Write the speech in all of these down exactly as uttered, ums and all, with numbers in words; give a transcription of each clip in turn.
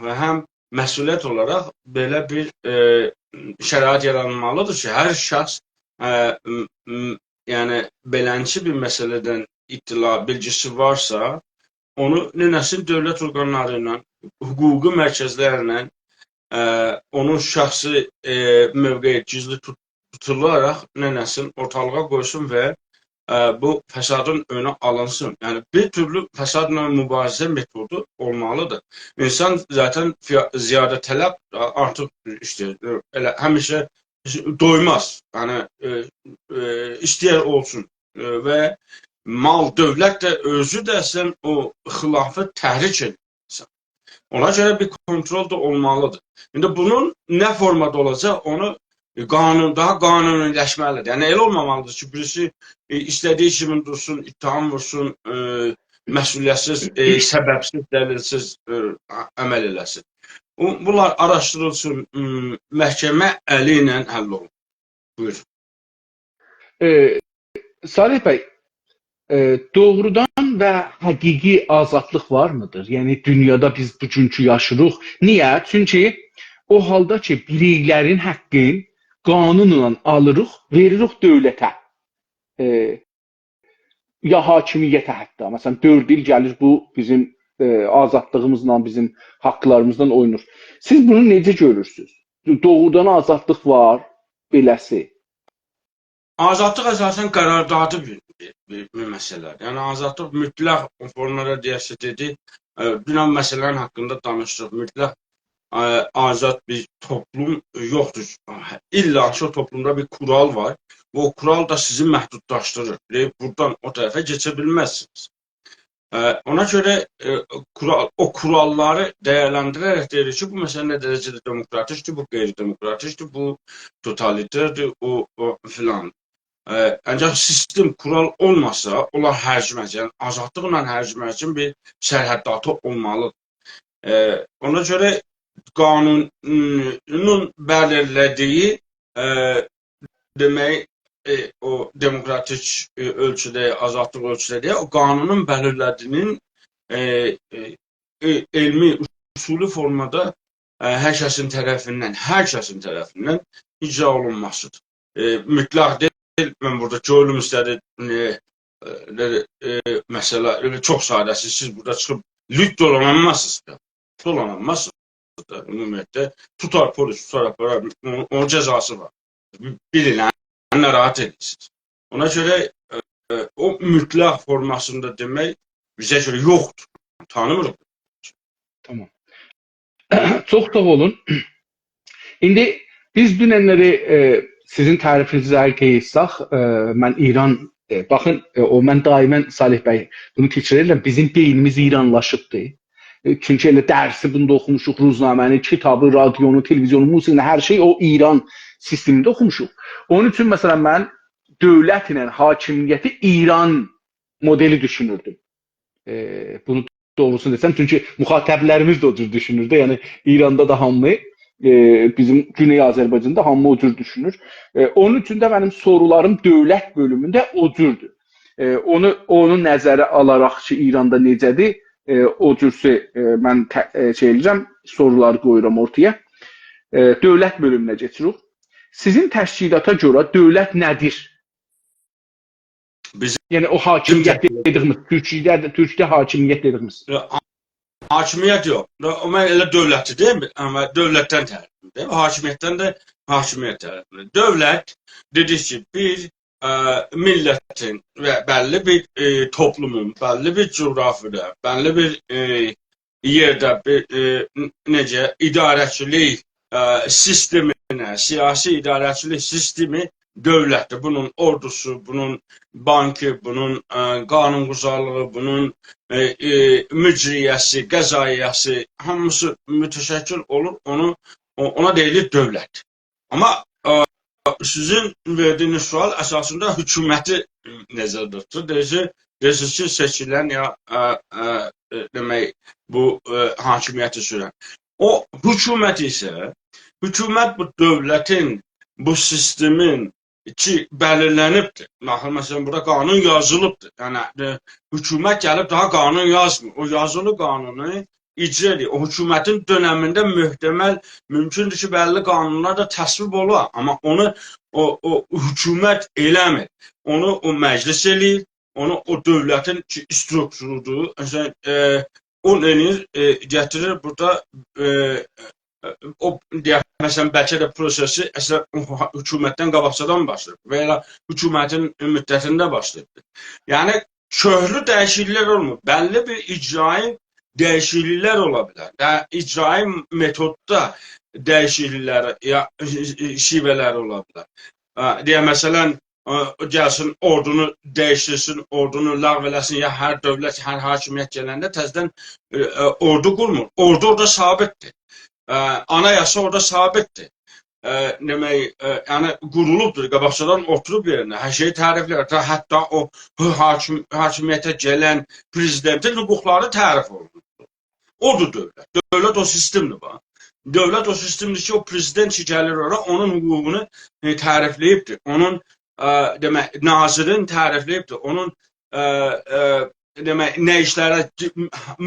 و هم مسئولیت اولاراق بئله بیر، ائ، شرایط یارانمالیدیر کی، هر شخص، ائ، م، م، یعنی، بئلنچی بیر مسئله‌دن اطلاع، بیلگیسی وارسا، اونو نئینه‌سین دؤولت اورقانلاری ایله، حقوقی مرکزلرله، ائ، اونون شخصی، ائ، موقعی گیزلی توت-، توتولاراق نئینه‌سین، اورتالیغا قویسون و، ائ، بو فسادین اؤنو آلینسین. یعنی، بیر تورلو فسادلا مبارزه متودو اولمالیدیر. اینسان ذاتاً فیا-، زیاده‌طلب، آ-، آرتیق ایسته‌ییر. ائله همیشه دویماز. یعنی، ائ، ائ، ایسته‌یر اولسون. ائ، و مال، دؤولت ده اؤزو ده سن او خلافی تحریک ائدیرسن. اونا گؤره بیر کنترل ده اولمالیدیر. ایندی بونون نه فورمادا اولاجاق، اونو قانون، داها قانونی‌لشمه‌لیدیر. یعنی، ائله اولمامالیدیر کی، بیریسی، ائ، ایسته‌دیگی کیمی دورسون، اتهام وورسون، ائ، مسئولیت‌سیز، ائ، سبب‌سیز، دلیل‌سیز، ائ، ع-، عمل ائله‌سین. بو، بونلار آراشدیریلسین، م، محکمه الی ایله حل اولون. بویور. ائ، صالح بی، ائ، دوغرودان و حقیقی آزادلیق وارمیدیر؟ یعنی، دونیادا بیز بوگونکو یاشیریق. نییه؟ چونکی او حالدا کی، بیریکلرین حقین قانونلا آلیریق، وئریریک دؤولته. ائ، یا حاکمیته حتی. مثلا، دؤرد ایل گلیر بو بیزیم، ائ، آزادلیغیمیزلا، بیزیم حاقلاریمیزلا اوینور. سیز بونو نئجه گؤرورسونوز؟ دوغرودان آزادلیق وار، بئله‌سی؟ آزادلیق اساساً قراردادی بیر، بیر، بیر، بیر مسئله‌دیر. یعنی، آزادلیق مطلق او فورمادا دئیه‌سه دئدی، ائ، دونن مسئله‌نین حاقیندا دانیشدیق. مطلق، ائ، آزاد بیر توپلوم یوخدور. الّا کی، او توپلومدا بیر کورال وار. و او کورال دا سیزی محدودلاشدیریر. دئییر، بورادان او طرفه کئچه بیلمزسینیز. ائ، اونا گؤره، ائ، کورال، او کوراللاری دیرلندیره‌رک دئییریک کی، بو مسئله نه درجه‌ده دموکراتیکدیر، بو غیردموکراتیکدیر، بو توتالیتردیر، او، او فلان. ائ، آنجاق سیستم، کورال اولماسا، اونلار هرگیمز، یعنی آزادلیقلا هرگیمزین بیر سرحداتی اولمالیدیر. ائ، اونا گؤره قانونون بلیرله‌دیگی، ائ، دئمک، ائ، او دموکراتیک، ائ، اؤلچوده، آزادلیق اؤلچوده دئیه، او قانونون بلیرله‌دیگینین، ائ، ائ، ائ، علمی، اصولی فورمادا، ائ، هر کسین طرفیندن، هر کسین طرفیندن اجرا اولونماسیدیر. ائ، مطلق دئییل، من بورادا کؤنلوم ایسته‌دی، ائ، ائ، ائ، مسئله، ائله چوخ ساده‌سی، سیز بورادا چیخیب لوت دولانانمازسینیز دا. دولانانمازسینیز دا، عمومیتله. توتار پلیس، توتار آپارار، اونون، اونون جزاسی وار. بیر، بیر ایل ناراحت ائدیرسینیز. اونا گؤره، ائ، ائ، او مطلق فورماسیندا دئمک بیزه گؤره یوخدور. تانیمیریق. تامام. چوخ ساغ اولون. ایندی بیز دوننلری، ائ، سیزین تعریفینیزی اگر قئییتساق، ائ، من ایران، ائ، باخین، ائ، او من دائماً صالح بی بونو تکرار ائدیرم، بیزیم بئینیمیز ایرانلاشیبدیر. ائ، چونکی ائله درسی بوندا اوخوموشوق، روزنامه‌نی، کیتابی، رادیونو، تلویزیونو، موسیقینی، هر شئی او ایران سیستمینده اوخوموشوق. اونون اوچون، مثلا، من دؤولت ایله حاکمیتی ایران مودلی دوشونوردوم. ائ، بونو دوغروسونو دئسم، چونکی مخاطبلریمیز ده او جور دوشونور ده. یعنی، ایراندا دا هامی، ائ، بیزیم گونئی آذربایجاندا هامی او جور دوشونور. ائ، اونون اوچون ده منیم سورولاریم دؤولت بؤلومونده او جوردور. ائ، اونو، اونو نظره آلاراق کی، ایراندا نئجه‌دیر، ائ، او جورسو، ائ، من ته-، ائ، شئی ائله‌ییرم، سورولاری قویورام اورتایا. ائ، دؤولت بؤلومونه کئچیریک. سیزین تشکیلاتا گؤره دؤولت نه‌دیر؟ بیزیم یعنی، او حاکمیت دئدیگیمیز، تورکده، تورکده حاکمیت دئدیگیمیز. حاکمیت یوخ. او، من ائله دؤولتی دئییم، آمما دؤولتدن تعریف ائدیم. حاکمیتدن ده حاکمیت تعریف ائدیم. دؤولت، دئدیک کی، بیر، ائ، میللتین و بللی بیر، ائ، توپلومون، بللی بیر جغرافیادا، بللی بیر، ائ، یئرده بیر، ائ، ن-، نئجه، اداره‌چیلیک، ائ، سیستمینه، سیاسی اداره‌چیلیک سیستمی دؤولتدیر. بونون اوردوسو، بونون بانکی، بونون، ائ، قانون‌گذارلیغی، بونون، ائ، ائ، مجریه‌سی، قضاییه‌سی، هامیسی متشکل اولور، اونو، او-، اونا دئییلیر دؤولت. آمما، ائ، سیزین وئردیگینیز سؤال اساسیندا حکومتی نظرده توتور. دئییرسینیز، دئییرسینیز کی، سئچیلن یا، ائ، ائ، ائ، دئمک، بو، ائ، حاکمیتی سورن. او حکومت ایسه، حکومت بو دؤولتین، بو سیستمین کی، بلیرلنیبدیر. باخین، مثلا، بورادا قانون یازیلیبدیر. یعنی، ائ، حکومت گلیب داها قانون یازمیر. او یازیلی قانونو اجرا ائدیر. او حکومتین دؤنمینده محتمل، مومکوندور کی، بللی قانونلار دا تصویب اولا، آمما اونو او، او حکومت ائله‌میر. اونو او مجلس ائله‌ییر، اونو او دؤولتین کی، استروکتورودور. مثلا، ائ، اونو ائله‌ییر، ائ، گتیریر بورادا، ائ، او، دئیک، مثلا، بلکه ده پروسه‌سی اصلا او حو-، حکومتدن قاباقجادان باشلاییب و یا حکومتین مدتینده باشلاییب. یعنی، کؤکلو دییشیکلیکلر اولمور. بللی بیر اجرایی دییشیکلیکلر اولا بیلر. دا اجرایی متوددا دییشیکلیکلر، یا، شیوه‌لر اولا بیلر. هه، دئیک، مثلا، ائ، گلسین اوردونو دییشدیرسین، اوردونو لغو ائله‌سین، یا هر دؤولت، هر حاکمیت گلنده تزه‌دن، ائ، ائ، اوردو قورمور. اوردو اورادا ثابتدیر. ائ، آنایاسا اورادا ثابتدیر. ائ، دئمک، ائ، یعنی قورولوبدور، قاباقجادان اوتوروب یئرینده، هر شئیی تعریفله‌ییر. حتی، حتی او حاکم-، حاکمیته گلن پرزیدنتین حقوقلاری تعریف اولونور. اودور دؤولت. دؤولت او سیستمدیر، باخ. دؤولت او سیستمدیر کی، او پرزیدنت کی گلیر اورا، اونون حقوقونو، ائ، تعریفله‌ییبدیر. اونون، ائ، دئمک، ناظرین تعریفله‌ییبدیر. اونون، ائ، ائ، دئمک، نه ایشلره ج-،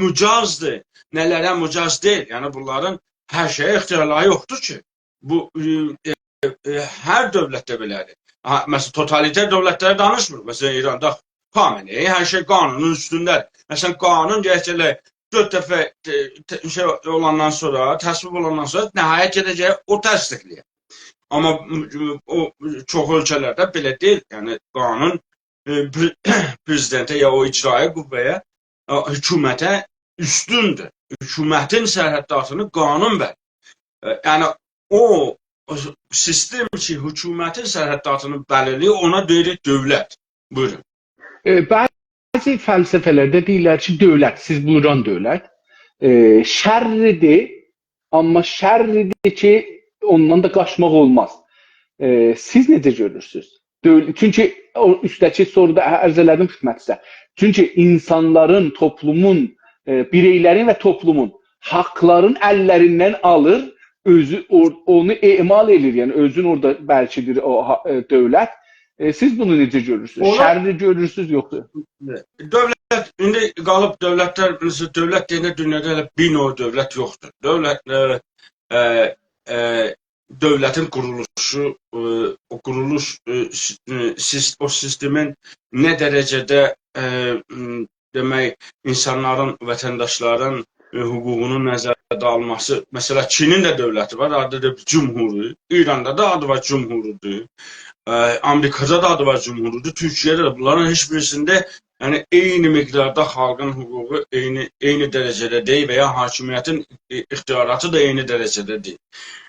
مجازدیر، نه‌لره مجاز دئییل. یعنی، بونلارین هر شئیه اختیارلاری یوخدور کی، بو، ائ، ائ، ائ، هر دؤولتده بئله‌دیر. ها، مثلا، توتالیتر دؤولتلری دانیشمیریق. مثلا، ایراندا خامنه‌ای هر شئی قانونون اوستونده‌دیر. مثلا، قانون گرک ائله دؤرد دفعه، ائ، ت-، شئی اولاندان سونرا، تصویب اولاندان سونرا نهایت گئده‌جک او تصدیقله‌یه. آمما، م-، م-، او چوخ اؤلکه‌لرده بئله دئییل. یعنی، قانون، ائ، پر-، پرزیدنته یا او اجرایی قوه‌یه، ائ، حکومته اوستوندور. حکومتین سرحداتینی قانون بلیر. ائ، یعنی، او، او سیستم کی، حکومتین سرحداتینی بلیرله‌ییر، اونا دئییریک دؤولت. بویورون. ائ، بعضی فلسفه‌لرده دئییرلر کی، دؤولت، سیز بویوران دؤولت، ائ، شرّیدیر، آمما شرّیدیر کی، اوندان دا قاچماق اولماز. ائ، سیز نئجه گؤرورسونوز؟ دؤول-، چونکی او اوستده‌کی سورودا عرض ائله‌دیم خدمتینیزه. چونکی اینسانلارین، توپلومون، ائ، بیرئیلرین و توپلومون حاقلارین اللریندن آلیر، اؤزو اور-، اونو اعمال ائله‌ییر، یعنی اؤزون اورادا برکیدیر او ها-، ائ، دؤولت. ائ، سیز بونو نئجه گؤرورسونوز؟ اونو شرّی گؤرورسونوز، یوخسا؟ دؤولت، ایندی قالیب دؤولتلر، بیلیرسینیز، دؤولت دئینده دونیادا ائله بیر نوع دؤولت یوخدور. دؤولت، ائ، ائ، ائ، دؤولتین قورولوشو، ائ، او قورولوش، ائ، سی-، ائ، سیس-، او سیستمین نه درجه‌ده، ائ، م، دئمک، اینسانلارین، وطنداشلارین، ائ، حقوقونون نظرده آلماسی. مثلا، چینین ده دؤولتی وار، آدی دا بیر جمهوری. ایراندا دا آدی وار، جمهوری‌دیر. ائ، آمریکادا دا آدی وار، جمهوری‌دیر. تورکیه‌ده ده، بونلارین هئچ بیریسینده، یعنی، عینی مقداردا خالقین حقوقو عینی، عینی درجه‌ده دئییل و یا حاکمیتین، ائ، اختیاراتی دا عینی درجه‌ده دئییل.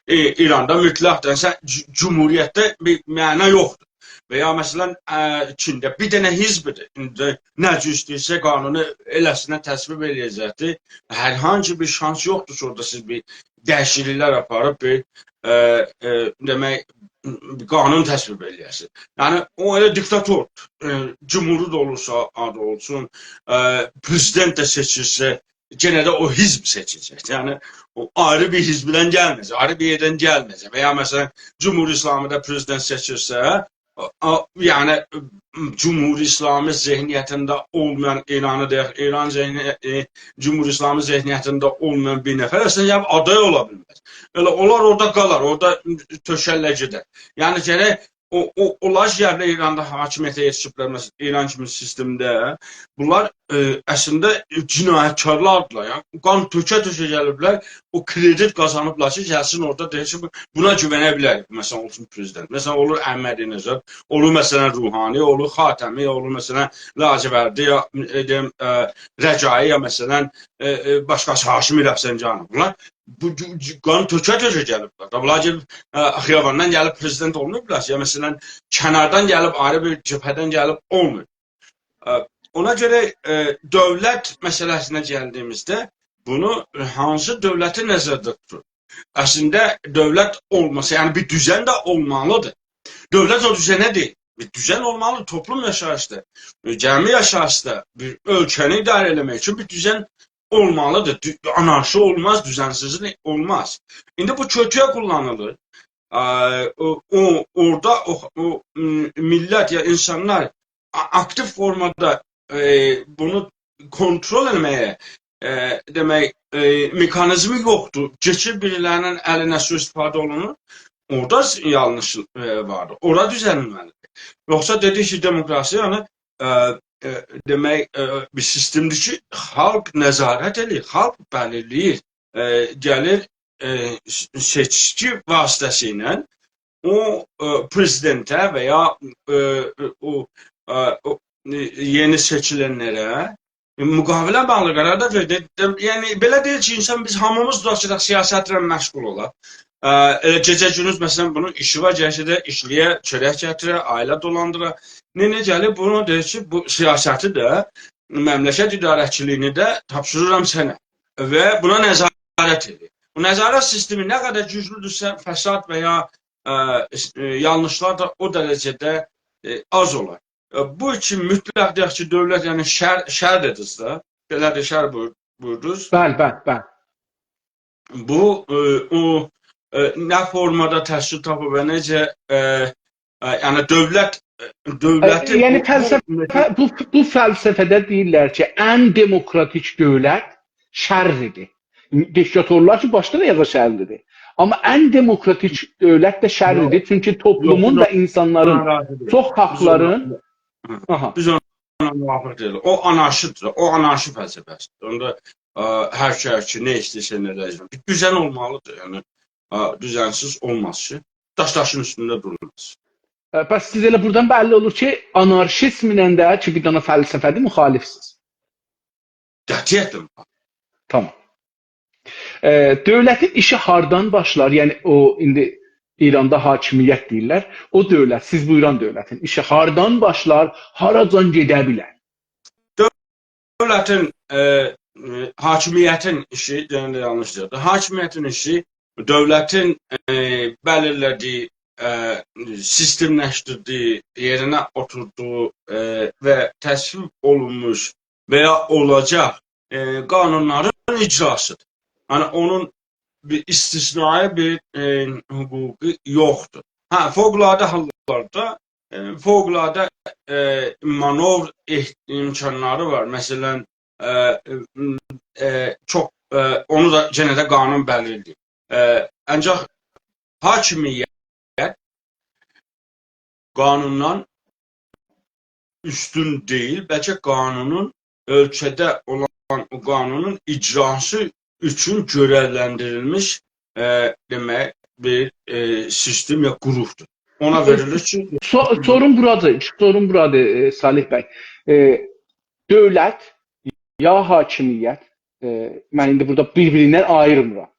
ائ، ایراندا مطلق‌دیر. سن ج-، جمهوریتده بیر معنا یوخدور. و یا، مثلا، ائ، چینده بیر دنه حزبدیر. ایندی نه جور ایسته‌ییرسه قانونو ائله‌سینه تصویب ائله‌یه‌جکدیر. هر هانسی بیر شانس یوخدور کی، اورادا سیز بیر دییشیکلیکلر آپاریب بیر، ائ، ائ، دئمک، قانون تصویب ائله‌یه‌سینیز. یعنی، او ائله دیکتاتور، ائ، جمهوری دا اولورسا، آدی اولسون، ائ، پرزیدنت ده سئچیلسه، یئنه ده او حزب سئچیله‌جک. یعنی، او آیری بیر حزبدن گلمه‌یه‌جک، آیری بیر یئردن گلمه‌یه‌جک. و یا، مثلا، جمهوری اسلامی‌دا پرزیدنت سئچیلسه، آ، آ، یعنی، جمهوری اسلامی ذهنیتینده اولمایان ایرانی دئیک، ایران ذهنی-، ائ، جمهوری اسلامی ذهنیتینده اولمایان بیر نفر اصلینده گلیب آدای اولا بیلمز. ائله اولار اورادا قالار، اورادا تؤکرلر گئدر. یعنی، گرک او، او، اونلار کی، گلیبلر ایراندا حاکمیته یئتیشیبلر، مثلا، ایران کیمی سیستمده، بونلار، ائ، اصلینده جنایتکارلاردیلار، یعنی، قان تؤکه-تؤکه گلیبلر، او کردیت قازانیبلار کی، گلسین اورادا دئسین کی، بو-، بونا گوونه بیلریک، مثلا، اولسون پرزیدنت. مثلا، اولور احمدی‌نژاد، اولور، مثلا، روحانی، اولور خاتمی، اولور، مثلا، لاجوردی، یا، ائ، دئییم، ائ، رجایی، یا، مثلا، ائ، ائ، باشقاسی هاشمی رفسنجانی. بونلار بو گو-، گو-، قان تؤکه-تؤکه گلیبلر. دا بونلار گلیب، ائ، خیاباندان گلیب پرزیدنت اولماییبلار کی، یا، مثلا، کناردان گلیب، آیری بیر جبهه‌دن گلیب اولماییب. ائ، اونا گؤره، ائ، دؤولت مسئله‌سینه گلدیییمیزده بونو، ائ، هانسی دؤولتی نظرده توتور؟ اصلینده دؤولت اولماسا، یعنی بیر دوزن ده اولمالیدیر. دؤولت او دوزنه دئییل. بیر دوزن اولمالیدیر، توپلوم یاشاییشدیر. ائ، جمعی یاشاییشدا بیر اؤلکه‌نی اداره ائله‌مک اوچون بیر دوزن اولمالیدیر. دو-، آنارشی اولماز، دوزنسیزلیک اولماز. ایندی بو کؤتویه قوللانیلیر. آ، او، او، اورادا او، او، م، میللت یا اینسانلار آ-، آکتیو فورمادا، ائ، بونو کنترل ائله‌مه‌یه، ائ، دئمک، ائ، مکانیزمی یوخدور. کئچیر بیریلری‌نین الینه سوءاستفاده اولونور. اورادا س-، یانلیش، ائ، واردیر. اورا دوزلمه‌لیدیر. یوخسا دئدیک کی، دموکراسی، یعنی، ائ، ائ، دئمک، ائ، بیر سیستمدیر کی، خالق نظارت ائله‌ییر، خالق بلیرله‌ییر. ائ، گلیر، ائ، س-، سئچکی واسطه‌سیله او، ائ، پرزیدنته و یا، ائ، ائ، او، ائ، او، ائ، یئنی سئچیلنلره، ائ، مقابله باغلی قرار دا وئریر. دئ-، دئ-، یعنی، بئله دئییل کی، اینسان، بیز هامیمیز دا گئدک سیاستله مشغول اولاق. ائ، ائله گئجه گوندوز، مثلا، بونون ایشی وار، گلسه ده ایشله‌یه، چؤرک گتیره، عائله دولاندیرا. نه، نه گلیر، بونو دئییر کی، بو سیاستی ده، مملکت اداره‌چیلیگینی ده تاپشیریرام سنه. و بونا نظارت ائدیر. بو نظارت سیستمی نه قدر گوجلودورسه، فساد و یا، ائ، ائ، یانلیشلار دا او درجه‌ده، ائ، آز اولار. ائ، بو اوچون مطلق دئیک کی، دؤولت، یعنی شر، شر دئدینیز ده، بئله ده شر بویور-، بویوردونوز. بلی، بلی، بلی. بو، ائ، او، ائ، نه فورمادا تشکیل تاپیب و نئجه، ائ، ائ، یعنی دؤولت، ائ، ائ، دؤولتین یعنی بو، بو فلسفه، بو، بو فلسفه‌ده دئییرلر کی، ان دموکراتیک دؤولت شرّیدیر. دیکتاتورلار کی، باشدان آیاغا شرّیدیر. آمما ان دموکراتیک دؤولت ده شرّیدیر. یوخ، چونکی توپلومون یوخ، دا بیز اینسانلارین اونا راضی دئییلیک. چوخ بیز اونا، حاقلارین، هه، آها. بیز اونا موافق دئییلیک. او آنارشی‌دیر، او آنارشی فلسفه‌سی‌دیر. اوندا، ائ، هر شئی کی، نه ایسته‌ییرسن ائله. بیر دوزن اولمالیدیر، یعنی، ائ، دوزنسیز اولماز کی، داش داشین اوستونده دورماز. ائ، پس سیز ائله بورادان بللی اولور کی، آنارشیزمله ده کی، بیر دنه فلسفه‌دیر، مخالفسیز. قطعیتله. تامام. ائ، دؤولتین ایشی هاردان باشلار؟ یعنی او، ایندی ایراندا حاکمیت دئییرلر. او دؤولت، سیز بویوران دؤولتین ایشی هاردان باشلار، هاراجان گئده بیلر؟ دؤولتین، ائ، ائ، حاکمیتین ایشی، یعنی یانلیش دئییردیم. حاکمیتین ایشی دؤولتین، ائ، بلیرله‌دیگی، ائ، سیستملشدیردیگی، یئرینه اوتوردوغو، ائ، و تصویب اولونموش و یا اولاجاق، ائ، قانونلارین اجراسی‌دیر. یعنی اونون بیر استثنایی بیر، ائ، حقوقو یوخدور. هه، فوق‌العاده حاللاردا، ائ، فوق‌العاده، ائ، مانور اح-، امکانلاری وار. مثلا، ائ، ائ، چوخ، ائ، اونو دا یئنه ده قانون بلیرله‌ییر. ائ، آنجاق حاکمیت قانوندان اوستون دئییل، بلکه قانونون، اؤلکه‌ده اولان او قانونون اجراسی اوچون گؤرئولندیریلمیش، ائ، دئمک، بیر، ائ، سیستم یا قروپدور. اونا وئریلیر کی، سو-، سورون بورادیر، سورون بورادیر، ائ، صالح بی. ائ، دؤولت یا حاکمیت، ائ، من ایندی بورادا بیر-بیریندن آییرمیرام.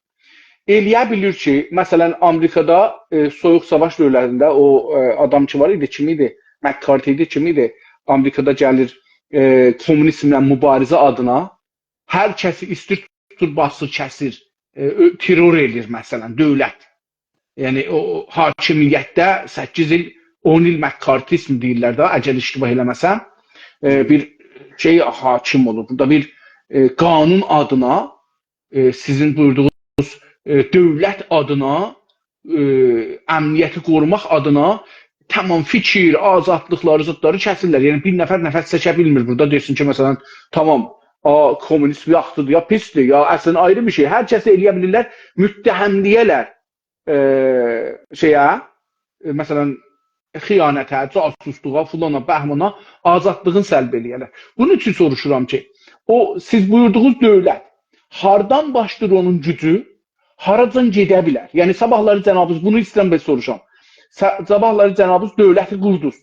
ائلیه بیلیر کی، مثلا، آمریکادا، ائ، سویوق ساواش دؤورلرینده او، ائ، آدام کی وار ایدی، کیم ایدی؟ مک‌کارتی ایدی، کیم ایدی؟ آمریکادا گلیر، ائ، کمونیزمله مبارزه آدینا هر کسی ایستیر، توتور، باسیر، کسیر، ائ، اؤ-، ترور ائله‌ییر، مثلا، دؤولت. یعنی او، او حاکمیتده سککیز ایل، اون ایل مک‌کارتیزم دئییرلر ده، اگر اشتباه ائله‌مه‌سم، ائ، بیر شئی حاکم اولور. بورادا بیر، ائ، قانون آدینا، ائ، سیزین بویوردوغونوز، ائ، دؤولت آدینا، ائ، امنیتی قوروماق آدینا تمام فیکیر، آزادلیقلاری، زادلاری کسیرلر. یعنی بیر نفر نفس چکه بیلمیر بورادا دئسین کی، مثلا، تامام، آ، کمونیزم یاخشیدیر، یا پیسدیر، یا اصلا آیری بیر شئی. هر کسی ائلیه بیلیرلر، متهمله‌یه‌لر، ائ، شئیه، ائ، مثلا، خیانته، جاسوسلوغا، فلانا، بهمانا آزادلیغین سلب ائلیه‌لر. بونون اوچون سوروشورام کی، او سیز بویوردوغونوز دؤولت هاردان باشلاییر اونون گوجو، هاراجان گئده بیلر؟ یعنی صاباحلاری جنابیز، بونو ایسته‌ییرم بیر سوروشام. سا-، صاباحلاری جنابیز دؤولتی قوردونوز.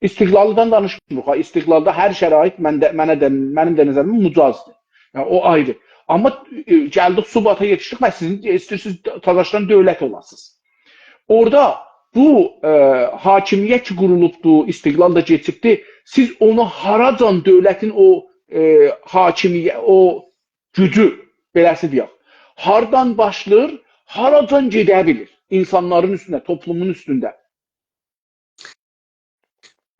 استقلالیدان دانیشمیریق ها. استقلالدا هر شرایط منده، منه ده، منیم ده نظریمه مجازدیر. یعنی او آیری. آمما، ائ، گلدیک سقوطا یئتیشدیک و سیزین ایسته‌ییرسینیز تازاشدان دؤولت اولاسینیز. اورادا بو، ائ، حاکمیت کی قورولوبدو، استقلال دا کئچیبدی. سیز اونو هاراجان دؤولتین او، ائ، حاکمیه-، او گوجو، بئله‌سی دئیک، هاردان باشلاییر، هاراجان گئده بیلیر اینسانلارین اوستونه، توپلومون اوستونده؟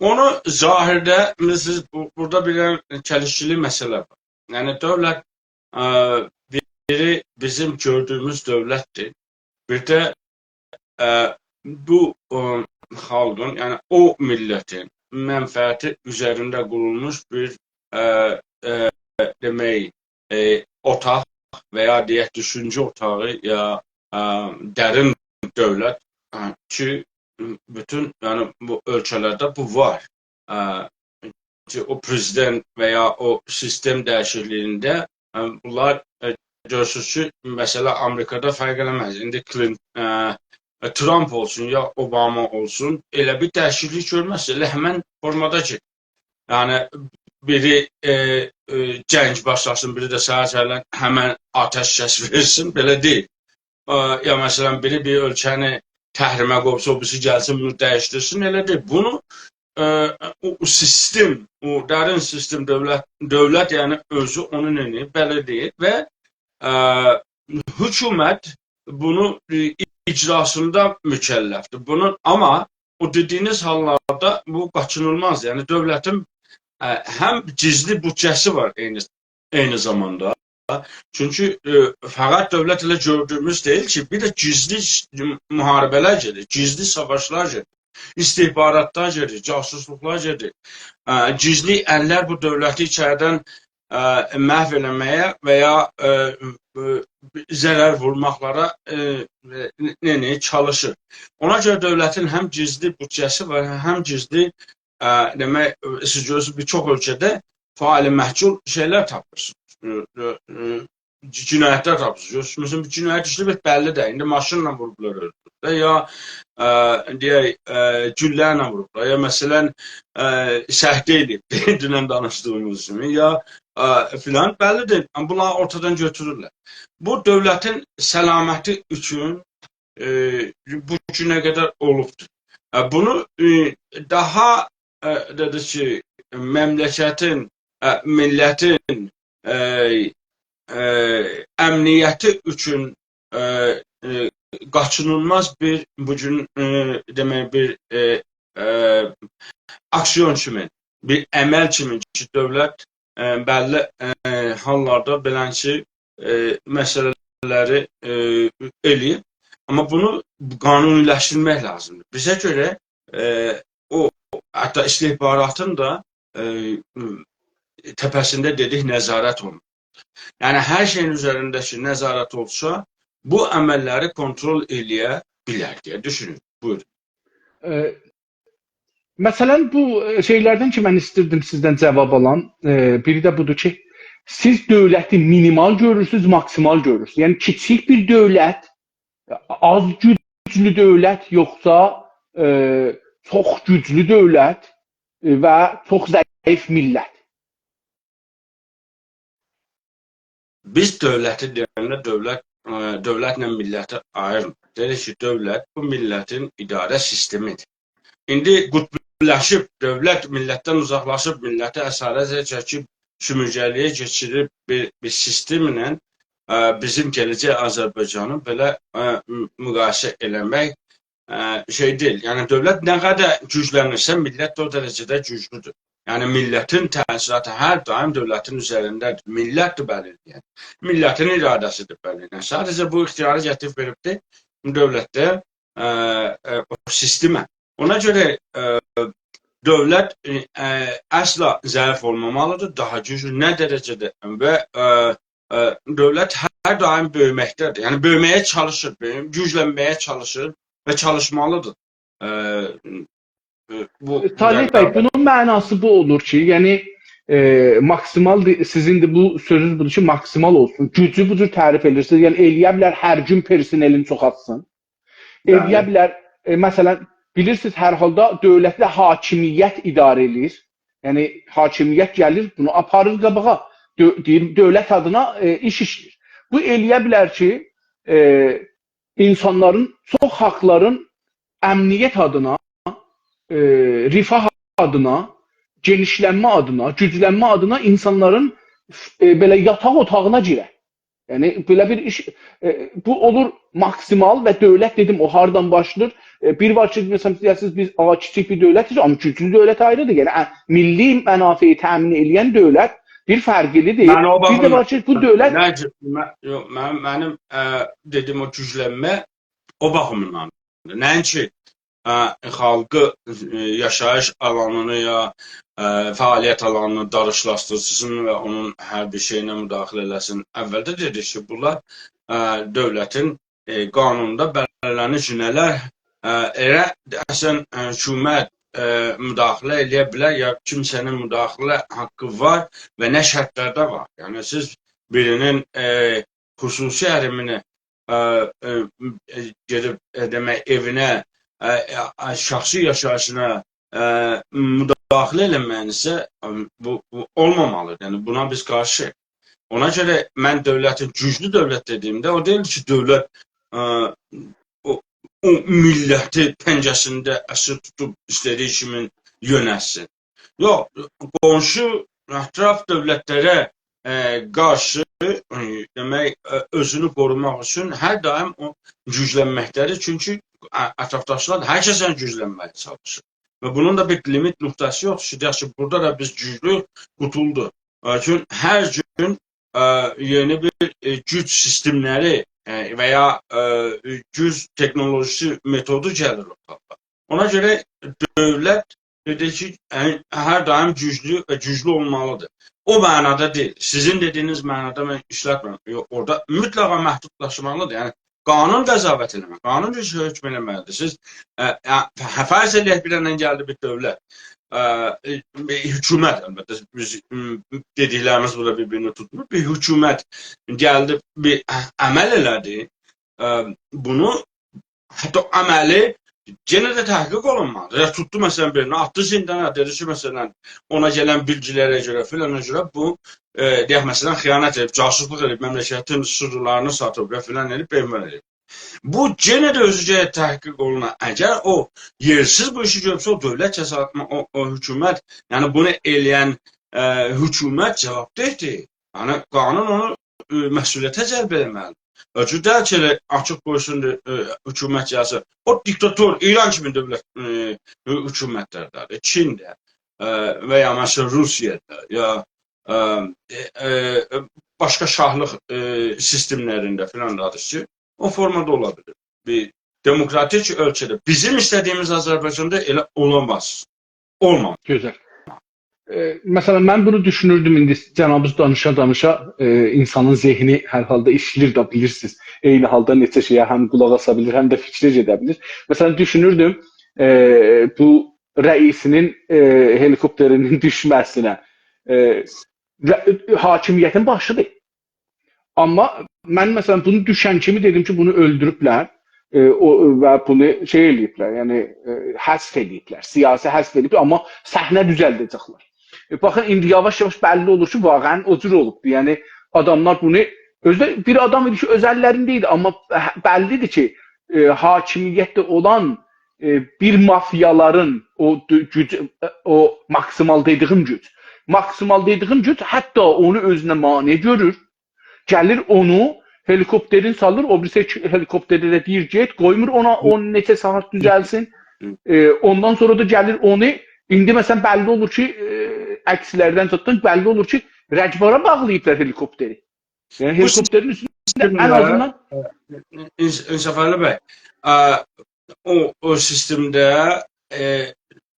اونو ظاهرده، سیز بو-، بورادا بیر دنه چلیشکیلی مسئله وار. یعنی دؤولت، ائ، بیری بیزیم گؤردویوموز دؤولتدیر. بیر ده، ائ، بو، ائ، خالقین، یعنی او میللتین منفعتی اوزرینده قورولموش بیر، ائ، ائ، دئمک، ائ، اوتاق و یا دئیک، دوشونجه اوتاغی یا، ا، درین دؤولت، ا، کی، بوتون، یعنی، بو اؤلکه‌لرده بو وار. ا، کی، او پرزیدنت و یا او سیستم دییشیکلیگینده، ا، بونلار، ا، گؤرورسونوز کی، مثلا، آمریکادا فرق ائله‌مز. ایندی کلین-، ا، ترامپ اولسون یا اوباما اولسون، ائله بیر دییشیکلیک گؤرمزسن، ائله همن فورمادا کی، یعنی، بیری، ائ، ائ، جنگ باشلاسین، بیری ده سحر سحرلن همن آتش‌کس وئرسین، بئله دئییل. ا، یا مثلا، بیری بیر اؤلکه‌نی تحریمه قویوبسا، او بیریسی گلسین، بونو دییشدیرسین، ائله دئییل. بونو، ا، او، او سیستم، او درین سیستم، دؤولت، دؤولت، یعنی، اؤزو اونو ائله‌ییر، بئله دئییل و، ا، حکومت بونو، ائ، اجراسیندا مکلفدیر. بونون، آمما او دئدیگینیز حاللاردا بو قاچینیلماز. یعنی دؤولتین، ا، هم گیزلی بودجه‌سی وار عینی، عینی زاماندا. چونکی، ائ، فقط دؤولت ائله گؤردویوموز دئییل کی، بیر ده گیزلی ش-، محاربه‌لر گئدیر، گیزلی ساواشلار گئدیر، استخباراتلار گئدیر، جاسوسلوقلار گئدیر. ا، گیزلی اللر بو دؤولتی ایچریدن ا، محو ائله‌مه‌یه و یا، ا، ا، ضرر وورماقلارا، ا، ا، نه، نه، چالیشیر. اونا گؤره دؤولتین هم گیزلی بودجه‌سی وار، هم گیزلی، ا، دئمک، سیز گؤرورسونوز، بیر چوخ اؤلکه‌ده فاعل مجهول شئیلر تاپیرسینیز. ا، ا، ا، جنایتلر تاپیرسینیز. گؤرورسونوز، مثلا، بیر جنایت ایشله‌ییب، بللی دئییل. ایندی ماشینلا ووروبلار، اؤلدوروبلر. یا، ا، دئیک، ا، گولله ایله ووروبلار. یا، مثلا، ا، سکته ائله‌ییب، دونن دانیشدیغیمیز کیمی، یا، ا، فلان، بللی دئییل. آمما بونلاری اورتادان گؤتورورلر. بو، دؤولتین سلامتی اوچون، ائ، بو گونه قدر اولوبدور. ا، بونو، ائ، داها، ا، دئدی کی، مملکتین، ا، میللتین، ا، ا، امنیتی اوچون، ا، ا، قاچینیلماز بیر، بو گون، ا، دئمک، بیر، ا، ا، آکسیون کیمی، بیر عمل کیمی کی، دؤولت، ا، بللی، ا، حاللاردا بئلنچی، ا، مسئله‌لری، ا، ائله‌ییر. آمما بونو قانونی‌لشدیرمک لازیمدیر. بیزه گؤره، ا، او، حتی استخباراتین دا، ا، تپه‌سینده دئدیک نظارت اولمالی. یعنی، هر شئیین اوزرینده کی، نظارت اولسا، بو عمللری کنترل ائله‌یه بیلر دئیه دوشونورم. بویورون. ائ، مثلا، بو، ائ، شئیلردن کی، من ایستیردیم سیزدن جاواب آلام، ائ، بیری ده بودور کی، سیز دؤولتی مینیمال گؤرورسونوز، ماکسیمال گؤرورسونوز. یعنی، کیچیک بیر دؤولت، آز گوجلو دؤولت، یوخسا، ائ، چوخ گوجلو دؤولت، ائ، و چوخ ضعیف میللت؟ بیز دؤولتی دئینده دؤولت، ائ، دؤولتله میللتی آییرمیریق. دئییریک کی، دؤولت بو میللتین اداره سیستمیدیر. ایندی قطبی‌لشیب، دؤولت میللتدن اوزاقلاشیب، میللتی اسارته چکیب، سؤمورگه‌لییه کئچیریب بیر، بیر سیستمله، ا، بیزیم گله‌جک آذربایجانی بئله، ا، م-، مقایسه ائله‌مک، ا، شئی دئییل. یعنی، دؤولت نه قدر گوجلنیرسه، میللت ده او درجه‌ده گوجلودور. یعنی، میللتین تأثیراتی هر دایم دؤولتین اوزرینده‌دیر. میللتدیر بلیرله‌ین. میللتین اراده‌سیدیر بلیرله‌ین. ساده‌جه بو اختیاری گتیریب وئریبدیر بو دؤولتده، ا، ا، او سیستمه. اونا گؤره، ا، دؤولت، ا، ا، اصلا ضعیف اولمامالیدیر، داها گوجلو نه درجه‌ده و، ا، ا، دؤولت هر دایم بؤیومکده‌دیر. یعنی، بؤیومه‌یه چالیشیر، بؤیوم-، گوجلنمه‌یه چالیشیر و چالیشمالیدیر. ا، ا، بو صالح بی، بونون معناسی بو اولور کی، یعنی، ائ، ماکسیمال دی-، سیزین ده بو سؤزونوز بودور کی، ماکسیمال اولسون. گوجو بو جور تعریف ائدیرسینیز. یعنی، ائلیه بیلر هر گون پرسنلین چوخالتسین. ائلیه بیلر، ائ، مثلا، بیلیرسینیز، هر حالدا دؤولتی ده حاکمیت اداره ائله‌ییر. یعنی، حاکمیت گلیر، بونو آپاریر قاباغا. دؤ-، دئییر، دؤولت آدینا، ائ، ایش ایشله‌ییر. بو ائلیه بیلر کی، ائ، اینسانلارین چوخ حاقلارین امنیت آدینا، ائ، رفاه آدینا، گئنیشلنمه آدینا، گوجلنمه آدینا اینسانلارین، ائ، بئله یاتاق اوتاغینا گیره. یعنی، بئله بیر ایش، ائ، بو اولور ماکسیمال و دؤولت، دئدیم، او هاردان باشلاییر؟ ائ، بیر وار کی، مثلا، دئیه‌سینیز، بیز، آ، کیچیک بیر دؤولتیک، آمما گوجلو دؤولت آیریدیر. یعنی، ا، میللی منافعی تأمین ائله‌ین دؤولت بیر فرقلیدیر. من او بیر ده باخیمدان وار کی، بو دؤولت نه، من، یوخ، من، منیم، ا، دئدیم، او گوجلنمه او باخیمدان. نه‌اینکی، ا، خالقی، ا، یاشاییش آلانینی یا، ائ، فعالیت آلانینی داریشلاشدیرسین و اونون هر بیر شئیینه مداخله ائله‌سین. اولده دئدیک کی، بونلار، ائ، دؤولتین، ائ، قانوندا بللنمیش نه‌لر، ائ، ائله اصلاً، ائ، حکومت، ائ، مداخله ائله‌یه بیلر، یا کیمسه‌نین مداخله حاققی وار و نه شرطلرده وار. یعنی سیز بیرینین، ائ، خصوصی حریمینی، ائ، ائ، ائ، گئدیب، ائ، دئمک، ائوینه، ائ، ائ، ائ، شخصی یاشاییشینا، ائ، مداخله ائله‌مه‌یینیزه، ائ، بو، بو اولمامالیدیر. یعنی بونا بیز قارشی‌ییق. اونا گؤره من دؤولتین، گوجلو دؤولت دئدیییمده، او دئییل کی، دؤولت، ائ، او، او میللتی پنجه‌سینده اسیر توتوب ایسته‌دییی کیمی یؤنتسین. یوخ، قونشو، اطراف دؤولتلره، ائ، قارشی، ائ، دئمک، ائ، اؤزونو قوروماق اوچون هر دائم او گوجلنمکده‌دیر. چونکی ا-، اطرافداکیلار هر کسه گوجلنمه‌یه چالیشیر. و بونون دا بیر لیمیت نقطه‌سی یوخدور کی، دئیک کی، بورادا دا بیز گوجلویوک، قوتولدو. لاکین هر گون، ائ، یئنی بیر، ائ، گوج سیستملری، ائ، و یا، ائ، گوج تکنولوژیسی متودو گلیر اورتالیغا. اونا گؤره دؤولت، دئدیک کی، یعنی، هر دائم گوجلو و گوجلو اولمالیدیر. او معنادا دئییل. سیزین دئدییینیز معنادا من ایشلتمیرم. یوخ، اورادا مطلقا محدودلاشمالیدیر. یعنی، قانون قضاوت ائله‌مک، قانون بیزه حکم ائله‌مه‌لیدیر. سیز، ائ، ائ، فرض ائله‌یک، بیر دنه گلدی بیر دؤولت، ائ، ائ، بیر حکومت، البته، بیز، م، دئدیکلریمیز بورادا بیر-بیرینی توتمور. بیر حکومت گلدی، بیر ع-، عمل ائله‌دی. ائ، بونو حتی عملی یئنه ده تحقیق اولونمالیدیر. یا توتدو، مثلا، بیرینی آتدی زیندانا، دئدی کی، مثلا، اونا گلن بیلگیلره گؤره، فلانا گؤره بو، ائ، دئیک، مثلا، خیانت ائدیب، جاسوسلوق ائدیب، مملکتین سرلرینی ساتیب و فلان ائدیب، بهمان ائدیب. بو یئنه ده اؤزو گرک تحقیق اولونا. اگر او یئرسیز بو ایشی گؤروبسه، او دؤولت جزا، او، او حکومت، یعنی بونو ائله‌ین، ائ، حکومت جوابده‌دیر. یعنی قانون اونو، ائ، مسئولیته جلب ائله‌مه‌لیدیر. اؤزو دئییل کی، ائله آچیق قویسون، ائ، حکومت یازسین. او دیکتاتور، ایران کیمی دؤولت، ائ، حکومتلرده‌دیر، چینده، ائ، و یا مثلا روسیه‌ده، یا، ائ، ائ، ائ، باشقا شاهلیق، ائ، سیستملرینده فلاندادیر کی، او فورمادا اولا بیلیر. بیر دموکراتیک اؤلکه‌ده، بیزیم ایسته‌دیییمیز آذربایجاندا ائله اولاماز. اولماز. گؤزل. ائ، مثلا، من بونو دوشونوردوم، ایندی جنابینیز دانیشا-دانیشا، ائ، اینسانین ذهنی هر حالدا ایشله‌ییر ده، بیلیرسینیز. عینی حالدا نئچه شئیه هم قولاق آسا بیلیر، هم ده فیکره گئده بیلیر. مثلا، دوشونوردوم، ائ، بو رئیسینین، ائ، هلیکوپترینین دوشمه‌سینه، ائ، و، حاکمیتین باشیدیر. آمما من، مثلا، بونو دوشن کیمی دئدیم کی، بونو اؤلدوروبلر، ائ، او، و بونو شئی ائله‌ییبلر، یعنی، ائ، حذف ائله‌ییبلر، سیاسی حذف ائله‌ییبلر، آمما صحنه دوزلده‌جکلر. ائ، باخین، ایندی یاواش-یاواش بللی اولور کی، واقعا او جور اولوبدور. یعنی، آداملار بونو، اؤزو ده بیر آدام ایدی کی، اؤز اللرینده ایدی، آمما ه-، بللیدیر کی، ائ، حاکمیتده اولان، ائ، بیر مافیالارین او دو-، گوج، ائ، او ماکسیمال دئدیییم گوج، ماکسیمال دئدیییم گوج حتی اونو اؤزونه مانع گؤرور، گلیر اونو، هلیکوپترین سالیر، او بیریسی هلیکوپتره ده دئییر، گئت، قویمور اونا اون نئچه ساعت دوزلسین. ائ، اوندان سونرا دا گلیر اونو، ایندی مثلا بللی اولور کی، ائ، عکسلردن زاددان بللی اولور کی، رگبارا باغلاییبلار هلیکوپتری. یعنی بو هلیکوپترین اوستونده ان سیستمده، آزیندان ائ، انص-، انصافعلی بی، ائ، او، او سیستمده، ائ،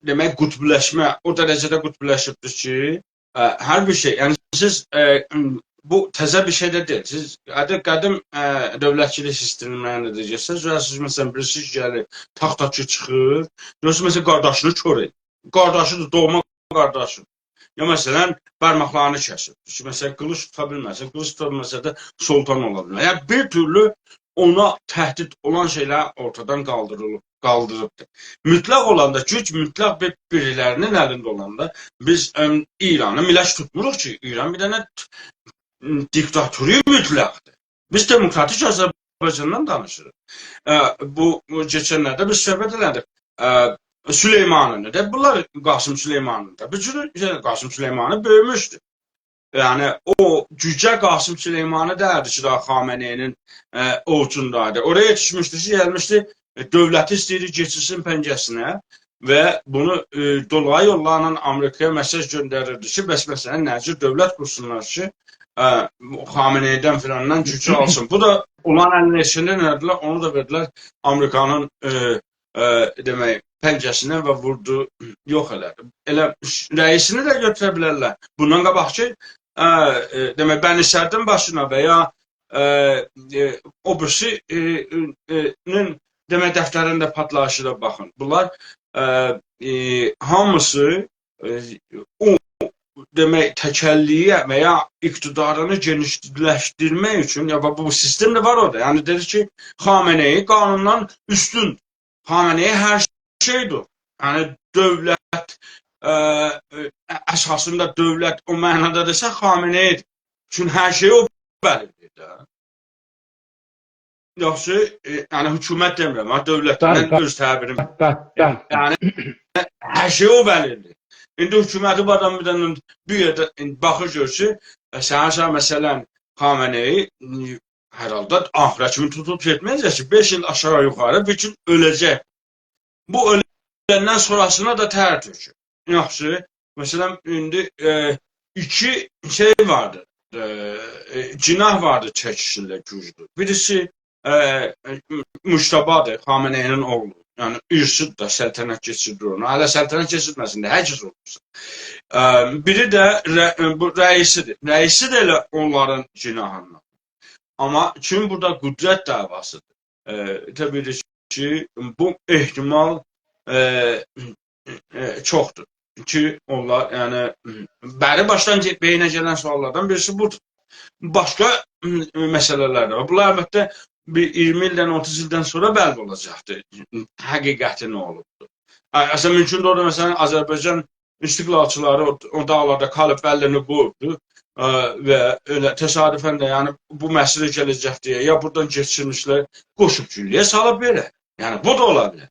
دئمک، قطبی‌لشمه او درجه‌ده قطبی‌لشیبدیر کی، ائ، هر بیر شئی، یعنی سیز، ائ، بو تزه بیر شئی ده دئییل. سیز قدیم، قدیم، ائ، دؤولتچیلیک سیستمینده ده گئتسز، گؤررسینیز، مثلا، بیریسی گلیر، تاختا کی چیخیر، گؤرورسونوز، مثلا، قارداشینی کور ائدیر. قارداشیدیر، دوغما قارداشی. یا، مثلا، بارماقلارینی کسیر. کی، مثلا، قیلیش توتا بیلمه‌سه، قیلیش توتا بیلمه‌سه ده سلطان اولا بیلمز. یعنی، بیر تورلو اونا تهدید اولان شئیلر اورتادان قالدیریلیب، قالدیریبدیر. مطلق اولاندا، گوج مطلق بیر، بیریلرینین الینده اولاندا بیز، ام، ایرانی میلک توتموروق کی، ایران بیر دنه ت-، دیکتاتوری مطلقدیر. بیز دموکراتیک آذربایجاندان دانیشیریق. ائ، بو، بو کئچنلرده بیز صحبت ائله‌دیک. ائ، سلیمانی‌نی دا، بونلار قاسم سلیمانی‌نی دا، بو جور، یعنی، قاسم سلیمانی بؤیوموشدو. یعنی، او گوجه قاسم سلیمانی دئییردی کی، داها خامنه‌ای‌نین، ائ، اووجوندایدی. اورایا یئتیشمیشدی کی، گلمیشدی، ائ، دؤولتی ایسته‌ییردی کئچیرسین پنجه‌سینه و بونو، ائ، دولایی یوللارلا آمریکایا مساژ گؤندریردی کی، بس، مثلا، نه جور دؤولت قورسونلار کی، ائ، خامنه‌ای‌دن فلاندان گوجو آلسین. بو دا اولارین الینین ائشیگینده نه‌دیلر؟ اونو دا وئردیلر آمریکانین، ائ، ائ، دئمک، پنجه‌سینه و ووردو، یوخ ائله‌دی. ائله ش-، رئیسینی ده گؤتوره بیلرلر. بوندان قاباقکی، ائ، ائ، دئمک، بنی‌صدرین باشینا و یا، ائ، ائ، او بیریسی، ائ، ائ، ائ، نین، دئمک، دفترینده پاتلاییشی دا باخین. بونلار، ائ، ائ، هامیسی، ائ، او، دئمک، تک‌اللی‌یه و یا اقتدارینی گئنیشلشدیرمک اوچون، یا بو سیستم ده وار اورادا. یعنی دئدی کی، خامنه‌ای قانوندان اوستون. خامنه‌ای هر شئیدیر. یعنی دؤولت، ائ، ائ، اساسیندا دؤولت او معنادا دئسه خامنه‌ای‌دیر. چونکی هر شئیی او بلیرله‌ییر ده. یاخشی، ائ، یعنی حکومت دئمیرم، ها، دؤولت. بلی، من بلی، اؤز تعبیریم. بلی، بلی. یعنی هر شئیی او بلیرله‌ییر. ایندی حکومتی بو آدام بیر دنه بیر یئرده، ایندی باخیر گؤر کی، ائ، سحر سحر، مثلا، خامنه‌ای، م، هر حالدا آخیرا کیمی توتولوب گئتمه‌یه‌جک کی، بئش ایل آشاغی یوخاری بیر گون اؤله‌جک. بو اؤلندن سونراسینا دا تر تؤکور. یاخشی، مثلا، ایندی، ائ، ایکی شئی واردی، ائ، ائ، جناح واردی، چکیشیرلر گوجلو. بیریسی، ائ، ائ، مجتبی‌دیر، خامنه‌ای‌نین اوغلو. یعنی، ارثی‌دیر ده، سلطنت کئچیردیر اونو. هله سلطنت کئچیرمه‌سین ده، هر کس اولسون. ائ، بیری ده ر-، بو رئیسی‌دیر. رئیسی ده ائله اونلارین جناحیندان. آمما کیم بورادا قدرت دعواسی‌دیر؟ ائ، طبیعی کی، بو احتمال، ائ، ائ، چوخدور کی، اونلار، یعنی، بری باشدان گئ-، بئینه گلن سؤاللاردان بیریسی بودور. باشقا، م، مسئله‌لر ده وار. بونلار، البته، بیر اییرمی ایلدن، اوتوز ایلدن سونرا بللی اولاجاقدیر حقیقتی نه اولوبدور. ا-، اصلا، مومکوندور اورادا، مثلا، آذربایجان استقلالچیلاری او، او داغلاردا قالیب، بللینی قویوبدو. ا، و ائله تصادفاً ده، یعنی، بو مسئله گله‌جک دئیه یا بورادان کئچیرمیشلر، قوشوب گولله‌یه سالیب بئله. یعنی، بو دا اولا بیلر.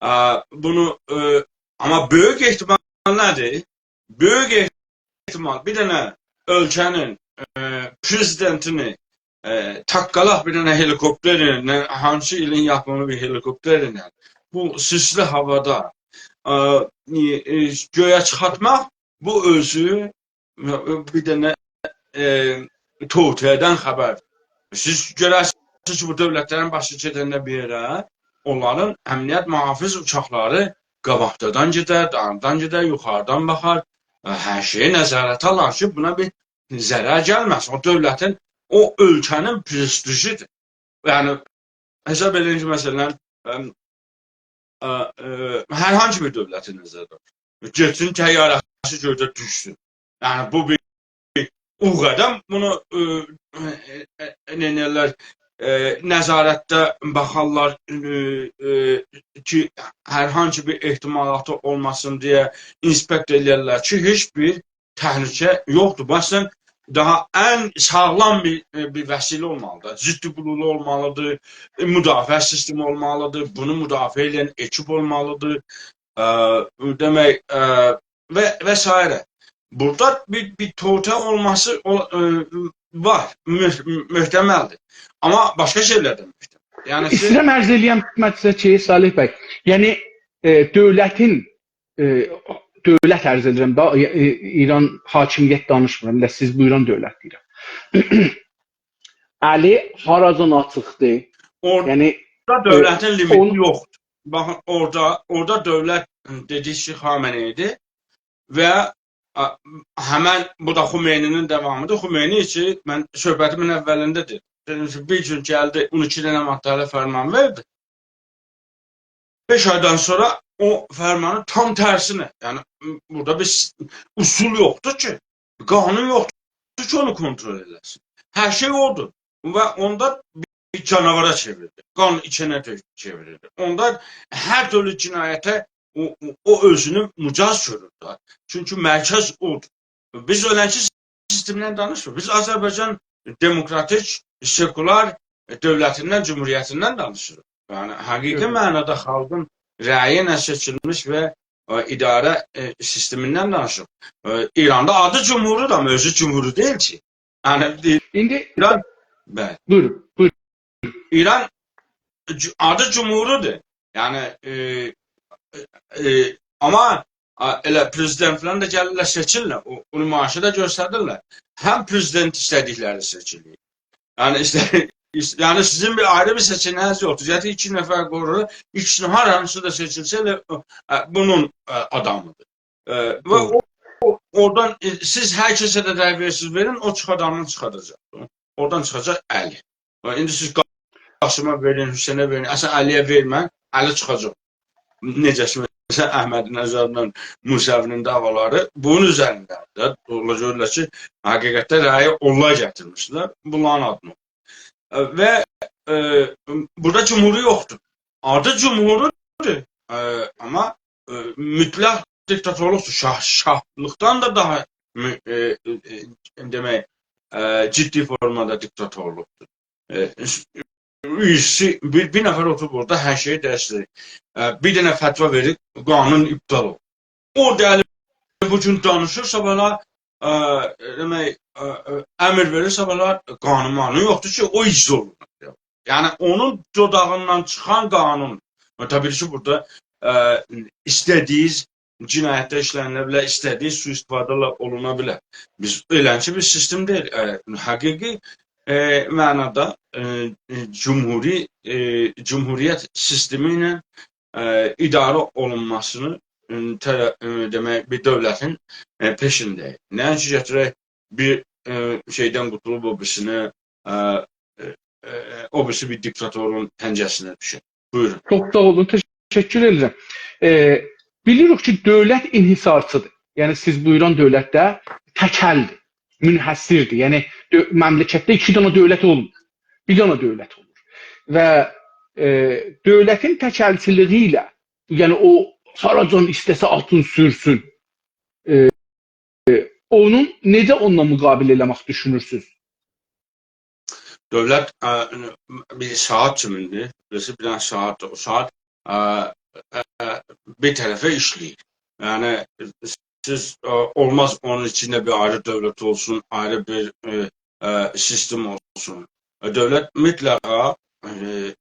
ا، بونو، ائ، آمما بؤیوک احتمال نه‌دیر؟ بؤیوک احتمال بیر دنه اؤلکه‌نین، ائ، پرزیدنتینی، ائ، تاققالاق بیر دنه هلیکوپتر ایله، هانسی ایلین یاپیمی بیر هلیکوپتر ایله بو سیسلی هاوادا، ائ، ائ، ائ، گؤیه چیخارتماق، بو اؤزو، ائ، بیر دنه، ائ، توطئه‌دن خبر. سیز گؤررسینیز کی، بو دؤولتلرین باشی گئدنده بیر یئره، اونلارین امنیت محافظ اوچاقلاری قاباقدادان گئدر، دالیدان گئدر، یوخاریدان باخار، ائ، هر شئیی نظارته آلار کی، بونا بیر ضرر گلمه‌سین. او دؤولتین، او اؤلکه‌نین پرستیژی‌دیر. یعنی، حساب ائدین کی، مثلا، ام، ا، ا، هر هانسی بیر دؤولتی نظرده توتون. گئتسین، طیاره‌سی گؤیده دوشسون. یعنی، بو بیر، او قدر بونو، ائ، ائ، ائ، نئینیرلر، ائ، نظارتده باخارلار، ائ، ائ، کی، هر هانسی بیر احتمالاتی اولماسین دئیه اینسپکت ائله‌یرلر کی، هئچ بیر تهلکه یوخدور. بو، اصلا، داها ان ساغلام بیر، ائ، بیر وسیله اولمالیدیر. ضد بلوغلو اولمالیدیر، ائ، مدافعه سیستمی اولمالیدیر، بونو مدافعه ائله‌ین اکیپ اولمالیدیر. ا، دئمک، ا، و، و سایره. بورادا بیر، بیر توطئه اولماسی اول-، ائ، وار، مح-، محتملدیر. آمما باشقا شئیلر ده محتمل. یعنی، سیز ایسته‌ییرم عرض ائله‌یم خدمتینیزه کی، صالح بی، یعنی، ائ، دؤولتین ائ، دؤولت عرض ائدیرم دا، ائ، ائ، ایران حاکمیت دانیشمیرام. ائله سیز بویوران دؤولت دئییرم. الی هاراجان آچیقدیر؟ اورادا، یعنی، ائ، دؤولتین لیمیتی اون- یوخدور. باخین، اورادا، اورادا دؤولت، دئدیک کی، خامنه‌ای‌دیر و، ا، همن بو دا خمینی‌نین داوامیدیر. خمینی کی، من صحبتیمین اولینده دئدیم. دئدیم کی، بیر گون گلدی، اون ایکی دنه ماده‌لی فرمان وئردی. بئش آیدان سونرا او فرمانی تام ترسینه، یعنی، م، بورادا بیر س-، اصول یوخدور کی، قانون یوخدور کی، اونو کنترل ائله‌سین. هر شئی اودور. و اوندا بیر جاناوارا چئوریلدی. قان ایچنه تؤ-، چئوریلدی. اوندا هر تورلو جنایته او، او، او اؤزونو مجاز گؤرور ده. چونکی مرکز اودور. بیز ائله‌کی سیستمدن دانیشمیریق. بیز آذربایجان دموکراتیک، سکولار دؤولتیندن، جمهوریتیندن دانیشیریق. یعنی، حقیقی، ائوت، معنادا خالقین رأیی ایله سئچیلمیش و، ائ، اداره، ائ، سیستمیندن دانیشیریق. ائ، ایراندا آدی جمهوری‌دیر، آمما اؤزو جمهوری دئییل کی. یعنی، دئییر، ایندی ایران، بلی. بویورون، بویورون. ایران ج-، آدی جمهوری‌دیر. یعنی، ائ، ائ، ائ، آمما، آ، ائله پرزیدنت فلان دا گلیرلر، سئچیرلر. او، او نمایشی ده گؤستریرلر. هم پرزیدنت ایسته‌دیکلری سئچیلیر. یعنی، ایسته-، ایس-، یعنی سیزین بیر آیری بیر سئچه‌نه‌یینیز یوخدور. گتیر ایکی نفر قورور، ایکیسینی هارانسی دا سئچیلسه ائله، ائ، بونون، ائ، آدامیدیر. ائ، و دوغرو. او، او، اورادان، ائ، سیز هر کسه ده رأی وئریرسینیز، وئرین، او چیخادانین چیخاداجاق. اورادان چیخاجاق علی. و ایندی سیز قاسیما وئرین، حسینه وئرین، اصلاً علی‌یه وئرمه‌یین، علی چیخاجاق. نئجه کی، مثلاً، احمدی نژادلا موسوی‌نین دعوالاری بونون اوزرینده‌دیر ده. اونلار گؤرورلر کی، حقیقتده رأیی اونلار گتیرمیشلر، بونلارین آدینا. ائ، و، ائ، بورادا جمهوری یوخدور. آدی جمهوری‌دیر، ائ، آمما، ائ، مطلق دیکتاتورلوقدور. شاه، شاهلیقدان دا داها مو-، ائ، ائ، ائ، دئمک، ائ، جدی فورمادا دیکتاتورلوقدور. ائ، س-، ایسی، بیر، بیر نفر اوتوروب اورادا هر شئیی دییشدیریر. ائ، بیر دنه فتوا وئریر، قانون ایپتال اولور. او دلی بو گون دانیشیر، صاباحلار، ائ، دئمک، ائ، ائ، امر وئریر، صاباحلار قانون مانون یوخدور کی، او اجرا اولونور. یعنی، اونون دوداغیندان چیخان قانون، و طبیعی کی، بورادا، ائ، ایسته‌دیگینیز جنایتده ایشلنیله بیلر، ایسته‌دیگی سوءاستفاده اولونا بیلر. بیز ائله کی، بیر سیستم دئییل، ائ، حقیقی، ائ، معنادا، ائ، ائ، جمهوری، ائ، جمهوریت سیستمی ایله، ائ، اداره اولونماسینی، ائ، طر-، ائ، دئمک، بیر دؤولتین، ائ، پئشینده‌ییک. نه‌اینکی گتیرک بیر، ائ، شئیدن قوتولوب او بیریسینه، ائ، ائ، ائ، او بیریسی بیر دیکتاتورون پنجه‌سینه دوشک. بویورون. چوخ ساغ اولون، تشکر ائدیرم. ائ، بیلیریک کی، دؤولت انحصارچی‌دیر. یعنی، سیز بویوران دؤولتده تک‌ال‌دیر، منحصردیر. یعنی، دؤ-، مملکتده ایکی دنه دؤولت اولمور. بیر دنه دؤولت اولور. و، ائ، دؤولتین تک‌الچیلیگی ایله، یعنی، او هاراجان ایسته‌سه آتین سورسون، ائ، ائ، اونون نئجه اونونلا مقابله ائله‌مک دوشونورسونوز؟ دؤولت، ائ، بیر ساعات کیمین‌دیر. بیلیرسینیز، بیر دنه ساعات‌دیر. او ساعات، ائ، ائ، ائ، بیر طرفه ایشله‌ییر. یعنی، سیز، ائ، اولماز اونون ایچینده بیر آیری دؤولت اولسون، آیری بیر، ائ، ائ، سیستم اولسون. ائ، دؤولت مطلقا، ائ،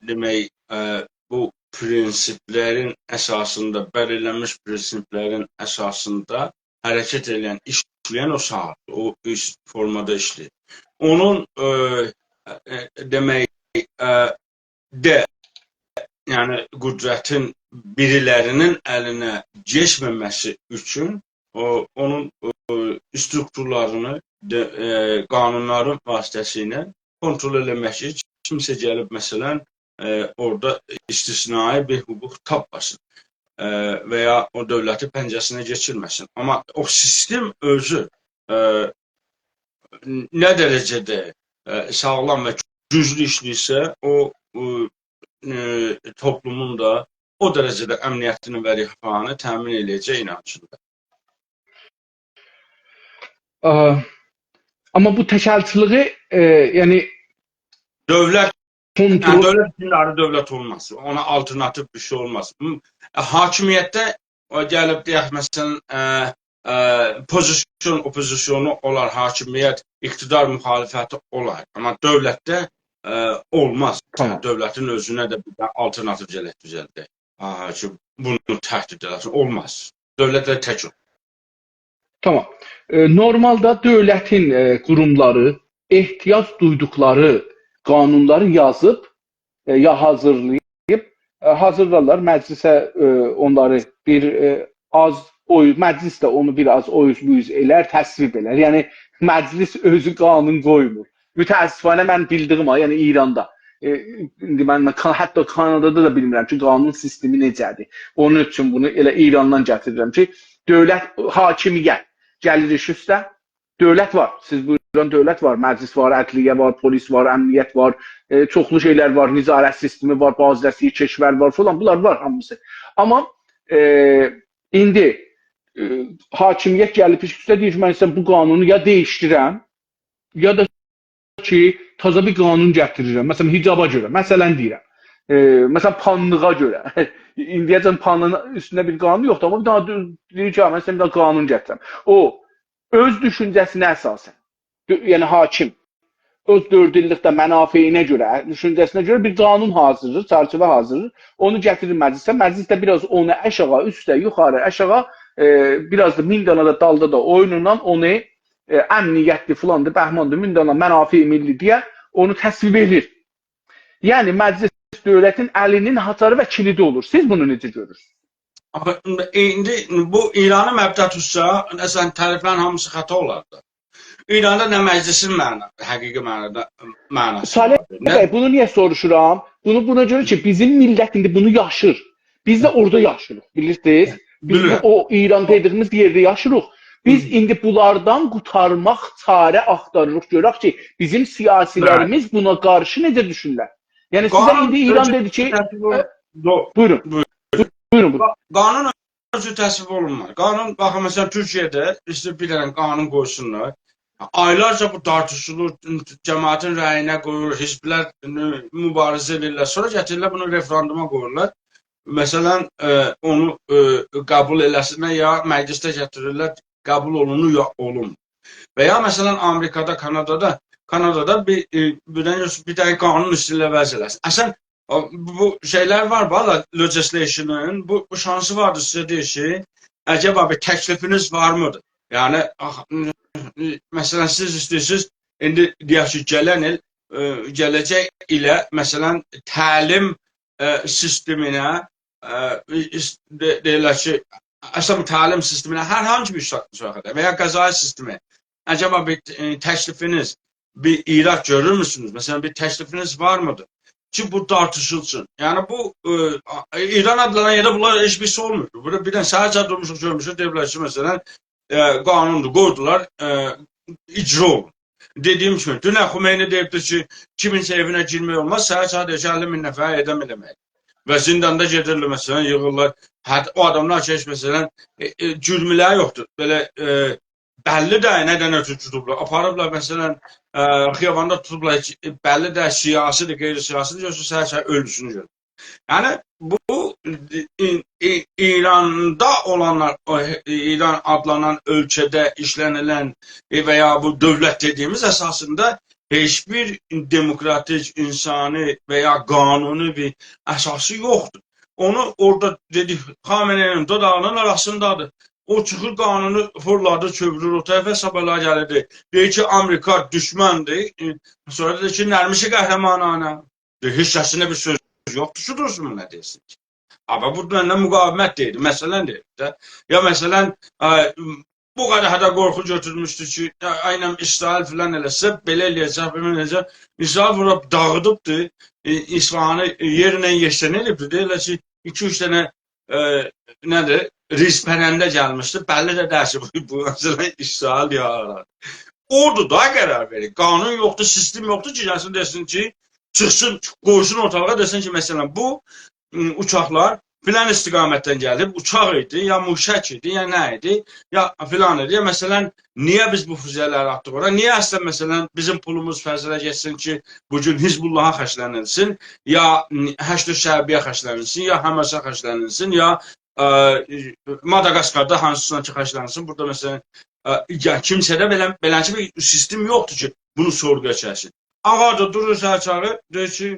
دئمک، ائ، بو پرینسیپلرین اساسیندا، بللی‌لنمیش پرینسیپلرین اساسیندا حرکت ائله‌ین، ایشله‌ین او ساعات، او ایش فورمادا ایشله‌ییر. اونون، ائ، ائ، دئمک، ائ، ده، یعنی قدرتین بیریلری‌نین الینه کئچمه‌مه‌سی اوچون او، اونون، ائ، استروکتورلارینی ده، ائ، قانونلارین واسطه‌سیله کنترل ائله‌مک کی، کیمسه گلیب، مثلاً، ائ، اورادا استثنایی بیر حقوق تاپماسین، ائ، و یا او دؤولتی پنجه‌سینه کئچیرمه‌سین. آمما او سیستم اؤزو، ائ، نه درجه‌ده، ائ، ساغلام و گوجلو ایشله‌ییرسه، او، او، ائ، توپلومون دا او درجه‌ده امنیتینی و رفاهینی تأمین ائله‌یه‌جک اینانجیمدادیر. ا، آمما بو تک‌الچیلیگی، ائ، یعنی دؤولت، یعنی کنترل دؤولت اوچون آیری دؤولت اولماز. اونا آلترناتیو بیر شئی اولماز. م-، حاکمیتده او گلیب، دئیک، مثلاً، ائ، ائ، پوزیسیون، اوپوزیسیونو اولار، حاکمیت، اقتدار مخالفتی اولار. آمما دؤولتده، ائ، اولماز. تامام. یعنی، دؤولتین اؤزونه ده بیر دنه آلترناتیو گرک دوزلدک. ها، کی، بونو تهدید ائله‌سین. اولماز. دؤولت ائله تک اولور. تامام. ائ، نورمالدا دؤولتین، ائ، قوروملاری احتیاج دویدوقلاری قانونلاری یازیب، ائ، یا حاضیرلاییب، ائ، حاضیرلارلار، مجلسه، ائ، اونلاری بیر، ائ، آز اوی-، مجلس ده اونو بیر آز اویوز بویوز ائلر، تصویب ائلر. یعنی، مجلس اؤزو قانون قویمور. متأسفانه من بیلدیگیم ها، یعنی ایراندا. ائ، ایندی من، من کا-، حتی کانادادا دا بیلمیرم کی، قانون سیستمی نئجه‌دیر. اونون اوچون بونو ائله ایراندان گتیریرم کی، دؤولت، حاکمیت گلیر ایش اوسته. دؤولت وار. سیز بویوران دؤولت وار. مجلس وار، عدلیه وار، پلیس وار، امنیت وار، ائ، چوخلو شئیلر وار، نظارت سیستمی وار، بازرسی کشور وار فلان. بونلار وار هامیسی. آمما، ائ، ایندی، ائ، حاکمیت گلیب ایش اوسته دئییر کی، من ایسته‌ییرم بو قانونو یا دییشدیرم، یا دا کی، تازا بیر قانون گتیریرم. مثلاً، حجابا گؤره، مثلاً دئییرم. ائ، مثلاً، پانلیغا گؤره. ایندیه‌جن پانلیغین اوستونده بیر قانون یوخدور، آمما بیر دنه دو-، دئییر کی، «من ایسته‌ییرم بیر دنه قانون گتیرم.» او، اؤز دوشونجه‌سینه اساساً، دؤ-، یعنی حاکم اؤز دؤرد ایللیکده منافعینه گؤره، دوشونجه‌سینه گؤره بیر قانون حاضیرلاییر، چرچیوه حاضیرلاییر. اونو گتیریر مجلسه. مجلس ده بیر آز اونو آشاغی، اوسته، یوخاری، آشاغی، ائ، بیر آز دا مین دانا دا دالدا دا اویونونان اونو، ائ، امنیتدیر، فلاندیر، بهماندیر، مین دانا منافع ملی دئیه اونو تصویب ائدیر. یعنی مجلس دؤولتین الینین هاچاری و کیلیدی اولور. سیز بونو نئجه گؤرورسونوز؟ آخی، ایندی بو ایرانی مبدا توتسا، اصلا طرفلرین هامیسی خطا اولار دا. ایراندا نه مجلسین معنا، حقیقی معنادا، معناسی صالح واردیر، نه بی، بونو نییه سوروشورام؟ بونو بونا گؤره کی، بیزیم میللت ایندی بونو یاشیر. بیز ده اورادا یاشیریق، بیلیرسینیز. بیز بو، بیلیرم. او ایران دئدیگیمیز یئرده یاشیریق. بیز هی. ایندی بونلاردان قورتارماق، چاره آختاریریق. گؤرک کی، بیزیم سیاسی‌لریمیز بونا قارشی نئجه دوشونورلر. یعنی سیزه قانون ایندی ایران اؤزو دئدی کی، تصویب اول-، ائ، دو-، بویورون، بویورون. بویورون، بویورون. قا-، قانون اؤزو تصویب اولونمور. قانون، باخین، مثلا، تورکیه‌ده ایسته‌ییر بیر دنه قانون قویسونلار. آیلارجا بو تارتیشیلیر، جماعتین رأیینه قویولور، حزبلر، ائ، مبارزه ائدیرلر. سونرا گتیریرلر بونو رفراندوما قویورلار. مثلا، ائ، اونو، ائ، قبول ائله‌سینلر یا مجلسده گتیریرلر، قبول اولونور یا اولونمور. و یا مثلا آمریکادا، کانادادا، کانادادا بیر، ائ، بیر دنه، بیر دنه قانون ایسته‌ییرلر وضع ائله‌سین. اصلا او، بو شئیلر وار، والله، legislation-ین بو، بو شانسی واردی سیزه دئییر کی، عجبا بیر تکلیفینیز وارمیدیر؟ یعنی، آخ، مثلا، سیز ایسته‌ییرسینیز، ایندی دئیک کی، گلن ایل، ائ، گله‌جک ایله، مثلا، تعلیم، ائ، سیستمینه، ائ، ایس-، دئ-، دئییرلر کی، اصلا تعلیم سیستمینه، هر هانسی بیر سا-، ساحه‌ده و یا قضایی سیستمه، عجبا بیر، ائ، تکلیفینیز، بیر ایراد گؤرورموسونوز؟ مثلا، بیر تکلیفینیز وارمیدیر کی، بو تارتیشیلسین؟ یعنی، بو، ائ، آ-، ایران آدلانان یئرده بونلار هئچ بیریسی اولمور. بورادا بیر دنه سحر ساعات دورموشوق، گؤرموشوک، دئییبلر کی، مثلا، ائ، قانوندور، قویدولار، ائ، اجرا اولون. دئدیگیم کیمی، دونن خمینی دئییبدی کی، کیمینسه ائوینه گیرمک اولماز، سحر ساعات دئییر کی، اللی مین نفره اعدام ائله‌مک. و زینداندا گئدیرلر، مثلا، ییغیرلار. حتی او آداملار کی، هئچ، مثلا، ائ، ائ، جرملری یوخدور. بئله، ائ، بللی ده نه دنه توتوبلار. آپاریبلار، مثلا، ائ، خیاباندا توتوبلار، هئچ، ائ، بللی ده سیاسی‌دیر، غیر سیاسی‌دیر، یوخسا سحر ساعات اؤلوسونو گؤرور. یعنی، بو ای-، ای-، ایراندا اولانلار، او، ایران آدلانان اؤلکه‌ده ایشله‌نیلن، ائ، و یا بو دؤولت دئدیگیمیز اساسیندا هئچ بیر دموکراتیک، انسانی و یا قانونی بیر اساسی یوخدور. اونو اورادا دئدیک، خامنه‌ای‌نین دوداغینین آراسیندادیر. او چیخیر، قانونو فیرلادیر، چئویریر او طرفه، صاباحلاری گلیر دئییر. دئییر کی، آمریکا دوشمندیر. ائ، سونرا دئییر کی، نرمش قهرمانانه. دئییر، هئچ کسینه بیر سؤز یوخدور کی، دورسون بونا دئسین کی. آمما بو منه مقاومت دئییر، مثلا دئییر ده. یا مثلا، ائ، بو قدر ده قورخو گؤتورموشدو کی، یا، عیناً اسرائیل فلان ائله‌سه، بئله ائله‌یه‌جک، بئله ائله‌یه‌جک. اسرائیل ووروب داغیدیبدی، ائ، اصفهانی، ائ، یئرله یئکسان ائله‌ییبدی. دئییرلر کی، ایکی-اوچ دنه، ائ، نه‌دیر، ریزپرنده گلمیشدی. بللی ده دئییل کی، بو، بو، مثلا، اسرائیل یا ایران. اوردو دا قرار وئریر. قانون یوخدور، سیستم یوخدور کی، گلسین دئسین کی، چیخسین، قویسون اورتالیغا، دئسین کی، مثلا، بو، م، اوچاقلار فلان استقامتدن گلیب، اوچاق ایدی، یا موشک ایدی، یا نه ایدی، یا فلان ایدی، یا مثلا، نییه بیز بو فوزیه‌لری آتدیق اورا؟ نییه اصلا، مثلا، بیزیم پولوموز فرض ائله گئتسین کی، بو گون حزب‌اللها خرجلنیلسین، یا ن-، حشد شعبی‌یه خرجلنیلسین، یا حماسا خرجلنیلسین، یا، ائ، ماداگاسکاردا هانسیسینا کی خرجلنیلسین، بورادا، مثلا، ائ، یا کیمسه‌ده بئله، بئلنجه بیر سیستم یوخدور کی، بونو سورغویا چکسین. آغا دا دورور سحر چاغی، دئییر کی،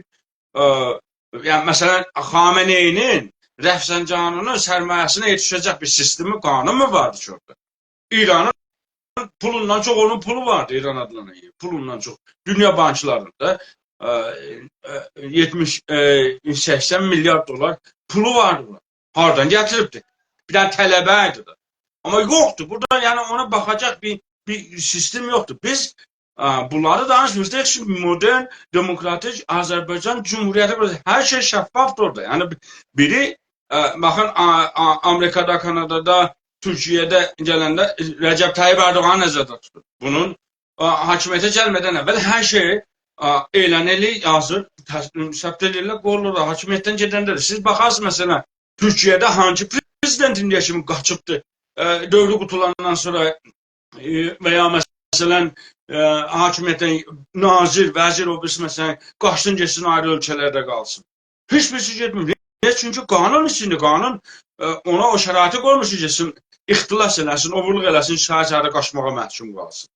ائ، یعنی، مثلا، خامنه‌ای‌نین رفسنجانی‌نین سرمایه‌سینه یئتیشه‌جک بیر سیستمی، قانونمو واردی کی اورادا؟ ایرانین پولوندان چوخ اونون پولو واردی، ایران آدلانان یئر. پولوندان چوخ. دونیا بانکلاریندا، ائ، ائ، یئتمیش، ائ، سکسن میلیارد دلار پولو واردی بونون. هاردان گتیریبدی؟ بیر دنه طلبه ایدی ده. آمما یوخدور. بورادا، یعنی، اونا باخاجاق بیر، بیر سیستم یوخدور. بیز، ائ، بونلاری دانیشمیریق. دئیک کی، مدرن، دموکراتیک آذربایجان جمهوریتی، هر شئی شفافدیر اورادا. یعنی، بیری، ائ، باخین، آ-، آ-، آمریکادا، کانادادا، تورکیه‌ده گلنده، ائ، رجب طیب اردوغانی نظرده توتون. بونون، آ، حاکمیته گلمه‌دن اول هر شئی، آ، اعلان ائله‌ییر، یازیر، تس-، ثبت ائله‌ییرلر، قویورلار دا. حاکمیتدن گئدنده ده سیز باخارسینیز، مثلا، تورکیه‌ده هانسی پرزیدنت ایندییه کیمی قاچیبدی؟ ائ، دؤورو قوتولاندان سونرا، ائ، و یا، مثلا، ائ، حاکمیتدن ناظر، وزیر، او بیریسی، مثلا، قاچسین، گئتسین، آیری اؤلکه‌لرده قالسین. هئچ بیریسی گئتمیر. نییه؟ چونکی قانون ایچینده، قانون، ائ، اونا او شرایطی قویموش کی، گئتسین، اختلاس ائله‌سین، اوغورلوق ائله‌سین، شهر شهره قاچماغا محکوم قالسین.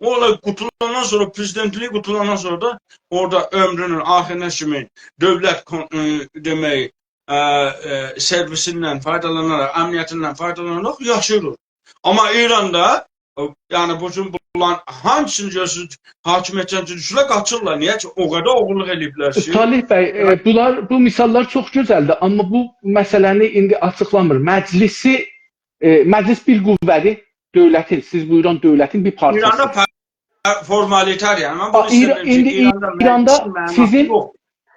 او دا قوتولاندان سونرا، پرزیدنتلیگی قوتولاندان سونرا دا اورادا عؤمرونون آخیرینا کیمی دؤولت کون-، ائ، دئمک، ائ، ائ، سرویسیندن فایدالاناراق، امنیتیندن فایدالاناراق یاشاییر. آمما ایراندا، ائ، یعنی، بو گون اولان هانسینی گؤرورسونوز، حاکمیتدن دوشورلر، قاچیرلار. نییه کی؟ او قدر اوغورلوق ائله‌ییبلر کی. صالح بی، ائ، بونلار، بو مثاللار چوخ گؤزلدیر، آمما بو مسئله‌نی ایندی آچیقلامیر. مجلسی، ائ، مجلس بیر قوه‌دیر دؤولتین، سیز بویوران دؤولتین بیر پارچاسی. ایراندا پ-، فورمالیتر، یعنی. من آ، بونو ایسته ایرا-، بیلم کی، ایندی ایراندا ایراندا مجلسین معناسی سیزین، یوخ.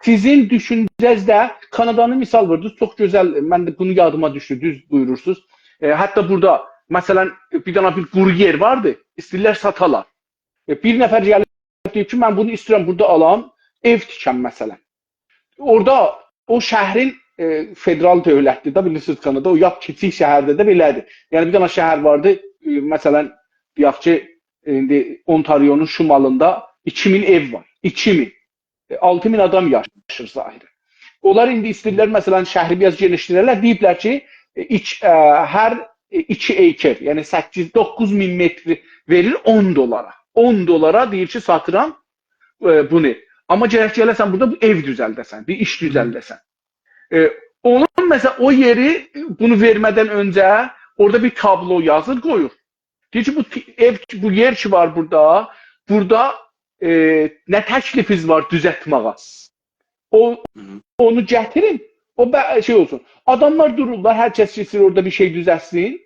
سیزین دوشونجه‌نیزده، کانادانی مثال ووردونوز، چوخ گؤزل، من ده بونو یادیما دوشدو، دوز بویورورسونوز. ائ، حتی بورادا، مثلا، بیر دنه بیر قورو یئر واردی، ایسته‌ییرلر ساتالار. ائ، بیر نفر گلیب دئییب کی، من بونو ایسته‌ییرم بورادا آلام، ائو تیکم، مثلا. اورادا او شهرین، ائ، فدرال دؤولتدیر ده، بیلیرسینیز، کانادا، او لاپ کیچیک شهرده ده بئله‌دیر. یعنی، بیر دنه شهر واردی، ائ، مثلا، دئیک کی، ایندی اونتاریونون شمالیندا ایکی مین ائو وار. ایکی مین. ائ، آلتی مین آدام یاشیر ظاهرا. اونلار ایندی ایسته‌ییرلر، مثلا، شهری بیر آز گئنیشدیره‌لر. دئییبلر کی، ائ، ایک-، ائ، هر، ائ، ایکی اکر، یعنی سککیز، دوققوز مین متر وئریر اون دلارا. اون دلارا دئییر کی، ساتیرام، ائ، بونو. آمما گرک گله‌سن بورادا بو ائو دوزلده‌سن، بیر ایش دوزلده‌سن. ائ، اونون، مثلا، او یئری، ائ، بونو وئرمه‌دن اؤنجه اورادا بیر تابلو یازیر، قویور. دئییر کی، بو تی-، ائو، بو یئر کی وار بورادا، بورادا، ائ، نه تکلیفینیز وار دوزلتمه‌یه؟ او، هی هی. اونو گتیرین، او به-، شئی اولسون. آداملار دورورلار، هر کس کی ایسته‌ییر اورادا بیر شئی دوزلتسین.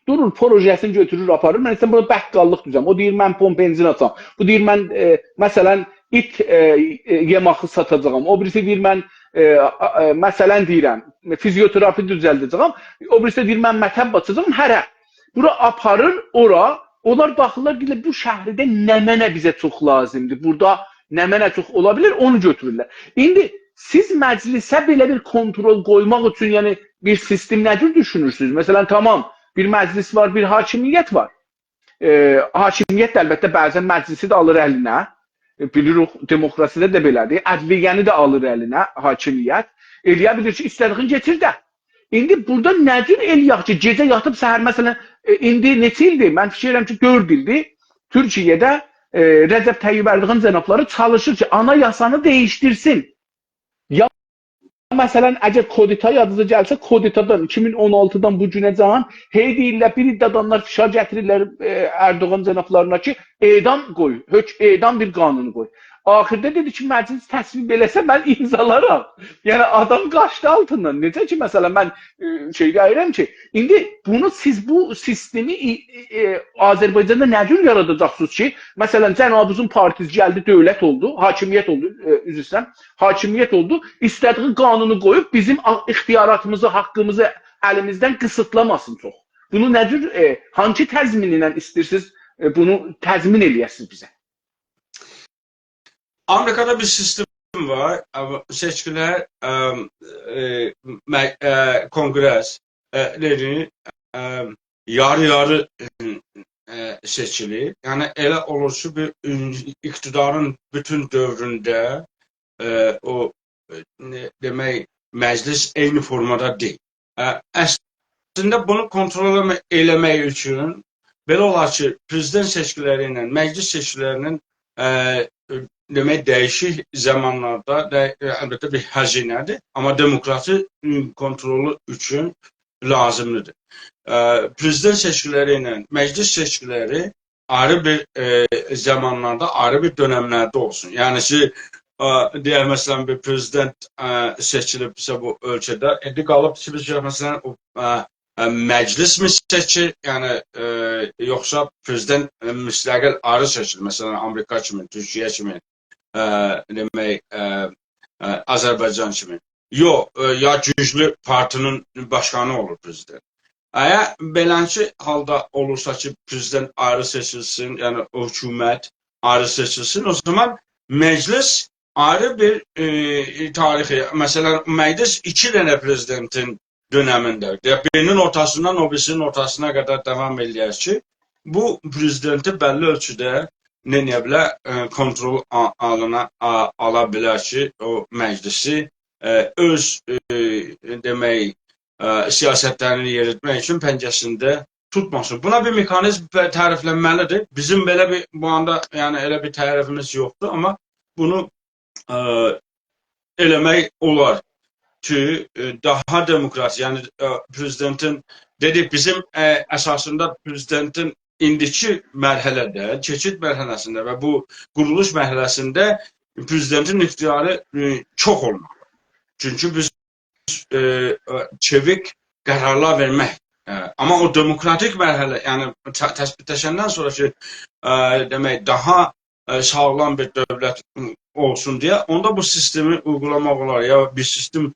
دورور، پروژه‌سینی گؤتورور، آپاریر. من ایسته‌ییرم بورادا بقاللیق دوزلدم. او دئییر، من پمپ بنزین آچام. بو دئییر، من، ائ، مثلا، ایت، ائ، ائ، یئماخی ساتاجاغام. او بیریسی دئییر، من، ائ، آ-، ائ، مثلا دئییرم، فیزیوتراپی دوزلده‌جه‌یم. او بیریسی دئییر، من مطب آچاجاغام. هره، بورا آپاریر، اورا. اونلار باخیرلار، دئییرلر، بو شهرده نمنه بیزه چوخ لازیمدیر. بورادا نمنه چوخ اولا بیلیر، اونو گؤتورورلر. ایندی سیز مجلسه بئله بیر کنترل قویماق اوچون، یعنی بیر سیستم نه جور دوشونورسونوز؟ مثلا، تامام، بیر مجلس وار، بیر حاکمیت وار. ائ، حاکمیت ده البته بعضا مجلسی ده آلیر الینه. ائ، بیلیریک، دموکراسیده ده بئله‌دیر. عدلیه‌نی ده آلیر الینه حاکمیت. ائله‌یه بیلیر کی، ایسته‌دیگین گتیر ده. ایندی بورادا نه جور ائله‌یک کی، گئجه یاتیب سحر، مثلا، ائ، ایندی نئچه ایلدیر؟ من فیکیر ائدیرم کی، دؤرد ایلدیر تورکیه‌ده، ائ، رجب طیب اردوغان جنابلاری چالیشیر کی، آنایاسانی دییشدیرسین. یا، مثلا، اگر کودتا یادینیزا گلسه، کودتادان، ایکی مین اون آلتیدان بو گونه‌جن، هئی دئییرلر، بیر عده آداملار فشار گتیریرلر، ائ، اردوغان جنابلارینا کی، اعدام قوی، حکم اعدام بیر قانون قوی. آخیردا دئدی کی، مجلس تصویب ائله‌سه، من امضالارام. یعنی، آدام قاچدی آلتیندان. نئجه کی، مثلا، من، ائ، شئی دئییرم کی، ایندی بونو سیز، بو سیستمی، ائ، ائ، آذربایجاندا نه جور یاراداجاقسینیز کی، مثلا، جنابینیزین پارتیسی گلدی، دؤولت اولدو، حاکمیت اولدو، ائ، عذر ایسته‌ییرم، حاکمیت اولدو، ایسته‌دیگی قانونو قویوب بیزیم آ-، اختیاراتیمیزی، حاققیمیزی الیمیزدن قیسیتلاماسین چوخ. بونو نه جور، ائ، هانسی تضمین ایله ایسته‌ییرسینیز، ائ، بونو تضمین ائله‌یه‌سینیز بیزه؟ آمریکادا بیر سیستم وار. ا، سئچکیلر، ا، ائ، مه-، ا، کنگرس، ا، لری، ا، یاری-یاری، ا، سئچیلیر. یعنی، ائله اولور کی، بیر اون-، اقتدارین بوتون دؤورونده، ا، او، ا، نه، دئمک، مجلس عینی فورمادا دئییل. ا، اصلینده بونو کنترل ائله‌مه-، ائله‌مک اوچون بئله اولار کی، پرزیدنت سئچکیلری ایله مجلس سئچکیلری‌نین، ا، دئمک، دییشیک زامانلاردا ده، ا، البته بیر هزینه‌دیر، آمما دموکراسی، م، کنترلو اوچون لازیملیدیر. ا، پرزیدنت سئچکیلری ایله مجلس سئچکیلری آیری بیر، ائ، زامانلاردا، آیری بیر دؤنملرده اولسون. یعنی کی، ا، دئیک، مثلا، بیر پرزیدنت، ا، سئچیلیبسه بو اؤلکه‌ده، ایندی قالیب کی، بیز، مثلا، او، ا، ا، مجلس می سئچیر، یعنی، ا، یوخسا پرزیدنت، ا، مستقل آیری سئچیلیر، مثلا، آمریکا کیمی، تورکیه کیمی، ا، دئمک، ا، ا، آذربایجان کیمی. یوخ، ا، یا گوجلو پارتی‌نین باشقانی اولور پرزیدنت. اگر بئلنجه حالدا اولورسا کی، پرزیدنت آیری سئچیلسین، یعنی او حکومت آیری سئچیلسین، او زامان مجلس آیری بیر، ائ، تاریخی، مثلا، مجلس ایکی دنه پرزیدنتین دؤنمینده، یا بیرینین اورتاسیندان او بیریسی‌نین اورتاسینا قدر داوام ائله‌یر کی، بو پرزیدنتی بللی اؤلچوده نه ائده بیلر، ائ، کنترل آ-، آلینا، آ-، آلا بیلر کی، او مجلسی، ائ، اؤز، ائ، دئمک، ائ، سیاستلرینی یئریتمک اوچون پنجه‌سینده توتماسین. بونا بیر مکانیزم ب-، تعریفلنمه‌لیدیر. بیزیم بئله بیر، بو آندا، یعنی، ائله بیر تعریفیمیز یوخدور، آمما بونو، ائ، ائله‌مک اولار کی، ائ، داها دموکرات، یعنی، ائ، پرزیدنتین، دئدیک، بیزیم، ائ، اساسیندا پرزیدنتین ایندیکی مرحله‌ده، کئچید مرحله‌سینده و بو قورولوش مرحله‌سینده پرزیدنتین اختیاری، ائ، چوخ اولمالی. چونکی بیز، ائ، ائ، چئویک قرارلار وئرمک، ائ، آمما او دموکراتیک مرحله، یعنی ت-، تثبیتلشندن سونرا کی، ائ، دئمک، داها، ائ، ساغلام بیر دؤولت، م، اولسون دئیه، اوندا بو سیستمی اویغولاماق اولار، یا بیر سیستم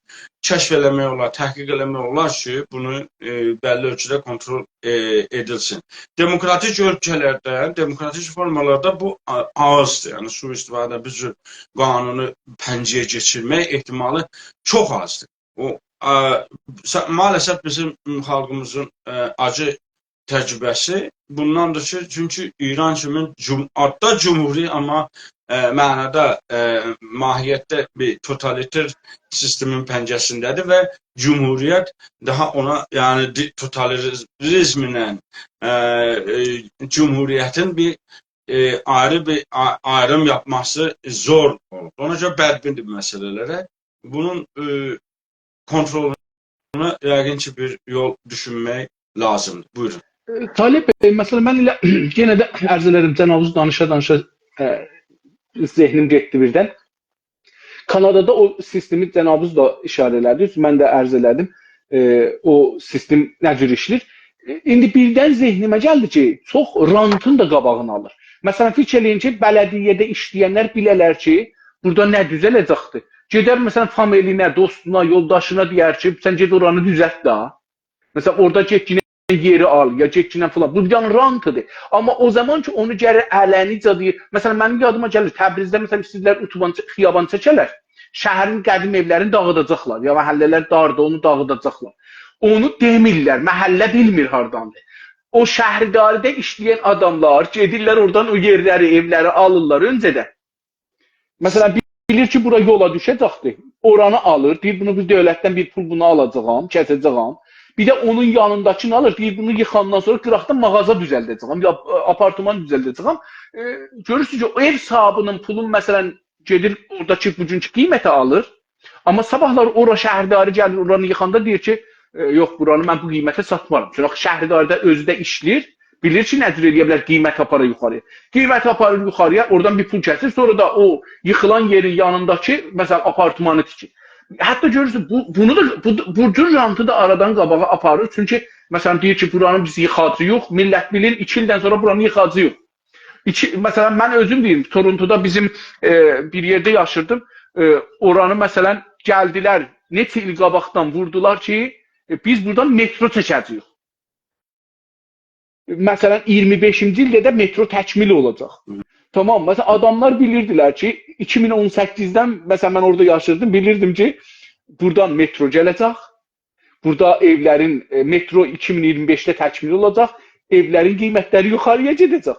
کشف ائله‌مک اولار، تحقیق ائله‌مک اولار کی، بونو، ائ، بللی اؤلچوده کنترل، ائ، ائدیلسین. دموکراتیک اؤلکه‌لرده، دموکراتیک فورمالاردا بو آ-، آزدیر. یعنی، سوءاستفاده، بیر جور قانونو پنجه‌یه کئچیرمک احتمالی چوخ آزدیر. او، آ، سا-، مع‌الاسف بیزیم خالقیمیزین، ائ، آجی تجربه‌سی بونداندیر کی، چونکی ایران کیمی جم-، آددا جمهوری، آمما، ائ، معنادا، ائ، ماهیتده بیر توتالیتر سیستمین پنجه‌سینده‌دیر و جمهوریت داها اونا، یعنی، دی-، توتالیتریزمله، ائ، ائ، جمهوریتین بیر، ائ، آیری بیر آ-، آیریم یاپماسی زور اولور. اونا گؤره بدبین‌دیر بو مسئله‌لره. بونون، ائ، کنترلونا یقین کی، بیر یول دوشونمک لازیمدیر. بویورون. ائ، طالب بی، مثلا، من ائله یئنه ده عرض ائله‌دیم، جنابینیز دانیشا-دانیشا، ائ، ذهنیم گئتدی بیردن. کانادادا او سیستمی جنابینیز دا اشاره ائله‌دینیز، من ده عرض ائله‌دیم، ائ، او سیستم نه جور ایشله‌ییر. ائ، ایندی بیردن ذهنیمه گلدی کی، چوخ رانتین دا قاباغینی آلیر. مثلا، فیکیر ائله‌یین کی، بلدیه‌ده ایشله‌ینلر بیله‌لر کی، بورادا نه دوزه‌له‌جکدیر. گئدر، مثلا، فامیلینه، دوستونا، یولداشینا دئیر کی، سن گئت اورانی دوزلت ده. مثلا، اورادا گئتگینن یئری آل، یا گئتگینن فلان. بو بیر دنه رانتی‌دیر. آمما او زامان کی، اونو گرک علنی‌جه دئییر. مثلا، منیم یادیما گلیر، تبریزده، مثلا، ایسته‌ییرلر اتوبان چ-، خیابان چکه‌لر. شهرین قدیم ائولرینی داغیداجاقلار. یا محله‌لر داردی، اونو داغیداجاقلار. اونو دئمیرلر. محله بیلمیر هارداندیر. او شهرداری‌ده ایشله‌ین آداملار گئدیرلر اورادان او یئرلری، ائولری آلیرلار اؤنجه‌دن. مثلا، بیلیر کی، بورا یولا دوشه‌جکدیر. اورانی آلیر، دئییر، بونو بیر دؤولتدن بیر پول بونو آلاجاغام، کسه‌جه‌یم. بیر ده اونون یانینداکینی آلیر، دئییر، بونو ییخاندان سونرا قیراقدا مغازه دوزلده‌جه‌یم، یا، ائ، آپارتمان دوزلده‌جه‌یم. ائ، گؤرورسونوز کی، او ائو صاحیبی‌نین پولون، مثلا، گئدیر اوراداکی بوگونکو قیمته آلیر. آمما صاباحلار اورا شهرداری گلیر، اورانی ییخاندا دئییر کی، ائ، یوخ، بورانی من بو قیمته ساتمارام. چونکی آخی شهرداری‌ده اؤزو ده ایشله‌ییر، بیلیر کی، نه جور ائله‌یه بیلر قیمت آپارا یوخاری‌یا. قیمت آپاریر یوخاری‌یا، اورادان بیر پول کسیر، سونرا دا او ییخیلان یئرین یانینداکی، مثلا، آپارتمانی تیکیر. حتی گؤرورسون، بو، بونو دا، بو، بو جور رانتی دا آرادان قاباغا آپاریر. چونکی، مثلا، دئییر کی، بورانی بیز ییخاجاغیق، میللت بیلیر، ایکی ایلدن سونرا بورانی ییخاجاغیق. ایکی، مثلا، من اؤزوم دئییم، تورونتودا بیزیم، ائ، بیر یئرده یاشیردیم. ائ، اورانی، مثلا، گلدیلر، نئچه ایل قاباقدان ووردولار کی، ائ، بیز بورادان مترو چکه‌جه‌ییک. مثلا، اییرمی بئشینجی ایلده ده مترو تکمیل اولاجاق. هی. تامام، مثلا، آداملار بیلیردیلر کی، ایکی مین اون سککیزدن، مثلا، من اورادا یاشیردیم، بیلیردیم کی، بورادان مترو گله‌جک. بورادا ائولرین، ائ، مترو ایکی مین اییرمی بئشده تکمیل اولاجاق، ائولرین قیمتلری یوخاری‌یا گئده‌جک.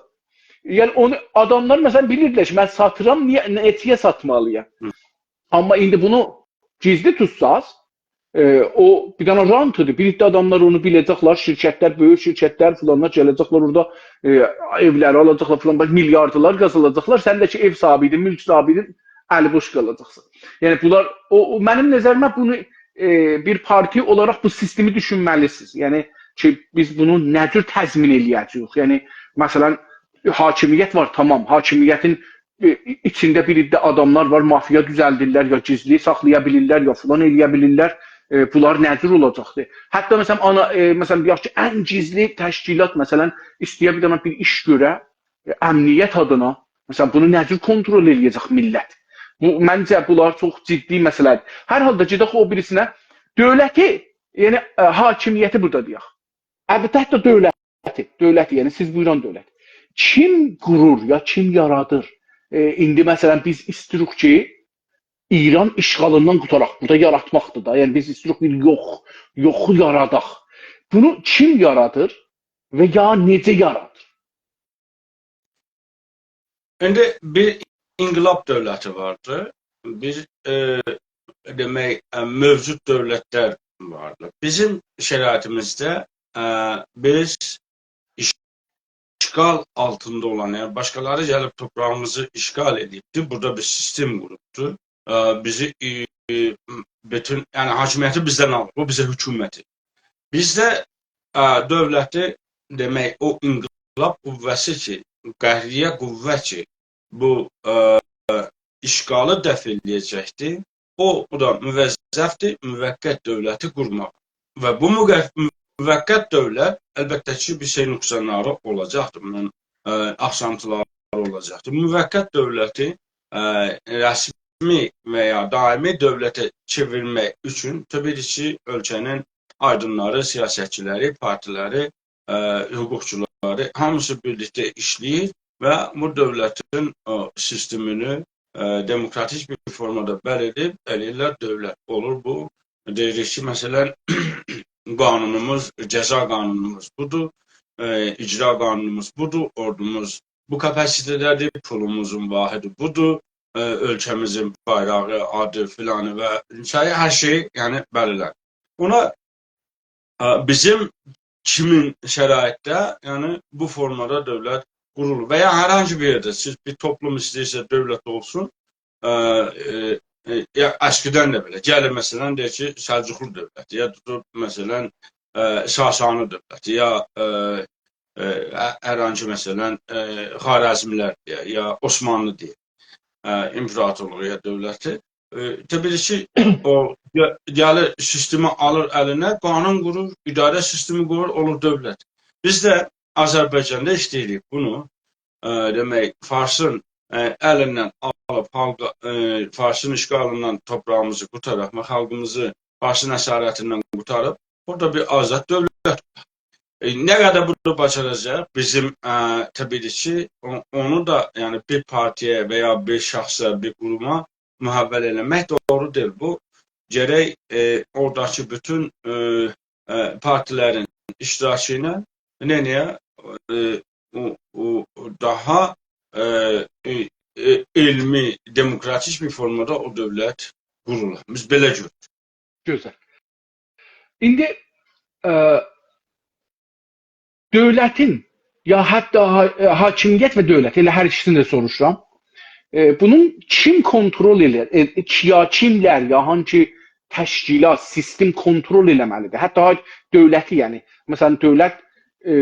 یعنی اونو آداملار، مثلا، بیلیردیلر کی، من ساتیرام، نییه، نئچه‌یه ساتمالی‌یام؟ هی. آمما ایندی بونو گیزلی توتساز، ائ، او بیر دنه رانتی‌دیر. بیر عده آداملار اونو بیله‌جکلر، شرکتلر، بؤیوک شرکتلر، فلانلار گله‌جکلر اورادا، ائ، ائولری آلاجاقلار، فلان، بلکه میلیاردلار قازاناجاقلار. سن ده کی، ائو صاحیبی‌یدین، مولک صاحیبی‌یدین، الی‌بوش قالاجاقسان. یعنی، بونلار، او، او، منیم نظریمه بونو، ائ، بیر پارتی اولاراق بو سیستمی دوشونمه‌لی‌سینیز. یعنی کی، بیز بونو نه جور تضمین ائله‌یه‌جه‌ییک؟ یعنی، مثلا، حاکمیت وار، تامام، حاکمیتین، ائ، ایچینده بیر عده آداملار وار، مافیا دوزلدیرلر، یا گیزلی ساخلایا بیلیرلر، یا فلان ائله‌یه بیلیرلر. ائ، بونلار نه جور اولاجاقدیر؟ حتی، مثلا، آنا، ائ، مثلا، دئیک کی، ان گیزلی تشکیلات، مثلا، ایسته‌یه بیر دنه بیر ایش گؤره، ائ، امنیت آدینا، مثلا، بونو نه جور کنترل ائله‌یه‌جک میللت؟ بو، منجه، بونلار چوخ جدی مسئله‌دیر. هر حالدا گئدک او بیریسینه. دؤولتی، یعنی، ائ، حاکمیتی بورادا دئیک. البته، حتی دؤولتی، دؤولتی، یعنی سیز بویوران دؤولت. کیم قورور یا کیم یارادیر؟ ائ، ایندی، مثلا، بیز ایستیروق کی، ایران اشغالیندان قوتاراق، بورادا یاراتماقدیر دا. یعنی، بیز ایستیروق بیر یوخ، یوخو یاراداق. بونو کیم یارادیر و یا نئجه یارادیر؟ ایندی بیر انقلاب دؤولتی واردی. بیر، ائ، دئمک، ائ، موجود دؤولتلر واردی. بیزیم شرایطیمیزده، ائ، بیز اشغال آلتیندا اولان، یعنی باشقالاری گلیب توپراغیمیزی اشغال ائدیبدی. بورادا بیر سیستم قوروبدو. ائ، بیزی، ائ، بوتون، یعنی حاکمیتی بیزدن آلیب. بو بیزه حکومتی. بیزده، ائ، دؤولتی، دئمک، او انقلاب قوه‌سی کی، قهریه قوه کی، بو، ائ، اشغالی دفع ائله‌یه‌جکدیر، او، او دا موظفدیر موقت دؤولتی قورماغا. و بو موقت، موقت دؤولت، البته کی، بیر شئی نقصانلاری اولاجاقدیر، بونون، ائ، آخسانتیلاری اولاجاقدیر. موقت دؤولتی، ائ، رسمی و یا دائمی دؤولته چئویرمک اوچون، طبیعی کی، اؤلکه‌نین آیدینلاری، سیاستچیلری، پارتیلری، ائ، حقوقچولاری، هامیسی بیرلیکده ایشله‌ییر و بو دؤولتین، ائ، سیستمینی، ائ، دموکراتیک بیر فورمادا بللییب، ائله‌ییرلر، دؤولت اولور بو. دئییریک کی، مثلا، قانونوموز، جزا قانونوموز بودور، ائ، اجرا قانونوموز بودور، اوردوموز بو کاپاسیته‌ده‌دیر، پولوموزون واحدی بودور، ائ، اؤلکه‌میزین بایراغی، آدی، فلانی و سایی، هر شئی، یعنی، بللی‌لر. اونا، ائ، بیزیم کیمین شرایطده، یعنی، بو فورمادا دؤولت قورولور و یا هر هانسی بیر یئرده سیز بیر توپلوم ایسته‌ییرسه دؤولت اولسون، ائ، ائ، ائ، یا اسکیدن ده بئله. گلیر، مثلا، دئییر کی، سلجوقلو دؤولتی، یا توتوب، مثلا، ائ، ساسانی دؤولتی، یا، ائ، ائ، ه-، هر هانسی، مثلا، ائ، خوارزملر دئیه، یا عثمانلی دئیه، ائ، ایمپراتورلوغو یا دؤولتی. ائ، طبیعی کی، او گه-، گلیر سیستمی آلیر الینه، قانون قورور، اداره سیستمی قورور، اولور دؤولت. بیز ده آذربایجاندا ایسته‌ییریک بونو، ائ، دئمک، فارسین، ائ، الیندن آلیب خالقی، ائ، فارسین اشغالیندان تورپاغیمیزی قوتاراق و خالقیمیزی فارسین اسارتیندن قوتاریب، اورادا بیر آزاد دؤولت وار. ائ، نه قدر بونو باجاراجاق، بیزیم، ائ، طبیعی کی، او-، اونو دا، یعنی، بیر پارتیایا و یا بیر شخصه، بیر قوروما محول ائله‌مک دوغرو دئییل. بو، گرک، ائ، اوراداکی بوتون، ائ، ائ، پارتیلرین اشتراکی ایله نئینیه، ائ، او، او، داها، ائ، ائ، ائ، علمی، دموکراتیک بیر فورمادا او دؤولت قورولا. بیز بئله گؤروروک. گؤزل. ایندی، ائ، دؤولتین، یا حتی حا-، ائ، حاکمیت و دؤولت، ائله هر ایکیسینی ده سوروشورام. ائ، بونون کیم کنترل ائله‌ییر؟ ائ، کی-، یا کیملر، یا هانسی تشکیلات، سیستم کنترل ائله‌مه‌لیدیر؟ حتی ها-، دؤولتی، یعنی، مثلا، دؤولت، ائ،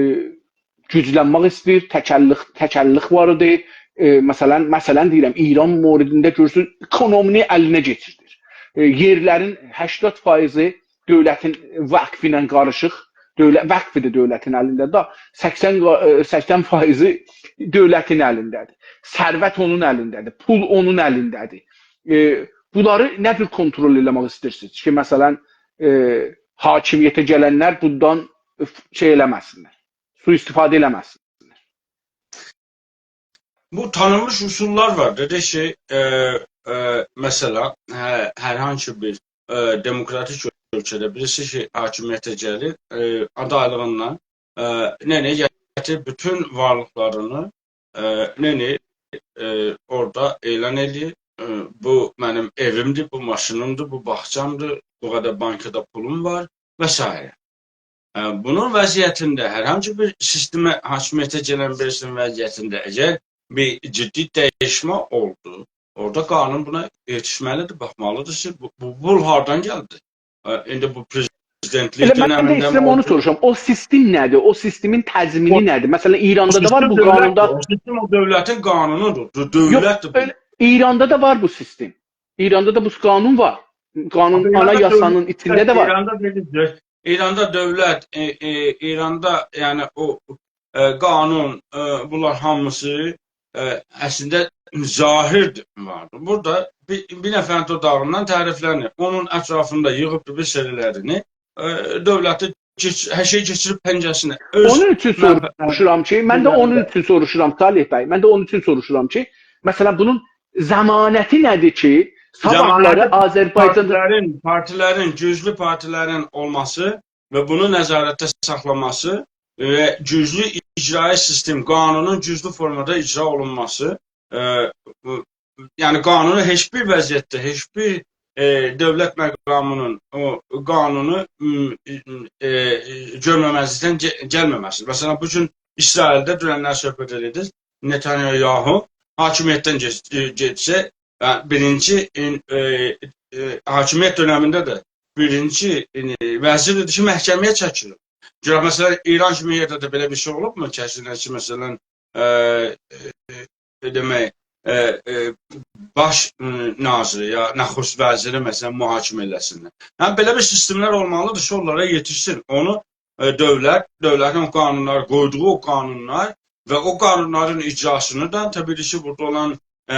گوجلنمک ایسته‌ییر، تک‌اللیق، تک‌اللیق وار ایدی. ائ، مثلا، مثلا دئییرم، ایران موردینده گؤرورسون، اکونومینی الینه کئچیردیر. ائ، یئرلرین هشتاد فایزی دؤولتین وقفی ایله قاریشیق. دؤولت، وقفی ده دؤولتین الینده‌دیر. سکسن قا-، ائ، سکسن فایزی دؤولتین الینده‌دیر. ثروت اونون الینده‌دیر. پول اونون الینده‌دیر. ائ، بونلاری نه جور کنترل ائله‌مک ایسته‌ییرسینیز کی، مثلا، ائ، حاکمیته گلنلر بوندان، ائ، شئی ائله‌مه‌سینلر، سوءاستفاده ائله‌مه‌سینلر؟ بو تانینمیش اصوللار وار. دئدیک کی، ائ، ائ، مثلا، هه-، هر هانسی بیر، ائ، دموکراتیک اؤلکه‌ده بیریسی کی، حاکمیته گلیر، ائ، آدایلیغیندان، ائ، نئینیر، گتیریر بوتون وارلیقلارینی، ائ، نئینیر، ائ، اورادا اعلان ائله‌ییر. ائ، بو منیم ائویمدیر، بو ماشینیمدیر، بو باغچامدیر، بو قدر بانکادا پولوم وار و سایره. ائ، بونون وضعیتینده هر هانسی بیر سیستمه، حاکمیته گلن بیریسینین وضعیتینده اگر بیر جدی دییشمه اولدو، اورادا قانون بونا یئتیشمه‌لیدیر، باخمالیدیر کی، بو، بو پول هاردان گلدی؟ ائ، ایندی بو پرزیدنتلیک دؤنمینده می اولدو؟ ائله من ده ایسته‌ییرم اونو سوروشام. او سیستم نه‌دیر؟ او سیستمین تضمینی او، نه‌دیر؟ مثلا، او ایراندا دا وار سیستم بو قانوندا. دؤولتدیر، او سیستم او دؤولتین قانونودور، دؤ-، یوخ، دؤولتدیر بو. ائله ایراندا دا وار بو سیستم. ایراندا دا بو قانون وار. قانون، آخی ایراندا آنایاسانین دؤولت، ایچینده ده وار. ایراندا دئدیک، ایراندا دؤولت، ائ، ائ، ایراندا، یعنی، او، ائ، قانون، ائ، بونلار هامیسی، ائ، اصلینده ظاهردیر، واردیر. بورادا بیر، بیر نفرین دوداغیندان تعریفلنیر. اونون اطرافیندا ییغیبدیر بیر سری‌لرینی، ائ، دؤولتی کئچ-، هر شئیی کئچیریب پنجه‌سینه. اؤز اونون اوچون منفعتلرینی سوروشورام کی، من ده اونون اوچون سوروشورام، صالح بی، من ده اونون اوچون سوروشورام کی، مثلا، بونون ضمانتی نه‌دیر کی، صاباحلاری ضمانتی آذربایجاندا پارتیلرین، پارتیلرین، گوجلو پارتیلرین اولماسی و بونو نظارتده ساخلاماسی و گوجلو اجرایی سیستم، قانونون گوجلو فورمادا اجرا اولونماسی، ائ، بو، یعنی قانونو هئچ بیر وضعیتده، هئچ بیر، ائ، دؤولت مقامینین او قانونو، م، ائ، گؤرمه‌مزلیکدن گه-، گلمه‌مه‌سی. مثلا، بو گون اسرائیلده دوننلر صحبت ائدیردیک. نتانیاهو حاکمیتدن گئچ-، ائ، گئتسه، یعنی، بیرینجی، ائ، ائ، ائ، حاکمیت دؤنمینده ده بیرینجی، ائ، وزیر دئدی کی، محکمه‌یه چکیلین. گؤرک، مثلا، ایران کیمی یئرده ده بئله بیر شئی اولوبمو؟ کسینه کی، مثلا، ائ، ائ، ائ، دئمک، ائ، ائ، باش، ائ، ناظری یا نخست وزیری، مثلا، محاکمه ائله‌سینلر. یعنی، بئله بیر سیستملر اولمالیدیر کی، اونلارا یئتیشسین. اونو، ائ، دؤولت، دؤولتین او قانونلار، قویدوغو او قانونلار و او قانونلارین اجراسینی دا، طبیعی کی، بورادا اولان، ائ،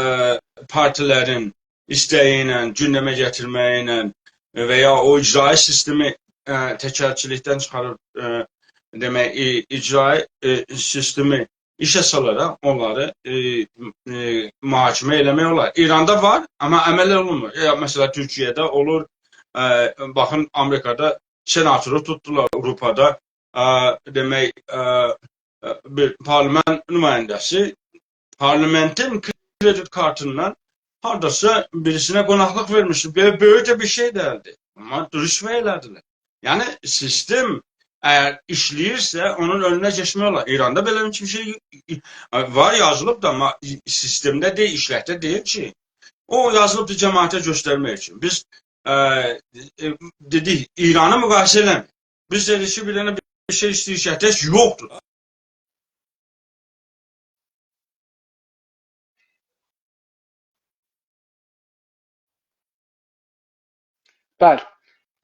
ائ، پارتیلرین ایسته‌یی ایله، گوندمه گتیرمه‌یی ایله و یا او اجرایی سیستمی، ائ، تکرچیلیکدن چیخاریب، ائ، دئمک، ائ، اجرایی، ائ، سیستمی ایشه سالاراق اونلاری، ائ، ائ، محاکمه ائله‌مک اولار. ایراندا وار، آمما عمل اولونمور. یا، مثلا، تورکیه‌ده اولور، ائ، باخین، آمریکادا سناتورو توتدولار، آوروپادا، ائ، دئمک، ائ، ائ، بیر پارلمان نماینده‌سی پارلامنتین کردیت کارتیندان هارداسا بیریسینه قوناقلیق وئرمیشدی. بئله بؤیوک ده بیر شئی دئییلدی. آمما رشوه ائله‌دیلر. یعنی، سیستم اگر ایشله‌ییرسه، اونون اؤنونه کئچمک اولار. ایراندا بئله بیر شئی وار، یازیلیب دا، آمما سیستمده دئییل، ایشلکده دئییل کی. او یازیلیبدیر جماعته گؤسترمک اوچون. بیز، ائ، ائ، دئدیک، ایرانی مقایسه ائله‌مه‌یین. بیز دئدیک کی، بیر دنه بیر شئی ایسته‌ییریک، یوخدور. بلی.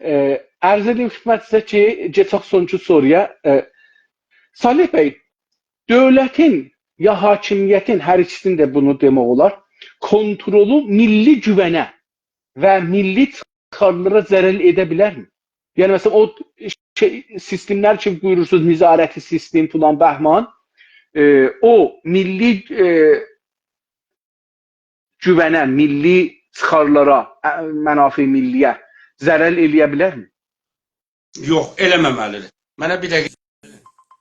ائ، عرض ائدیم خدمتینیزه کی، کئچک سونونجو سورویا. ائ، صالح بی، دؤولتین یا حاکمیتین، هر ایکیسینی ده بونو دئمک اولار، کنترلو میللی گوونه و میللی چیخارلارا ضرر ائده بیلرمی؟ یعنی، مثلا، او شئی، سیستملر کی، بویورورسونوز، نظارتی سیستم، فلان، بهمان، ائ، او میللی، ائ، گوونه، میللی چیخارلارا، ا، منافع ملی‌یه ضرر ائله‌یه بیلرمی؟ یوخ، ائله‌مه‌مه‌لیدیر. منه بیر دقیقه.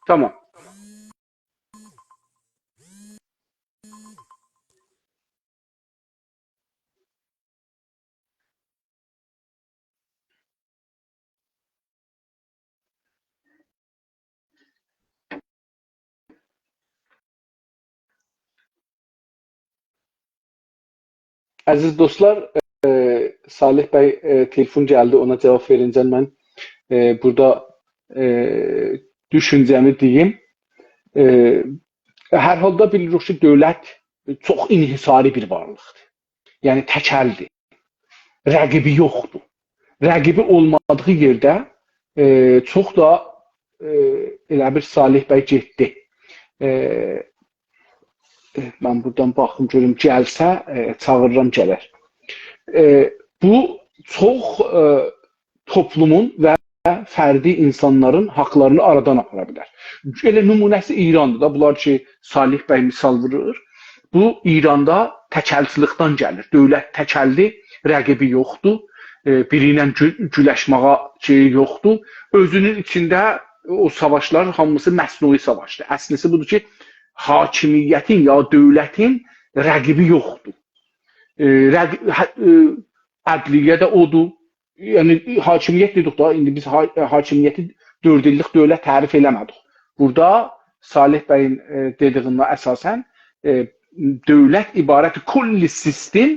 تامام. عزیز دوستلار، ائ، صالح بی، ائ، تلفن گلدی، اونا جاواب وئرینجه من، ائ، بورادا، ائ، دوشونجه‌می دئییم. ائ، هر حالدا بیلیریک کی، دؤولت چوخ انحصاری بیر وارلیقدیر. یعنی، تک‌الدیر. رقیبی یوخدور. رقیبی اولمادیغی یئرده، ائ، چوخ دا، ائ، ائله بیر صالح بی گئتدی. ائ، ائ، من بورادان باخیم گؤروم، گلسه، ائ، چاغیریرام، گلر. ائ، بو چوخ، ائ، توپلومون و فردی اینسانلارین حاقلارینی آرادان آپارا بیلر. ائله نمونه‌سی ایراندیر دا، بونلار کی، صالح بی مثال وورور. بو، ایراندا تک‌الچیلیکدن گلیر. دؤولت تک‌الدی، رقیبی یوخدور. ائ، بیری ایله گو-، گولشمه‌یه شئیی یوخدور. اؤزونون ایچینده او ساواشلار هامیسی مصنوعی ساواشدیر. اصلیسی بودور کی، حاکمیتین یا دؤولتین رقیبی یوخدور. ائ، رق-، هه-، ائ، عدلیه ده اودور. یعنی، حاکمیت دئدیک دا، ایندی بیز حا-، حاکمیتی دؤرد ایللیک دؤولت تعریف ائله‌مه‌دیک. بورادا صالح بیین، ائ، دئدیگینه اساساً، ائ، دؤولت عبارت کلی سیستم،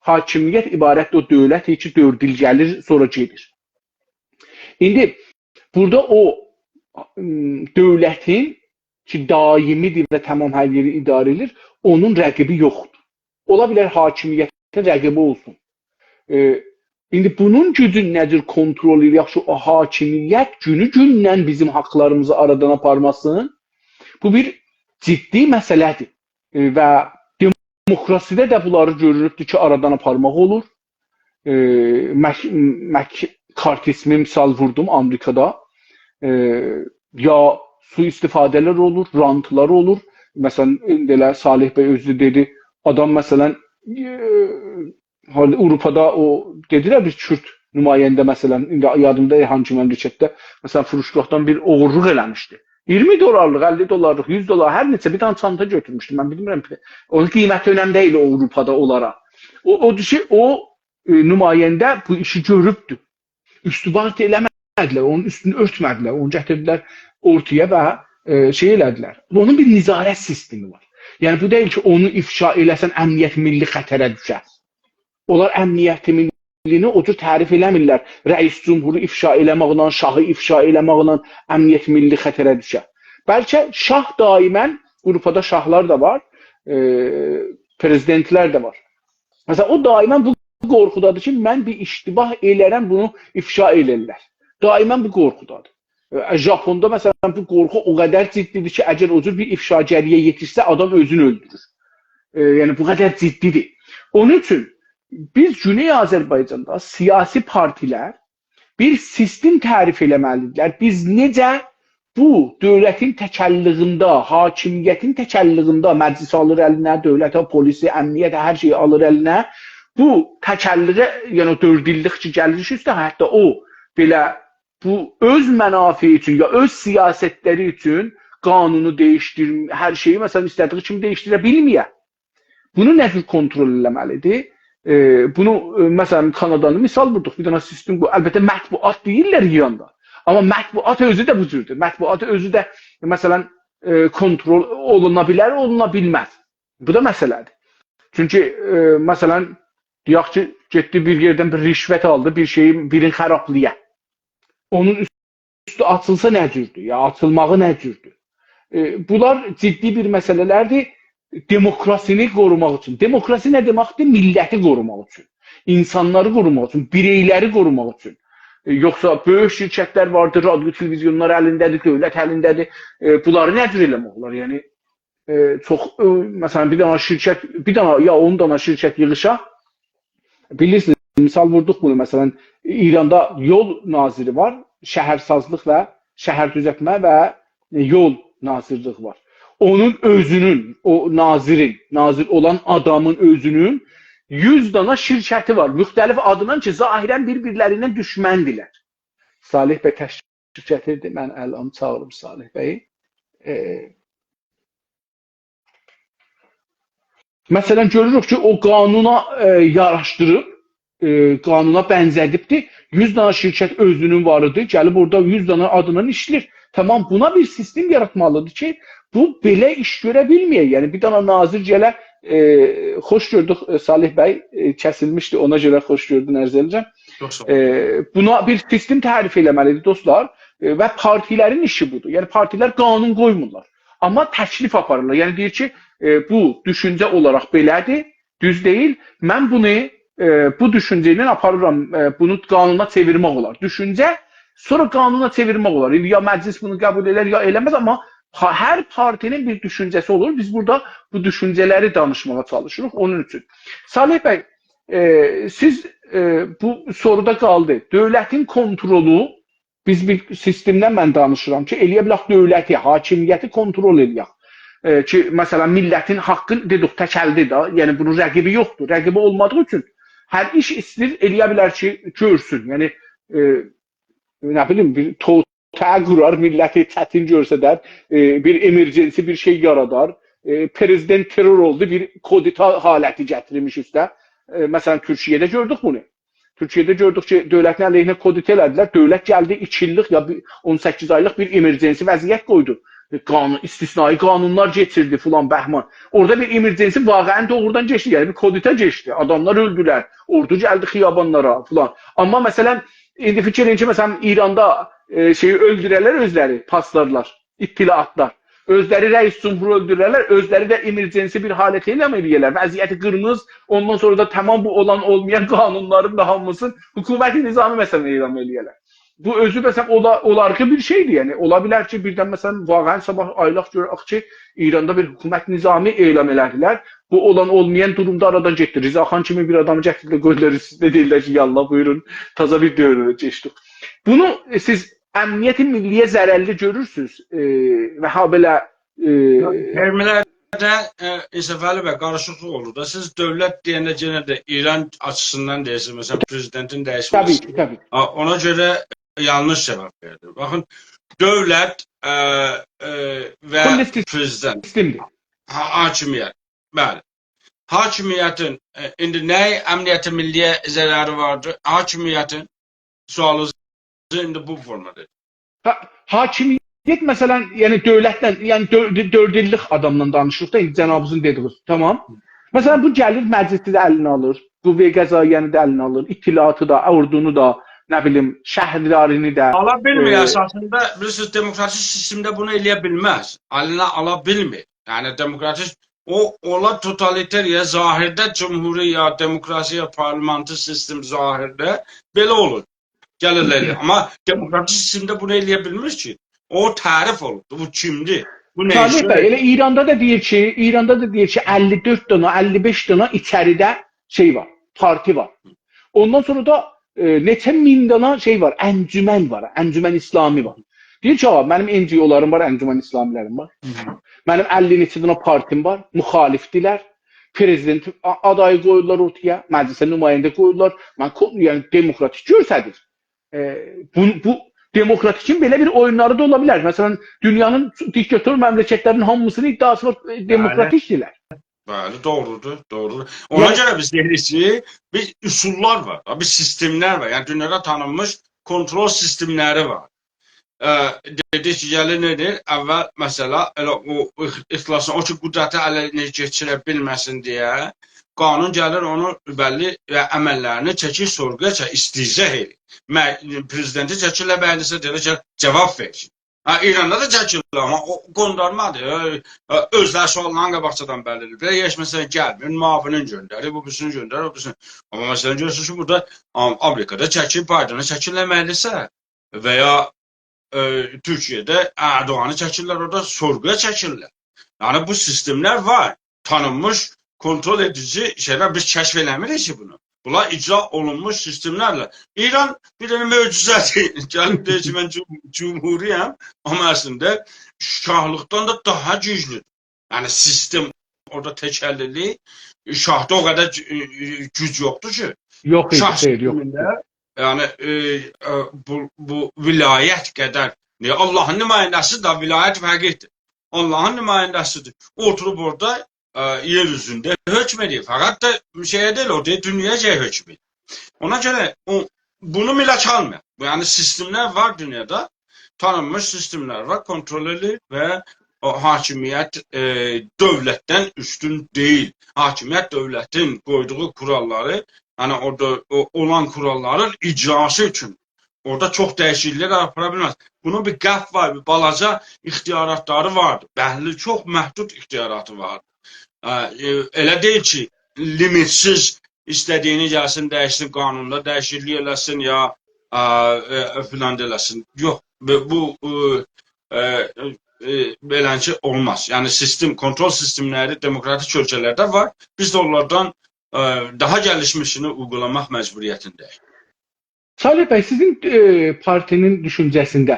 حاکمیت عبارت او دؤولت کی، دؤرد ایل گلیر، سونرا گئدیر. ایندی بورادا او، م، دؤولتین کی، دائمی‌دیر و تمام هر یئری اداره ائدیر، اونون رقیبی یوخدور. اولا بیلر حاکمیتین رقیبی اولسون. ائ، ایندی بونون گوجون نه جور کنترل ائدیر؟ یاخشی، او حاکمیت گونو گوندن بیزیم حاقلاریمیزی آرادان آپارماسین. بو بیر جدی مسئله‌دیر. ائ، و دموکراسی‌ده ده بونلاری گؤروروبدور کی، آرادان آپارماق اولور. ائ، مک-، مک‌کارتیزمی مثال ووردوم آمریکادا. ائ، یا سوءاستفاده‌لر اولور، رانتلار اولور. مثلا، ایندی ائله صالح بی اؤزو دئدی، آدام، مثلا، ائ، حال-، آوروپادا او، دئدیلر، بیر کورد نماینده، مثلا، ایندی یادیمدا دئییل هانسی مملکتده، مثلا، فروشگاهدان بیر اوغورلوق ائله‌میشدی. اییرمی دلارلیق، اللی دلارلیق، یوز دلار، هر نئچه بیر دنه چانتا گؤتورموشدو. من بیلمیرم، اونون قیمتی اؤنم دئییل آوروپادا اونلارا. او، او شئی، او، ائ، نماینده بو ایشی گؤروبدو. اوستوباش ائله‌مه‌دیلر، اونون اوستونو اؤرتمه‌دیلر، اونو گتیردیلر اورتایا و، ائ، شئی ائله‌دیلر. اونون بیر نظارت سیستمی وار. یعنی، بو دئییل کی، اونو افشا ائله‌سن، امنیت ملی خطره دوشر. اونلار امنیت ملی میللی‌نی او جور تعریف ائله‌میرلر. رئیس جمهورو افشا ائله‌مکله، شاهی افشا ائله‌مکله امنیت میللی خطره دوشه. بلکه شاه دائماً، اروپادا شاهلار دا وار، ائ، پرزیدنتلر ده وار. مثلا، او دائماً بو قورخودادیر کی، من بیر اشتباه ائلرم، بونو افشا ائلرلر. دائماً بو قورخودادیر. ائ، ژاپوندا، مثلا، بو قورخو او قدر جدی‌دیر کی، اگر او جور بیر افشاگری‌یه یئتیشسه، آدام اؤزونو اؤلدورور. ائ، یعنی، بو قدر جدی‌دیر. اونون اوچون بیز گونئی آذربایجاندا سیاسی پارتی‌لر بیر سیستم تعریف ائله‌مه‌لی‌دیرلر. بیز نئجه بو دؤولتین تک‌اللیغینده، حاکمیتین تک‌اللیغینده، مجلس آلیر الینه، دؤولت، پلیسی، امنیت، هر شئیی آلیر الینه. بو تک‌اللیغی، یعنی او دؤرد ایللیک کی، گلیر اوسته، حتی او بئله بو اؤز منافعی اوچون یا اؤز سیاستلری اوچون قانونو دییشدیر، هر شئیی، مثلا، ایسته‌دیگی کیمی دییشدیره بیلمه‌یه. بونو نه جور کنترل ائله‌مه‌لی‌دیر؟ ائ، بونو، ائ، مثلا، کانادانی مثال ووردوق. بیر دنه سیستم قو-، البته، مطبوعات دئییرلر ایراندا. آمما مطبوعات اؤزو ده بو جوردور. مطبوعات اؤزو ده، مثلا، ائ، کنترل اولونا بیلر، اولونا بیلمز. بو دا مسئله‌دیر. چونکی، ائ، مثلا، دئیک کی، گئتدی بیر یئردن بیر رشوت آلدی، بیر شئیی، بیرین خرابلایا. اونون اوستو آچیلسا نه جوردور؟ یا آچیلماغی نه جوردور؟ ائ، بونلار جدی بیر مسئله‌لردیر. دموکراسینی قوروماق اوچون. دموکراسی نه دئمکدیر؟ میللتی قوروماق اوچون. اینسانلاری قوروماق اوچون، بیرئی‌لری قوروماق اوچون. ائ، یوخسا بؤیوک شرکتلر واردیر، رادیو، تلویزیونلار الینده‌دیر، دؤولت الینده‌دیر. ائ، بونلاری نه جور ائله‌مک اولار؟ یعنی، ائ، چوخ، ائ، مثلا، بیر دنه شرکت، بیر دنه یا اون دنه شرکت ییغیشا، بیلیرسینیز، مثال ووردوق بونو، مثلا، ایراندا یول ناظری وار، شهرسازلیق و شهر دوزلتمه و یول ناظرلیگی وار. اونون اؤزونون، او ناظرین، ناظر اولان آدامین اؤزونون یوز دانا شرکتی وار. مختلف آدینان کی، ظاهرا بیر-بیرلریندن دوشمندیرلر. صالح بی تشریف گتیردی، من الان چاغیریم صالح بیی. ائ، مثلا، گؤروروک کی، او قانونا، ائ، یاراشدیریب، ائ، قانونا بنزه‌دیبدیر. یوز دانا شرکت اؤزونون وار ایدی، گلیب اورادا یوز دانا آدینان ایشله‌ییر. تامام، بونا بیر سیستم یاراتمالیدیر کی، بو بئله ایش گؤره بیلمه‌یه. یعنی، بیر دانا ناظر گله، ائ، خوش گؤردوک، ائ، صالح بی، ائ، کسیلمیشدی، اونا گؤره خوش گؤردون، عرض ائدیرم. چوخ ساغ اول. ائ، بونا بیر سیستم تعریف ائله‌مه‌لیدیر، دوستلار. ائ، و پارتی‌لرین ایشی بودور. یعنی، پارتی‌لر قانون قویمورلار. آمما تکلیف آپاریرلار. یعنی، دئییر کی، ائ، بو دوشونجه اولاراق بئله‌دیر، دوز دئییل. من بونو، ائ، بو دوشونجه ایله آپاریرام، ائ، بونو قانونا چئویرمک اولار. دوشونجه، سونرا قانونا چئویرمک اولار. ایندی یا مجلس بونو قبول ائدر، یا ائله‌مز، آمما ها-، هر پارتی‌نین بیر دوشونجه‌سی اولور. بیز بورادا بو دوشونجه‌لری دانیشماغا چالیشیریق. اونون اوچون. صالح بی، ائ، سیز، ائ، بو سورودا قالدی. دؤولتین کنترلو، بیز بیر سیستمدن من دانیشیرام کی، ائلیه بیلک دؤولتی، حاکمیتی کنترل ائلیک. ائ، کی، مثلا، میللتین حاققی، دئدیک، تک‌اللی ده، یعنی بونون رقیبی یوخدور. رقیبی اولمادیغی اوچون هر ایش ایسته‌ییر، ائلیه بیلر کی، گؤرسون. یعنی، ائ، نه بیلیم، بیر توطئه قورار، میللتی چتین گؤرسدر، ائ، بیر emergency بیر شئی یارادار. ائ، پرزیدنت ترور اولدو، بیر کودتا حالتی گتیرمیش اوسته. ائ، مثلا، تورکیه‌ده گؤردوک بونو. تورکیه‌ده گؤردوک کی، دؤولتین علیهینه کودتا ائله‌دیلر. دؤولت گلدی، ایکی ایللیک یا بیر، اون سککیز آیلیق بیر emergency وضعیت قویدو. قانون، استثنایی قانونلار کئچیردی، فلان بهمان. اورادا بیر emergency واقعا دوغرودان کئچدی، یعنی بیر کودتا کئچدی. آداملار اؤلدولر، اوردو گلدی خیابانلارا، فلان. آمما، مثلا، ایندی فیکیر ائدین کی، مثلا، ایراندا، ائ، شئیی اؤلدوررلر اؤزلری، پاسدارلار، اطلاعاتلار. اؤزلری رئیس جمهورو اؤلدوررلر، اؤزلری ده emergency بیر حالت اعلان ائله‌یرلر. وضعیتی قیرمیز، اوندان سونرا دا تامام بو اولان اولمایان قانونلارین دا هامیسینی حکومت نظامی، مثلا، اعلان ائله‌یرلر. بو اؤزو، مثلا، اولا-، اولارکی بیر شئیدیر، یعنی، اولا بیلر کی، بیردن، مثلا، واقعا صاباح آیلاق گؤرک کی، ایراندا بیر حکومت نظامی اعلان ائله‌دیلر. بو اولان اولمایان دورومدا آرادان گئتدی. رضا خان کیمی بیر آدامی گتیردیلر، قویدولار اوستونه، دئییرلر کی، یاللاه، بویورون، تازا بیر دؤوره‌یه کئچدیک. بونو، ائ، سیز امنیت ملی‌یه ضررلی گؤرورسونوز، ائ، و هابئله، ائ، ترمینلرده، ائ، انصافعلی بی، قاریشیقلیق اولور دا. سیز دؤولت دئینده یئنه ده ایران آچیسیندان دئییرسینیز، مثلا، پرزیدنتین دییشمه‌سی. طبیعی کی، طبیعی کی. آ، اونا گؤره یانلیش جاواب وئردی. باخین، دؤولت، ائ، ائ، و کلی سیس-، پرزیدنت، سیستمدیر. حا-، حاکمیت. بلی. حاکمیتین، ائ، ایندی نه امنیت ملی‌یه ضرری واردیر؟ حاکمیتین، سؤالینیزی ایندی بو فورمادا. حا-، حاکمیت، مثلا، یعنی دؤولتله، یعنی دؤ-، دؤرد ایللیک آداملا دانیشیریق دا، ایندی جنابینیزین دئدیگی، تامام. مثلا، بو گلیر، مجلسی ده الینه آلیر، قوه قضاییه‌نی ده الینه آلیر، اطلاعاتی دا، اوردونو دا، نه بیلیم، شهردارینی ده. آلا بیلمیر ائ، اساسیندا. بیلیرسینیز، دموکراتیک سیستمده بونو ائله‌یه بیلمز. الینه آلا بیلمیر. یعنی دموکراتیک، او، اولار توتالیتر، یا ظاهرده جمهوری، یا دموکراسی، یا پارلمانتی سیستم ظاهرده بئله اولور. گلیرلر ائله‌ییر. آمما دموکراتیک سیستمده بونو ائله‌یه بیلمیر کی. او تعریف اولوبدور. بو کیمدیر؟ بو نه صالح ایشی؟ بی، ائله ایراندا دا دئییر کی، ایراندا دا دئییر کی، اللی دؤرد دانا، اللی بئش دانا ایچریده شئی وار، پارتی وار. اوندان سونرا دا ائ، نئچه مین دانا شئی وار، انجمن وار، انجمن اسلامی وار. دئییر کی، «آغا، منیم NGO-لاریم وار، انجمن اسلامی‌لریم وار. منیم اللی نئچه دانا پارتیم وار، مخالفدیرلر. پرزیدنت آ-، آدایی قویورلار اورتایا، مجلسه نماینده قویورلار. من کو-، یعنی دموکراتیک گؤرسدیر.» ائ، بو، بو دموکراتیکین بئله بیر اویونلاری دا اولا بیلر. مثلا، دونیانین دیکتاتور مملکت‌لرینین هامیسینین ادعاسی وار، ائ، دموکراتیکدیرلر. بلی، دوغرودور، دوغرودور. اونا یعنی گؤره بیز دئییریک کی، بیر اصوللار وار، بیر سیستم‌لر وار. یعنی دونیادا تانینمیش کنترل سیستم‌لری وار. ا، دئدیک کی، گلیر نه ائدیر؟ اول مسئله ائله او اخ-، اختلاسین، او کی قدرتی اله کئچیره بیلمه‌سین دئیه قانون گلیر، اونو بللی و عمل‌لرینی چکیر سورغویا، چکیر، استیضاح ائدیر. مه-، پرزیدنتی چکیرلر مجلسه، دئییرلر کی، جاواب وئر. هه، ایراندا دا چکیرلر، آمما او قوندارمادیر. ائ، ائ، اؤزلری سؤاللارین قاباقجادان بللی‌دیر. بئله هئچ مثلا گلمیر، معاونین گؤندریر، بو بیریسینی گؤندریر، او بیریسینی. آمما مثلا گؤرورسونوز کی، بورادا آم-، آمریکادا چکیر، بایدنی چکیرلر مجلسه و یا، ائ، تورکیه‌ده اردوغانی چکیرلر، اورادا سورغویا چکیرلر. یعنی بو سیستم‌لر وار. تانینمیش کنترل ائدیجی شئی‌لر، بیز کشف ائله‌میریک کی بونو. بونلار اجرا اولونموش سیستم‌لرله. ایران بیر دنه معجزه‌دیر. گلیب دئییر کی، «من جم-، جمهوری‌یم»، آمما اصلینده شاهلیقدان دا داها گوجلودور. یعنی سیستم اورادا تک‌اللی‌لیک، شاهدا او قدر گو-، گوج یوخدور کی. یوخ ایدی، شاه خیر، یوخ. سیستمینده، یعنی، ائ، ائ، بو، بو ولایت قدر، نییه؟ آللاهین نماینده‌سی ده ولایت فقیه‌دیر. آللاهین نماینده‌سی‌دیر. اوتوروب اورادا، ائ، یئر اوزونده حکم ائدیر. فقط دا شئیه دئییل، او دئییل، دونیایا حکم ائدیر. اونا گؤره او، بونو میله چالمایاق. بو، یعنی سیستم‌لر وار دونیادا، تانینمیش سیستم‌لر وار، کنترل ائدیر و او حاکمیت، ائ، دؤولتدن اوستون دئییل. حاکمیت دؤولتین قویدوغو قوراللاری، یعنی اورادا او، اولان قوراللارین اجراسی اوچون اورادا چوخ دییشیکلیک‌لر آپارا بیلمز. بونون بیر قلب وار، بیر بالاجا اختیاراتلاری واردیر. بللی، چوخ محدود اختیاراتی واردیر. ا، ائ، ائله دئییل کی، لیمیت‌سیز ایسته‌دیگینی گلسین، دییشسین، قانوندا دییشیکلیک ائله‌سین، یا، ا، ائ، فلان دا ائله‌سین. یوخ، بو، بو، ائ، ائ، ائ، بئلنجه اولماز. یعنی سیستم، کنترل سیستم‌لری دموکراتیک اؤلکه‌لرده وار. بیز ده اونلاردان، ائ، داها گلیشمیشینی اویغولاماق مجبوریتینده‌ییک. صالح بی، سیزین، ائ، پارتی‌نین دوشونجه‌سینده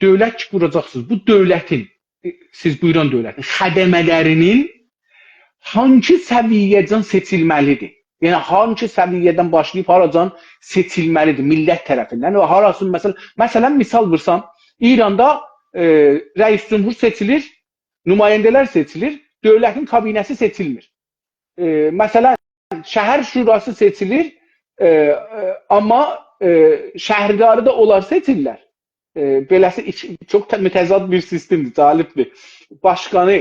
دؤولت کی قوراجاقسینیز، بو دؤولتین، ائ، سیز بویوران دؤولتین خدمه‌لری‌نین هانگی سویه‌جن سئچیلمه‌لی‌دیر؟ یعنی هانگی سویه‌دن باشلاییب هاراجان سئچیلمه‌لی‌دیر میللت طرفیندن؟ و هاراسین، مثلا، مثلا، مثال وورسام، ایراندا، ائ، رئیس جمهور سئچیلیر، نماینده‌لر سئچیلیر، دؤولتین کابینه‌سی سئچیلمیر. ائ، مثلا، شهر شوراسی سئچیلیر، ائ، ائ، آمما، ائ، شهرداری دا اونلار سئچیرلر. ائ، بئله‌سی ایکی، چوخ ته-، متضاد بیر سیستم‌دیر، جالب‌دیر. باشقانی،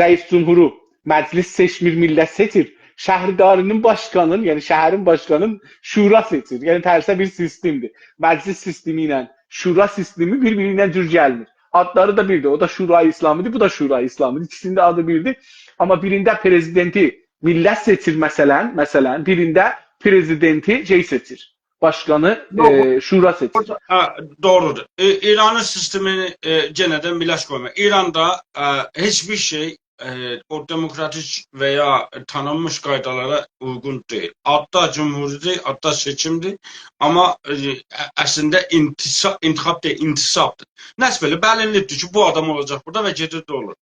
رئیس جمهورو مجلس سئچمیر، میللت سئچیر. شهرداری‌نین باشقانین، یعنی شهرین باشقانین شورا سئچیر. یعنی ترسه بیر سیستم‌دیر. مجلس سیستمی ایله شورا سیستمی بیر-بیری ایله جور گلمیر. آدلاری دا بیردیر. او دا شورای اسلامی‌دیر، بو دا شورای اسلامی‌دیر. ایکیسینین ده آدی بیردیر. آمما بیرینده پرزیدنتی میللت سئچیر، مثلا، مثلا، بیرینده پرزیدنتی شئی سئچیر، باشقانی، یوخ، ائ، شورا سئچیر. اورادا، هه، دوغرودور. ائ، ایرانین سیستمینی، ائ، یئنه ده میللت قویمایاق. ایراندا، ائ، هئچ بیر شئی، ائ، او دموکراتیک و یا تانینمیش قایدالارا اویغون دئییل. آددا جمهوری‌دیر، آددا سئچیم‌دیر، آمما، ائ، ا-، اصلینده انتصا-، انتخاب دئییل، انتصاب‌دیر. نه‌سه بئله بلینلیب‌دیر کی، بو آدام اولاجاق بورادا و گئدیر ده اولور.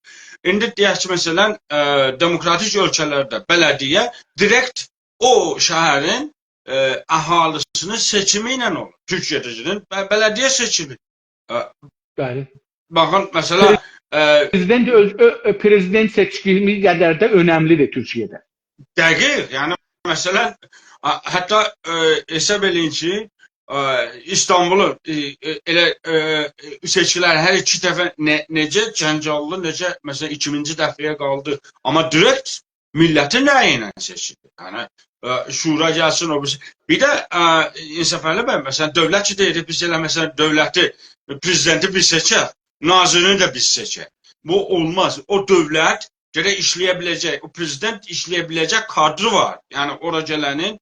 ایندی دئیک کی، مثلا، ائ، دموکراتیک اؤلکه‌لرده بلدیه دیرکت او شهرین، ائ، اهالی‌سی‌نین سئچیمی ایله اولور. تورکیه‌ده گئدین، به-، بلدیه سئچیمی. ائ، بلی. باخین، مثلا، ائ، پرزیدنت اؤز، اؤ-، اؤ-، پرزیدنت سئچکیمی قدر ده اؤنملی‌دیر تورکیه‌ده. دقیق، یعنی، مثلا، ا، حتی، ائ، حساب ائله‌یین کی، ا، ایستانبولو، ائ، ائ، ائله، ائ، سئچکی‌لر هر ایکی طرفه نه-، نئجه جنجاللی، نئجه، مثلا، ایکینجی دفعه‌یه قالدی. آمما دیرکت میللتین رأیی ایله سئچیلیر. یعنی، ائ، شورا گلسین، او بیریسی. بیر ده، ائ، انصافعلی بی، مثلا، دؤولت کی دئییر، بیز ائله، مثلا، دؤولتی، پرزیدنتی بیز سئچک، ناظرینی ده بیز سئچک. بو اولماز. او دؤولت گرک ایشله‌یه بیله‌جک، او پرزیدنت ایشله‌یه بیله‌جک کادری وار. یعنی، اورا گلنین،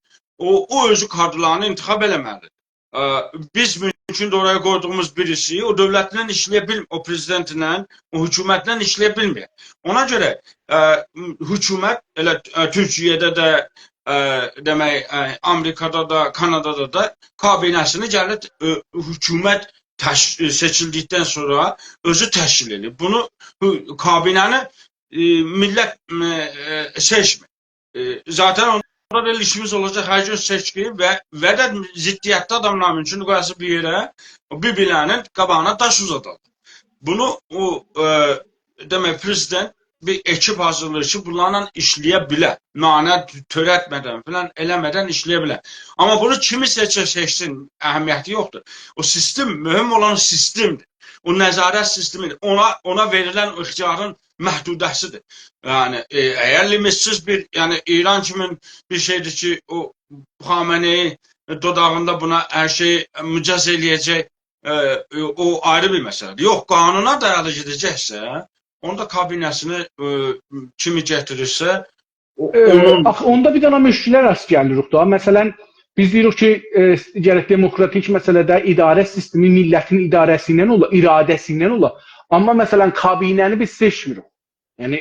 او، او اؤزو کادرلارینی انتخاب ائله‌مه‌لیدیر. ائ، بیز مومکوندور اورایا قویدوغوموز بیریسی او دؤولتله ایشله‌یه بیلمیر، او پرزیدنتله، او حکومتله ایشله‌یه بیلمیر. اونا گؤره، ائ، حکومت ائله، ائ، تورکیه‌ده ده، ائ، دئمک، ائ، آمریکادا دا، کانادادا دا کابینه‌سینی گلیر، ائ، حکومت تش-، ائ، سئچیلدیکدن سونرا اؤزو تشکیل ائدیر. بونو، بو کابینه‌نی، ائ، میللت، ائ، ائ، سئچمیر. ائ، ذاتا اوندا بئله ایشیمیز اولاجاق، هر گون سئچکی و، و ده ضدیتلی آداملار مومکوندور قویاسین بیر یئره، او بیر-بیرلرینین قاباغینا داش اوزادالار. بونو او، ائ، دئمک، پرزیدنت بیر اکیپ حاضیرلاییر کی، بونلارلا ایشله‌یه بیله. مانع تؤرتمه‌دن، فلان ائله‌مه‌دن ایشله‌یه بیله. آمما بونو کیمی سئچه، سئچسین، اهمیتی یوخدور. او سیستم، مهم اولان سیستمدیر. او نظارت سیستمیدیر. اونا، اونا وئریلن او اختیارین محدوده‌سیدیر. یعنی، ائ، اگر لیمیتسیز بیر، یعنی، ایران کیمین بیر شئیدیر کی، او خامنه‌ای دوداغیندا بونا هر شئیی مجاز ائله‌یه‌جک، ائ، او آیری بیر مسئله‌دیر. یوخ، قانونا دایالی گئده‌جکسه، اوندا کابینه‌سینی، ائ، کیمی گتیریرسه، او، ائ، اونون آخی اوندا بیر دنه مشکله راست گلیریک دا. مثلا، بیز دئییریک کی، ائ، گرک دموکراتیک مسئله‌ده اداره سیستمی میللتین اداره‌سی ایله اولا، اراده‌سی ایله اولا. آمما، مثلا، کابینه‌نی بیز سئچمیریک. یعنی،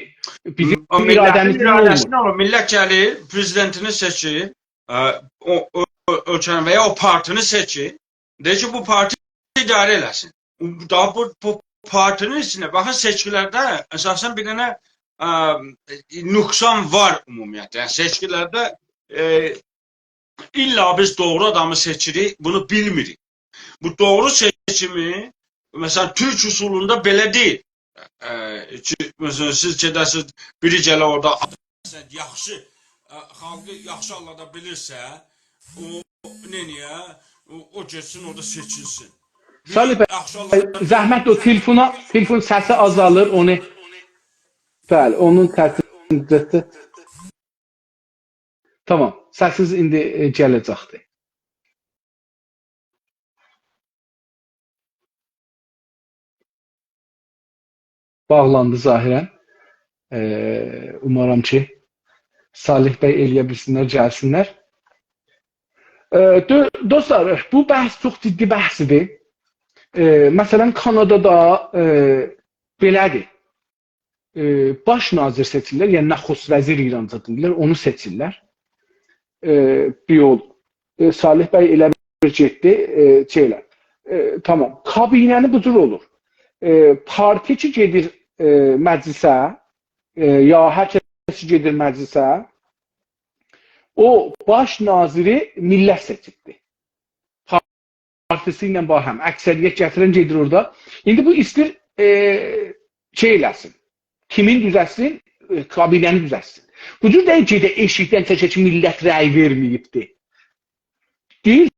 بیزیم او میللتین اراده‌میزله اولمور. اراده‌سی ایله اولور. میللت گلیر، پرزیدنتینی سئچیر، ائ، او، او، او، او کلمه و یا او پارتینی سئچیر. دئییر کی، بو پارتی اداره ائله‌سین. داها بو، بو پارتینین ایچینده، باخین، سئچکیلرده اساسا بیر دنه، ائ، نقصان وار عمومیتله. یعنی، سئچکیلرده، ائ، الا بیز دوغرو آدامی سئچیریک، بونو بیلمیریک. بو دوغرو سئچیمی، مثلا، تورک اصولوندا بئله دئییل. ائ، کی، مثلا، سیز گئده‌سیز، بیری گله اورادا یاخشی، ائ، خالقی یاخشی آللادا بیلیرسه، او نئینیه؟ او، او گئتسین، اورادا سئچیلسین. بیری صالح بی، یاخشی آللادا زحمت او تلفونا، تلفون سسی آزالیر، اونو، بلی، اونون سسینی جیرتدی. تامام، سسینیز ایندی، ائ، گله‌جکدیر. باغلاندی ظاهرا. ائ، اومارام کی، صالح بی ائله‌یه بیلسینلر، گلسینلر. ائ، دو-، دوستلار، بو بحث چوخ جدی بحثدیر. ائ، مثلا، کانادادا، ائ، بئله‌دیر. ائ، باش ناظر سئچیرلر، یعنی نخست وزیر ایرانجا دئییرلر، اونو سئچیرلر. ائ، بیر یول. ائ، صالح بی ائله بیر گئتدی، ائ، شئی ائله. ائ، تامام. کابینه‌نی بو جور اولور. ائ، پارتی کی گئدیر، ائ، مجلسه، ائ، یا هر کس کی گئدیر مجلسه، او باش ناظری میللت سئچیبدیر. پارتیسی ایله باهم، اکثریت گتیرن گئدیر اورادا. ایندی بو ایستیر، ائ، شئی ائله‌سین، تیمین دوزلتسین، ائ، کابینه‌نی دوزلتسین. بو جور دئییل کی، ده ائشیکدن چکه کی، میللت رأی وئرمه‌ییبدی. دئییر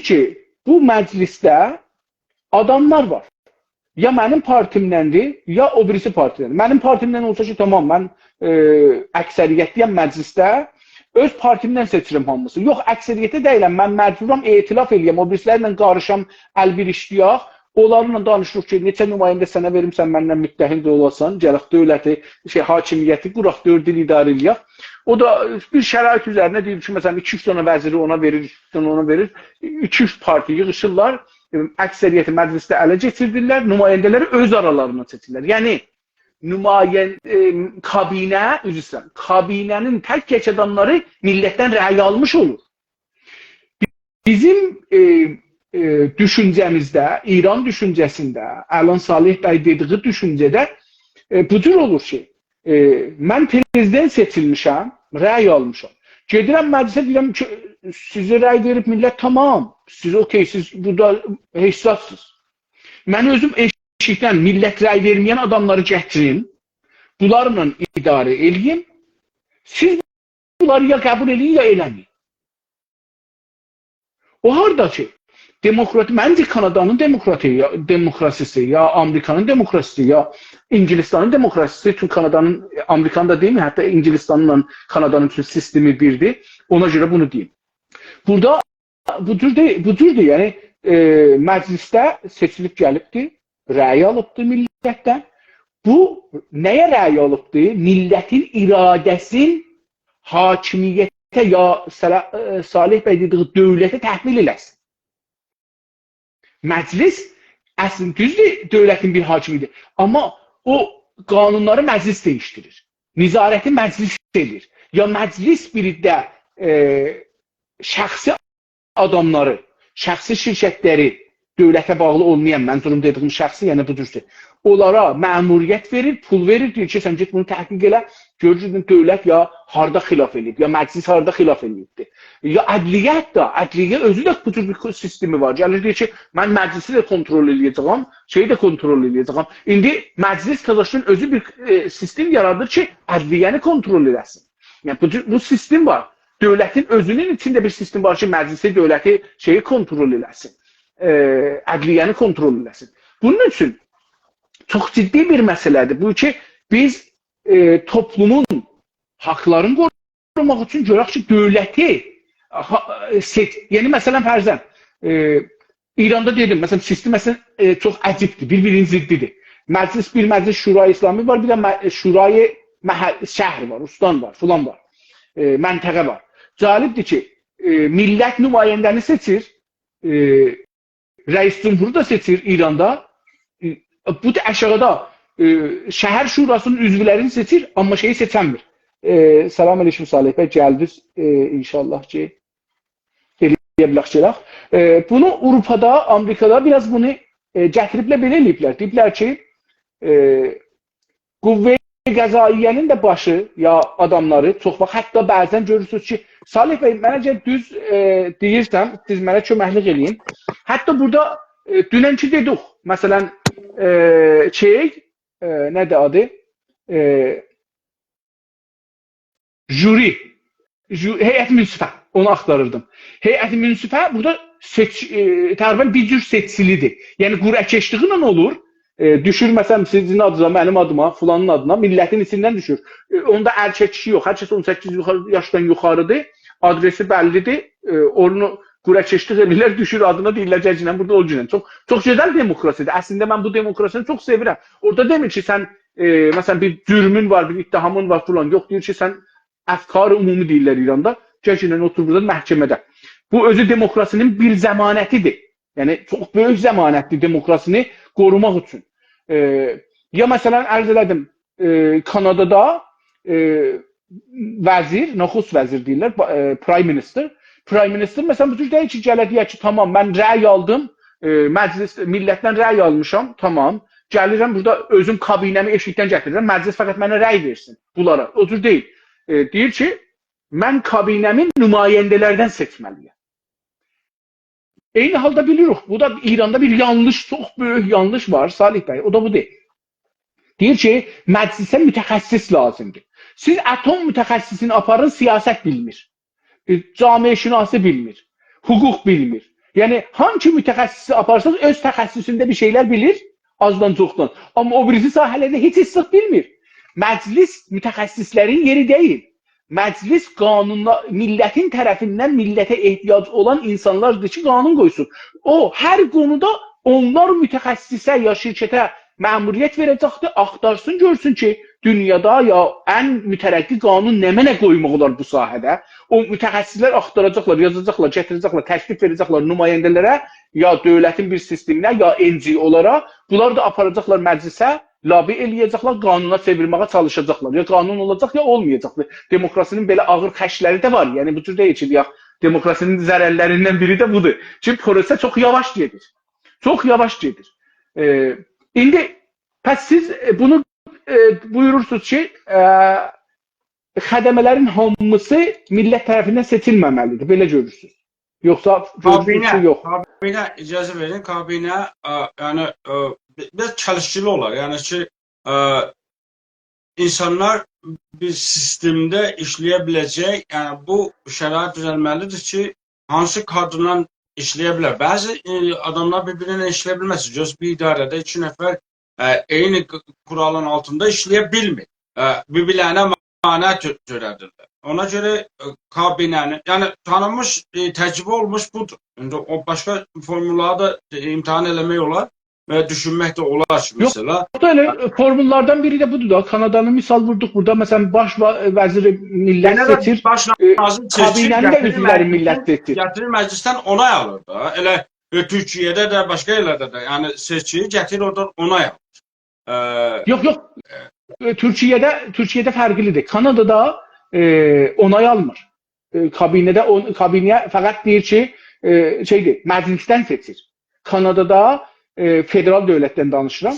کی، بو مجلسده آداملار وار. یا منیم پارتیمدندیر، یا او بیریسی پارتیدندیر. منیم پارتیمدن اولسا کی، تامام، من، ائ، اکثریتلی‌یم مجلسده، اؤز پارتیمدن سئچیرم هامیسی. یوخ، اکثریتده دئییلم، من مجبورام ائتلاف ائله‌یم، او بیریسی‌لرله قاریشام، ال بیر ایشله‌یک، اونلارلا دانیشیریق کی، نئچه نماینده سنه وئریرم، سن منن متحد اولاسان، گلک دؤولتی، شئی، حاکمیتی قوراق، دؤرد ایل اداره ائله‌یک. او دا بیر شرایط اوزرینه دئییر کی، مثلا، ایکی-اوچ دنه وزیری اونا وئریر، ایکی-اوچ دنه اونا وئریر، ایکی-اوچ پارتی ییغیشیرلار، ائ، اکثریتی مجلسده اله کئچیردیرلر، نماینده‌لری اؤز آرالاریندا سئچیرلر. یعنی، نماین-، ائ، کابینه، عذر ایسته‌ییرم، کابینه‌نین تک-تک آداملاری میللتدن رأی آلمیش اولور. بیزیم، ائ، ائ، دوشونجه‌میزده، ایران دوشونجه‌سینده، الان صالح بی دئدیگی دوشونجه‌ده، ائ، بو جور اولور کی، ائ، من پرزیدنت سئچیلمیشم، رأی آلمیشام. گئدیرم مجلسه، دئییرم کی، سیزه رأی وئریب میللت، تامام، سیز اوکئی، سیز بورادا هئچ زادسینیز. من اؤزوم ائشیکدن میللت رأی وئرمه‌ین آداملاری گتیریم، بونلارلا اداره ائله‌ییم. سیز بونلاری یا قبول ائله‌یین، یا ائله‌مه‌یین. او هاردا کی، دموکراتی، منجه کانادانین دموکراتی، یا، دموکراسی‌سی، یا آمریکانین دموکراسی‌سی، یا اینگیلیستانین دموکراسی‌سی، چونکی کانادانین، آمریکانی دا دئییم، حتی اینگیلیستانلا کانادانین بوتون سیستمی بیردیر. اونا گؤره بونو دئییم. بورادا بو جور دئ-، بو جوردور، یعنی، ائ، مجلسده سئچیلیب گلیبدیر، رأی آلیبدیر میللتدن. بو نه‌یه رأی آلیبدیر؟ میللتین اراده‌سین حاکمیته، یا صلا-، ائ، صالح بی دئدیگی دؤولته تحمیل ائله‌سین. مجلس اصلینده دوزدور، دؤولتین بیر حاکمیدیر. آمما او قانونلاری مجلس دییشدیریر. نظارتی مجلس ائدیر. یا مجلس بیر ده، ائ، شخصی آداملاری، شخصی شرکتلری، دؤولته باغلی اولمایان، منظوروم دئدیگیم شخصی، یعنی بو جور شئی، اونلارا مأموریت وئریر، پول وئریر، دئییر کی، سن گئت بونو تحقیق ائله، گؤر کی، دؤولت یا هاردا خلاف ائله‌ییب، یا مجلس هاردا خلاف ائله‌ییبدیر. یا عدلیه حتی، عدلیه اؤزو ده بو جور بیر سیستمی وار. گلیر دئییر کی، من مجلسی ده کنترل ائله‌یه‌جه‌یم، شئیی ده کنترل ائله‌یه‌جه‌یم. ایندی مجلس تزاشدان اؤزو بیر، ائ، سیستم یارادیر کی، عدلیه‌نی کنترل ائله‌سین. یعنی بو جور، بو سیستم وار. دؤولتین اؤزونون ایچینده بیر سیستم وار کی، مجلسی، دؤولتی، شئیی کنترل ائله‌سین. ائ، عدلیه‌نی کنترل ائله‌سین. بونون اوچون چوخ جدی بیر مسئله‌دیر. بو کی، بیز، ائ، توپلومون حاقلارینی قوروماق اوچون گؤرک کی، دؤولتی، ها، ائ، سئچ-، یعنی، مثلا، فرضاً، ائ، ایراندا دئدیم، مثلا، سیستم، مثلا، ائ، چوخ عجیبدیر، بیر-بیرینین ضدیدیر. مجلس، بیر مجلس شورای اسلامی وار، بیر ده م-، شورای محل-، شهر وار، استان وار، فلان وار، ائ، منطقه وار. جالبدیر کی، ائ، میللت نماینده‌نی سئچیر، ائ، رئیس جمهورو دا سئچیر ایراندا. ائ، بو دا آشاغیدا، ائ، شهر شوراسی‌نین عضولرینی سئچیر، آمما شئیی سئچنمیر. ائ، سلام علیکم صالح بی، گلدینیز، ائ، ان‌شاءالله کی، ائلیه بیلک گلک. ائ، بونو آوروپادا، آمریکادا بیر آز بونو، ائ، گتیریبلر، بئله ائله‌ییبلر. دئییبلر کی، ائ، قوه قضائیه‌نین ده باشی یا آداملاری چوخ واخت، حتی بعضاً گؤرورسونوز کی، صالح بی، من اگر دوز، ائ، دئییرسم، سیز منه کؤمکلیک ائله‌یین. حتی بورادا، ائ، دوننکی دئدیک، مثلا، ائ، شئی، ائ، نه‌دیر آدی؟ ائ، ژوری، ژو-، هیئت منصفه، اونو آختاریردیم. هیئت منصفه بورادا سئچ-، ائ، تقریباً بیر جور سئچکیلیدیر. یعنی، قرعه‌کشلیگی ایله اولور. ائ، دوشور، مثلا، سیزین آدینیزا، منیم آدیما، فلانین آدینا، میللتین ایچیندن دوشور. ائ، اوندا ارکک کیشی یوخ، هر کس اون سککیز یوخاری، یاشدان یوخاریدیر، آدرسی بللیدیر، ائ، اونو قرعه‌کشلیک ائدیرلر، دوشور آدینا، دئییرلر، «گل، گینن بورادا اول گینن.» چوخ، چوخ گؤزل دموکراسیدیر. اصلینده من بو دموکراسینی چوخ سئویرم. اورادا دئمیر کی، سن، ائ، مثلا، بیر جرمون وار، بیر اتهامین وار فلان. یوخ، دئییر کی، سن افکار عمومی دئییرلر ایراندا. گل، گینن اوتور بورادا محکمه‌ده. بو اؤزو دموکراسی‌نین بیر ضمانتیدیر. یعنی، چوخ بؤیوک ضمانتدیر دموکراسینی قوروماق اوچون. ائ، یا، مثلا، عرض ائله‌دیم، ائ، کانادادا، ائ، وزیر، نخست وزیر دئییرلر، با-، ائ، Prime Minister. Prime Minister، مثلا، بو جور دئییل کی، گله دئیه کی، «تامام، من رأی آلدیم، ائ، مجلس، میللتدن رأی آلمیشام، تامام. گلیرم بورادا اؤزوم کابینه‌می ائشیکدن گتیریرم، مجلس فقط منه رأی وئرسین بونلارا.» او جور دئییل. ائ، دئییر کی، «من کابینه‌می نماینده‌لردن سئچمه‌لی‌یم.» عینی حالدا بیلیریک، بو دا ایراندا بیر یانلیش، چوخ بؤیوک یانلیش وار، صالح بی، او دا بودور. دئییر کی، مجلسه متخصص لازیمدیر. سیز اتم متخصصینی آپارین، سیاست بیلمیر. ائ، جامعه‌شناسی بیلمیر. حقوق بیلمیر. یعنی، هانسی متخصصی آپارسانیز، اؤز تخصصونده بیر شئیلر بیلیر، آزدان چوخدان. آمما او بیریسی ساحه‌لرده هئچ ایستیق بیلمیر. مجلس متخصصلرین یئری دئییل. مجلس قانونلا، میللتین طرفیندن میللته احتیاج اولان اینسانلاردیر کی، قانون قویسون. او، هر قونودا اونلار متخصصه یا شرکته مأموریت وئره‌جکدیر، آختارسین، گؤرسون کی، دونیادا یا ان مترقی قانون نمنه قویماق اولار بو ساحه‌ده. او متخصصلر آختاراجاقلار، یازاجاقلار، گتیره‌جکلر، تکلیف وئره‌جکلر نماینده‌لره، یا دولتین بیر سیستمینه، یا NGO-لارا. بونلار دا آپاراجاقلار مجلسه، لابی ائله‌یه‌جکلر، قانونا چئویرمه‌یه چالیشاجاقلار. یا قانون اولاجاق، یا اولمایاجاق. دموکراسی‌نین بئله آغیر خشلری ده وار. یعنی، بو جور دئییل کی، دئیک، دموکراسی‌نین ضررلریندن بیری ده بودور کی، پروسه چوخ یاواش گئدیر. چوخ یاواش گئدیر. ائ، ایندی، پس سیز، ائ، بونو، ائ، بویورورسونوز کی، ائ، خدمه‌لرین هامیسی میللت طرفیندن سئچیلمه‌مه‌لیدیر، بئله گؤرورسونوز؟ یوخسا گؤرورسونوز کی، کابینه، یوخ؟ کابینه، اجازه وئرین، کابینه، ا، یعنی، ا، بی-، بیر چلیشکیلی اولار. یعنی کی، ا، اینسانلار بیر سیستمده ایشله‌یه بیله‌جک، یعنی بو شرایط دوزلمه‌لیدیر کی، هانسی کادردان ایشله‌یه بیلر. بعضی، ائ، آداملار بیر-بیرینن ایشله‌یه بیلمز. گؤز بیر اداره‌ده ایکی نفر، ائ، عینی ق-، قورالین آلتیندا ایشله‌یه بیلمیر. ائ، بیر-بیرلرینه مانع تؤ-، تؤره‌دیرلر. اونا گؤره، ائ، کابینه‌نین، یعنی تانینمیش، ائ، تجربه اولموش بودور. ایندی او باشقا فورموللاری دا، ائ، امتحان ائله‌مک اولار و دوشونمک ده اولار کی، یوخ، مثلا، یوخ دا ائله، ائ، فورموللاردان بیری ده بودور دا. کانادانی مثال ووردوق بورادا. مثلا، باش وا-، وزیری میللت یئنه ده سئچیر، باش ائ، ناظیر سئچیر، کابینه‌نی ده گتیریر اؤزلری مجلیسدن، میللت سئچیر. گتیریر مجلیسدن اونای آلیر دا. ائله، ائ، تورکیه‌ده ده، باشقا یئرلرده ده، یعنی سئچیر، گتیریر اورادان اونای آلیر. ائ، یوخ، یوخ. ائ، تورکیه‌ده، تورکیه‌ده فرقلیدیر. کانادادا، ائ، اونای آلمیر. ائ، کابینه‌ده اون-، کابینه فقط دئییر کی، ائ، شئیدیر، مجلیسدن سئچیر. کانادادا، ائ، فدرال دؤولتدن دانیشیرام.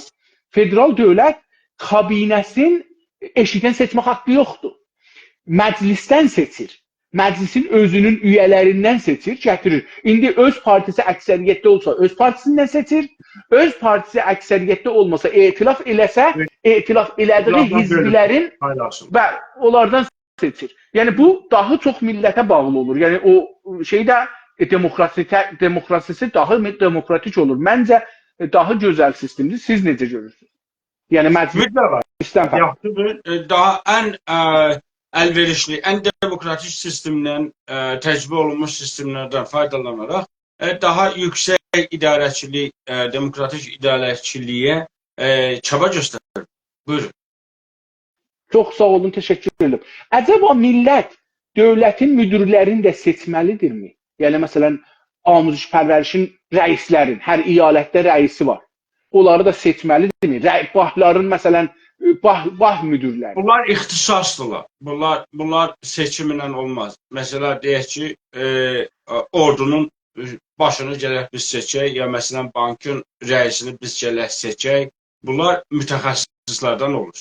فدرال دؤولت کابینه‌سین ائشیکدن سئچمه حاققی یوخدور. مجلیسدن سئچیر. مجلیسین اؤزونون اویه‌لریندن سئچیر، گتیریر. ایندی اؤز پارتیسی اکثریتده اولسا، اؤز پارتیسیندن سئچیر. اؤز پارتیسی اکثریتده اولماسا، ائتلاف ائله‌سه، ائتلاف ائله‌دیگی، ائتلافدان بؤلوب، حزبلرین، پایلاشیر، و اونلاردان سئچیر. یعنی بو داها چوخ میللته باغلی اولور. یعنی او شئی ده، ائ، دموکراسی، دموکراسی‌سی داها می-، دموکراتیک اولور. منجه، ائ، داها گؤزل سیستمدیر. سیز نئجه گؤرورسونوز؟ یعنی مجلیسدن مطلقا. فرقلی. یاخشیدیر. ائ، داها ان، ائ، الوئریشلی، ان دموکراتیک سیستمدن، ائ، تجربه اولونموش سیستملردن فایدالاناراق، ائ، داها یوکسک اداره‌چیلیک، ائ، دموکراتیک اداره‌چیلییه، ائ، چابا گؤستریر. بویورون. چوخ ساغ اولون، تشکر ائدیرم. عجبا میللت دؤولتین مدیرلرینی ده سئچمه‌لیدیرمی؟ یعنی، مثلا، آموزش پرورشین رئیسلرین، هر ایالتده رئیسی وار. اونلاری دا سئچمه‌لیدیرمی؟ رئی-، بانکلارین، مثلا، بانک، بانک مدیرلری. بونلار اختصاصدیرلار. بونلار، بونلار سئچیمله اولماز. مثلا، دئیک کی، ائ، اوردونون، ائ، باشینی گرک بیز سئچک، یا، مثلا، بانکین رئیسینی بیز گرک سئچک. بونلار متخصصلردن اولور.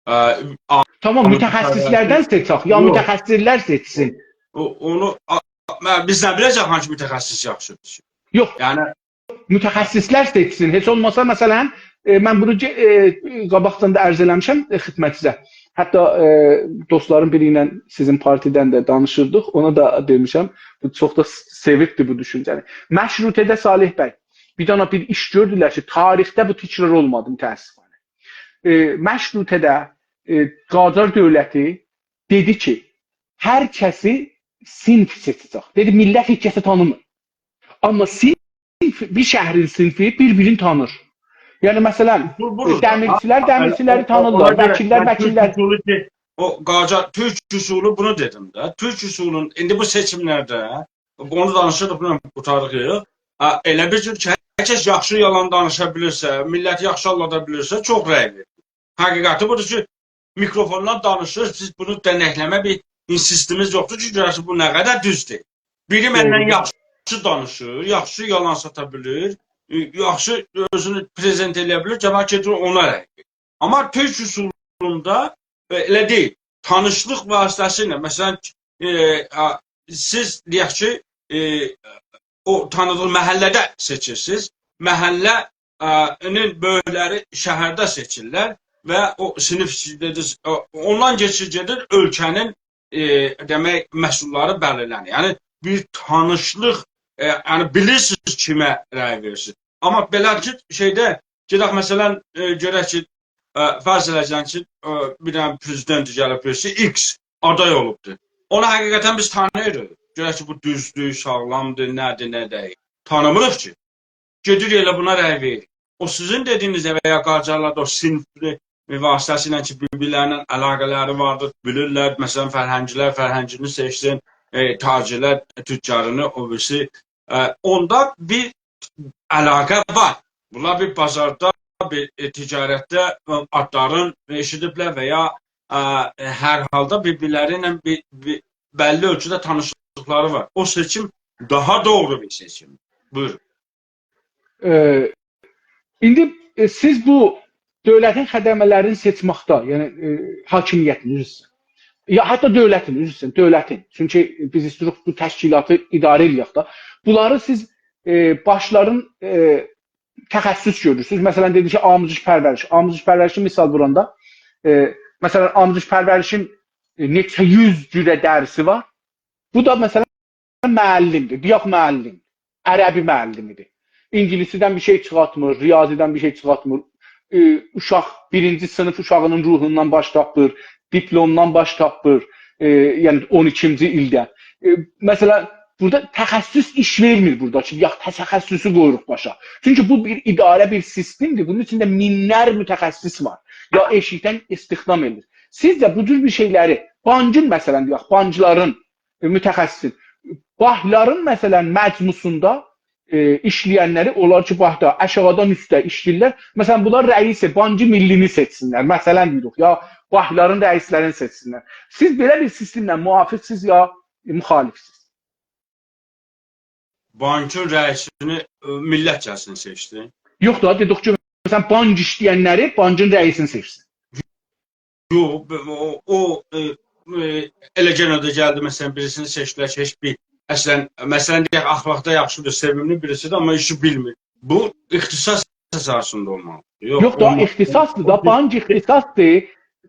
ا، آ-، تامام، آموزش متخصصلردن پرورشی سئچک، یا یوخ. متخصصلر سئچسین. او، اونو، آ، من، بیز نه بیله‌جک هانسی متخصص یاخشیدیر؟ یوخ. یعنی متخصصلر سئچسین. هئچ اولماسا، مثلا، ائ، من بونو گئ-، ائ، قاباقدان دا عرض ائله‌میشم، ائ، خدمتینیزه. حتی، ائ، دوستلارین بیری ایله سیزین پارتیدن ده دانیشیردیق. اونا دا دئمیشم. بو چوخ دا س-، سئویبدی بو دوشونجه‌نی. مشروطه‌ده، صالح بی، بیر دنه بیر ایش گؤردولر کی، تاریخده بو تکرار اولمادی، متأسفانه. ائ، مشروطه‌ده، ائ، قاجار دؤولتی دئدی کی، هر کسی صینف سئچه‌جک. دئدی، میللت هئچ کسی تانیمیر. آمما صینف، بیر شهرین صینفی بیر-بیرینی تانیر. یعنی، مثلا، اصول بودور دا. دمیرچیلر ها، دمیرچیلری او، او، تانیرلار، اونا گؤره وکیللر من وکیللری. تورک اصولو کی، او قاجار، تورک اصولو بونو دئدیم ده. تورک اصولون، ایندی بو سئچیملرده، بونو دانیشیریق، بونو قوتاریق. ا، ائله بیر جور کی، هر کس یاخشی یالان دانیشا بیلیرسه، میللتی یاخشی آلدادا بیلیرسه، چوخ رأی وئریر. حقیقتی بودور کی، میکروفوندان دانیشیریق، سیز بونو دنکله‌مه بیر اینسیستیمیز یوخدور کی، گؤره‌سیز بو نه قدر دوزدور. بیری مندن دوغرودور. یاخشی دانیشیر، یاخشی یالان ساتا بیلیر، ائ، یاخشی اؤزونو پرزنت ائله‌یه بیلیر، جماعت گئدیر اونا رأی وئریر. آمما تورک اصولوندا، ائ، ائله دئییل. تانیشلیق واسطه‌سیله، مثلا، ائ، آ، سیز دئیک کی، ائ، او تانیدیغی محله‌ده سئچیرسینیز. محله، ا، نین بؤیوکلری شهرده سئچیرلر و او صینف، دئدینیز، او، اوندان کئچیر گئدیر اؤلکه‌نین، ائ، دئمک، مسئوللاری بلیرلنیر. یعنی بیر تانیشلیق، ائ، یعنی بیلیرسینیز کیمه رأی وئریرسینیز. آمما بئله کی، شئیده، گئدک، مثلا، ائ، گؤرک کی، ائ، فرض ائله‌یه‌جک کی، ائ، بیر دنه پرزیدنت گلیب، بیریسی ایکس آدای اولوبدور. اونو حقیقتا بیز تانییریق. گؤرک کی، بو دوزدور، ساغلامدیر، نه‌دیر، نه دئییل. تانیمیریق کی. گئدیر ائله بونا رأی وئریر. او سیزین دئدیگینیز و یا قاجارلاردا او صینف واسطه‌سیله کی، بیر-بیرلرینن علاقه‌لری واردیر، بیلیرلر، مثلا، فرهنگی‌لر فرهنگینی سئچسین، ائ، تاجرلر تجارینی، او بیریسی. ائ، اوندا بیر علاقه وار. بونلار بیر بازاردا، بیر، ائ، تجارتده، ائ، آدلارین ائشیدیبلر و یا، ائ، هر حالدا بیر-بیرلری ایله بیر، بیر بللی اؤلچوده تانیشلیقلاری وار. او سئچیم داها دوغرو بیر سئچیم. بویورون. ائ، ایندی، ائ، سیز بو دؤولتین خدمه‌لرینی سئچمکده، یعنی، ائ، حاکمیتین، عذر ایسته‌ییرم. یا حتی دؤولتین، عذر ایسته‌ییرم، دؤولتین. چونکی بیز ایسته‌ییریک بو تشکیلاتی اداره ائله‌یک ده. بونلاری سیز، ائ، باشلارین، ائ، تخصص گؤرورسونوز. مثلا، دئدی کی، آموزش پرورش. آموزش پرورشی مثال ووراندا، ائ، مثلا، آموزش پرورشین، ائ، نئچه یوز جوره درسی وار. بو دا، مثلا، معلمدیر، دئیک معلم. عربی معلمی‌دیر. اینگیلیسی‌دن بیر شئی چیخارتمیر، ریاضی‌دن بیر شئی چیخارتمیر. ائ، اوشاق، بیرینجی صینیف اوشاغینین روحوندان باش تاپمیر، دیپلومدان باش تاپمیر، ائ، یعنی اون ایکینجی ایلده. ائ، مثلا، بورادا تخصص ایش وئرمیر بورادا کی، یا تخصصو قویوروق باشا. چونکی بو بیر اداره، بیر سیستم‌دیر. بونون ایچینده مینلر متخصص وار. یا ائشیکدن استخدام ائدیر. سیزجه بو جور بیر شئیلری، بانکین، مثلا، دئیک، بانکلارین، ائ، متخصصین، بانکلارین، مثلا، مجموعسوندا، ائ، ایشله‌ینلری، اونلار کی، بانکدا آشاغیدان اوسته ایشله‌ییرلر. مثلا، بونلار رئیس بانک ملی‌نی سئچسینلر، مثلا دئییریک، یا بانکلارین رئیسلرینی سئچسینلر. سیز بئله بیر سیستمله موافق‌سیز یا مخالف‌سیز؟ بانکین رئیسینی، ائ، میللت گلسین سئچسین؟ یوخ دا، دئدیک کی، مثلا، بانک ایشله‌ینلری بانکین رئیسینی سئچسین. یوخ، او، او، ائ، ائ، ائله گئنه ده گلدی، مثلا، بیریسینی سئچدیلر کی، هئچ بیر، اصلا، مثلا، دئیک، اخلاقدا یاخشی‌دیر، سئویملی بیریسی‌دیر، آمما ایشی بیلمیر. بو اختصاص اساسیندا اولمالی. یوخ، یوخ دا، اولماز. اختصاص‌دیر دا، بانک اختصاص‌دیر.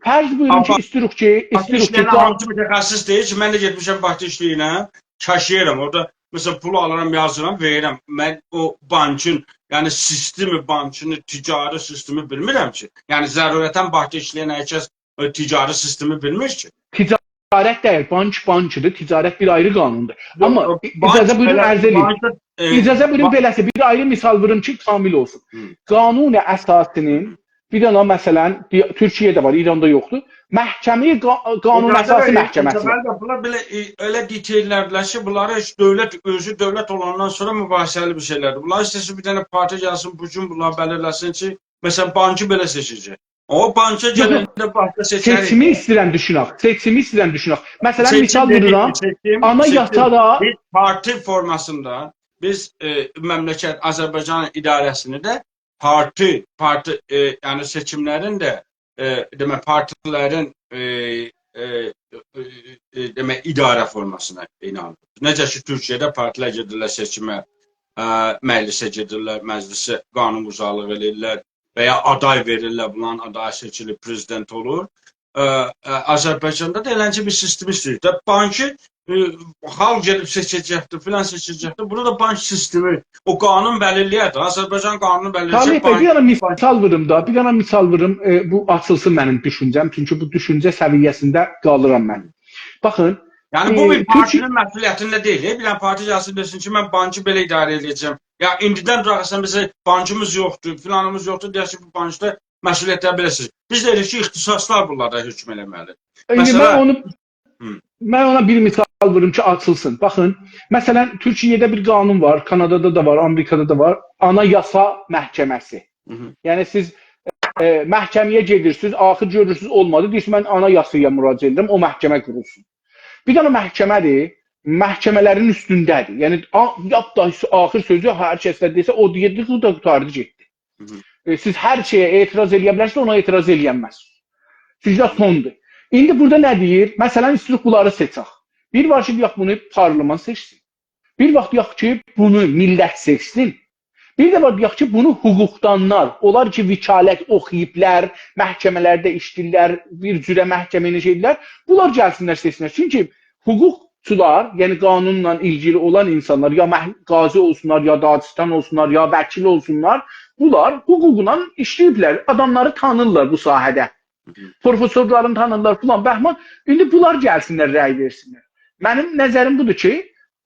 فرض بویورون کی، آمما ایستیروق کی، بانک ایستیروق کی، ایشله‌ین قا- هانسی متخصص دئییر کی، من ده گئتمیشم بانکدا ایشله‌ییرم، کشیرم، اورادا، مثلا، پول آلیرام، یازیرام، وئریرم. من او بانکین، یعنی سیستم بانکینی، تجاری سیستمی بیلمیرم کی. یعنی ضرورتا بانکدا ایشله‌ین هر کس او تجاری سیستمی بیلمیر کی. تجارت دئییل، بانک بانکدیر، تجارت بیر آیری قانوندور. یوخ، آمما او بانک اجازه بویورون، بئله، عرض ائله‌ییم. بانک، ائ، اجازه بویورون، با- بئله‌سی بیر آیری مثال ووروم کی، کامل اولسون. هی. قانون اساسی‌نین بیر دنه، مثلا، بیر، تورکیه‌ده وار، ایراندا یوخدور. محکمه قا-، قانون اساسی، اجازه وئرین، محکمه‌سی وار. اجازه وئرین، بونلار بئله، ائ، ائله دئتایل‌لار بیلر کی، بونلاری هئچ دؤولت اؤزو دؤولت اولاندان سونرا مباحثه‌لی بیر شئیلردیر. بونلار ایسته‌سه بیر دنه پارتی گلسین، بو گون بونلار بلیرله‌سین کی، مثلا، بانکی بئله سئچه‌جک. او بانکا، یوخ، یوخ. گلنده بانکدا سئچریک. سئچیمی ایسته‌ییرم دوشونک. سئچیمی ایسته‌ییرم دوشونک. مثلا، سئچیم مثال دئدیک، وورورام. سئچیم، آنا سئچیم یاسادا بیر پارتی فورماسیندا بیز، ائ، مملکت، آذربایجان اداره‌سینی ده پارتی، پارتی، ائ، یعنی سئچیملرین ده، ائ، دئمک، پارتیلرین، ائ، ائ، ائ، ائ، دئمک، اداره فورماسینا اینانیریق. نئجه کی، تورکیه‌ده پارتیلر گئدیرلر سئچیمه، ائ، مجلیسه گئدیرلر، مجلیسه قانون‌گذارلیق ائدیرلر و یا آدای وئریرلر، بونلارین آدایی سئچیلیر، پرزیدنت اولور. ائ، ائ، آذربایجاندا دا ائلنجه بیر سیستم ایسته‌ییر. دا بانکی، ائ، خالق گئدیب سئچه‌جکدیر، فلان سئچه‌جکدیر. بورادا دا بانک سیستمی، او قانون بلیرله‌یر ده، آذربایجان قانونو بلیرله‌یه‌جک، صالح بی، بانک، بیر دنه بانک مثال ووروم دا، بیر دنه مثال ووروم، ائ، بو آچیلسین منیم دوشونجه‌م، چونکی بو دوشونجه سویه‌سینده قالیرام من. باخین، یعنی، بو ائ، بیر تورکیه پارتی‌نین مسئولیتینده دئییل، ائ، بیر دنه پارتی گلسین، دئسین کی، من بانکی بئله اداره ائده‌جم. یا، ایندیدن داها سن بیزه بانکیمیز یوخدور، فلانیمیز یوخدور، دئیک کی، بو بانکدا مسئولیت‌لری بئله‌سیز. بیز دئییریک کی، اختصاص‌لار بونلاردا حکم ائله‌مه‌لی. ایندی مثلا، من اونو، هی. من اونا بیر مثال ووروم کی، آچیلسین. باخین، مثلا، تورکیه‌ده بیر قانون وار، کانادادا دا وار، آمریکادا دا وار. آنایاسا محکمه‌سی. هی هی. یعنی، سیز، ائ، محکمه‌یه گئدیرسینیز، آخیر گؤرورسونوز، اولمادی. دئییرسینیز، «من آنایاسایا مراجعت ائدیرم، او محکمه قورولسون.» بیر دنه محکمه‌دیر، محکمه‌لرین اوستونده‌دیر. یعنی، آ-، لاپ دا آخیر سؤزو هر کس نه دئسه، او دئییر، بو دا قوتاردی، گئتدی. هی هی. ائ، سیز هر شئیه اعتراض ائلیه بیلرسینیز، اونا اعتراض ائلیه‌نمزسینیز. سیزده سوندور. ایندی بورادا نه دئییر؟ مثلا، ایسته‌ییریک بونلاری سئچک. بیر وار کی، دئیک، بونو پارلمان سئچسین. بیر وار دئیک کی، بونو میللت سئچسین. بیر ده وار دئیک کی، بونو حقوقدانلار، اونلار کی، وکالت اوخویوبلار، محکمه‌لرده ایشله‌ییرلر، بیر جوره محکمه ایله شئیلر، بونلار گلسینلر، سئچسینلر. چونکی حقوقچولار، یعنی قانونلا ایلگیلی اولان اینسانلار، یا مح-، قاضی اولسونلار، یا دادستان اولسونلار، یا وکیل اولسونلار، بونلار حقوقلا ایشله‌ییبلر، آداملاری تانیرلار بو ساحه‌ده. پروفسورلارینی تانیرلار، فلان، بهمان. ایندی بونلار گلسینلر، رأی وئرسینلر. منیم نظریم بودور کی،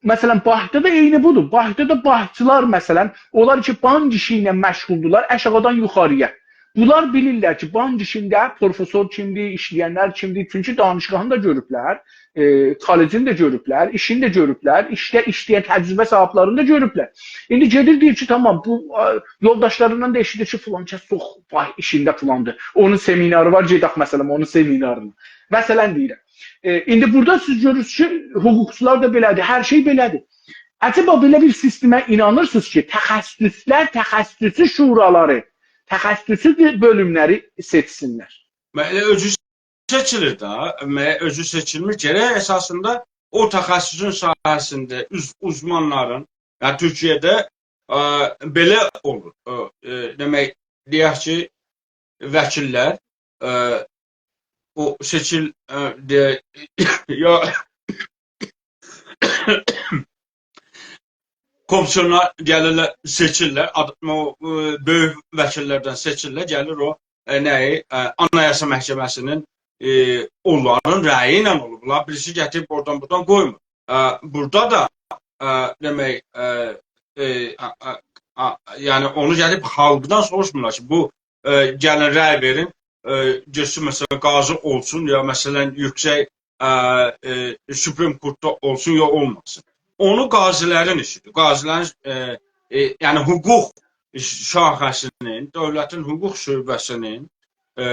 مثلا، بانکدا دا عینی بودور. بانکدا دا بانکچیلار، مثلا، اونلار کی، بانک ایشی ایله مشغولدولار، آشاغیدان یوخاری‌یا. بونلار بیلیرلر کی، بانک ایشینده پروفسور کیمدیر، ایشله‌ینلر کیمدیر. چونکی دانشگاهینی دا گؤروبلر، ائ، کالجینی ده گؤروبلر، ایشینی ده گؤروبلر، ایشده ایشله‌ین تجربه صاحیبلرینی ده گؤروبلر. ایندی گئدیر دئییر کی، تامام، بو، آ، یولداشلاریندان دا ائشیدیر کی، فلان کس چوخ، وای، ایشینده فلاندیر. اونون سمیناری وار، گئدک، مثلا، اونون سمینارینا. مثلا دئییرم. ائ، ایندی بورادا سیز گؤرورسونوز کی، حقوقچولار دا بئله‌دیر، هر شئی بئله‌دیر. عجبا بئله بیر سیستمه اینانیرسینیز کی، تخصص‌لر، تخصصی شورالاری، تخصصی بؤلوملری سئچسینلر؟ مگه اؤزو سئچیلیر ده، مگه اؤزو سئچیلمیر؟ گرک اساسیندا او تخصصون ساحه‌سینده اوز-، اوزمانلارین، یعنی تورکیه‌ده، ائ، بئله اولور. ائ، ائ، دئمک، دئیک کی، وکیللر، ائ، او سئچیل، ائ، دئ-، یا، کومیسیونلار گلیرلر، سئچیرلر، آد-، او، ائ، بؤیوک وکیللردن سئچیرلر، گلیر او، ائ، نه‌یی، ائ، آنایاسا محکمه‌سی‌نین، ائ، اونلارین رأیی ایله اولور. بونلار بیریسی گتیریب اورادان بورادان قویمور. ائ، بورادا دا، ائ، دئمک، ائ، ائ، آ، آ، آ، یعنی اونو گلیب خالقدان سوروشمورلار کی، بو، ائ، گلین رأی وئرین، ائ، گئتسین، مثلا، قاضی اولسون، یا، مثلا، یوکسک، ائ، ائ، سوپریم کورتدا اولسون، یا اولماسین. اونو قاضی‌لرین ایشی‌دیر. قاضی‌لرین، ائ، ائ، یعنی حقوق شاخه‌سی‌نین، دؤولتین حقوق شعبه‌سی‌نین، ائ،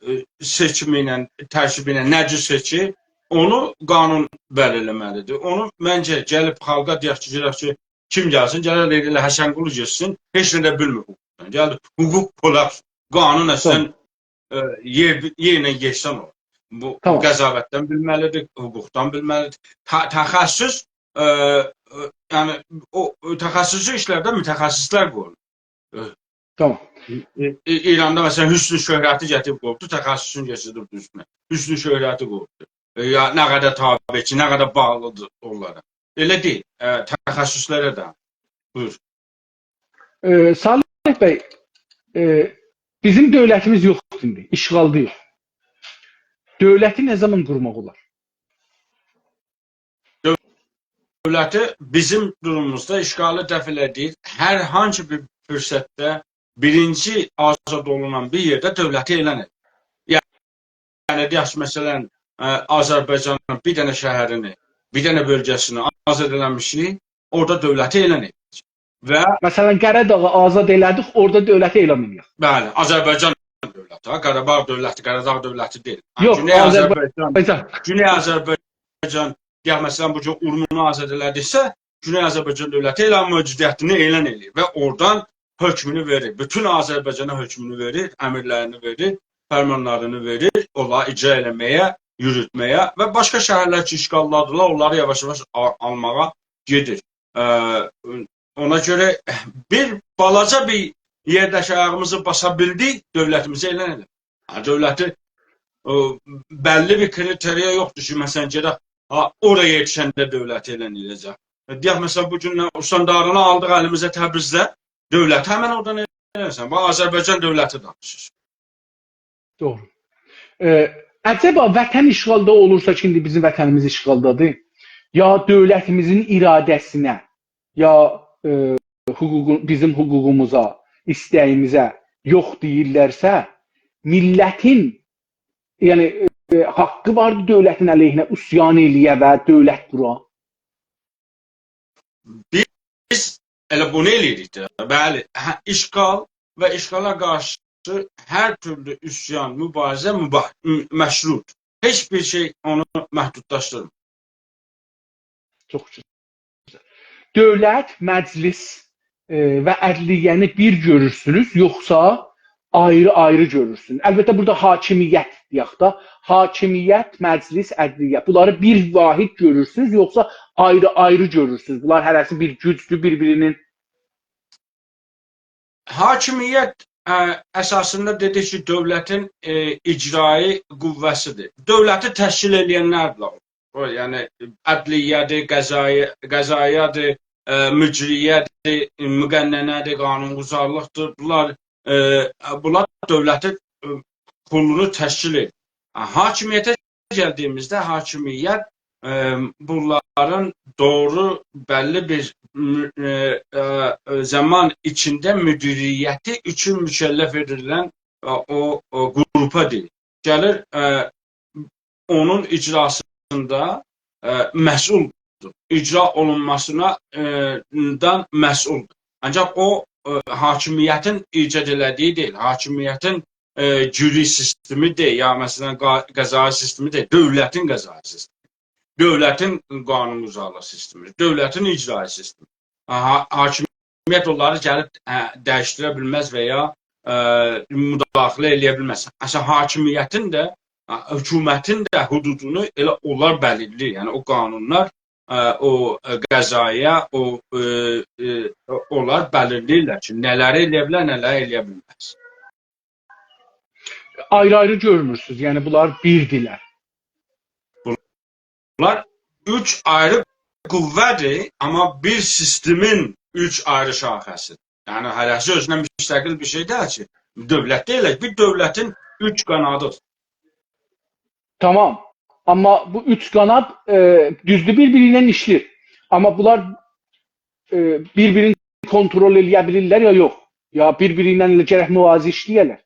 ائ، سئچیمی ایله، ترکیبی ایله نه جور سئچیر، اونو قانون بللی‌له‌مه‌لی‌دیر. اونو منجه گلیب خالقا دئیک کی، گلک کی، کیم گلسین، گلک ائله، ائله حسن‌قلی گئتسین، هئچ نه ده بیلمیر حقوقدان. گلدی، حقوق کلاپس، قانون اصلا، تامام. ائ، یئر، یئرله یئکسان اولور. بو تامام. قضاوتدن بیلمه‌لی‌دیر، حقوقدان بیلمه‌لی‌دیر. ت-، تخصص، ائ، ائ، یعنی او، او تخصصی ایشلرده متخصص‌لر قویولور. ائ، تامام. ائ، ائ، ایراندا، مثلا، حسن شهرتی گتیریب قویوبدو، تخصصونو کئچیردیبدی اوستونه. حسن شهرتی قویوبدو. ائ، یا نه قدر تابعچی، نه قدر باغلی‌دیر اونلارا. ائله دئییل، ائ، تخصص‌لره ده. بویور. ائ، صالح بی، ائ، بیزیم دؤولتیمیز یوخدور ایندی، اشغالداییق. دؤولتی نه زامان قورماق اولار؟ دؤولتی بیزیم دوروموموزدا اشغالی دفع ائله‌دیک. هر هانسی بیر فرصتده بیرینجی آزاد اولونان بیر یئرده دؤولتی اعلان ائدیر. یعنی، دئیک کی، مثلا، ائ، آذربایجانین بیر دنه شهرینی، بیر دنه بؤلگه‌سینی آزاد ائله‌میشیک، اورادا دؤولتی اعلان ائدیریک. و مثلا، قاراداغی آزاد ائله‌دیک، اورادا دؤولتی اعلان ائدیریک. بلی، آذربایجان دؤولتی، ها، قاراباغ دؤولتی، قاراداغ دؤولتی دئییل. ها، یوخ، گونئی آذربایجان، آذربایجان. گونئی آذربایجان، دئیک، مثلا، بو گون اورمونو آزاد ائله‌دیکسه، گونئی آذربایجان دؤولتی ائله موجودیتینی اعلان ائدیر و اورادان حکمونو وئریر. بوتون آذربایجانا حکمونو وئریر، امرلرینی وئریر، فرمانلارینی وئریر، اونلاری اجرا ائله‌مه‌یه، یوروتمه‌یه و باشقا شهرلر کی، اشغالدادیرلار، اونلاری یاواش-یاواش آ-، آلماغا گئدیر. ائ، اونا گؤره بیر بالاجا بیر یئرده کی، آیاغیمیزی باسا بیلدیک، دؤولتیمیزی اعلان ائدک. ها، دؤولتی، او، بللی بیر کریترییا یوخدور کی، مثلا، گئدک، ها، اورایا یئتیشنده دؤولتی اعلان ائده‌جک. ائ، دئیک، مثلا، بو گون نه، استانداری‌نی آلدیق الیمیزه تبریزده، دؤولتی همن اورادان اعلان ائده‌جک. بو آذربایجان دؤولتی دانیشیر. دوغرو. ائ، عجبا وطن اشغالدا اولورسا کی، ایندی بیزیم وطنیمیز اشغالدادیر، یا دؤولتیمیزین اراده‌سینه، یا، ائ، حقوقو-، بیزیم حقوقوموزا، ایسته‌ییمیزه یوخ دئییرلرسه، میللتین، یعنی، ائ، حاققی واردی دؤولتین علیهینه عصیان ائله‌یه و دؤولت قورا؟ بیز ائله بونو ائله‌ییریک ده. بلی، هه، اشغال و اشغالا قارشی هر تورلو عصیان، مبارزه مباح، م-، مشروعدور. هئچ بیر شئی اونو محدودلاشدیرمیر. چوخ گؤزل. دؤولت، مجلس، ائ، و عدلیه‌نی بیر گؤرورسونوز، یوخسا آیری-آیری گؤرورسونوز؟ البته، بورادا حاکمیت دئیک ده، حاکمیت، مجلس، عدلیه، بونلاری بیر واحد گؤرورسونوز، یوخسا آیری-آیری گؤرورسونوز؟ بونلار هره‌سی بیر گوجدور، بیر-بیرینین. حاکمیت، ا، اساسیندا دئدیک کی، دؤولتین، ائ، اجرایی قوه‌سی‌دیر. دؤولتی تشکیل ائله‌ینلرله اولور. او، یعنی، عدلیه‌دیر، قضایه-، قضایه‌دیر، ائ، مجریه‌دیر، مقننه‌دیر، قانون‌گذارلیقدیر. بونلار، ائ، بونلار دؤولتین، ائ، پولونو تشکیل ائدیر. حاکمیته گلدیییمیزده حاکمیت، ائ، بونلارین دوغرو بللی بیر، م-، ائ، ائ، زامان ایچینده مدیریتی اوچون مکلف ائدیلن، ائ، او، او قروپا دئییر. گلیر، ائ، اونون اجراسیندا، ائ، مسئولدور. اجرا اولونماسینا، ائ، دان مسئولدور. آنجاق او، ائ، حاکمیتین ایجاد ائله‌دییی دئییل، حاکمیتین، ائ، جوری سیستمی دئییل، یا، مثلا، قا-، قضایی سیستمی دئییل، دؤولتین قضایی سیستمی، دؤولتین قانون‌گذارلیق سیستمی، دؤولتین اجرایی سیستمی. ها-، حاکمیت اونلاری گلیب، هه، دییشدیره بیلمز و یا، ائ، مداخله ائله‌یه بیلمز. اصلا، حاکمیتین ده، هه، حکومتین ده حدودونو ائله اونلار بلیرله‌ییر. یعنی، او قانونلار، ائ، او، ائ، قضایه، او، ائ، ائ، اونلار بلیرله‌ییرلر کی، نه‌لری ائله‌یه بیلر، نه‌لری ائله‌یه بیلمز. آیری-آیری گؤرمورسونوز، یعنی بونلار بیردیلر. بونلار اوچ آیری قوه‌دیر، آمما بیر سیستمین، اوچ آیری شاخه‌سی. یعنی، هره‌سی اؤزونه مستقل بیر شئی دئییل کی. دؤولت دئییل، بیر دؤولتین اوچ قانادی. تامام. آمما بو اوچ قاناد، ائ، دوزدور، بیر-بیری ایله ایشله‌ییر. آمما بونلار، ائ، بیر-بیرینی کنترل ائله‌یه بیلیرلر یا یوخ. یا بیر-بیری ایله ائله گرک موازی ایشله‌یه‌لر.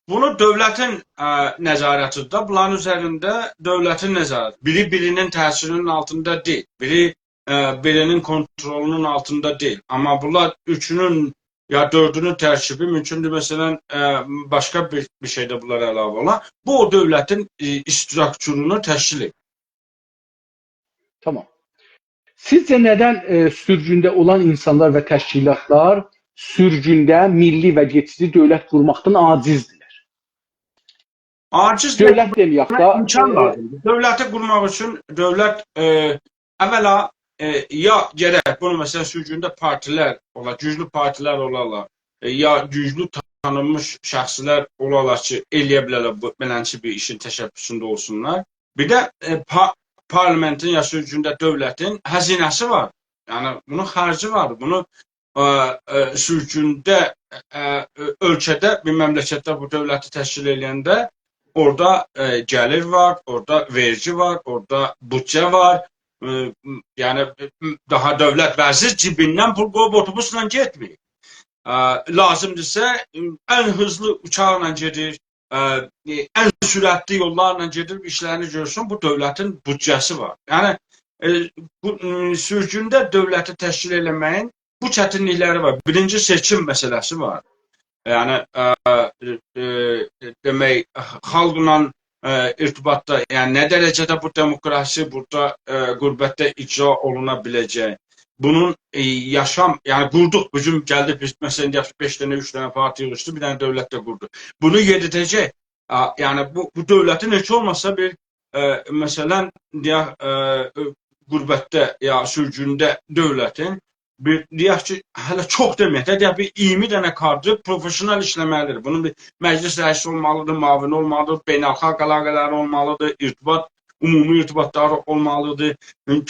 بونو دؤولتین، ا، نظارتی‌دیر. بونلارین اوزرینده دؤولتین نظارتی. بیری بیری‌نین تأثیری‌نین آلتیندا دئییل. بیری، ا، بیری‌نین کنترلونون آلتیندا دئییل. آمما بونلار اوچونون یا دؤردونون ترکیبی مومکوندور، مثلا، ا، باشقا بیر، بیر شئیده بونلار علاوه اولا. بو او دؤولتین، ائ، استروکتورونو تشکیل ائدیر. تامام. سیزجه ندن، ائ، سورگونده اولان اینسانلار و تشکیلاتلار سورگونده میللی و گئچیجی دؤولت قورماقدان عاجزدیرلر؟ عاجز دؤولت دئمه‌یک دا، امکان ائ، لازیمدیر. دؤولتی قورماق اوچون دؤولت، ائ، اولا، ائ، یا گرک بونو، مثلا، سورگونده پارتیلر اولا، گوجلو پارتیلر اولالار، ائ، یا گوجلو تانینمیش شخصلر اولالار کی، ائله‌یه بیلرلر بو، بئلنچه بیر ایشین تشبثونده اولسونلار. بیر ده، ائ، پا-، پارلامنتین یا سورگونده دؤولتین هزینه‌سی وار. یعنی، بونون خرجی وار. بونو، ا، ا، سورگونده، ا، ا، اؤلکه‌ده، بیر مملکتده بو دؤولتی تشکیل ائله‌ینده اورادا، ا، گلیر وار، اورادا وئرگی وار، اورادا بودجه وار. ا، م-، یعنی، م-، داها دؤولت وزیر جیبیندن پول قویوب اوتوبوسلا گئتمیر. ا، لازیمدیرسا، ا، ان هیزلی اوچاقلا گئدیر، ا، ا، ان سرعتلی یوللارلا گئدیب ایشلرینی گؤرسون، بو دؤولتین بودجه‌سی وار. یعنی، ا، بو، م، سورگونده دؤولتی تشکیل ائله‌مه‌یین بو چتینلیکلری وار. بیرینجی سئچیم مسئله‌سی وار. یعنی، ا، ا، دئمک، خالقلا، ا، ارتباطدا، یعنی نه درجه‌ده بو دموکراسی بورادا، ا، غربتده اجرا اولونا بیله‌جک؟ بونون، ا، یاشام، یعنی قوردوق، بو گون گلدی، بیز، مثلا، دئیک کی، بئش دنه، اوچ دنه پارتی ییغیشدی، بیر دنه دؤولت ده قوردو. بونو یئریده‌جک، ا، یعنی بو، بو دؤولتین هئچ اولماسا بیر، ا، مثلا، دئیک، ا، ا، غربتده یا سورگونده دؤولتین بیر، دئیک کی، هله چوخ دئمه‌یک ده، دئیک، بیر اییرمی دنه کادر پروفسیونال ایشله‌مه‌لیدیر. بونون بیر مجلس رئیسی اولمالیدیر، معاونی اولمالیدیر، بین‌الخالق علاقه‌لری اولمالیدیر، ارتباط، عمومی ارتباطلاری اولمالیدیر،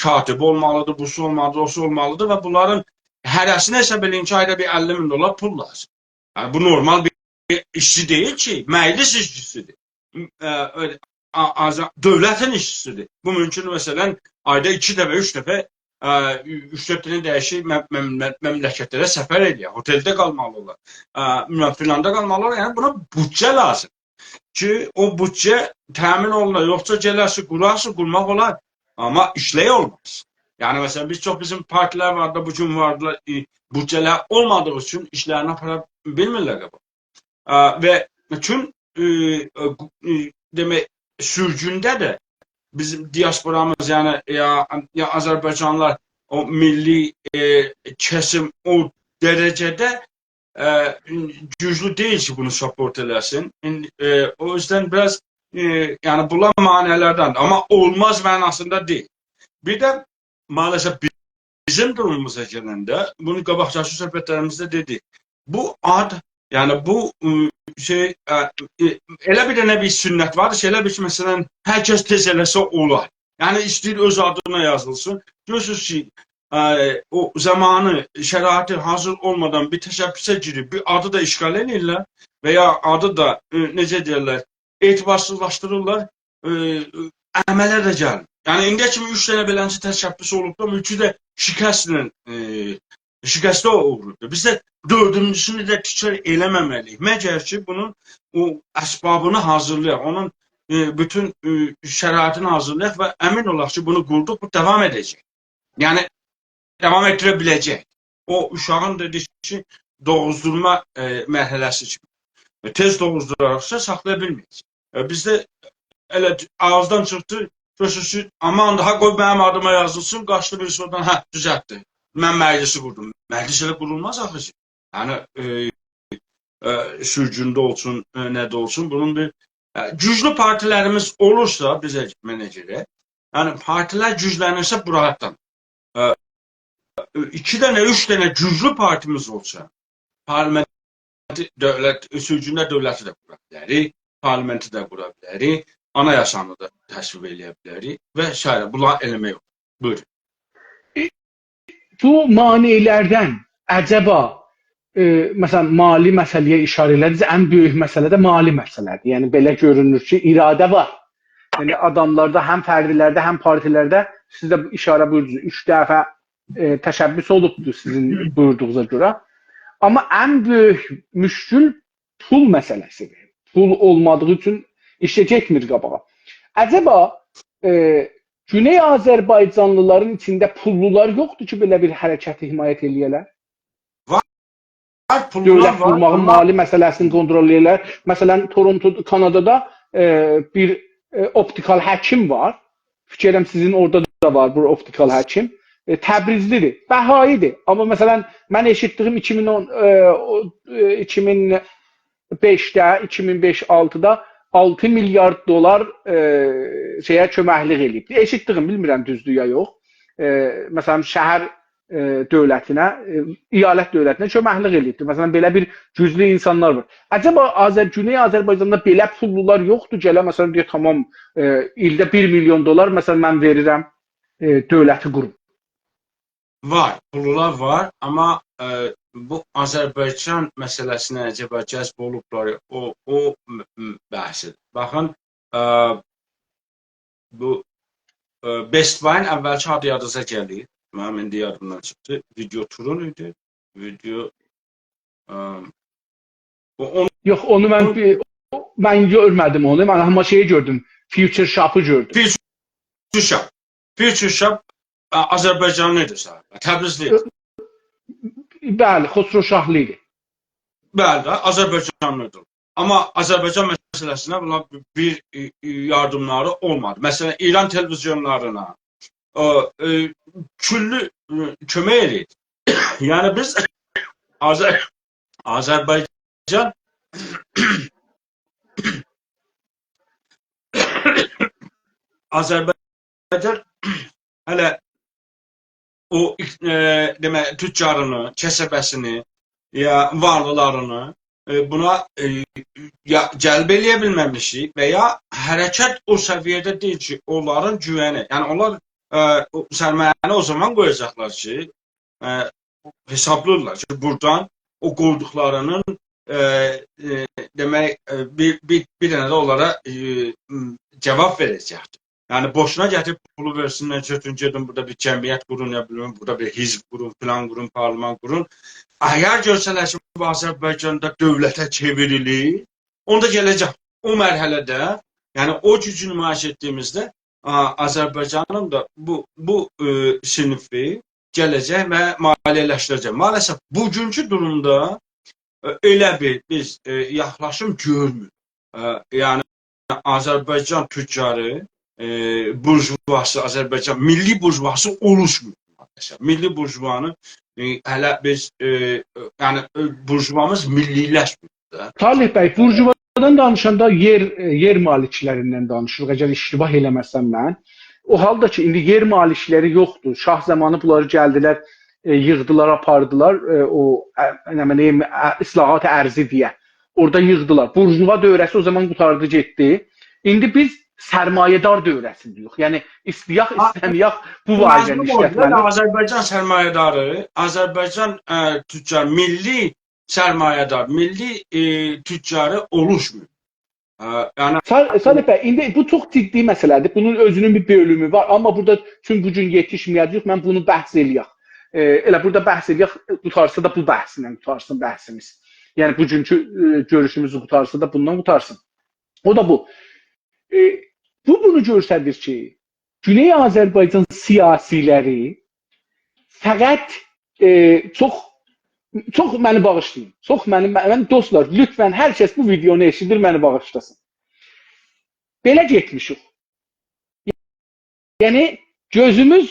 کاتبی اولمالیدیر، بوسو اولمالیدیر، اوسو اولمالیدیر و بونلارین هره‌سینه حساب ائله‌یین کی، آیدا بیر اللی مین دلار پول لازیم. یعنی، بو نورمال بیر ایشچی دئییل کی، مجلس ایشچیسیدیر. م، ا، ائ، آ-، آزا-، دؤولتین ایشچیسیدیر. بو مومکون، مثلا، آیدا ایکی دفعه، اوچ دفعه، ا، اوچ-دؤرد دنه دییشیک مم-، مم-، مم-، مملکتلره سفر ائله‌یه، هتلده قالمالی اولار. ا، بیلمم، فلاندا قالمالی اولار. یعنی، بونا بودجه لازیم کی، او بودجه تأمین اولونا، یوخسا گله‌سی، قورارسی، قورماق اولار. آمما ایشلک اولماز. یعنی، مثلا، بیز چوخ، بیزیم پارتیلر وار دا، بو گون واردیلار، ائ، بودجه‌لر اولمادیغی اوچون ایشلرینی آپارا بیلمیرلر قاباغا. ا، و بوتون، ائ، ائ، قو-، ائ، دئمک، سورگونده ده بیزیم دیاسپورامیز، یعنی، یا، یا آذربایجانلیلار، او میللی، ائ، کسیم او درجه‌ده، ا، گوجلو دئییل کی، بونو ساپورت ائله‌سین. ایندی، ائ، او یوزدن بیر آز، ائ، یعنی، بونلار مانع‌لردندیر. آمما اولماز معناسیندا دئییل. بیر ده مع‌الاسف بی-، بیزیم دوروموموزا گلنده، بونو قاباقداکی صحبتلریمیزده دئدیک. بو آد، یعنی بو، م، شئی، ا، ائ، ائله بیر دنه بیر سنت وار کی، ائله بیل کی، مثلا، هر کس تئز ائله‌سه اولار. یعنی ایسته‌ییر اؤز آدینا یازیلسین. گؤرورسونوز کی، ا، او زامانی، شرایطی حاضر اولمادان بیر تشبثه گیریب، بیر آدی دا اشغال ائله‌ییرلر و یا آدی دا، ائ، نئجه دئیرلر، اعتبارسیزلاشدیریرلار، ائ، عمله ده گلمیر. یعنی، ایندیه کیمی اوچ دنه بئلنجه تشبث اولوبدور، آمما اوچو ده شکستله، ائ، شکسته اوغرودور. بیز ده دؤردونجوسونو ده تکرار ائله‌مه‌مه‌لی‌ییک. مگر کی، بونون او اسبابینی حاضرلایاق، اونون، ائ، بوتون، ائ، شرایطینی حاضرلایاق و امین اولاق کی، بونو قوردوق، بو داوام ائده‌جک. یعنی، داوام ائتدیره بیله‌جک. او اوشاغین، دئدیک کی، دوغوزدورما، ائ، مرحله‌سی کیمی. ائ، تئز دوغوزدوراراقسا ساخلایا بیلمه‌یه‌جک. ائ، بیزده ائله آغیزدان چیخدی، گؤرورسونوز کی، آمان، داها قوی منیم آدیما یازیلسین، قاچدی بیریسی اورادان، هه، دوزلتدی. من مجلسی قوردوم. مجلس ائله قورولماز آخی کی. یعنی، ائ، ائ، سورگونده اولسون، ائ، نه‌ده اولسون، بونون بیر، ائ، گوجلو پارتیلریمیز اولورسا بیزه، منه گؤره، یعنی پارتیلر گوجلنیرسه، بو راحاتدان. ائ، ایکی دنه، اوچ دنه گوجلو پارتیمیز اولسا، پارلامنتی دؤولت، سورگونده دؤولتی ده قورا بیلریک، پارلامنتی ده قورا بیلریک، آنایاسانی دا تصویب ائله‌یه بیلریک و سایره. بونلاری ائله‌مک اولار. بویورون. بو مانع‌لردن عجبا، ائ، مثلا، مالی مسئله‌یه ایشاره ائله‌دینیز، ان بؤیوک مسئله ده مالی مسئله‌دیر. یعنی، بئله گؤرونور کی، اراده وار. یعنی، آداملاردا، هم فردلرده، هم پارتیلرده، سیز ده ایشاره بویوردونوز، اوچ دفعه، ائ، تشبث اولوبدور سیزین بویوردوغونوزا گؤره. آمما ان بؤیوک مشکل پول مسئله‌سیدیر. پول اولمادیغی اوچون ایش گئتمیر قاباغا. عجبا، ائ، گونئی آذربایجانلیلارین ایچینده پوللولار یوخدور کی، بئله بیر حرکتی حمایت ائله‌یه‌لر؟ وار، پوللولار وار، آمما دؤولت قورماغین مالی مسئله‌سینی کنترل ائله‌یه‌لر. مثلا، تورونتو، کانادادا، ائ، بیر، ائ، اوپتیکال حکیم وار. فیکر ائدیرم سیزین اورادا دا وار بو اوپتیکال حکیم. ائ، تبریزلی‌دیر، بهایی‌دیر. آمما مثلا، من ائشیتدیگیم ایکی مین اون، ائ، او، ائ، ایکی مین بئشده، ایکی مین بئش آلتیدا آلتی میلیارد دلار، ائ، شئیه کؤمکلیک ائله‌ییب. ائشیتدیگیم، بیلمیرم دوزدور یا یوخ. ائ، مثلا، شهر، ائ، دؤولتینه، ائ، ایالت دؤولتینه کؤمکلیک ائله‌ییبدیر. مثلا، بئله بیر گوجلو اینسانلار وار. عجبا آذر-، گونئی آذربایجاندا بئله پوللولار یوخدور، گله، مثلا، دئیه، تامام، ائ، ایلده بیر میلیون دلار، مثلا، من وئریرم، ائ، دؤولتی قوروم. وار، پوللولار وار، آمما، ائ، بو آذربایجان مسئله‌سینه عجبا جذب اولوبلار، او، او م-، م-، بحثیدیر. باخین، ائ، بو، ائ، Best Buy-ین اولکی آدی یادینیزا گلیر. منیم ایندی یادیمدان چیخدی. ویدیو تورون ایدی. ویدیو، ائ، او، اون- یوخ، اونو من بیر، من گؤرمه‌دیم اونو. من آمما شئیی گؤردوم. Future Shop-ی گؤردوم. Future Shop. Future Shop، ائ، آذربایجانلی‌دیر سن. تبریزلی. بلی، خسرو شاهلی‌دیر. بلی ده، آذربایجانلی‌دیر. آمما آذربایجان مسئله‌سینه بونلار بیر، ائ، ائ، یاردیملاری اولمادی. مثلا، ایران تلویزیونلارینا، او، ائ، کلی، ائ، کؤمک ائله‌ییر. یعنی بیز آذر-، آذربایجان، آذربایجان هله او، ائ، دئمک، تجارینی، کسبه‌سینی، یا وارلیلارینی، ائ، بونا، ائ، یا جلب ائله‌یه بیلمه‌میشیک و یا حرکت او سویه‌ده دئییل کی، اونلارین گوونی، یعنی اونلار، ائ، او سرمایه‌نی او زامان قویاجاقلار کی، ائ، حسابلاییرلار کی، بورادان او قویدوقلارینین، ائ، ائ، دئمک، ائ، بیر، بیر، بیر دنه ده اونلارا، ائ، م، جاواب وئره‌جکدیر. یعنی، بوشونا گتیریب پولو وئرسینلر، گؤتورون، گئدین بورادا بیر جمعیت قورون، یا بیلمیرم، بورادا بیر حزب قورون، فلان قورون، پارلمان قورون. اگر گؤرسه‌لر کی، بو آذربایجاندا دؤولته چئوریلیر، اوندا گله‌جک. او مرحله‌ده، یعنی او گوجو نمایش ائتدیگیمیزده، آ، آذربایجانین دا بو، بو، ائ، صینیفی گله‌جک و مالیه‌لشدیره‌جک. مع‌الاسف، بوگونکو دورومدا، ائ، ائله بیر بیز، ائ، یاخلاشیم گؤرموروک. ائ، یعنی، آذربایجان تجاری، ائ، بورژواسی، آذربایجان میللی بورژواسی اولوشمور. مع‌الاسف. میللی بورژوانی، ائ، هله بیز، ائ، یعنی، ائ، بورژوامیز میللی‌لشمیر ده. طالب بی، بورژوادان دانیشاندا یئر، ائ، یئر مالکلریندن دانیشیریق، اگر اشتباه ائله‌مه‌سم من. او حالدا کی، ایندی یئر مالکلری یوخدور. شاه زامانی بونلاری گلدیلر، ائ، ییغدیلار، آپاردیلار، ائ، او، ائ، نه بیلیم، ائ، اصلاحات ارضی دئیه. اورادا ییغدیلار. بورژوا دؤوره‌سی او زامان قوتاردی، گئتدی. ایندی بیز سرمایه‌دار دؤوره‌سینده‌ییک. یعنی، ایسته‌یک، ایسته‌مه‌یک، بو واره‌ده ایشلتمه‌لی. آذربایجان سرمایه‌داری، آذربایجان، ائ، تجار، میللی سرمایه‌دار، میللی، ائ، تجاری اولوشمور. ائ، یعنی، صا-، صادق بی، ایندی بو چوخ جدی مسئله‌دیر. بونون اؤزونون بیر بؤلومو وار. آمما بورادا چون بو گون یئتیشمه‌یه‌جه‌ییک، من بونو بحث ائله‌یک. ائ، ائله بورادا بحث ائله‌یک، قوتارسا دا بو بحثله قوتارسین بحثیمیز. یعنی، بوگونکو، ائ، گؤروشوموزو قوتارسا دا بوندان قوتارسین. او دا بو. ائ، بو بونو گؤستریر کی، گونئی آذربایجان سیاسی‌لری فقط، ائ، چوخ، چوخ منی باغیشلایین. چوخ منی، من، دوستلار، لطفا هر کس بو ویدیونو ائشیدیر، منی باغیشلاسین. بئله گئتمیشیک. یعنی، گؤزوموز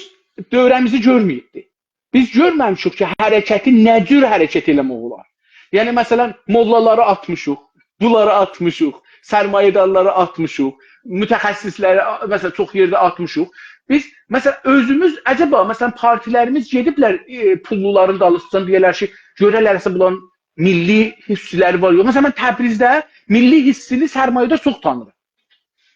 دؤوره‌میزی گؤرمه‌ییبدی. بیز گؤرمه‌میشیک کی، حرکتی نه جور حرکت ائله‌مک اولار. یعنی، مثلا، موللالاری آتمیشیق، بونلاری آتمیشیق، سرمایه‌دارلاری آتمیشیق، متخصص‌لری، آ-، مثلا، چوخ یئرده آتمیشیق. بیز، مثلا، اؤزوموز، عجبا، مثلا، پارتی‌لریمیز گئدیبلر، ائ، پوللولارین دالیسیجان دئیه‌لر کی، گؤره‌لرسه بونلارین میللی حیسلری وار، یوخ. مثلا، من تبریزده میللی حیسینی سرمایه‌دار چوخ تانیرام.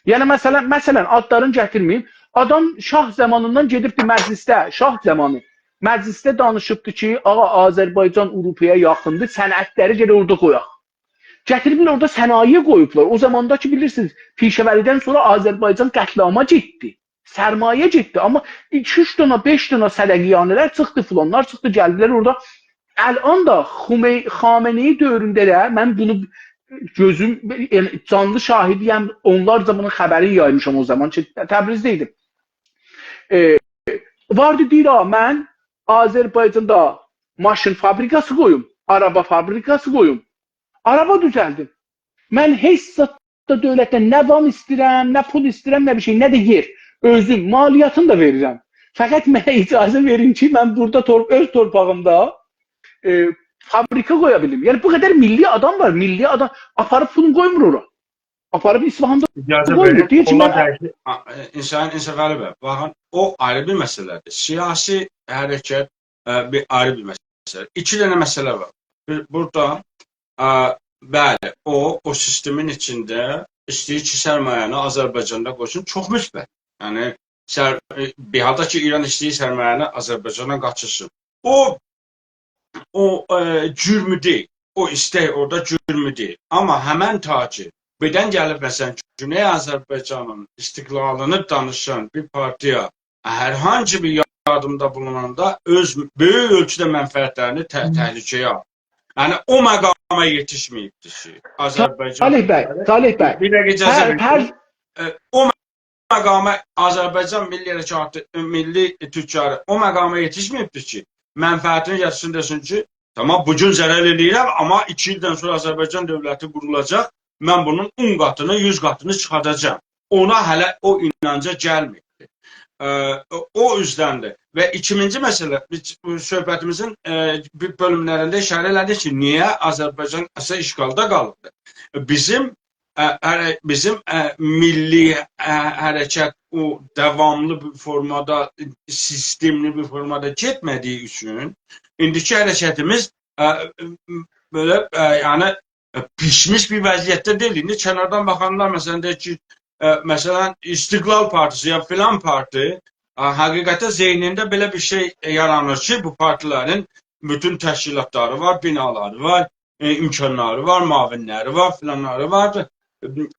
یعنی، مثلا، مثلا، آدلارینی گتیرمه‌ییم. آدام شاه زامانیندان گئدیبدی مجلسده، شاه زامانی. مجلسده دانیشیبدی کی، آغا، آذربایجان آوروپایا یاخیندیر، صنعتلری گرک اورادا قویاق. گتیریبلر اورادا صنایع قویوبلار. او زاماندا کی، بیلیرسینیز، پیشه‌وری‌دن سونرا آذربایجان قتل‌عاما گئتدی. سرمایه گئتدی. آمما ایکی اوچ دنه، بئش دنه صدقه‌یانه‌لر چیخدی، فلانلار چیخدی، گلدیلر اورادا. الان دا خومئ-، خامنه‌ای دؤورونده ده من بونو گؤزوم، یعنی جانلی شاهدی‌یم، اونلارجا بونون خبرینی یایمیشام او زامان کی، تبریزده ایدیم. ائ، واردی، دئییر: «آ، من آذربایجاندا ماشین فابریکاسی قویوم، آرابا فابریکاسی قویوم، آرابا دوزلدیم. من هئچ زاد دا دؤولتدن نه وام ایسته‌ییرم، نه پول ایسته‌ییرم، نه بیر شئی، نه ده یئر. اؤزوم مالیاتینی دا وئریرم. فقط منه اجازه وئرین کی، من بورادا تور-، اؤز تورپاغیمدا، ائ، فابریکا قویا بیلیم.» یعنی، بو قدر میللی آدام وار، میللی آدام آپاریب پولونو قویمور اورا. آپاریب اصفهاندا اجازه قویمور. وئرین، دئییر کی، اونا من دَییشی-، آ، ائ، حسین، حسین ولی بی، باخین، او آیری بیر مسئله‌دیر. سیاسی حرکت، ائ، بیر آیری بیر مسئله. ایکی دنه مسئله وار. بیر، بورادا، ائ، بلی، او، او سیستمین ایچینده ایسته‌ییر کی، سرمایه‌نی آذربایجاندا قویسون، چوخ مثبت. یعنی، سر-، ائ، بیر حالدا کی، ایران ایسته‌ییر سرمایه‌نی آذربایجانا قاچیرسین. او، او، ائ، جرمو دئییل. او ایستک اورادا جرمو دئییل. آمما همن تا کی، بیردن گلیب، مثلا، گونئی آذربایجانین استقلالینی دانیشان بیر پارتیا هر هانسی بیر یاردیمدا بولوناندا اؤز بؤیوک اؤلچوده منفعتلرینی ته-، تهلکه‌یه آلیر. یعنی، او مقاما یئتیشمه‌ییبدیر کی، آذربایجان صالح بی، صالح بی، بیر دقیقه اجازه هر، وئرین. هر ائ، او مقاما آذربایجان میللی حرکاتی، میللی تجاری او مقاما یئتیشمه‌ییبدیر کی، منفعتینی گتیرسین، دئسین کی، تامام، بو گون ضرر ائله‌ییرم، آمما ایکی ایلدن سونرا آذربایجان دؤولتی قورولاجاق، من بونون اون قاتینی، یوز قاتینی چیخاداجاغام. اونا هله او اینانجا گلمه‌ییبدیر. ائ، او، او اوزدندیر. و ایکینجی مسئله، بیز بو صحبتیمیزین، ائ، بیر بؤلوملرینده ایشاره ائله‌دیک کی، نییه آذربایجان اساسا اشغالدا قالیبدیر؟ بیزیم ا، ا، بیزیم، ا، میللی، ا، حرکت او داواملی بیر فورمادا، سیستملی بیر فورمادا گئتمه‌دیگی اوچون ایندیکی حرکتیمیز، ا، بئله، ا، یعنی، ا، پیشمیش بیر وضعیتده دئییل. ایندی کناردان باخانلار، مثلا، دئییر کی، ا، مثلا، استقلال پارتیسی یا فلان پارتی، ا، حقیقتده ذهنینده بئله بیر شئی یارانیر کی، بو پارتیلرین بوتون تشکیلاتلاری وار، بینالاری وار، ائ، امکانلاری وار، معاونلری وار، فلانلاری واردیر.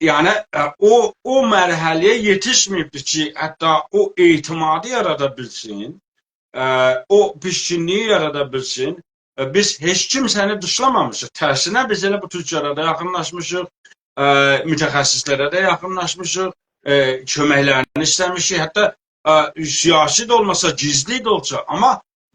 یعنی، ائ، او، او مرحله‌یه یئتیشمه‌ییبدیر کی، حتی او اعتمادی یارادا بیلسین، ائ، او پیشکینلیگی یارادا بیلسین. ائ، بیز هئچ کیمسه‌نی دیشلامامیشیق. ترسینه، بیز ائله بو تجارا دا یاخینلاشمیشیق، ائ، متخصصلره ده یاخینلاشمیشیق، ائ، کؤمکلرینی ایسته‌میشیک. حتی، ائ، سیاسی ده اولماسا، گیزلی ده اولسا، آمما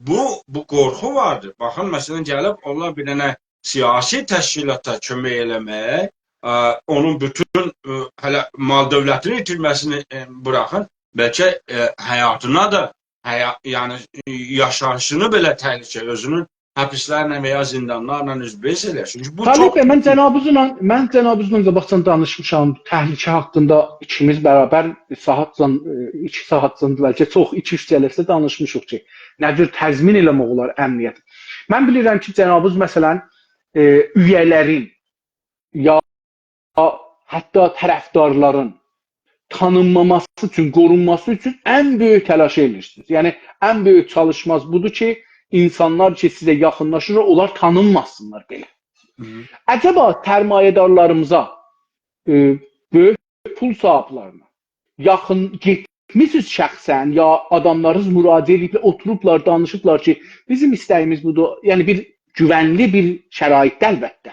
بو، بو قورخو واردیر. باخین، مثلا، گلیب اونلار بیر دنه سیاسی تشکیلاتا کؤمک ائله‌مک، ا، اونون بوتون، ا، هله مال دؤولتینی ایتیرمه‌سینی، ا، بوراخین، بلکه، ا، حیاتینا دا، حیا-، یعنی، ا، یاشاییشینی بئله تهلکه، اؤزونون حبسلرله و یا زیندانلارلا اوزبه‌اوز ائله‌ییر. چونکی بو طالب چوخ بی، من جنابینیزلا، من جنابینیزلا قاباقجان دانیشمیشام تهلکه حاقیندا، ایکیمیز برابر ساعاتجان، ا، ایکی ساعاتجان، بلکه چوخ، ایکی اوچ جلسه دانیشمیشیق کی، نه جور تضمین ائله‌مک اولار امنیتی. من بیلیرم کی، جنابینیز، مثلا، ائ، اویه‌لرین، یا حتی طرفدارلارین تانینماماسی اوچون، قورونماسی اوچون ان بؤیوک تلاشی ائله‌ییرسینیز. یعنی، ان بؤیوک چالیشماز بودور کی، اینسانلار کی، سیزه یاخینلاشیر، اونلار تانینماسینلار بئله. هی. عجبا سرمایه‌دارلاریمیزا، ائ، بؤیوک پول صاحیبلرینه یاخین گئتمیسینیز شخصا، یا آداملارینیز مراجعه ائدیبلر، اوتوروبلار، دانیشیبلار کی، بیزیم ایسته‌ییمیز بودور، یعنی بیر گوونلی بیر شرایطده، البته.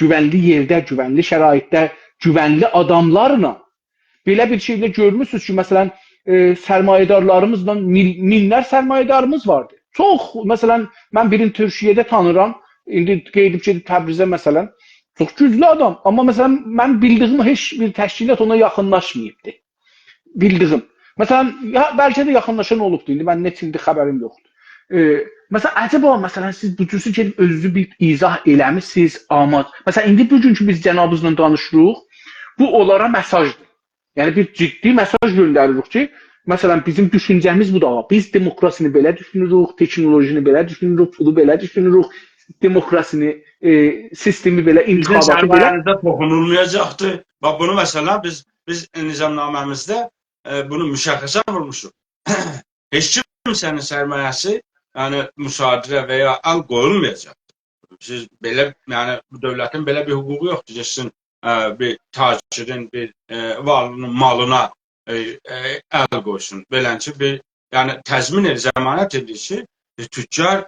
گوونلی یئرده، گوونلی شرایطده، گوونلی آداملارلا. بئله بیر شئی ده گؤرموسونوز کی، مثلا، ائ، سرمایه‌دارلاریمیزلا میل-، مینلر سرمایه‌داریمیز واردی. چوخ، مثلا، من بیرینی تورکیه‌ده تانیرام، ایندی قئییدیب گئدیب تبریزه، مثلا. چوخ گوجلو آدام، آمما، مثلا، من بیلدیگیم هئچ بیر تشکیلات اونا یاخینلاشماییبدی. بیلدیگیم. مثلا، یا، بلکه ده یاخینلاشان اولوبدو، ایندی من نئچه ایلدیر خبریم یوخدور. ائ، مثلا، عجبا، مثلا، سیز بو جورسو گئدیب اؤزونوزو بیر ایضاح ائله‌میسینیز، آمما، مثلا، ایندی بوگون کی، بیز جنابینیزلا دانیشیریق، بو اونلارا مئساژدیر. یعنی، بیر جدی مئساژ گؤندریریک کی، مثلا، بیزیم دوشونجه‌میز بودور، آغا. بیز دموکراسینی بئله دوشونوروک، تکنولوژینی بئله دوشونوروک، پولو بئله دوشونوروک، دموکراسینی، ائ، سیستمی بئله، سیزین انتخاباتی بئله. سرمایه‌نیزه توخونولمایاجاقدیر. باخ، بونو، مثلا، بیز، بیز نظامنامه‌میزده، ائ، بونو مشخصا وورموشوق. هئچ کیمسه‌نین سرمایه‌سی، یعنی، مصادره و یا ال قویولمایاجاقدیر. سیز بئله، یعنی، بو دؤولتین بئله بیر حقوقو یوخدور کی، سیزین، ائ، بیر تاجرین، بیر، ائ، وارلیغینین مالینا، ائ، ائ، ال قویسون. بئلنجه بیر، یعنی، تضمین ائدیر، ضمانت ائدیر کی، ائ، تجار،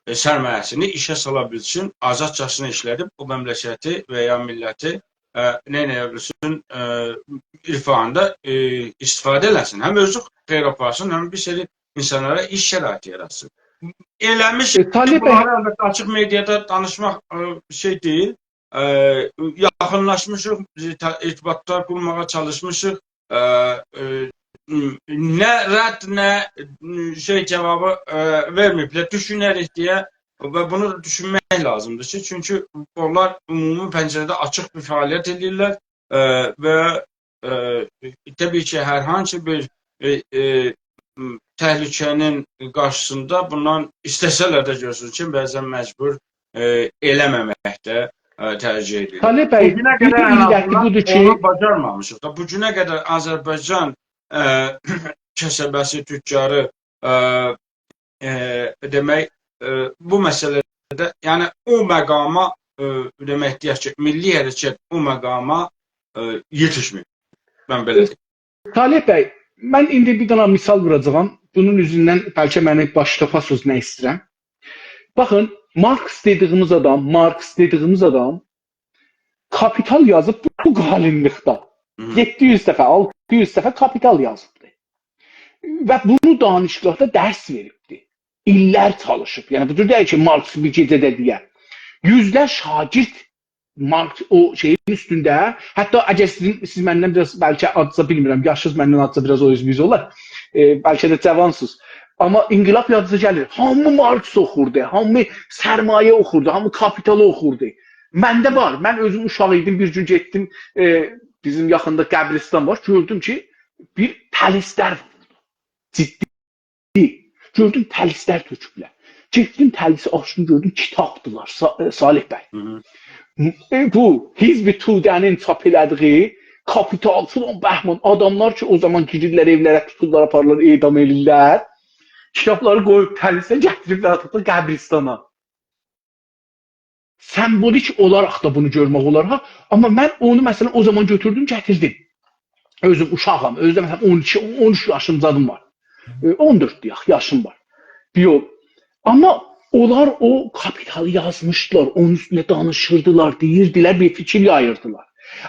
ائ، سرمایه‌سینی ایشه سالا بیلسین، آزادجاسینا ایشله‌دیب بو مملکتی و یا میللتی، ائ، نه، نه بیلسین، ائ، رفاهیندا، ائ، استفاده ائله‌سین. هم اؤزو خیر آپارسین، هم بیر سری اینسانلارا ایش شرایطی یاراتسین. ائله‌میش ائ، طالب بی، بونلاری البته آچیق مئدیادا دانیشماق، ائ، شئی دئییل. ائ، یاخینلاشمیشیق، بیز ت-، ارتباطلار قورماغا چالیشمیشیق. ائ، ائ، م-، نه رد، نه، م، شئی جاوابی، ائ، وئرمه‌ییبلر. دوشونریک دئیه و بونو دا دوشونمک لازیمدیر کی، چونکی اونلار عمومی پنجره‌ده آچیق بیر فعالیت ائدیرلر، ائ، و ائ، طبیعی کی، هر هانسی بیر، ائ، ائ، م، تهلکه‌نین قارشیسیندا بوندان ایسته‌سه‌لر ده گؤرسون کی، بعضا مجبور، ائ، ائله‌مه‌مک ده، ائ، ترجیح ائدیرلر. طالب بی، بو گونه بیر قدر ان ایلله‌کی آزیندان بودور کی، اونو باجارمامیشیق دا. بو گونه قدر آذربایجان، ائ، کسبه‌سی، تجاری، ائ، ائ، دئمک، ائ، بو مسئله‌ده، یعنی او مقاما، ائ، دئمک، دئیک کی، میللی حرکت او مقاما، ائ، یئتیشمیر. من بئله دئییم. طالب بی، من ایندی بیر دنه مثال ووراجاغام. بونون اوزوندن بلکه منی باش تاپاسینیز نه ایسته‌ییرم. باخین، مارکس دئدیگیمیز آدام، مارکس دئدیگیمیز آدام کاپیتال یازیب بو قالینلیکده. هی. یئددی یوز دفعه، آلتی یوز دفعه کاپیتال یازیبدی. و بونو دانشگاهدا درس وئریبدی. ایللر چالیشیب. یعنی، بو جور دئییل کی، مارکس بیر گئجه‌ده دئیه. یوزلر شاگرد مارکس او شئیین اوستونده، حتی اگر سیزین، سیز مندن بیر آز، بلکه آزجا، بیلمیرم، یاشینیز مندن آزجا بیر آز او اوز بو اوز اولار. ائ، بلکه ده جاوانسینیز. آمما انقلاب یادینیزا گلیر. هامی مارکس اوخوردو، هامی سرمایه اوخوردو، هامی کاپیتالی اوخوردو. منده وار. من اؤزوم اوشاق ایدیم، بیر گون گئتدیم، ائ، بیزیم یاخیندا قبرستان وار. گؤردوم کی، بیر تلیسلر وار. جدی. گؤردوم، تلیسلر تؤکوبلر. گئتدیم، تلیسی آچدیم، گؤردوم، کیتابدیلار، صا-، ائ، صالح بی. هی هی. ائ، بو حزب توده‌نین چاپ ائله‌دیگی کاپیتال، فلان، بهمان، آداملار کی، او زامان گیریرلر ائولره، توتورلار، آپاریرلار، اعدام ائله‌ییرلر. کیتابلاری قویوب تلیسه، گتیریبلر، آتیبلار قبرستانا. سمبولیک اولاراق دا بونو گؤرمک اولار، ها. آمما من اونو، مثلا، او زامان گؤتوردوم، گتیردیم. اؤزوم اوشاغام، اؤزوم، مثلا، اون ایکی، اون اوچ یاشیم زادیم وار. ائ، اون دؤرد دئیک، یاشیم وار. یوخ. آمما اونلار او کاپیتالی یازمیشدیلار، اونون اوستونده دانیشیردیلار، دئییردیلر، بیر فیکیر یاییردیلار.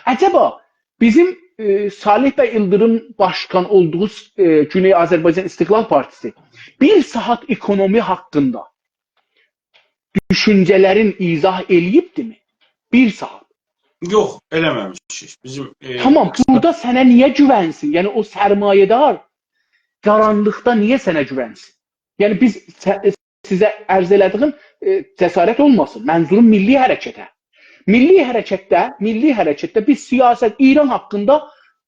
عجبا، بیزیم، ائ، صالح بی ایلدیریم باشقان اولدوغو، ائ، گونئی آذربایجان استقلال پارتیسی بیر ساعات اکونومی حاقیندا دوشونجه‌لرین ایضاح ائله‌ییبدیمی؟ بیر ساعات. یوخ، ائله‌مه‌میشیک. بیزیم، ائ، تامام، قیسا بورادا سنه نییه گوونسین؟ یعنی، او سرمایه‌دار قارانلیقدا نییه سنه گوونسین؟ یعنی، بیز سه-، سیزه عرض ائله‌دیگیم، ائ، جسارت اولماسین. منظوروم میللی حرکته. میللی حرکتده، میللی حرکتده بیز سیاست، ایران حاقیندا،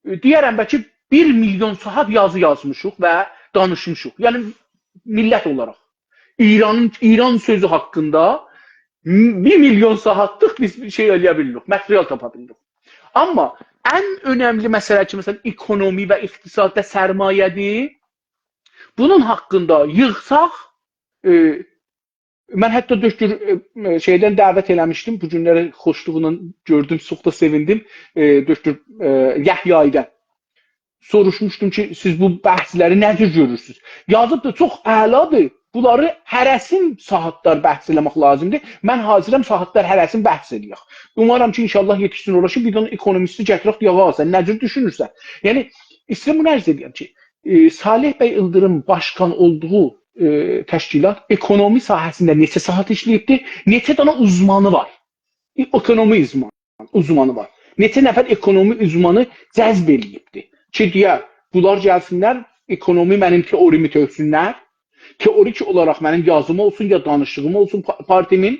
ائ، دئیه‌رم، بلکه بیر میلیون ساعات یازی یازمیشیق و دانیشمیشیق. یعنی، میللت اولاراق. ایرانین، ایران سؤزو حاقیندا م-، بیر میلیون ساعاتلیق بیز بیر شئی ائله‌یه بیلمیریک، ماتریال تاپا بیلمیریک. آمما ان اؤنملی مسئله کی، مثلا، اکونومی و اقتصاد و سرمایه‌دیر. بونون حاقیندا ییغساق، ائ، من حتی دکتر، ائ، شئیدن دعوت ائله‌میشدیم، بو گونلری خوشلوغونان گؤردوم، چوخ دا سئویندیم. ائ، دکتر، ائ، یحیایی‌دن سوروشموشدوم کی، سیز بو بحثلری نه جور گؤرورسونوز؟ یازیبدی، چوخ اعلادیر. بونلاری هره‌سین ساعاتلار بحث ائله‌مک لازیمدیر. من حاضرم ساعاتلار هره‌سین بحث ائله‌یک. اومارام کی، ان‌شاءالله یئتیشسین اورا کی، بیر دنه اکونومیستی گتیرک، دئیک، «آغا، سن نه جور دوشونورسن؟» یعنی، ایسته‌ییرم بونو عرض ائدیم کی، ائ، صالح بی ایلدیریم باشقان اولدوغو، ائ، تشکیلات اکونومی ساحه‌سینده نئچه ساعات ایشله‌ییبدی، نئچه دنه اوزمانی وار. ائ، اکونومی اوزمانی، اوزمانی وار. نئچه نفر اکونومی اوزمانی جذب ائله‌ییبدی کی، دئیه، بونلار گلسینلر، اکونومی منیم تئوریمی تؤکسونلر، تئوریک اولاراق منیم یازیم اولسون، یا دانیشیغیم اولسون پا-، پارتیمین،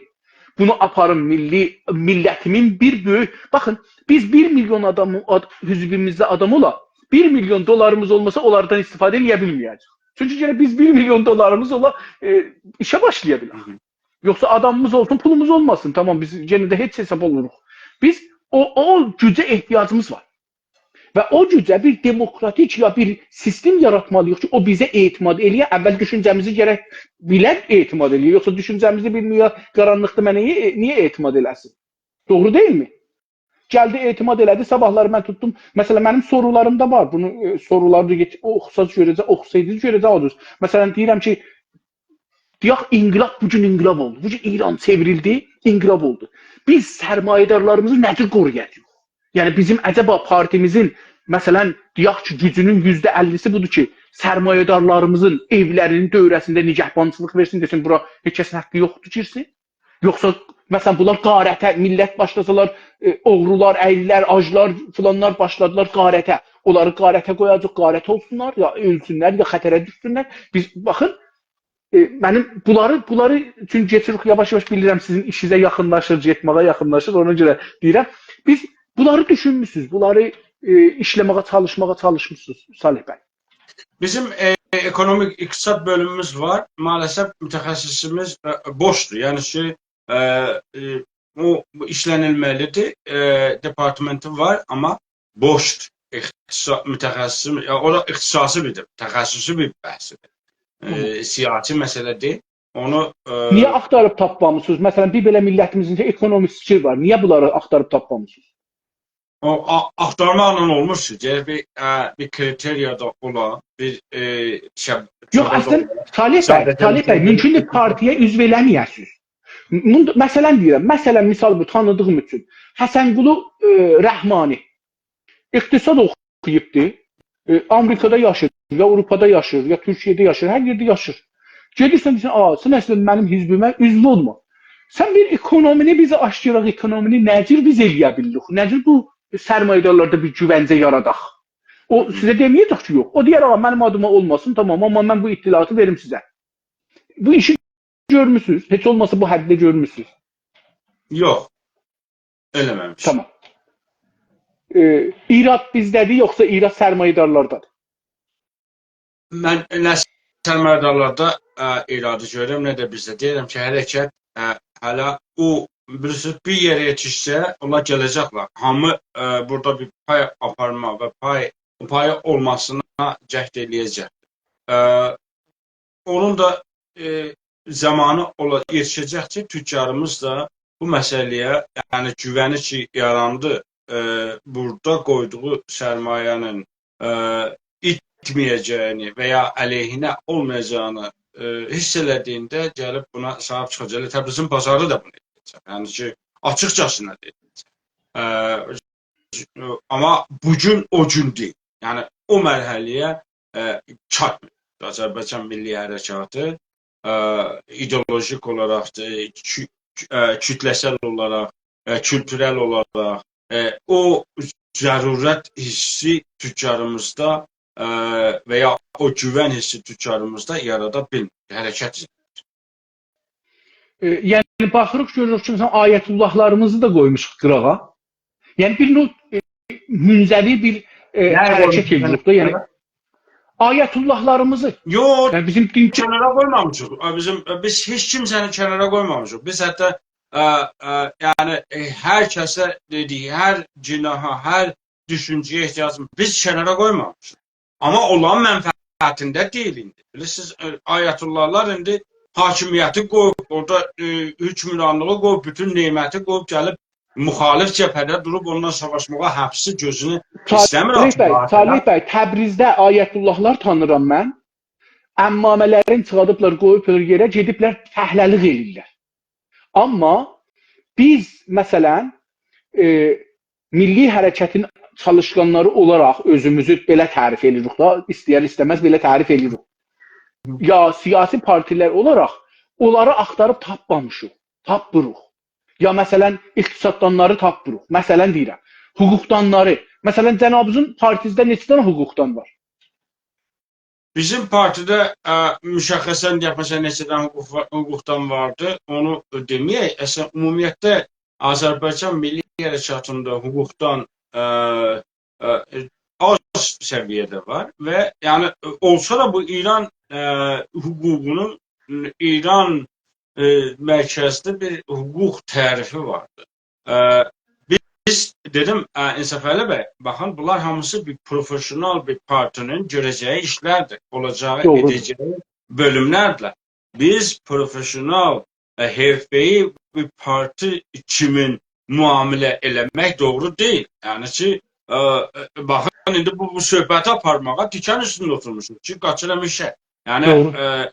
بونو آپاریم میللی، میللتیمین بیر بؤیوک، باخین، بیز بیر میلیون آدام، آد-، حزبیمیزده آدام اولا، بیر میلیون دلاریمیز اولماسا، اونلاردان استفاده ائله‌یه بیلمه‌یه‌جه‌ییک. چونکی یئنه بیز بیر میلیون دلاریمیز اولا، ائ، ایشه باشلایا بیلک. هی هی. یوخسا آدامیمیز اولسون، پولوموز اولماسین، تامام، بیز یئنه ده هئچ حساب اولوروق. بیز او، او گوجه احتیاجیمیز وار. و او گوجه بیر دموکراتیک یا بیر سیستم یاراتمالی‌ییق کی، او بیزه اعتماد ائله‌یه. اول دوشونجه‌میزی گرک بیله اعتماد ائله‌یه. یوخسا دوشونجه‌میزی بیلمه‌یه، قارانلیقدا منه نییه، نییه اعتماد ائله‌سین؟ دوغرو دئییلمی؟ گلدی، اعتماد ائله‌دی، صاباحلاری من توتدوم. مثلا، منیم سورولاریم دا وار. بونو، ائ، سورولاری دا گئت-، اوخوساز گؤره‌جک، اوخوسایدینیز گؤره‌جک اولدونوز. مثلا، دئییرم کی، دئیک، انقلاب، بو گون انقلاب اولدو. بو گون ایران چئوریلدی، انقلاب اولدو. بیز سرمایه‌دارلاریمیزی نه جور قورویاجاغیق؟ یعنی، بیزیم عجبا پارتیمیزین، مثلا، دئیک کی، گوجونون یوزده اللی‌سی بودور کی، سرمایه‌دارلاریمیزین ائولری‌نین دؤوره‌سینده نگهبانچیلیق وئرسین، دئسین، بورا هئچ کسین حاققی یوخدور گیرسین؟ یوخسا، مثلا، بونلار غارته، میللت باشلاسالار، ائ، اوغرولار، اَییللر، آجلار، فلانلار باشلادیلار غارته. اونلاری غارته قویاجاق، غارت اولسونلار، یا اؤلسونلر، یا خطره دوشسونلر. بیز، باخین، ائ، منیم بونلاری، بونلاری، چونکی کئچیریک یاواش-یاواش، بیلیرم سیزین ایشینیزه یاخینلاشیر، گئتمه‌یه یاخینلاشیر، اونا گؤره دئییرم. بیز بونلاری دوشونموسونوز، بونلاری، ائ، ایشله‌مه‌یه، چالیشماغا چالیشمیسینیز، صالح بی؟ بیزیم، ائ، اکونومیک اقتصاد بؤلوموموز وار. مع‌الاسف متخصصیمیز، ائ، بوشدور. یعنی کی، ائ، ائ، او ایشله‌نیلمه‌لی‌دیر. ائ، دپارتمنتی وار، آمما بوشدور. اقتصا-، متخصصی، یا، او دا اختصاصی بیر، تخصصی بیر بحثدیر. ائ، هی. سیاسی مسئله دئییل. اونو، ائ، نییه آختاریب تاپمامیسینیز؟ مثلا، بیر بئله میللتیمیزین کی، اکونومیستی وار. نییه بونلاری آختاریب تاپمامیسینیز؟ او، آ-، آختارماقلا اولمور کی، گرک بیر، ائ، بیر کریترییا دا اولا، بیر، ائ، شب-، یوخ، چابا دا اصلینده، اولا. صالح بی، ساده‌جه صالح بیر بی، شئی مومکوندور دئییل. پارتی‌یه عوض ائله‌مه‌یه‌سینیز. مون-، مثلا دئییرم، مثلا، مثال بو، تانیدیغیم اوچون. حسنقلی، ائ، رحمانی اقتصاد اوخویوبدور. ائ، آمریکادا یاشیر، یا آوروپادا یاشیر، یا تورکیه‌ده یاشیر، هر یئرده یاشیر. گئدیرسن، دئییرسن، «آ، سن اصلینده منیم حزبیمه عضو اولما.» سن بیر اکونومینی بیزه آچ گؤرک، اکونومینی نه جور بیز ائله‌یه بیلیریک؟ نه جور بو سرمایه‌دارلاردا بیر گوونجه یاراداق؟ او سیزه دئمه‌یه‌جک کی، یوخ. او دئیر، «آ، منیم آدیما اولماسین، تامام، آمما من بو اطلاعاتی وئریم سیزه.» بو ایشی گؤرموسونوز؟ هئچ اولماسا بو حدده گؤرموسونوز؟ یوخ. ائله‌مه‌میش. تامام. ائ، ایراد بیزده‌دیر، یوخسا ایراد سرمایه‌دارلاردادیر؟ من نه سرمایه‌دارلاردا، ائ، ایرادی گؤرورم، نه ده بیزده. دئییرم کی، حرکت، ائ، هله او، بیلیرسینیز، بیر یئره یئتیشسه، اونلار گله‌جکلر. هامی، ائ، بورادا بیر پای آپارما و پای، پای اولماسینا جهد ائله‌یه‌جک. ائ، اونون دا، ائ، زامانی اولا-، یئتیشه‌جک کی، توجاریمیز دا بو مسئله‌یه، یعنی گوونی کی، یاراندی، ائ، بورادا قویدوغو سرمایه‌نین، ائ، ایتمه‌یه‌جه‌یینی و یا علیهینه اولمایاجاغینی، ائ، حیس ائله‌دیگینده گلیب بونا صاحیب چیخاجاق. ائله تبریزین بازاری دا بونو ائده‌جک. یعنی کی، آچیقجاسینا دئییله‌جک. ائ، آمما بو گون او گون دئییل. یعنی، او مرحله‌یه، ائ، چاتمیر. آذربایجان میللی حرکاتی، ائ، ایدئولوژیک اولاراق دا، کو-، ائ، کوتله‌سل اولاراق، ائ، کولتورل اولاراق، ائ، او ضرورت حیسی توجاریمیزدا، ائ، و یا او گوون حیسی توجاریمیزدا یارادا بیلمیر. حرکت ائ، یعنی، باخیریق، گؤروروک کی، مثلا، آیت‌الله‌لاریمیزی دا قویموشوق قیراغا. یعنی، بیر نوع، ائ، منزوی بیر، ائ، نه حرکت قویموشوق؟ ائدیریک ده، یعنی، آیت‌الله‌لاریمیزی. یوخ، یعنی، بیزیم دین کنارا قویمامیشیق. آ، بیزیم، بیز هئچ کیمسه‌نی کنارا قویمامیشیق. بیز حتی، ائ، ائ، یعنی، ائ، هر کسه دئدیک، هر گناها، هر دوشونجه‌یه احتیاجیمیز، بیز کنارا قویمامیشیق. آمما اونلارین منفعتینده دئییل ایندی. بیلیرسینیز، ائ، آیت‌الله‌لار ایندی حاکمیتی قویوب، اورادا، ائ، حکمرانلیغی قویوب، بوتون نعمتی قویوب، گلیب مخالف جبهه‌ده دوروب، اوننان ساواشماغا حبسی گؤزونو ایسته‌میر صالح بی، آچماغا. صالح بی، تبریزده آیت‌الله‌لار تانیرام من. عمامه‌لرین چیخادیبلار، قویوبلار یئره، گئدیبلر فعله‌لیک ائله‌ییرلر. آمما بیز، مثلا، ائ، میللی حرکتین چالیشقانلاری اولاراق اؤزوموزو بئله تعریف ائدیریک دا، ایسته‌یر ایسته‌مز بئله تعریف ائدیریک. یا سیاسی پارتی‌لر اولاراق اونلاری آختاریب تاپمامیشیق، تاپمیریق. یا، مثلا، اقتصاددانلاری تاپمیریق. مثلا دئییرم، حقوقدانلاری. مثلا، جنابینیزین پارتیزده نئچه دنه حقوقدان وار؟ بیزیم پارتیده، ائ، مشخصا دئیک، مثلا، نئچه دنه حقوق وا-، حقوقدان واردی، اونو دئمه‌یک. اصلا، عمومیتله آذربایجان میللی حرکاتیندا حقوقدان، ائ، ائ، آز سویه‌ده وار و، یعنی، اولسا دا بو ایران، ائ، حقوقونون، ایران، ائ، مرکزلی بیر حقوق تعریفی واردی. ائ، دئدیم، ا، انصافعلی بی، باخین، بونلار هامیسی بیر پروفئسیونال بیر پارتی‌نین گؤره‌جه‌یی ایشلردیر، اولاجاغی، دوغرودور، ائده‌جه‌یی بؤلوملردیرلر. بیز پروفئسیونال، ا، حرفه‌ای بیر پارتی کیمین معامله ائله‌مک دوغرو دئییل. یعنی کی، ا، ا، باخین، ایندی بو، بو صحبتی آپارماغا تیکن اوستونده اوتورموشوق کی، قاچیرام ایشه. یعنی، دوغرو، ا،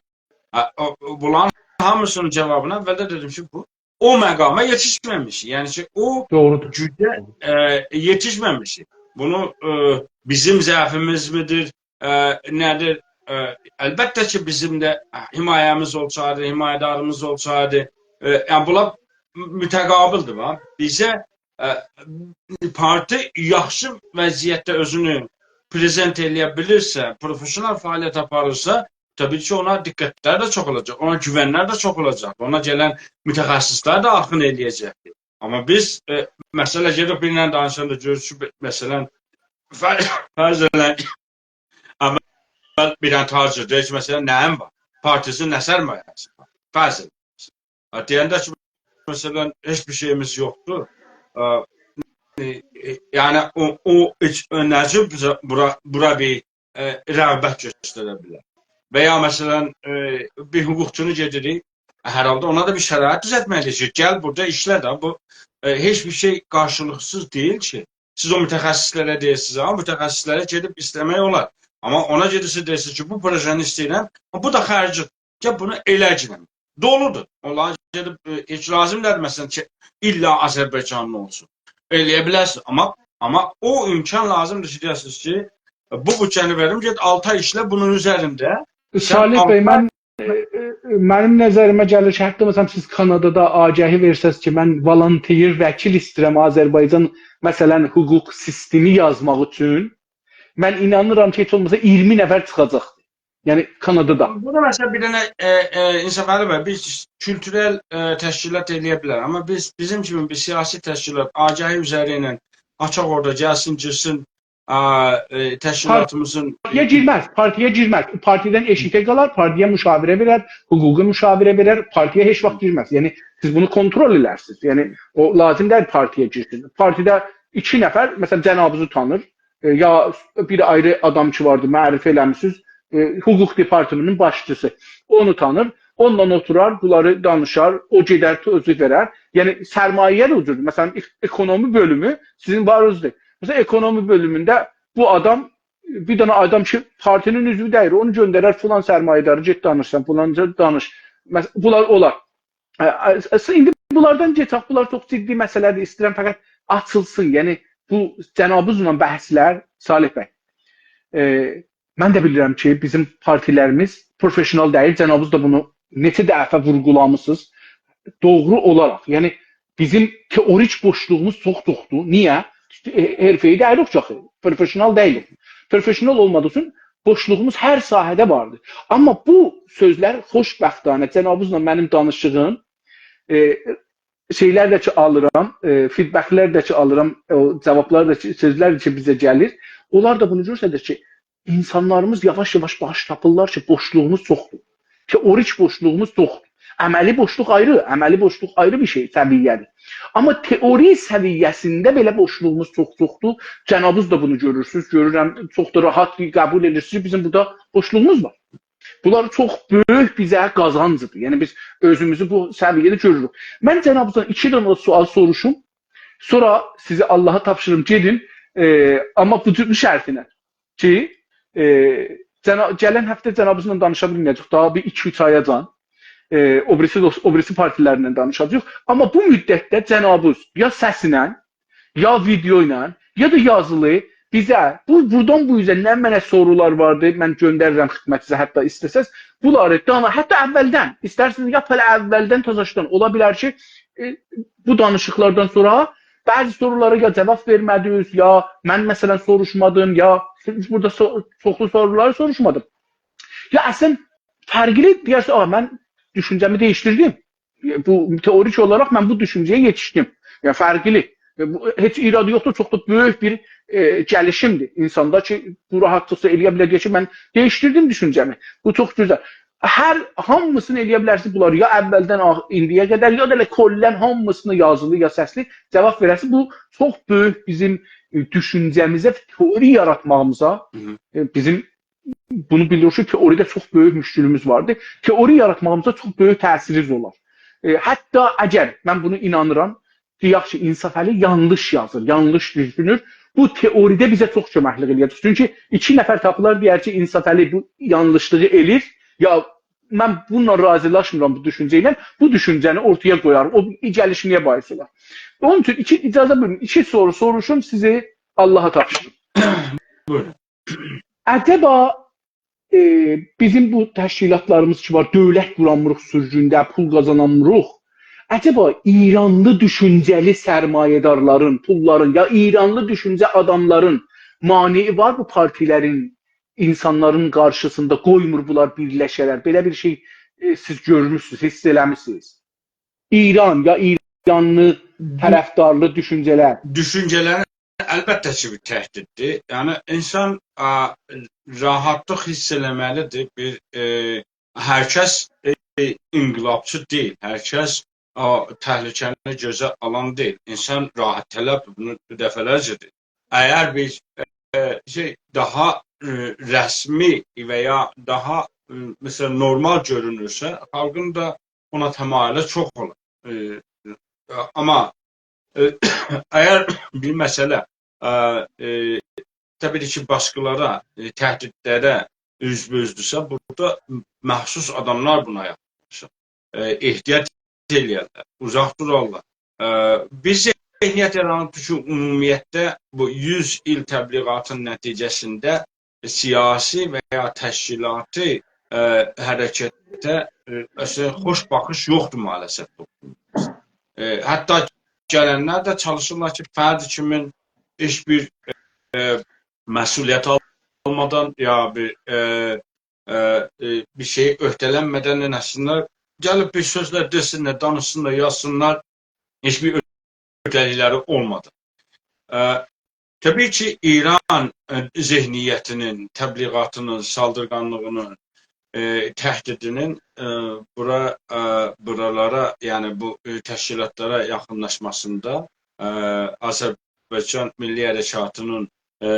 ا، او، او، بونلارین هامیسی‌نین جاوابینی اولده دئدیم کی، بو او مقاما یئتیشمه‌میشیک. یعنی کی، او، دوغرودور، گوجه، ا، یئتیشمه‌میشیک. بونو، ا، بیزیم ضعفیمیز میدیر، ا، نه‌دیر؟ ا، البته کی، بیزیم ده حمایه‌میز اولسایدی، حمایه‌داریمیز اولسایدی، ا، یعنی بونلار متقابلدیر، باخ. بیزه، ا، پارتی یاخشی وضعیتده اؤزونو پرزنت ائله‌یه بیلیرسه، پروفئسیونال فعالیت آپاریرسا، طبیعی کی، اونا دقتلر ده چوخ اولاجاق، اونا گوونلر ده چوخ اولاجاق، اونا گلن متخصصلر ده آخین ائله‌یه‌جکدیر. آمما بیز، ا، مسئله گئدیب بیرینن دانیشاندا گؤرورسک کی، مثلا، فر-، فرض ائله‌یین، اول بیر دنه تاجر دئییر کی، مثلا، نه‌ییم وار؟ پارتی‌سی، نه سرمایه‌سی وار؟ فرض ائدین. ها، دئینده کی، مثلا، هئچ بیر شئییمیز یوخدور. ا، ا، ا، یعنی، او، او، هئچ، ا، نه اوچون بیزه بورا، بورا بیر، ا، رغبت گؤستره بیلر؟ و یا، مثلا، ا، بیر حقوقچونو گئدیریک، هر حالدا اونا دا بیر شرایط دوزلتمه‌لی‌ییک کی، گل بورادا ایشله ده، بو، ا، هئچ بیر شئی قارشیلیقسیز دئییل کی. سیز او متخصصلره دئییرسینیز، آمما متخصصلره گئدیب ایسته‌مک اولار. آمما اونا گئدیرسینیز، دئییرسینیز کی، بو پروژه‌نی ایسته‌ییرم، بو دا خرجی. گل بونو ائله کی، دولودور. اونلاری گئدیب، ائ، هئچ لازیم دئییل، مثلا، کی، الا آذربایجانلی اولسون. ائله‌یه بیلرسینیز، آمما، آمما او امکان لازیمدیر کی، دئیه‌سینیز کی، بو بودجه‌نی وئریم، گئت آلتی آی ایشله بونون اوزرینده. سن صالح بی، آلتی آی من، ائ، ائ، منیم نظریمه گلیر کی، حتی، مثلا، سیز کانادادا آگهی وئرسز کی، من والونتیر وکیل ایسته‌ییرم آذربایجان، مثلا، حقوق سیستمی یازماق اوچون، من اینانیرام کی، هئچ اولماسا اییرمی نفر چیخاجاقدیر. یعنی، کانادادا. بو دا، مثلا، بیر دنه، ائ، ائ، انصافعلی بی، بیز کولتورل، ائ، تشکیلات ائله‌یه بیلر. آمما بیز، بیزیم کیمی بیر سیاسی تشکیلات آگهی اوزری ایله آچاق اورادا گلسین، گیرسین، ا، ائ، تشکیلاتیمیزین پارتی‌یه گیرمز، پارتی‌یه گیرمز. پارتی‌دن ائشیکده قالار، پارتی‌یه مشاوره وئرر، حقوقی مشاوره وئرر، پارتی‌یه هئچ واخت گیرمز. یعنی، سیز بونو کنترل ائلرسینیز. یعنی، او لازیم دئییل پارتی‌یه گیرسین. پارتی‌ده ایکی نفر، مثلا، جنابیزی تانیر، ائ، یا بیر آیری آدام کی واردی، معرفی ائله‌میسینیز، ائ، حقوق دپارتمانتینین باشچیسی. اونو تانیر، اونونلا اوتورار، بونلاری دانیشار، او گئدر، توضیح وئرر. یعنی، سرمایه ده او جوردور. مثلا، اک-، اکونومی بؤلومو سیزین وارینیزدیر. مثلا، اکونومی بؤلومونده بو آدام، بیر دنه آدام کی، پارتی‌نین عضوو دئییل، اونو گؤندرر، فلان سرمایه‌داری، گئت دانیش سن، فلانجا دانیش. مثلا، بونلار اولار. ا، ا، ا، ایندی بونلاردان گئچک، بونلار چوخ جدی مسئله‌دیر، ایسته‌ییرم فقط آچیلسین. یعنی، بو جنابیزلا بحثلر، صالح بی، ائ، من ده بیلیرم کی، بیزیم پارتی‌لریمیز پروفئسیونال دئییل، جنابیز دا بونو نئچه دفعه وورغولامیسینیز، دوغرو اولاراق. یعنی، بیزیم تئوریک بوشلوغوموز چوخ چوخدور. نییه؟ ائ، حرفه‌ای دئییلیک کی، پروفئسیونال دئییلیک. پروفئسیونال اولمادیغی اوچون بوشلوغوموز هر ساحه‌ده واردیر. آمما بو سؤزلر خوشبختانه جنابیزلا منیم دانیشیغیم، ائ، شئیلر ده کی آلیرام، ائ، فیدبکلر ده کی آلیرام، او جاوابلار دا کی، سؤزلر کی بیزه گلیر، اونلار دا بونو گؤستریر کی، اینسانلاریمیز یاواش-یاواش باش تاپیرلار کی، بوشلوغوموز چوخدور. تئوریک بوشلوغوموز چوخدور. عملی بوشلوق آیری، عملی بوشلوق آیری بیر شئی، سویه‌دیر. آمما تئوری سویه‌سینده بئله بوشلوغوموز چوخ چوخدور. جنابیز دا بونو گؤرورسونوز، گؤرورم، چوخ دا راحت قبول ائدیرسینیز کی، بیزیم بورادا بوشلوغوموز وار. بونلار چوخ بؤیوک بیزه قازانجدیر. یعنی، بیز اؤزوموزو بو سویه‌ده گؤروروک. من جنابیزدان ایکی دنه سؤال سوروشوم. سونرا سیزی آللاها تاپشیریم، گئدین، ائ، آمما بو، بو شرطینن کی، ائ، جنا-، گلن هفته جنابیزلا دانیشا بیلمه‌یه‌جک، داها بیر ایکی-اوچ آیاجان. ائ، او بیریسی دوست، او بیریسی پارتی‌لرله دانیشاجاغیق. آمما بو مدتده جنابیز یا سسله، یا ویدئو ایله، یا دا یازیلی بیزه بو، بورادان بو اوزه نمنه سورولار واردی، من گؤندریرم خدمتینیزه، حتی ایسته‌سز. بونلاری دانا-، حتی اولدن، ایسترسینیز، یا بئله اولدن تازاشدان. اولا بیلر کی، ائ، بو دانیشیقلاردان سونرا بعضی سورولارا یا جاواب وئرمه‌دینیز، یا من، مثلا، سوروشمادیم، یا بورادا سو-، چوخلو سورولاری سوروشمادیم. یا اصلا فرقلی دئیرسن، «آ، من دوشونجه‌می دییشدیردیم. بو، تئوریک اولاراق من بو دوشونجه‌یه یئتیشدیم.» یعنی، فرقلی. ائ، بو، هئچ ایرادی یوخدور، چوخ دا بؤیوک بیر، ائ، گلیشیمدیر اینساندا کی، بو راحتلیقلا ائله‌یه بیلر، دئیه کی، من دییشدیردیم دوشونجه‌می. بو چوخ گؤزل. هر هامیسینی ائلیه بیلرسینیز، بونلاری یا اولدن آخ-، ایندییه قدر، یا دا ائله کلاً هامیسینی یازیلی یا سسلی جاواب وئره‌سینیز. بو چوخ بؤیوک بیزیم، ائ، دوشونجه‌میزه، تئوری یاراتماغیمیزا، هی هی. ائ، بیزیم بونو بیلیریک کی، تئوریده چوخ بؤیوک مشکلیمیز واردی. تئوری یاراتماغیمیزا چوخ بؤیوک تأثیریز اولار. ائ، حتی اگر، من بونو اینانیرام، دئیک کی، انصافعلی یانلیش یازیر، یانلیش دوشونور. بو تئوریده بیزه چوخ کؤمکلیک ائله‌یه‌جک. چونکی ایکی نفر تاپیلار، دئیر کی، انصافعلی بو یانلیشلیغی ائله‌ییر، یا من بونونلا راضیلاشمیرام بو دوشونجه ایله، بو دوشونجه‌نی اورتایا قویار. او گلیشمه‌یه باعث اولار. اونون اوچون ایکی، اجازه بویورون، ایکی سورو سوروشوم، سیزی آللاها تاپشیریم. بویورون. عجبا، ائ، بیزیم بو تشکیلاتلاریمیز کی وار، دؤولت قورانمیریق، سورگونده پول قازانانمیریق. عجبا ایرانلی دوشونجه‌لی سرمایه‌دارلارین، پوللارین، یا ایرانلی دوشونجه آداملارین مانعی وار بو پارتیلرین، اینسانلارین قارشیسیندا، قویمور بونلار بیرلشه‌لر؟ بئله بیر شئی، ائ، سیز گؤرموسونوز، حیس ائله‌میسینیز؟ ایران، یا ایرانلی طرفدارلی دوشونجه‌لر؟ دوشونجه‌لرین البته کی، بیر تهدیددیر. یعنی، اینسان، آ، راحاتلیق حیس ائله‌مه‌لیدیر. بیر، ائ، هر کس، ائ، انقلابچی دئییل. هر کس او تهلکه‌نی گؤزه آلان دئییل. اینسان راحت‌طلبدیر. بونو دفعه‌لرجه دئییر. اگر بیر، ائ، شئی، داها، ائ، رسمی و یا داها، ائ، مثلا، نورمال گؤرونورسه، خالقین دا اونا تمایلی چوخ اولار. ائ، آمما، ائ، اگر بیر مسئله، ائ، ائ، طبیعی کی، باسقیلارا، ائ، تهدیدلره اوزبه‌اوزدورسه، بورادا مخصوص آداملار بونا یاخینلاشیر. ائ، احتیاط ائله‌یرلر، اوزاق دورارلار. ائ، بیر ذهنیت یارانیبدیر کی، عمومیتله بو یوز ایل تبلیغاتین نتیجه‌سینده سیاسی و یا تشکیلاتی، ائ، حرکته، ائ، اصلا، خوش باخیش یوخدور مع‌الاسف توپلومدا. ائ، حتی گلنلر ده چالیشیرلار کی، فرد کیمین هئچ بیر، ائ، مسئولیت آلمادان، یا بیر، ائ، ائ، ائ، بیر شئی عهده‌لنمه‌دن نئینه‌سینلر؟ گلیب بیر سؤزلر دئسینلر، دانیشسینلار، یازسینلار. هئچ بیر اؤته‌لیکلری اولمادی. ائ، طبیعی کی، ایران، ائ، ذهنیتینین، تبلیغاتینین، سالدیرغانلیغینین، ائ، تهدیدینین، ائ، بورا، ائ، بورالارا، یعنی بو، ائ، تشکیلاتلارا یاخینلاشماسیندا، ائ، آذربایجان میللی حرکاتینین، ائ،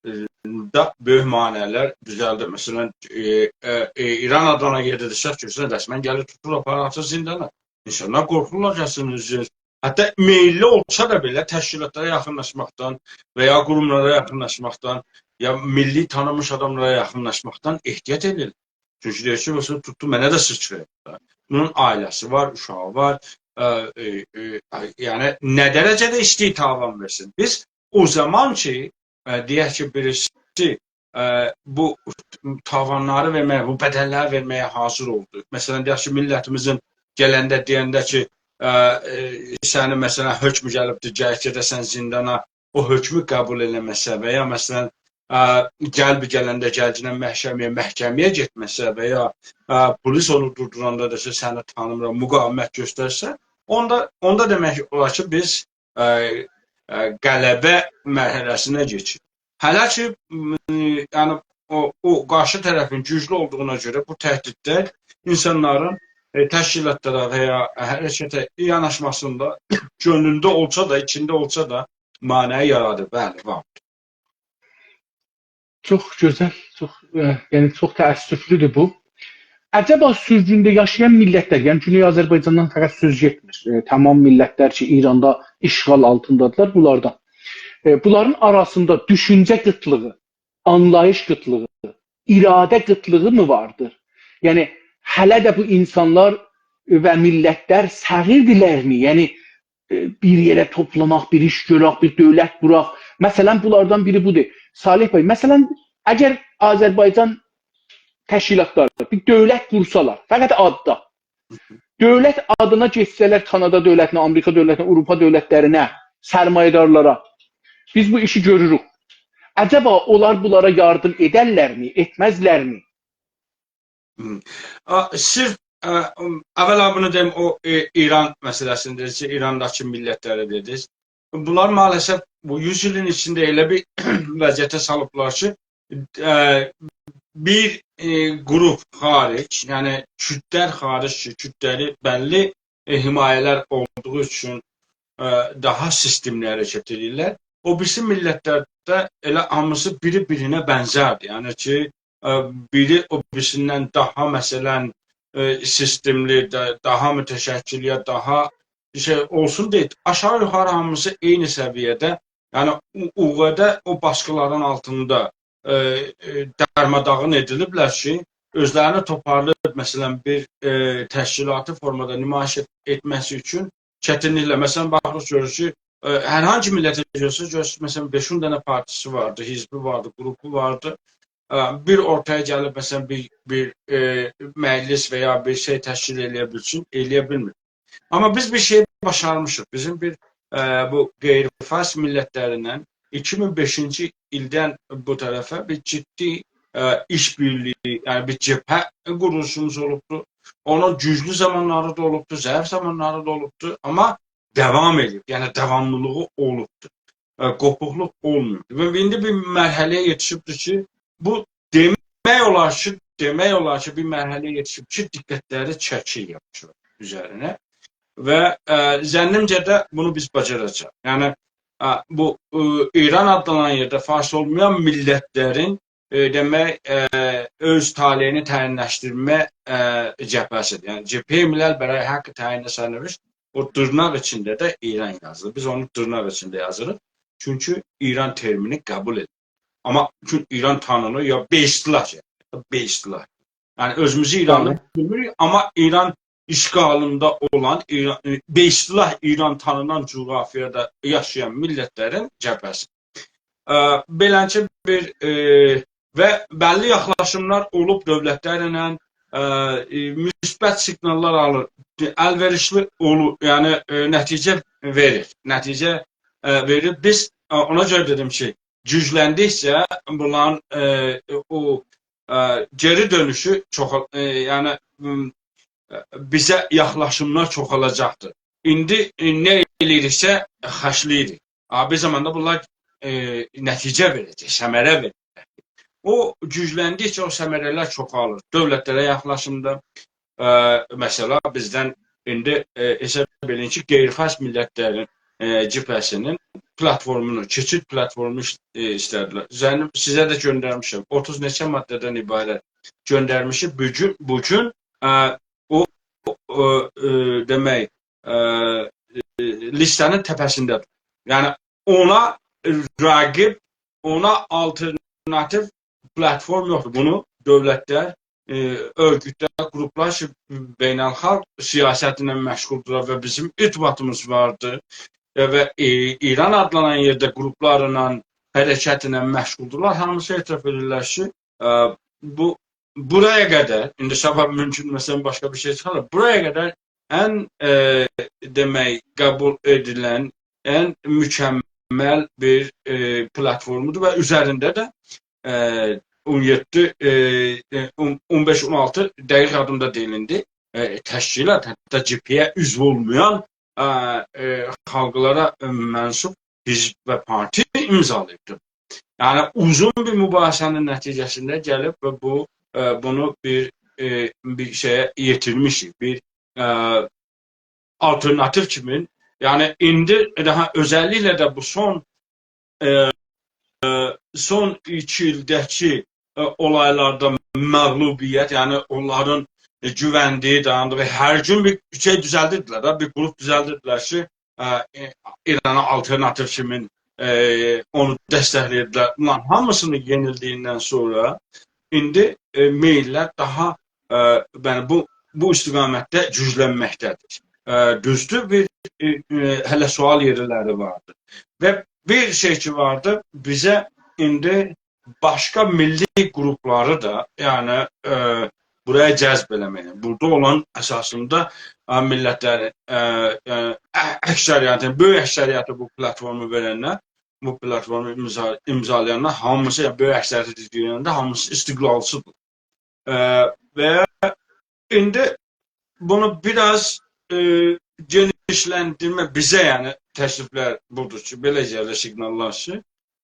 ائ، دا بؤیوک مانع‌لر دوزلدیر. مثلا، ائ، ائ، ائ، ایران آدانا گئدیرسه، گؤرسن، رسما گلیر توتور آپاریر زیندانا. اینسانلار قورخورلار گلسین اوزو. حتی میللی اولسا دا بئله تشکیلاتلارا یاخینلاشماقدان و یا قوروملارا یاخینلاشماقدان، یا میللی تانینمیش آداملارا یاخینلاشماقدان احتیاط ائدیر. چونکی دئییر کی، مثلا، توتدو، منه ده سیچراییر. بونون عائله‌سی وار، اوشاغی وار. ائ، ائ، ائ، یعنی، نه درجه‌ده ایسته‌ییر تاوان وئرسین؟ بیز او زامان کی، ائ، دئیک کی، بیریسی، ائ، بو تاوانلاری وئرمه‌یه، بو بدل‌لری وئرمه‌یه حاضر اولدو. مثلا، دئیک کی، میللتیمیزین گلنده، دئینده کی، ائ، ائ، سنی، مثلا، حکم گلیبدیر، گرک گئده‌سن زیندانا، او حکمو قبول ائله‌مه‌سه و یا، مثلا، ائ، گل بیر گلنده گلگینن محکمه‌یه، محکمه‌یه گئتمه‌سه و یا، ائ، پلیس اونو دوردوراندا دئسه، سنی تانیمیرام، مقاومت گؤسترسه، اوندا، اوندا دئمک اولار کی، بیز، ائ، ائ، غلبه مرحله‌سینه کئچیریک. هله کی، م، یعنی، او، او قارشی طرفین گوجلو اولدوغونا گؤره بو تهدیدلر اینسانلارین، ائ، تشکیلاتلارا و یا حرکته یاناشماسیندا کؤنلونده اولسا دا، ایچینده اولسا دا، مانع یارادیر، بلی، وار. چوخ گؤزل، چوخ، ائ، یعنی چوخ تأسفلودور بو. عجبا سورگونده یاشایان میللتلر، یعنی گونئی آذربایجاندان فقط سؤز گئتمیر، ائ، تمام میللتلر کی، ایراندا اشغال آلتیندادیلار، بونلاردان. ائ، بونلارین آراسیندا دوشونجه قیتلیغی، آنلاییش قیتلیغی، اراده قیتلیغی می واردیر؟ یعنی، هله ده بو اینسانلار و میللتلر صغیردیرلرمی؟ یعنی، ائ، بیر یئره توپلاناق، بیر ایش گؤرک، بیر دؤولت قوراق. مثلا، بونلاردان بیری بودور. صالح بی، مثلا، اگر آذربایجان تشکیلاتلاری بیر دؤولت قورسالار، فقط آددا، دؤولت آدینا گئتسه‌لر کانادا دؤولتینه، آمریکا دؤولتینه، آوروپا دؤولتلرینه، سرمایه‌دارلارا، بیز بو ایشی گؤروروک. عجبا اونلار بونلارا یاردیم ائدرلرمی، ائتمزلرمی؟ هوم. آ، صرف، آ، اولا بونو دئییم، او، ائ، ایران مسئله‌سینی دئییر کی، ایرانداکی میللتلری دئدینیز. بونلار مع‌الاسف بو یوز ایلین ایچینده ائله بیر وضعیته سالیبلار کی، ائ، بیر ائ، گروپ خارج، یعنی کوردلر خارج کی، کوردلری بللی، ائ، حمایه‌لر اولدوغو اوچون، ائ، داها سیستملی حرکت ائدیرلر. او بیریسی میللتلرده ائله هامیسی بیری بیرینه بنزردیر. یعنی کی، ائ، بیری او بیریسیندن داها، مثلا، ائ، سیستملی، دا-، داها متشکل یا داها شئی اولسون دئییل. آشاغی یوخاری هامیسی عینی سویه‌ده، یعنی او، او قدر او باسقیلارین آلتیندا، ائ، ائ، درماداغین ائدیلیبلر کی، اؤزلرینی توپارلاییب، مثلا، بیر، ائ، تشکیلاتی فورمادا نمایش ائت-، ائتمه‌سی اوچون چتینلیکله، مثلا، باخیریق، گؤرورسونوز کی، ائ، هر هانسی میللته گؤرسه، گؤرورسونوز، مثلا، بئش-اون دنه پارتیسی واردی، حزبی واردی، گروپو واردی. ائ، بیر اورتایا گلیب، مثلا، بیر، بیر، ائ، مجلس و یا بیر شئی تشکیل ائله‌یه بیلسین، ائله‌یه بیلمیر. آمما بیز بیر شئی باشارمیشیق. بیزیم بیر، ائ، بو غیر فارس میللتلرینن ایکی مین بئشینجی ایلدن بو طرفه بیر جدی، ائ، ایش‌بیرلیگی، یعنی بیر جبهه قورولوشوموز اولوبدور. اونون گوجلو زامانلاری دا اولوبدور، ضعیف زامانلاری دا اولوبدور. آمما داوام ائدیب، یعنی داواملیلیغی اولوبدور. ائ، قوپوقلوق اولماییب. و ایندی بیر مرحله‌یه یئتیشیبدیر کی، بو دئمک اولار کی، دئمک اولار کی، بیر مرحله‌یه یئتیشیب کی، دقتلری چکیر یاواش‌یاواش اوزرینه. و، ائ، ظنیمجه ده بونو بیز باجاراجاغیق. یعنی، ائ، بو، ائ، ایران آدلانان یئرده فارس اولمایان میللتلرین، ائ، دئمک، ائ، اؤز طالعینی تعیین‌لشدیرمه، ائ، جبهه‌سیدیر. یعنی، جبهه ملل برای حق تعیین سرنوشت، او دیرناق ایچینده ده ایران یازیلیر. بیز اونو دیرناق ایچینده یازیریق. چونکی ایران ترمینی قبول ائدیر. آمما چون ایران تانینیر، یا به اصطلاح شئی، به اصطلاح. یعنی اؤزوموزو ایرانلی، بلی، بیلمیریک، آمما ایران اشغالیندا اولان، ایران، به اصطلاح ایران تانینان جغرافیادا یاشایان میللتلرین جبهه‌سی. ائ، بئلنجه بیر، ائ، و بللی یاخلاشیملار اولوب دؤولتلرله، ائ، ائ، مثبت سیقناللار آلیر، الوئریشلی اولور، یعنی، ائ، نتیجه وئریر، نتیجه، ائ، وئریر. بیز، ائ، اونا گؤره دئدیم کی، گوجلندیکجه بونلارین، ائ، او، ائ، گئری دؤنوشو چوخال-، ائ، یعنی، م، ائ، بیزه یاخلاشیملار چوخالاجاقدیر. ایندی، ائ، نه ائله‌ییریکسه، خرجله‌ییریک. آ، بیر زاماندا بونلار، ائ، نتیجه وئره‌جک، ثمره وئره‌جک. او گوجلندیکجه او ثمره‌لر چوخالیر. دؤولتلره یاخلاشیمدا، ائ، مثلا، بیزدن ایندی، ائ، حساب ائله‌یین کی، غیر فارس میللتلرین، ائ، جبهه‌سینین پلاتفورمونو، کئچید پلاتفورمونو ایس-، ائ، ایسته‌دیلر. ظنیم، سیزه ده گؤندرمیشم. اوتوز نئچه ماده‌دن عبارت گؤندرمیشیک. بو گون، بو گون، ائ، او، او، ائ، دئمک، ائ، ائ، لیسته‌نین تپه‌سینده‌دیر. یعنی اونا رقیب، اونا آلترناتیو پلاتفورم یوخدور. بونو دؤولتلر، ائ، اؤرگوتلر، گروپلار کی، بین‌الخالق سیاستینن مشغولدورلار و بیزیم ارتباطیمیز واردیر. ائ، و، ائ، ایران آدلانان یئرده گروپلارلا، حرکتله مشغولدورلار. هامیسی اعتراف ائدیرلر کی، ائ، بو، بورایا قدر، ایندی صاباح مومکون، مثلا، باشقا بیر شئی چیخار، بورایا قدر ان، ائ، دئمک، قبول ائدیلن، ان مکمل بیر، ائ، پلاتفورمودور و اوزرینده ده، ائ، اون یئددی، ائ، ائ، اون، اون بئش، اون آلتی، دقیق آدیندا دئییل ایندی، ائ، تشکیلات، حتی جبهه‌یه عضو اولمایان، ائ، ائ، خالقلارا، ائ، منسوب حزب و پارتی امضالاییبدیر. یعنی اوزون بیر مباحثه‌نین نتیجه‌سینده گلیب و بو، ائ، بونو بیر، ائ، بیر شئیه یئتیرمیشیک، بیر، ائ، آلترناتیو کیمی. یعنی ایندی داها اؤزللیکله ده بو سون، ائ، ائ، سون ایکی ایلده‌کی، ائ، اولایلاردا مغلوبیت، یعنی اونلارین، ائ، گووندیگی، دایاندیغی، هر گون بیر شئی دوزلدیردیلر ده، بیر گروپ دوزلدیردیلر کی، ائ، ائ، ایرانا آلترناتیو کیمی، ائ، اونو دستکله‌ییردیلر. بونلارین هامیسینی یئنیلدیگیندن سونرا ایندی، ائ، میللر داها، ائ، یعنی بو، بو استقامتده گوجلنمکده‌دیر. ائ، دوزدور، بیر، ائ، ائ، هله سؤال یئرلری واردیر. و بیر شئی کی واردی، بیزه ایندی باشقا میللی گروپلاری دا، یعنی، ائ، بورایا جذب ائله‌مک. بورادا اولان اساسیندا، ائ، میللتلرین، ائ، یعنی، ا-، اکثریتین، بؤیوک اکثریتی بو پلاتفورمو وئرنلر، بو پلاتفورمو امضا-، امضالایانلار هامیسی، یعنی، بؤیوک اکثریتی دئینده هامیسی استقلالچیدیر. ائ، و ایندی بونو بیر آز، ائ، گئنیشلندیرمه، بیزه، یعنی، تکلیفلر بودور کی، بئله گلیر سیقناللار کی،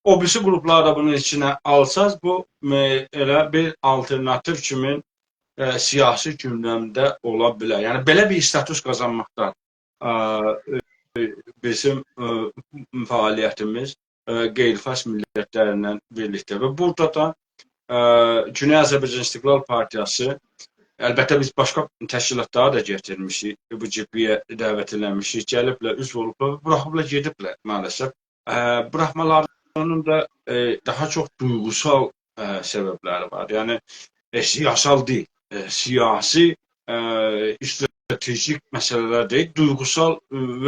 او بیریسی قروپلاری دا بونون ایچینه آلساز، بو، ائ، ائله بیر آلترناتیو کیمی، ائ، سیاسی گوندمده اولا بیلر. یعنی، بئله بیر استاتوس قازانماقدا، ائ، ائ، بیزیم، ائ، فعالیتیمیز، ائ، غیرفارس میللتلرله بیرلیکده. و بورادا دا، ائ، گونئی آذربایجان استقلال پارتیاسی، البته، بیز باشقا تشکیلاتلاری دا گتیرمیشیک، بو جبهه‌یه دعوت ائله‌میشیک، گلیبلر، عضو اولوبلار، بوراخیبلار، گئدیبلر مع‌الاسف. ائ، بوراخمالارینین دا، ائ، داها چوخ دویغوسال، ائ، سببلری وار. یعنی، ائ، سیاسال دئییل، ائ، سیاسی، ائ، استراتژیک مسئله‌لر دئییل، دویغوسال و،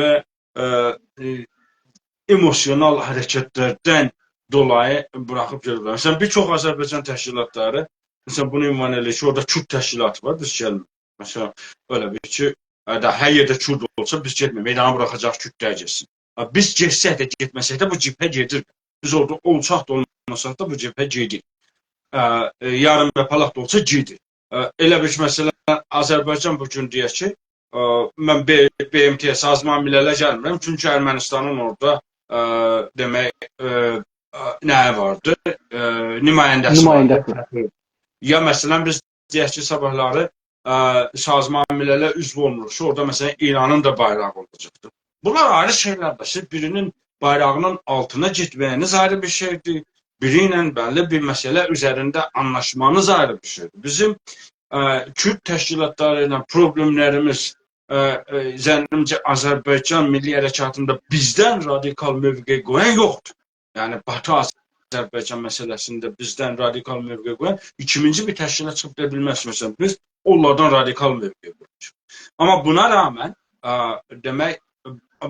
ائ، ائ، اموسیونال حرکتلردن دولایی بوراخیب گئدیبلر. مثلا، بیر چوخ آذربایجان تشکیلاتلاری، مثلا، بونو عنوان ائله‌ییر کی، اورادا کورد تشکیلاتی وار، بیز گلمیریک. مثلا، ائله بیل کی، ائ، دا هر یئرده کورد اولسا، بیز گئتمیریک، مئیدانی بوراخاجاغیق، کوردلر گئتسین. ها، بیز گئتسک ده، گئتمه‌سک ده، بو جبهه گئدیر. بیز اورادا اولساق دا، اولماساق دا، بو جبهه گئدیر. ائ، ائ، یاریم یاپالاق دا اولسا، گئدیر. ائ، ائله بیل کی، مثلا، آذربایجان بو گون دئیک کی، ائ، من ب-، ب م ت، سازمان ملله گلمیرم، چونکی ارمنستانین اورادا، ائ، دئمک، ائ، ائ، نه‌یی واردی؟ ائ، نماینده‌سی واردی. نماینده‌سی. یا، مثلا، بیز دئیک کی، صاباحلاری، ائ، سازمان ملله عضو اولموروق، اورادا، مثلا، ایرانین دا بایراغی اولاجاقدیر. بونلار آیری شئیلردیر. سیز بیرینین بایراغینین آلتینا گئتمه‌یینیز آیری بیر شئیدیر. بیری ایله بللی بیر مسئله اوزرینده آنلاشمانیز آیری بیر شئیدیر. بیزیم، ائ، کورد تشکیلاتلاری ایله پروبلئملریمیز، ائ، ائ، ظنیمجه، آذربایجان میللی حرکاتیندا بیزدن رادیکال موقع قویان یوخدور. یعنی، باتی آذربایجان مسئله‌سینده بیزدن رادیکال موقع قویان ایکینجی بیر تشکیلات چیخیب دئیه بیلمز. مثلا، بیز اونلاردان رادیکال موقع قویموشوق. آمما بونا رغمن، ائ، دئمک،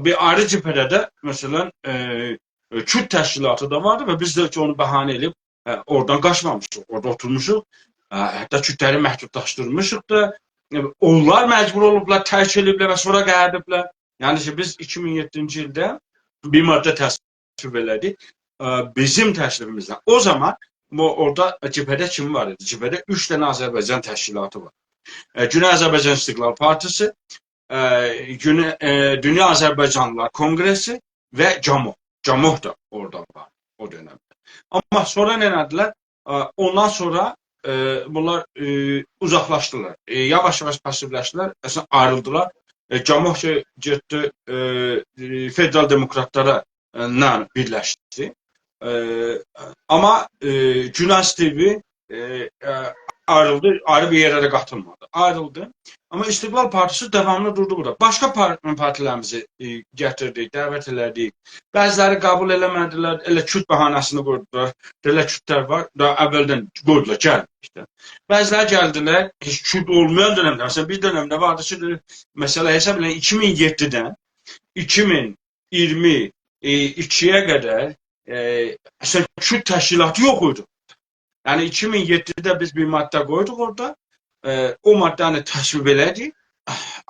بیر آیری جبهه‌ده ده، مثلا، ائ، ائ، کورد تشکیلاتی دا واردی و بیز ده کی، اونو بهانه ائدیب، ائ، اورادان قاچمامیشیق، اورادا اوتورموشوق. ائ، حتی کوردلری محدودلاشدیرمیشیق دا، ائ، اونلار مجبور اولوبلار، ترک ائله‌ییبلر و سونرا قاییدیبلار. یعنی کی، بیز ایکی مین یئددینجی ایلده بیر ماده تصویب ائله‌دیک، ائ، بیزیم تشریفیمیزله. او زامان بو، اورادا جبهه‌ده کیم وار ایدی؟ جبهه‌ده اوچ دنه آذربایجان تشکیلاتی وار. ائ، گونئی آذربایجان استقلال پارتیسی، ائ، گونه-، ائ، دونیا آذربایجانلیلار کونگره‌سی و گاموح. گاموح دا اورادا وار او دؤنمده. آمما سونرا نه ائله‌دیلر؟ ائ، اوندان سونرا، ائ، بونلار، ائ، اوزاقلاشدیلار. ائ، یاواش-یاواش پاسیولاشدیلار، اصلینده آیریلدیلار. ائ، گاموح کی، گئتدی، ائ، ائ، فدرال دموکراتلارا، ائ، لا بیرلشدی. ائ، آمما، ائ، گوناز تی‌وی، ائ، ائ، آیریلدی، آیری بیر یئره ده قاتیلمادی. آیریلدی. آمما استقلال پارتیسی داواملی دوردو بورادا. باشقا پار-، پارتیلریمیزی، ائ، گتیردیک، دعوت ائله‌دیک. بعضیلری قبول ائله‌مه‌دیلر، ائله کورد بهانه‌سینی قویدولار. ائله کوردلر وار، دا اولدن قویدولار، گلمه‌ییبلر. بعضیلری گلدیلر، هئچ کورد اولمایان دؤنمده. مثلا، بیر دؤنمده واردی کی، مثلا، حساب ائله‌یین، ایکی مین یئددیدن ایکی مین اییرمی ایکی‌یه قدر، ائ، اصلا، کورد تشکیلاتی یوخ ایدی. یعنی، ایکی مین یئددیده بیز بیر ماده قویدوق اورادا. ائ، او ماده‌نی تصویب ائله‌دیک.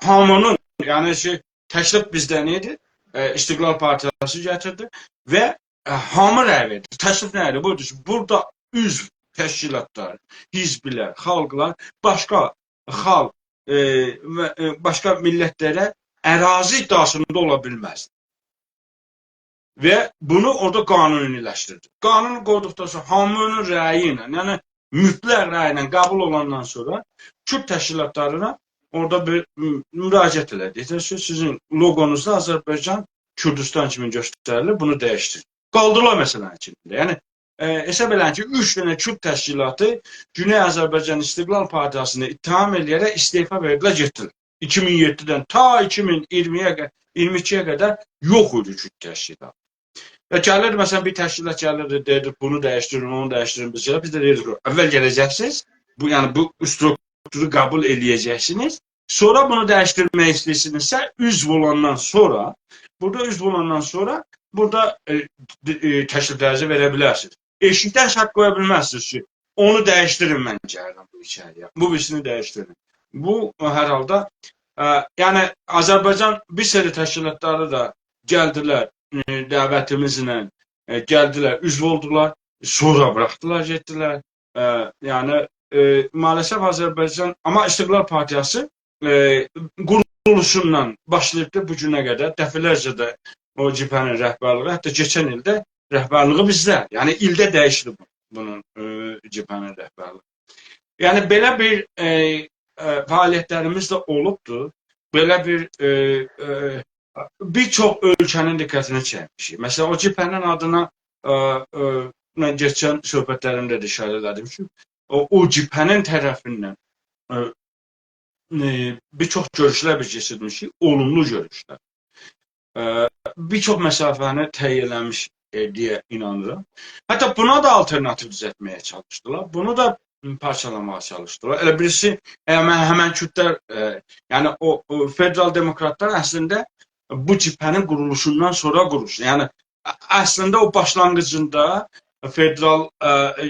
هامینین، یعنی کی، تکلیف بیزدن ایدی. ائ، استقلال پارتیاسی گتیردی و، ائ، هامی رأی وئردی. تکلیف نه ایدی؟ بو ایدی کی، بورادا عضو تشکیلاتلار، حزبلر، خالقلار باشقا خالق، ائ، و، ائ، باشقا میللتلره اراضی ادعاسیندا اولا بیلمز. و بونو اورادا قانونی‌لشدیردی. قانونو قویدوقدان سونرا هامینین رأیی ایله، یعنی مطلق رأی ایله قبول اولاندان سونرا کورد تشکیلاتلارینا اورادا بیر م-، مراجعت ائله‌دی. دئدی کی، سیزین لوقونوزدا آذربایجان کوردوستان کیمی گؤستریلیر، بونو دییشدیرین. قالدیلار مسئله‌نین ایچینده. یعنی، ائ، حساب ائله‌یین کی، اوچ دنه کورد تشکیلاتی گونئی آذربایجان استقلال پارتیاسینی اتهام ائله‌یه‌رک استعفا وئردیلر، گئتدیلر. ایکی مین یئددیدن تا ایکی مین اییرمی‌یه قه-، اییرمی ایکی‌یه قدر یوخ ایدی کورد تشکیلاتی. و گلیردی، مثلا، بیر تشکیلات گلیردی، دئییردی، «بونو دییشدیرین، اونو دییشدیرین.» بیز ائله، بیز ده دئییردیک، «اول گله‌جکسینیز، بو، یعنی بو استروکتورو قبول ائله‌یه‌جکسینیز. سونرا بونو دییشدیرمک ایسته‌ییرسینیزسه، عضو اولاندان سونرا، بورادا عضو اولاندان سونرا بورادا، ائ، د-، ائ، تکلیفلرینیزی وئره بیلرسینیز. ائشیکدن شرط قویا بیلمزسینیز کی، اونو دییشدیرین، من گلیرم بو ایچری‌یه. بو بیریسینی دییشدیرین.» بو، هر حالدا، ائ، یعنی، آذربایجان بیر سری تشکیلاتلاری دا گلدیلر، ائ، دعوتیمیزله، ائ، گلدیلر، عضو اولدولار، سونرا بوراخدیلار، گئتدیلر. ائ، یعنی، ائ، مع‌الاسف آذربایجان، آمما استقلال پارتیاسی، ائ، قورولوشوندان باشلاییب دا بو گونه قدر دفعه‌لرجه ده او جبهه‌نین رهبرلیگی، حتی کئچن ایل ده رهبرلیگی بیزده. یعنی ایلده دییشیلیر بو-، بونون، ائ، جبهه‌نین رهبرلیگی. یعنی بئله بیر، ائ، ائ، فعالیت‌لریمیز ده اولوبدور. بئله بیر، ائ، ائ، بیر چوخ اؤلکه‌نین دقتینی چکمیشیک. مثلا، او جبهه‌نین آدینا، ائ، ائ، من کئچن صحبت‌لریمده ده ایشاره ائله‌دیم کی، او، او جبهه‌نین طرفیندن، ائ، ائ، بیر چوخ گؤروشلر بیز کئچیرمیشیک، اولوملو گؤروشلر. ائ، بیر چوخ مسافه‌نی طی ائله‌میش، ائ، دئیه اینانیرام. حتی بونا دا آلترناتیو دوزلتمه‌یه چالیشدیلار. بونو دا پارچالاماغا چالیشدیلار. ائله بیریسی، ائ، همن، همن کوردلر، ائ، یعنی او، او فدرال دموکراتلار اصلینده بو جبهه‌نین قورولوشوندان سونرا قورولوشدو. یعنی ا-، اصلینده او باشلانغیجیندا فدرال، ائ، ائ،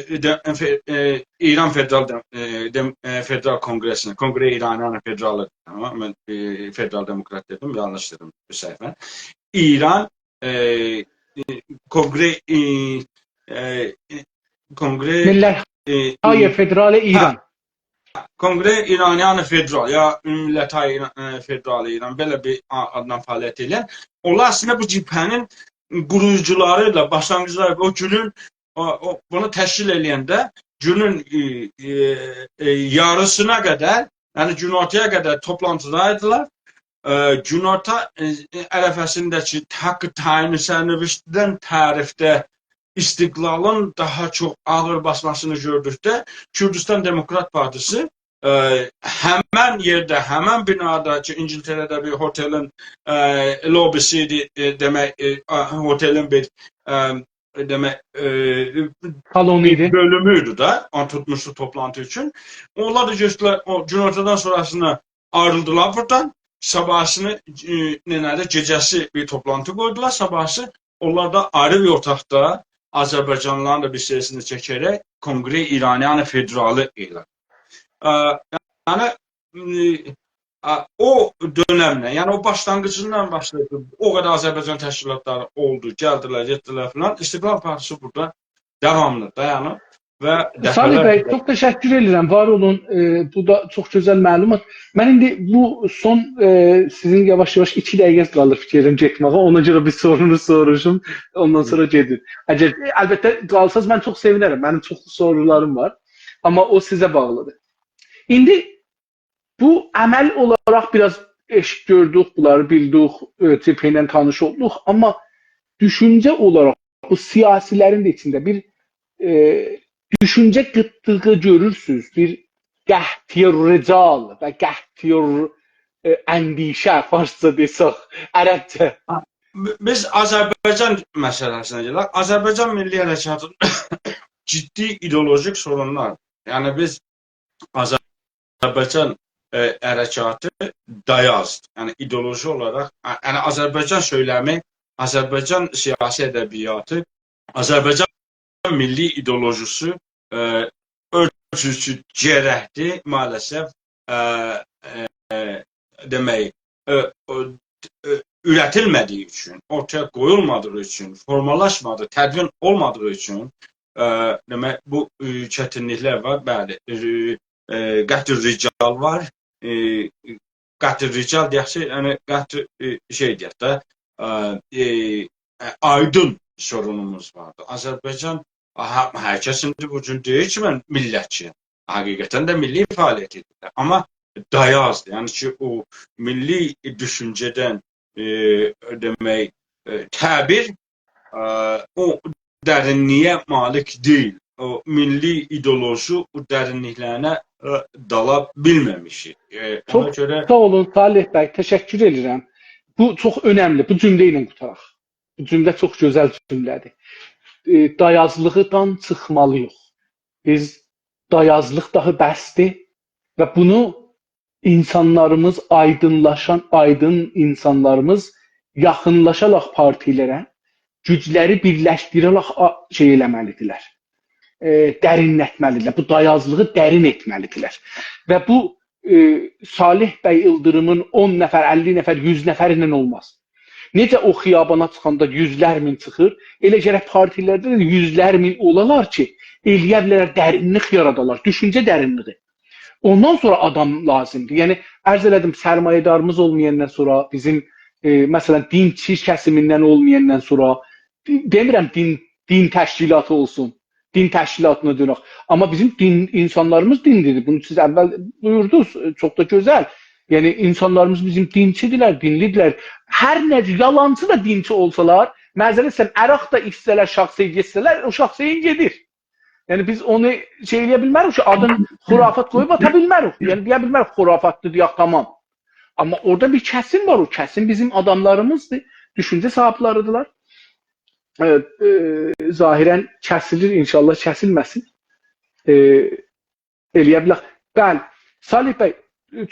ائ، ده-، فه-، ائ، ایران فدرال دم-، ائ، دم-، ائ، فدرال کنگره‌سینه، کنگره ایرانیان فدرالی، تامام، من، ائ، فدرال دموکرات دئدیم، یانلیش دئدیم بو صحیفه. ایران، ائ، ائ، کنگره، ائ، ائ، ائ، کنگره، ملت‌های، ائ، ائ، فدرال، هه، ایران. کنگره ایرانیان فدرال، یا ملت‌های ایران، ائ، فدرال ایران، بئله بیر آ-، آدلا فعالیت ائله‌ین، اونلار اصلینده بو جبهه‌نین قورویوجولاری ایله، باشلانغیجلاری، او گونون، او، او، بونو تشکیل ائله‌ینده گونون، ائ، ائ، ائ، یاریسینا قدر، یعنی گون‌اورتایا قدر توپلانتیدایدیلار. ائ، گون‌اورتا، ائ، ائ، عرفه‌سینده‌کی حق تعیین سرنوشتدن تعریفده استقلالین داها چوخ آغیر باسماسینی گؤردوکده کوردوستان دموکرات پارتیسی، ائ، همن یئرده، همن بینادا کی، اینگیلتره‌ده بیر هتلین، ائ، لوبیسی ایدی، ائ، دئمک، ائ، آ، هتلین بیر، ائ، دئمک، ائ، سالونو ایدی. بؤلومو ایدی ده، اونو توتموشدو توپلانتی اوچون. اونلار دا گؤچدولر، او گون‌اورتادان سونراسینا آیریلدیلار بورادان. صاباحیسینی، ائ، نئنه‌دی، گئجه‌سی بیر توپلانتی قویدولار، صاباحیسی اونلار دا آیری بیر اوتاقدا آذربایجانلیلارین دا بیر سیراسینی چکه‌رک کنگره ایرانیان فدرالی اعلان. ائ، یعنی، ائ، ائ، او دؤنمدن، یعنی او باشلانغیجیندان باشلاییب، او قدر آذربایجان تشکیلاتلاری اولدو، گلدیلر، گئتدیلر فلان. استقلال پارتیسی بورادا داواملی دایانیب و صالح دفعه‌لر بی، چوخ تشکر ائدیرم، وار اولون. ائ، بو دا چوخ گؤزل معلومات. من ایندی بو سون، ائ، سیزین یاواش-یاواش ایکی دقیقه‌ز قالیر فیکر ائدیرم گئتمه‌یه. اونا گؤره بیر سورونو سوروشوم، اوندان سونرا گئدین. اگر، ائ، البته قالساز من چوخ سئوینرم. منیم چوخلو سورولاریم وار. آمما او سیزه باغلیدیر. ایندی بو عمل اولاراق بیر آز ائشیت گؤردوک، بونلاری بیلدیک، ائ، جبهه ایله تانیش اولدوق. آمما دوشونجه اولاراق بو سیاسی‌لرین ده ایچینده بیر، ائ، دوشونجه قیتلیغی گؤرورسونوز، بیر قحطی رجال و قحطی، ائ، اندیشه، فارسجا دئسک، عربجه. بی-، بیز آذربایجان مسئله‌سینه گلک. آذربایجان میللی حرکاتیندا جدی ایدئولوژیک سورونلار. یعنی بیز آذربایجان، ائ، حرکاتی دایازدیر. یعنی ایدئولوژی اولاراق، ا-، یعنی آذربایجان سؤیلمی، آذربایجان سیاسی ادبیاتی، آذربایجان میللی ایدئولوژیسی، ائ، اؤز اوچون گرکدیر، مع‌الاسف، ائ، ائ، دئمک، ائ، او، ائ، اوره‌تیلمه‌دیگی اوچون، اورتایا قویولمادیغی اوچون، فورمالاشمادیغی، تدوین اولمادیغی اوچون، ائ، دئمک، بو، ائ، چتینلیک‌لر وار. بلی، ائ، ائ، قحطی رجال وار. ائ، قحطی رجال دئیک کی، یعنی قحطی، ائ، شئی دئیک ده، ائ، ائ، ائ، آیدین سورونوموز واردی. آذربایجان، هه، هر کس ایندی بو گون دئییر کی، من میللتچی‌یم. حقیقتاً ده میللی فعالیت ائدیرلر. آمما دایازدیر. یعنی کی، او میللی دوشونجه‌دن، ائ، دئمک، ائ، تعبیر، ائ، او درینلیگه مالیک دئییل. او میللی ایدئولوژی او درینلیک‌لرینه، ائ، دالا بیلمه‌میشیک. ائ، اونا چوخ گؤره ساغ اولون، صالح بی، تشکر ائدیرم. بو چوخ اؤنملی، بو جمله ایله قوتاراق. بو جمله چوخ گؤزل جمله‌دیر. ائ، دایازلیغیندان چیخمالی‌ییق. بیز دایازلیق داهی بسدیر و بونو اینسانلاریمیز، آیدینلاشان، آیدین اینسانلاریمیز یاخینلاشاراق پارتی‌لره، گوجلری بیرلشدیره‌رک آ-، شئی ائله‌مه‌لی‌دیرلر. ائ، درینلتمه‌لی‌دیرلر. بو دایازلیغی درین ائتمه‌لی‌دیرلر. و بو، ائ، صالح بی ایلدیریمین اون نفر، اللی نفر، یوز نفر ایله اولماز. نئجه او خیابانا چیخاندا یوزلر مین چیخیر، ائله گرک پارتی‌لرده ده یوزلر مین اولالار کی، ائلیه بیلرلر، درینلیک یارادالار، دوشونجه درینلیگی. اوندان سونرا آدام لازیمدیر. یعنی، عرض ائله‌دیم، سرمایه‌داریمیز اولمایاندان سونرا، بیزیم، ائ، مثلا، دینچی کسیمیندن اولمایاندان سونرا، دئمیرم دین، دین تشکیلاتی اولسون، دین تشکیلاتینا دؤنک. آمما بیزیم دین، اینسانلاریمیز دینلی‌دیر. بونو سیز اول بویوردونوز، چوخ دا گؤزل. یعنی، اینسانلاریمیز بیزیم دینچی‌دیرلر، دینلی‌دیرلر. هر نه یالانچی دا دینچی اولسالار، معذرت ایسته‌ییرم، عرق ده ایچسه‌لر، شاخسئیه گئتسه‌لر، او شاخسئیه گئدیر. یعنی، بیز اونو شئی ائله‌یه بیلمه‌ریک کی، آدین خرافات قویوب آتا بیلمه‌ریک. یعنی، دئیه بیلمه‌ریک خرافاتدیر، دئیک، تامام. آمما اورادا بیر کسیم وار، او کسیم بیزیم آداملاریمیزدیر، دوشونجه صاحیبلری‌دیرلر. ائ، ائ، ظاهراً کسیلیر، ان‌شاءالله کسیلمه‌سین. ائ، ائله‌یه بیلک. بلی، صالح بی،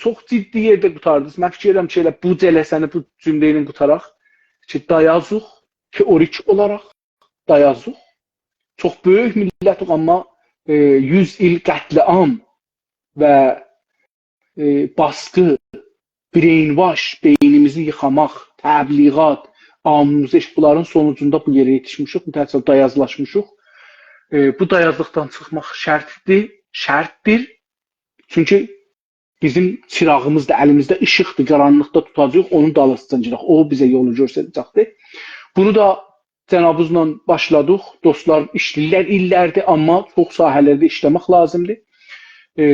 چوخ جدی یئرده قوتاردینیز. من فیکیر ائدیرم کی، ائله بو جلسه‌نی بو جمله ایله قوتاراق کی، دایازوق، تئوریک اولاراق دایازوق. چوخ بؤیوک میللتیک، آمما، ائ، یوز ایل قتل‌عام و، ائ، باسقی، brainwash، بئینیمیزی ییخاماق، تبلیغات، آموزش، بونلارین سونوجوندا بو یئره یئتیشمیشیک، متأسفانه دایازلاشمیشیق. ائ، بو دایازلیقدان چیخماق شرطدیر، شرطدیر. چونکی بیزیم چیراغیمیز دا الیمیزده ایشیقدیر، قارانلیقدا توتاجاغیق، اونون دالیسیجان گئدک. او بیزه یولو گؤستره‌جکدیر. بونو دا جنابینیزلا باشلادیق. دوستلار ایشله‌ییرلر، ایللردیر، آمما چوخ ساحه‌لرده ایشله‌مک لازیمدیر. ائ،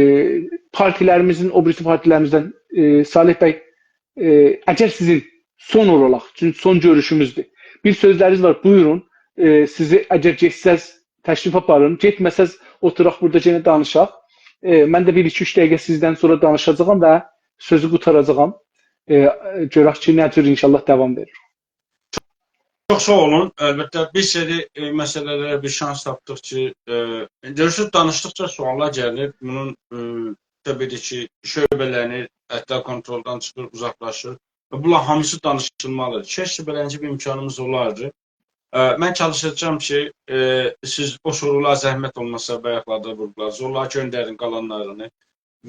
پارتیلریمیزین، او بیریسی پارتیلریمیزدن، ائ، صالح بی، ائ، اگر سیزین سون اولاراق، چونکی سون گؤروشوموزدور. بیر سؤزلرینیز وار، بویورون. ائ، سیزی اگر گئتسز، تشریف آپارین، گئتمه‌سز، اوتوراق بورادا یئنه دانیشاق. ائ، من ده بیر ایکی-اوچ دقیقه سیزدن سونرا دانیشاجاغام و سؤزو قوتاراجاغام. ائ، گؤرک کی، نه جور ان‌شاءالله داوام وئریر. چوخ ساغ اولون. البته، بیر سری، ائ، مسئله‌لره بیر شانس تاپدیق کی، ائ، گؤرورسونوز، دانیشدیقجا سؤاللار گلیر. بونون، ائ، طبیعی کی، شعبه‌لنیر، حتی کنترلدان چیخیر، اوزاقلاشیر. و بونلار هامیسی دانیشیلمالیدیر. کئشکه بئلنجه بیر امکانیمیز اولاردی. ائ، من چالیشاجاغام کی، ائ، سیز او سورولار زحمت اولماسا، بایاقلاردا وورغولادینیز، اونلاری گؤندرین، قالانلارینی.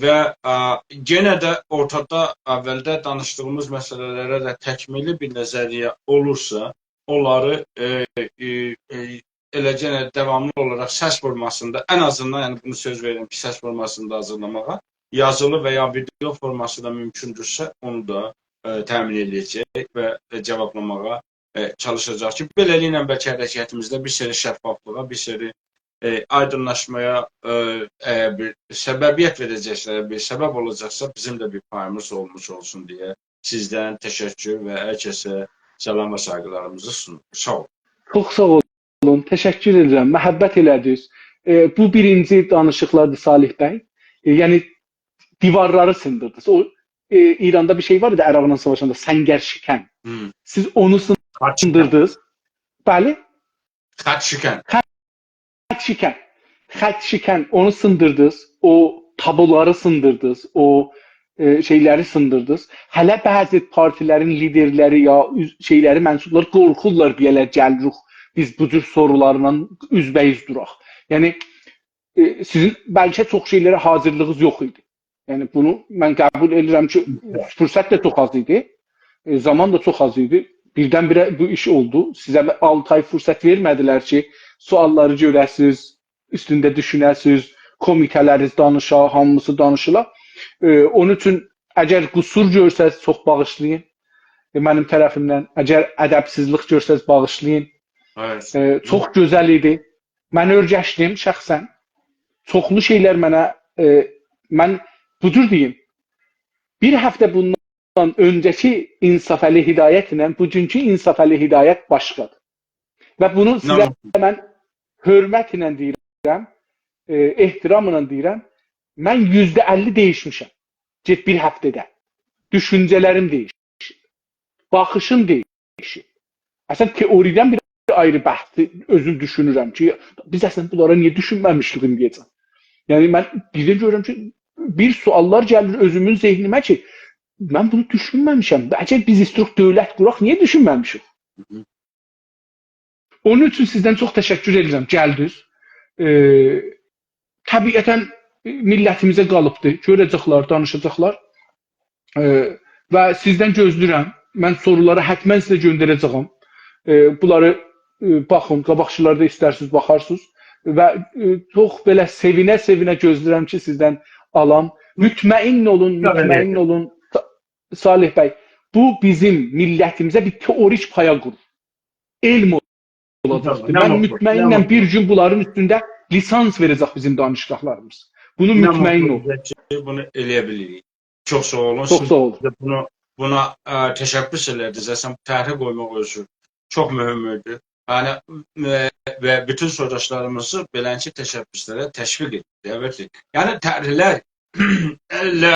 و، ائ، یئنه ده اورتادا، اولده دانیشدیغیمیز مسئله‌لره ده تکمیلی بیر نظریه اولورسا، اونلاری، ائ، ائ، ائ، ائله یئنه داواملی اولاراق سس فورماسیندا، ان آزیندان، یعنی بونو سؤز وئریرم کی، سس فورماسیندا حاضیرلاماغا، یازیلی و یا ویدئو فورماسیندا مومکوندورسه، اونو دا، ائ، تأمین ائده‌جک و، ائ، جاوابلاماغا، ائ، چالیشاجاق کی، بئله‌لیکله بلکه حرکتیمیزده بیر سری شفافلیغا، بیر سری، ائ، آیدینلاشمایا، ائ، اگر بیر سببیت وئره‌جکسه، بیر سبب اولاجاقسا، بیزیم ده بیر پاییمیز اولموش اولسون دئیه سیزدن تشکر و هر کسه سلام و سایغیلاریمیزی سونوروق. ساغ اولون. چوخ ساغ اولون، تشکر ائدیرم، محبت ائله‌دینیز. ائ، بو بیرینجی دانیشیقلاردیر، صالح بی. ائ، یعنی، دیوارلاری سیندیردینیز. او، ائ، ایراندا بیر شئی وار ایدی، عراقلا ساواشاندا، سنگرشکن. هوم. سیز اونو خط شکن. سیندیردینیز. بلی. خط شکن. خط شکن. خط شکن، اونو سیندیردینیز، او تابولاری سیندیردینیز، او، ائ، شئیلری سیندیردینیز. هله بعضی پارتیلرین لیدرلری یا اوز-، شئیلری، منسوبلاری قورخورلار، دئیه‌لر، گلیریک، بیز بو جور سورولارلا اوزبه‌اوز دوراق. یعنی، ائ، سیزین بلکه چوخ شئیلره حاضیرلیغینیز یوخ ایدی. یعنی، بونو من قبول ائدیرم کی، فرصت ده چوخ آز ایدی، ائ، زامان دا چوخ آز ایدی. بیردن-بیره بو ایش اولدو. سیزه بیر آلتی آی فرصت وئرمه‌دیلر کی، سؤاللاری گؤره‌سیز، اوستونده دوشونه‌سیز، کمیته‌لریز دانیشا، هامیسی دانیشیلا. ائ، اونون اوچون اگر قصور گؤرسز، چوخ باغیشلایین. ائ، منیم طرفیمدن، اگر ادبسیزلیک گؤرسز، باغیشلایین. بلی. ائ، چوخ گؤزل ایدی. من اؤیرشدیم شخصاً. چوخلو شئیلر منه، ائ، من بو جور دئییم، بیر هفته بوندان اؤنجه‌کی انصافعلی هدایت ایله بوگونکو انصافعلی هدایت باشقادیر. و بونو سیزه نه؟ من حؤرمت ایله دئییرم، ائ، احتراملا دئییرم، من یوزده اللی دییشمیشم. گئت بیر هفته‌ده. دوشونجه‌لریم دییشیب. باخیشیم دییشیب. اصلاً، تئوریدن بیر آیری بحثی اؤزوم دوشونورم کی، بیز اصلاً بونلارا نییه دوشونمه‌میشدیک ایندییه‌جن؟ یعنی، من بیردن گؤرورم کی، بیر سؤاللار گلیر اؤزومون ذهنیمه کی، من بونو دوشونمه‌میشم. اگر بیز ایستیروق دؤولت قوراق، نییه دوشونمه‌میشیک؟ هوم. اونون اوچون سیزدن چوخ تشکر ائدیرم، گلدینیز. ائ، طبیعتاً میللتیمیزه قالیبدیر. گؤره‌جکلر، دانیشاجاقلار. ائ، و سیزدن گؤزله‌ییرم. من سورولاری حتماً سیزه گؤندره‌جه‌یم. ائ، بونلاری، ائ، باخین، قاباقکیلاردا ایسترسینیز، باخارسینیز. و، ائ، چوخ بئله سئوینه-سئوینه گؤزله‌ییرم کی، سیزدن آلام. مطمئن اولون، بلی. مطمئن اولون، ص-، صالح بی، بو بیزیم میللتیمیزه بیر تئوریک پایا قورور. علم اولاجاقدیر. من مطمئنم، بیر گون بونلارین اوستونده لیسانس وئره‌جک بیزیم دانشگاهلاریمیز. بونو مطمئن اول. کی، بونو ائله‌یه بیلیریک. چوخ ساغ اولون. چوخ ساغ اولون. بونا، ائ، تشبث ائله‌دینیز. اصلاً، طرحی قویماق اؤزو چوخ مهمدور. یعنی، ائ، و بوتون سیرداشلاریمیزی بئلنجه تشبثلره تشویق ائدیر، دعوت ائدیر. یعنی، طرحلر، ائله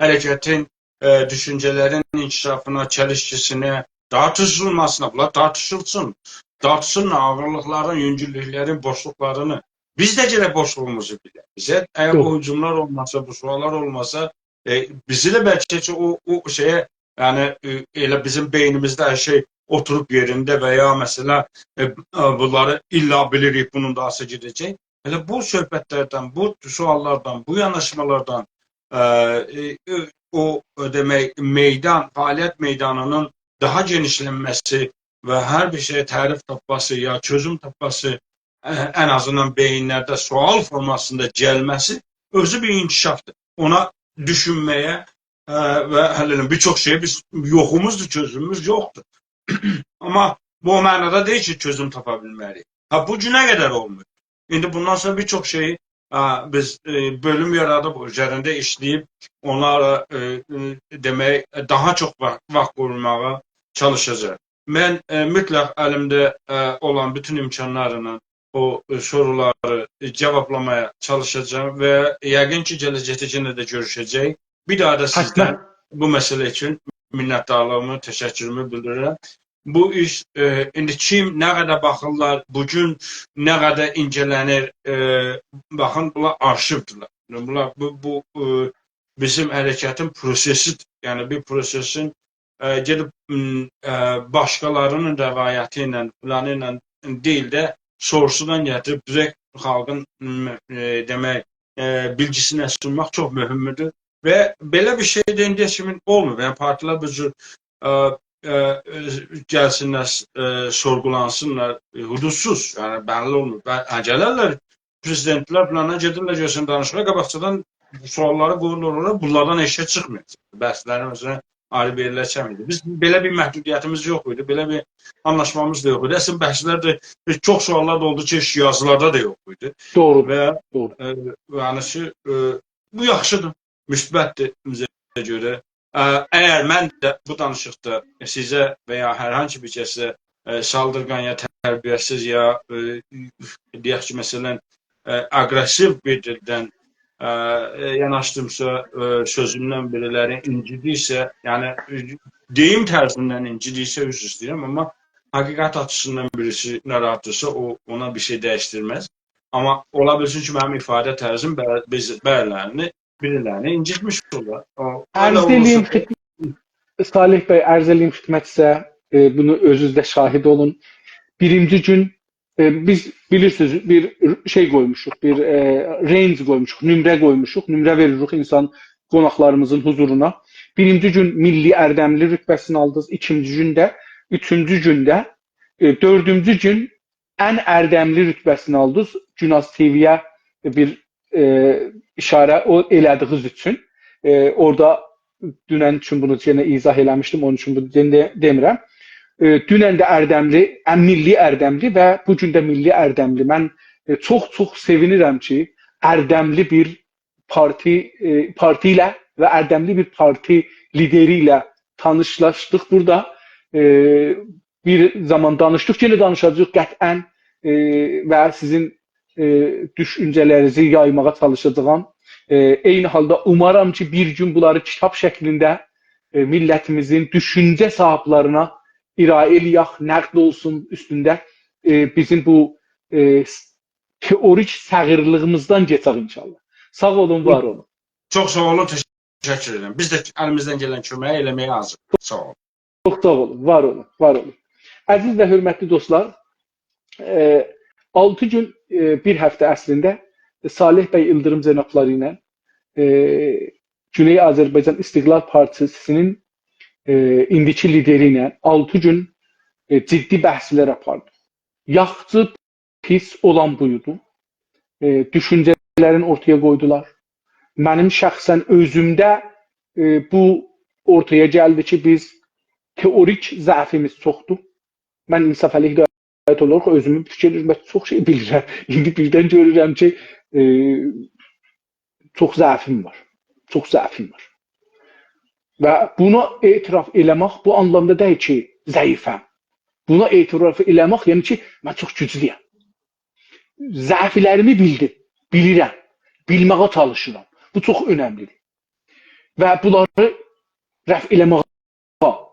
حرکتین، ائ، دوشونجه‌لرین انکشافینا، چلیشکیسینه، تارتیشیلماسینا، بونلار تارتیشیلسین. تارتیشسین آغیرلیقلارین، یونگوللوکلرین، بوشلوقلارینی. بیز ده گرک بوشلوغوموزو بیلک. بیزه، اگر بو هجوملار اولماسا، بو سؤاللار اولماسا، ائ، بیزی ده بلکه کی، او، او شئیه، یعنی، ائ، ائله بیزیم بئینیمیزده هر شئی اوتوروب یئرینده و یا، مثلاً، ائ، ائ، بونلاری الّا بیلیریک، بونون داهاسی گئده‌جک. ائله بو صحبتلردن، بو سؤاللاردان، بو یاناشمالاردان، ائ، ائ، ائ، او، ائ، دئمک، میدان، فعالیت میدانینین داها گئنیشلنمه‌سی و هر بیر شئیه تعریف تاپماسی، یا چؤزوم تاپماسی، ائ، ان آزیندان بئیینلرده سؤال فورماسیندا گلمه‌سی اؤزو بیر انکشافدیر. اونا دوشونمه‌یه، ائ، و حل ائله‌مه‌یه. بیر چوخ شئی بیز یوخوموزدور، چؤزوموموز یوخدور. آمما بو او معنادا دئییل کی، چؤزوم تاپا بیلمه‌ریک. ها، بو گونه قدر اولمور. ایندی بوندان سونرا بیر چوخ شئیی، ائ، بیز، ائ، بؤلوم یارادیب، اوزرینده ایشله‌ییب، اونلارا، ائ، ائ، دئمک، داها چوخ وا-، واخت قویماغا چالیشاجاغیق. من، ائ، مطلق الیمده، ائ، اولان بوتون امکانلارلا او، ائ، سورولاری، ائ، جاوابلامایا چالیشاجاغام و یقین کی، گله‌جکده یئنه ده گؤروشه‌جه‌ییک. بیر داها دا سیزدن بو مسئله اوچون منتدارلیغیمی، تشکرومو بیلدیریرم. بو ایش، ائ، ایندی کیم نه قدر باخیرلار، بو گون نه قدر اینجه‌لنیر، ائ، باخین، بونلار آرشیودیرلر. بونلار، بو، بو، ائ، بیزیم حرکتین پروسه‌سیدیر. یعنی، بیر پروسه‌سین، ائ، گئدیب، م، ائ، باشقالارینین روایتی ایله، فلانی ایله دئییل ده، سورسودان گتیریب دیرکت خالقین، م، ائ، دئمک، ائ، بیلگیسینه سونماق چوخ مهمدور. و بئله بیر شئی ده ایندییه کیمی اولماییب. یعنی، پارتیلر بو جور، ائ، ائ، ائ، گلسینلر، ائ، سورغولانسینلار، ائ، حدودسوز، یعنی، بللی اولمور. و، هه، گلرلر، پرزیدنتلر فلانا گئدیرلر، گؤرسن دانیشیغا، قاباقجادان سؤاللاری قویورلار اورا، بونلاردان هئچ شئی چیخمایاجاق. بحثلریمیزه آیری بیر یئرلر چکمه‌یه‌جک. بیز بئله بیر محدودیتیمیز یوخ ایدی، بئله بیر آنلاشمامیز دا یوخ ایدی. اصلینده بحثلر ده، ائ، چوخ سؤاللار دا اولدو کی، هئچ یازیلاردا دا یوخ ایدی. دوغرو، و، دوغرو. ائ، یعنی کی، ائ، بو یاخشیدیر، مثبتدیر بیزه گؤره. ائ، اگر من ده بو دانیشیقدا سیزه و یا هر هانسی بیر کسه، ائ، سالدیرغان یا تربیه‌سیز یا، ائ، دئیک کی، مثلاً، ائ، آگرسیو بیر دیلدن، ائ، ائ، یاناشدیمسا، ائ، سؤزومدن بیریلری اینجیدیرسه، یعنی، ائ، دئییم طرزیندن اینجیدیرسه، عذر ایسته‌ییرم، آمما حقیقت آچیسیندان بیریسی ناراحاتدیرسا، او، اونا بیر شئی دییشدیرمز. آمما اولا بیلسین کی، منیم ایفاده طرزیم بر-، بیز-، بریلرینی، بیریلرینی اینجیتمیش اولار. او، ائله عرض ائله‌ییم اولماسا خد-، صالح بی، عرض ائله‌ییم خدمتیزه، ائ، بونو اؤزونوز ده شاهد اولون. بیرینجی گون، ائ، بیز بیلیرسینیز، بیر شئی قویموشوق، بیر، ائ، رنج قویموشوق، نمره قویموشوق، نمره وئریریک اینسان قوناقلاریمیزین حضورونا. بیرینجی گون میللی اردملی رتبه‌سینی آلدینیز، ایکینجی گون ده، اوچونجو گون ده، ائ، دؤردونجو گون ان اردملی رتبه‌سینی آلدینیز. گوناز تی‌وی‌یه بیر، ائ، اشاره او ائله‌دیگینیز اوچون. ائ، اورادا دونن اوچون بونو یئنه ایضاح ائله‌میشدیم، اونون اوچون بونو دئ-، دئ-، دئمیرم. ائ، دونن ده اردملی، ا، میللی اردملی و بو گون ده میللی اردملی. من، ائ، چوخ-چوخ سئوینیرم کی، اردملی بیر پارتی، ائ، پارتی ایله و اردملی بیر پارتی لیدری ایله تانیشلاشدیق بورادا. ائ، بیر زامان دانیشدیق، یئنه دانیشاجاغیق قطعاً، ائ، و سیزین، ائ، دوشونجه‌لرینیزی یایماغا چالیشاجاغام. ائ، عینی حالدا اومارام کی، بیر گون بونلاری کیتاب شکلینده، ائ، میللتیمیزین دوشونجه صاحابلارینا ارائه ائله‌یک، نقد اولسون اوستونده، ائ، بیزیم بو، ائ، س-، تئوریک صغیرلیغیمیزدان کئچک انشاءالله. ساغ اولون، وار اولون. چوخ ساغ اولون، تشکر ائدیرم. بیز ده الیمیزدن گلن کؤمه‌یی ائله‌مه‌یه حاضیریق. ساغ اولون. چوخ ساغ اولون، وار اولون، وار اولون. عزیز و حؤرمتلی دوستلار، ائ، آلتی گون، ائ، بیر هفته اصلینده صالح بی ایلدیریم جنابلاری ایله، ائ، گونئی آذربایجان استقلال پارتی‌سی‌نین، ائ، ایندیکی لیدری ایله آلتی گون، ائ، جدی بحثلر آپاردیق. یاخشی پیس اولان بویدو. ائ، دوشونجه‌لرین اورتایا قویدولار. منیم شخصاً اؤزومده، ائ، بو اورتایا گلدی کی، بیز تئوریک ضعفیمیز چوخدور. من انصافعلی‌یی ده اولاراق اؤزومو فیکیر ائدیرم، بلکه چوخ شئی بیلیرم. ایندی بیردن گؤرورم کی، ائ، چوخ ضعفیم وار. چوخ ضعفیم وار. و بونا اعتراف ائله‌مک بو آنلامدا دئییل کی، ضعیفم. بونا اعتراف ائله‌مک، یعنی کی، من چوخ گوجلویم. ضعفلریمی بیلدیم، بیلیرم. بیلمه‌یه چالیشیرام. بو چوخ اؤنملی‌دیر. و بونلاری رفع ائله‌مه‌یه،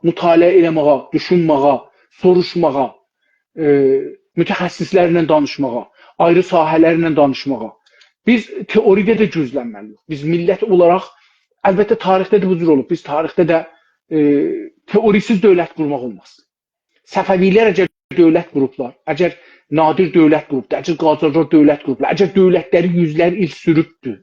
مطالعه ائله‌مه‌یه، دوشونمه‌یه، سوروشماغا، ائ، متخصص‌لرله دانیشماغا، آیری ساحه‌لرله دانیشماغا. بیز تئوریده ده گوجلنمه‌لی‌ییک. بیز میللت اولاراق، البته، تاریخده ده بو جور اولوب. بیز تاریخده ده، ائ، تئوری‌سیز دؤولت قورماق اولماز. صفوی‌لر اگر دؤولت قوروبلار، اگر نادر دؤولت قوروبدور، اگر قاجارلار دؤولت قوروبلار، اگر دؤولتلری یوزلر ایل سوروبدور،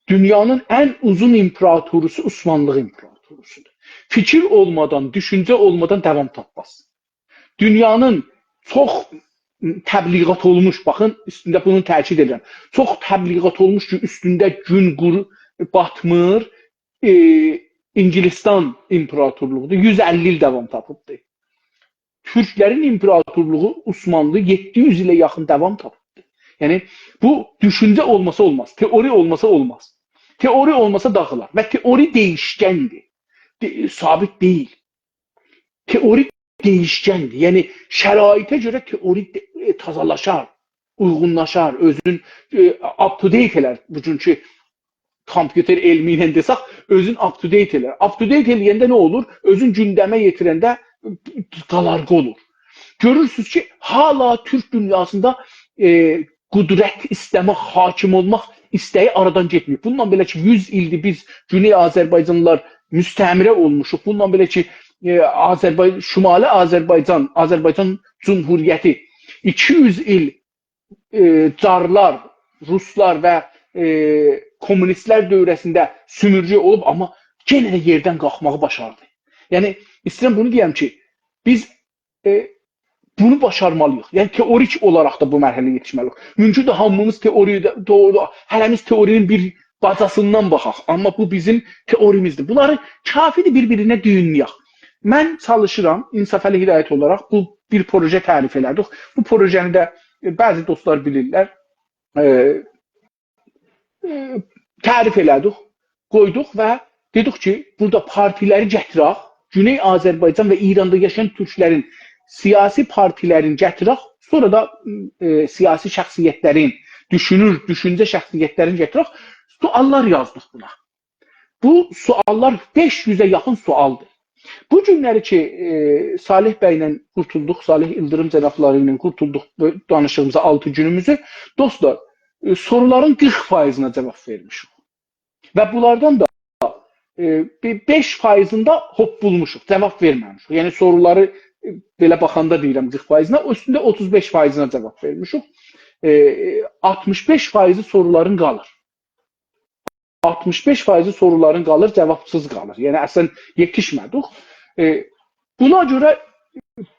دونیانین ان اوزون ایمپراتوروسو عثمانلی ایمپراتوروسودور. فیکیر اولمادان، دوشونجه اولمادان داوام تاپماز. دونیانین چوخ تبلیغات اولموش، باخین، اوستونده بونو تأکید ائدیرم. چوخ تبلیغات اولموش کی، اوستونده گون قورو باتمیر، ائ، انگلستان ایمپراتورلوغودور. یوز اللی ایل داوام تاپیبدیر. تورکلرین ایمپراتورلوغو عثمانلی یئددی یوز ایله یاخین داوام تاپیبدیر. یعنی، بو دوشونجه اولماسا اولماز، تئوری اولماسا اولماز. تئوری اولماسا داغیلار و تئوری دییشکندیر. دئ-، ثابت دئییل. تئوری دییشکندیر. یعنی، شرایطه گؤره تئوری دئ-، ائ، تازالاشار، اویغونلاشار، اؤزون، ائ، up to date ائلر. بوگونکو کامپیوتر علمی ایله دئسک، اؤزون up to date ائلر. Up to date ائله‌ینده نه اولور؟ اؤزون گوندمه یئتیرنده قالارقا اولور. گؤرورسونوز کی، حالا تورک دونیاسیندا، ائ، قدرت ایسته‌مک، حاکم اولماق ایسته‌یی آرادان گئتمه‌ییب. بوندان بئله کی، یوز ایلدیر بیز گونئی آذربایجانلیلار مستعمره اولموشوق. بوندان بئله کی، ائ، آذربای-، شمالی آذربایجان، آذربایجان جمهوریتی ایکی یوز ایل، ائ، جارلار، روسلار و، ائ، کمونیستلر دؤوره‌سینده سومورگه اولوب، آمما یئنه ده یئردن قالخماغی باشاردی. یعنی، ایسته‌ییرم بونو دئیم کی، بیز، ائ، بونو باشارمالی‌ییق. یعنی، تئوریک اولاراق دا بو مرحله‌یه یئتیشمه‌لی‌ییک. مومکوندور، هامیمیز تئوریده، دوغرو، هره‌میز تئوری‌نین بیر باجاسیندان باخاق. آمما بو بیزیم تئوریمیزدیر. بونلاری کافی‌دیر بیر-بیرینه دویونله‌یک. من چالیشیرام، انصافعلی هدایت اولاراق بو بیر پروژه تعریف ائله‌دیک. بو پروژه‌نی ده، ائ، بعضی دوستلار بیلیرلر. ائ، ائ، تعریف ائله‌دیک، قویدوق و دئدیک کی، بورادا پارتی‌لری گتیرک، گونئی آذربایجان و ایراندا یاشایان تورکلرین سیاسی پارتی‌لرینی گتیرک، سونرا دا، ائ، سیاسی شخصیت‌لرین، دوشونور، دوشونجه شخصیت‌لرینی گتیرک. سؤال‌لار یازدیق بونا. بو سؤال‌لار بئش یوزه یاخین سؤالدیر. بو گونلری کی، ائ، صالح بی‌له قورتولدوق، صالح ایلدیریم جنابلاری ایله قورتولدوق بو دانیشیغیمیزی، آلتی گونوموزو، دوستلار، ائ، سورولارین قیرخ فایضینا جاواب وئرمیشیک. و بونلاردان دا، ائ، بی-، بئش فایضیندا هوپپولموشوق، جاواب وئرمه‌میشیک. یعنی، سورولاری، ائ، بئله باخاندا دئییرم قیرخ فایضینا، اوستونده اوتوز بئش فایضینا جاواب وئرمیشیک. ائ، آلتمیش بئش فایضی سورولارین قالیر. آلتمیش بئش فایضی سورولارین قالیر، جاوابسیز قالیر. یعنی، اصلاً یئتیشمه‌دیک. ائ، بونا گؤره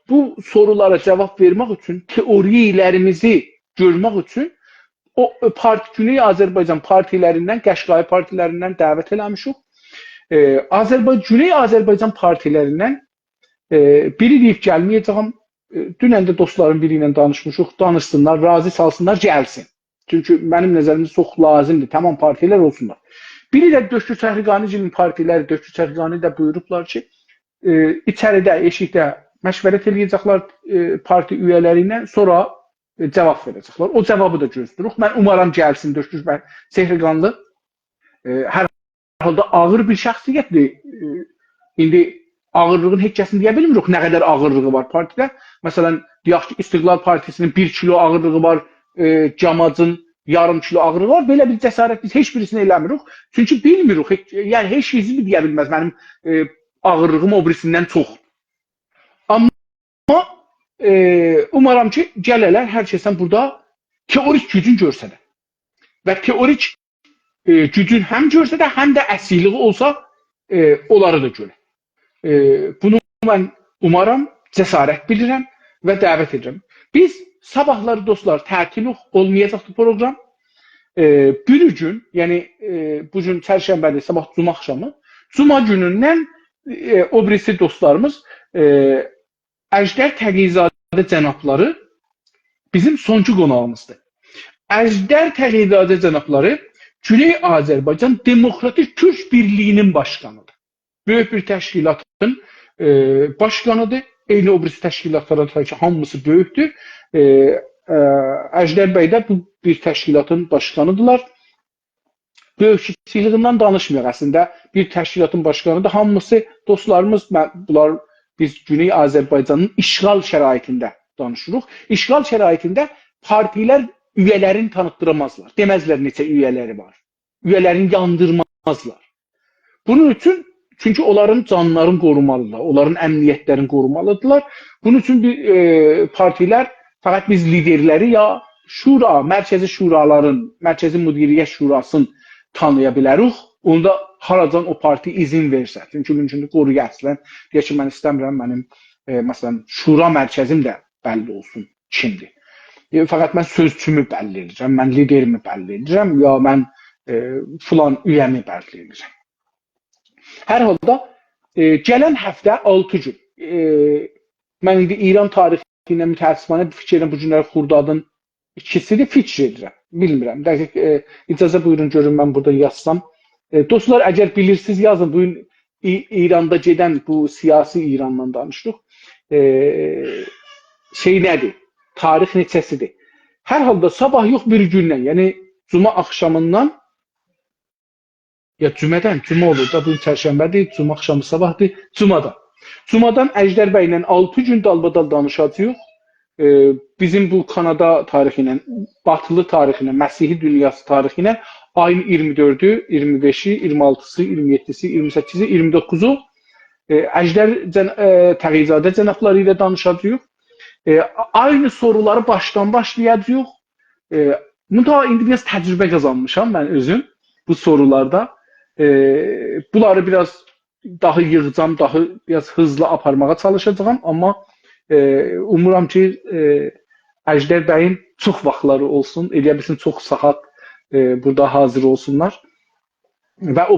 بو سورولارا جاواب وئرمک اوچون، تئوری‌لریمیزی گؤرمک اوچون او، ائ، پارت-، گونئی آذربایجان پارتی‌لریندن، قشقایی پارتی‌لریندن دعوت ائله‌میشیک. ائ، آذربای-، گونئی آذربایجان پارتی‌لریندن، ائ، بیری دئییب گلمه‌یه‌جه‌یم. ائ، دونن ده دوستلارین بیری ایله دانیشمیشیق، دانیشسینلار، راضی سالسینلار، گلسین. چونکی منیم نظریمده چوخ لازیمدیر، تمام پارتی‌لر اولسونلار. بیری ده دکتر چهرگانی‌گیلین پارتی‌لری، دکتر چهرگانی ده بویوروبلار کی، ائ، ایچریده، ائشیکده مشورت ائله‌یه‌جکلر، ائ، پارتی اویه‌لری ایله، سونرا، ائ، جاواب وئره‌جکلر. او جاوابی دا گؤزله‌ییریک. من اومارام گلسین دکتر چهرگانلی. ائ، هر حالدا آغیر بیر شخصیتدیر. ائ، ایندی آغیرلیغین هئچ کسین دئیه بیلمیریک، نه قدر آغیرلیغی وار پارتیده. مثلاً، دئیک کی، استقلال پارتی‌سینین بیر کیلو آغیرلیغی وار، ائ، جماجین یاریم کیلو آغیرلیغی وار. بئله بیر جسارت بیز هئچ بیریسینه ائله‌میریک. چونکی بیلمیریک، هئچ، یعنی هئچ کس بیزه دئیه بیلمز، منیم، ائ، آغیرلیغیم او بیریسیندن چوخدور. آمما، ائ، اومارام کی، گله‌لر، هر کسن بورادا تئوریک گوجون گؤرسنه. و تئوریک، ائ، گوجون هم گؤرسنه، هم ده اسیرلیگی اولسا، ائ، اونلاری دا گؤره. ائ، بونو من اومارام، جسارت بیلیرم و دعوت ائدیرم. بیز صاباحلاری، دوستلار، تعطیلیق، اولمایاجاقدی پروگرام. ائ، بیری گون، یعنی، ائ، بو گون چرشنبه‌دیر، صاباح جمعه آخشامی. جمعه گونوندن، ائ، او بیریسی دوستلاریمیز، ائ، اژدر تقی‌زاده جنابلاری بیزیم سونکی قوناغیمیزدیر. اژدر تقی‌زاده جنابلاری گونئی آذربایجان دموکراتیک تورک بیرلیگی‌نین باشقانیدیر. بؤیوک بیر تشکیلاتین، ائ، باشقانیدیر. عینی او بیریسی تشکیلاتلارا تای کی، هامیسی بؤیوکدور. ائ، ائ، اژدر بی ده بو بیر تشکیلاتین باشقانیدیرلار. بؤیوک کیچیکلیگیندن دانیشمایاق اصلینده. بیر تشکیلاتین باشقانیدیر. هامیسی دوستلاریمیز، من، بونلار، بیز گونئی آذربایجانین اشغال شرایطینده دانیشیریق. اشغال شرایطینده پارتیلر اویه‌لرینی تانیتدیرامازلار. دئمزلر نئچه اویه‌لری وار. اویه‌لرینی یاندیرمازلار. بونون اوچون، چونکی اونلارین جانلارینی قورومالیدیرلار، اونلارین امنیتلرینی قورومالیدیرلار. بونون اوچون بیر، ائ، پارتیلر فقط بیز لیدرلری یا شورا، مرکزی شورالارین، مرکزی مدیریت شوراسینی تانییا بیلریک. اوندا هاراجان او پارتی اذن وئرسه. چونکی مومکوندور قورویا اصلا. دئیه کی، من ایسته‌میرم منیم، ائ، مثلا، شورا مرکزیم ده بللی اولسون کیمدیر. ائ، فقط من سؤزچومو بللی ائدیرم، من لیدریمی بللی ائدیرم، یا من، ائ، فلان اویه‌می بللی ائدیرم. هر حالدا، ائ، گلن هفته آلتی گون، ائ، من ایندی ایران تاریخی ایله متأسفانه فیکیر ائدیرم، بو گونلری خردادین ایکیسیدیر، فیکیر ائدیرم. بیلمیرم. دقیق، ائ، اجازه بویورون گؤروم من بورادا یازسام. ائ، دوستلار، اگر بیلیرسینیز، یازین. بو گون ای-، ایراندا گئدن، بو سیاسی ایراندان دانیشیریق. ائ، شئی نه‌دیر؟ تاریخ نئچه‌سیدیر؟ هر حالدا صاباح یوخ، بیری گوندن، یعنی جمعه آخشامیندان، یا جمعه‌دن، جمعه اولور دا، بو گون چرشنبه‌دیر، جمعه آخشامی صاباحدیر، جمعه‌دن. جمعه‌دن اژدر بی ایله آلتی گون دالبادال دانیشاجاغیق. ائ، بیزیم بو کانادا تاریخی ایله، باتیلی تاریخی ایله، مسیحی دونیاسی تاریخی ایله آیین اییرمی دؤردو، اییرمی بئشی، اییرمی آلتیسی، اییرمی یئددیسی، اییرمی سککیزی، اییرمی دوققوزو، ائ، اژدر جن-، ائ، تقی‌زاده جنابلاری ایله دانیشاجاغیق. ائ، عینی سورولاری باشدان باشلایاجاغیق. ائ، منتها ایندی بیر آز تجربه قازانمیشام من اؤزوم بو سورولاردا. ائ، بونلاری بیر آز داها ییغاجاغام، داها بیر آز هیزلی آپارماغا چالیشاجاغام، آمما، ائ، اومورام کی، ائ، اژدر بیین چوخ واختلاری اولسون، ائلیه بیلسین چوخ ساعات، ائ، بورادا حاضر اولسونلار و او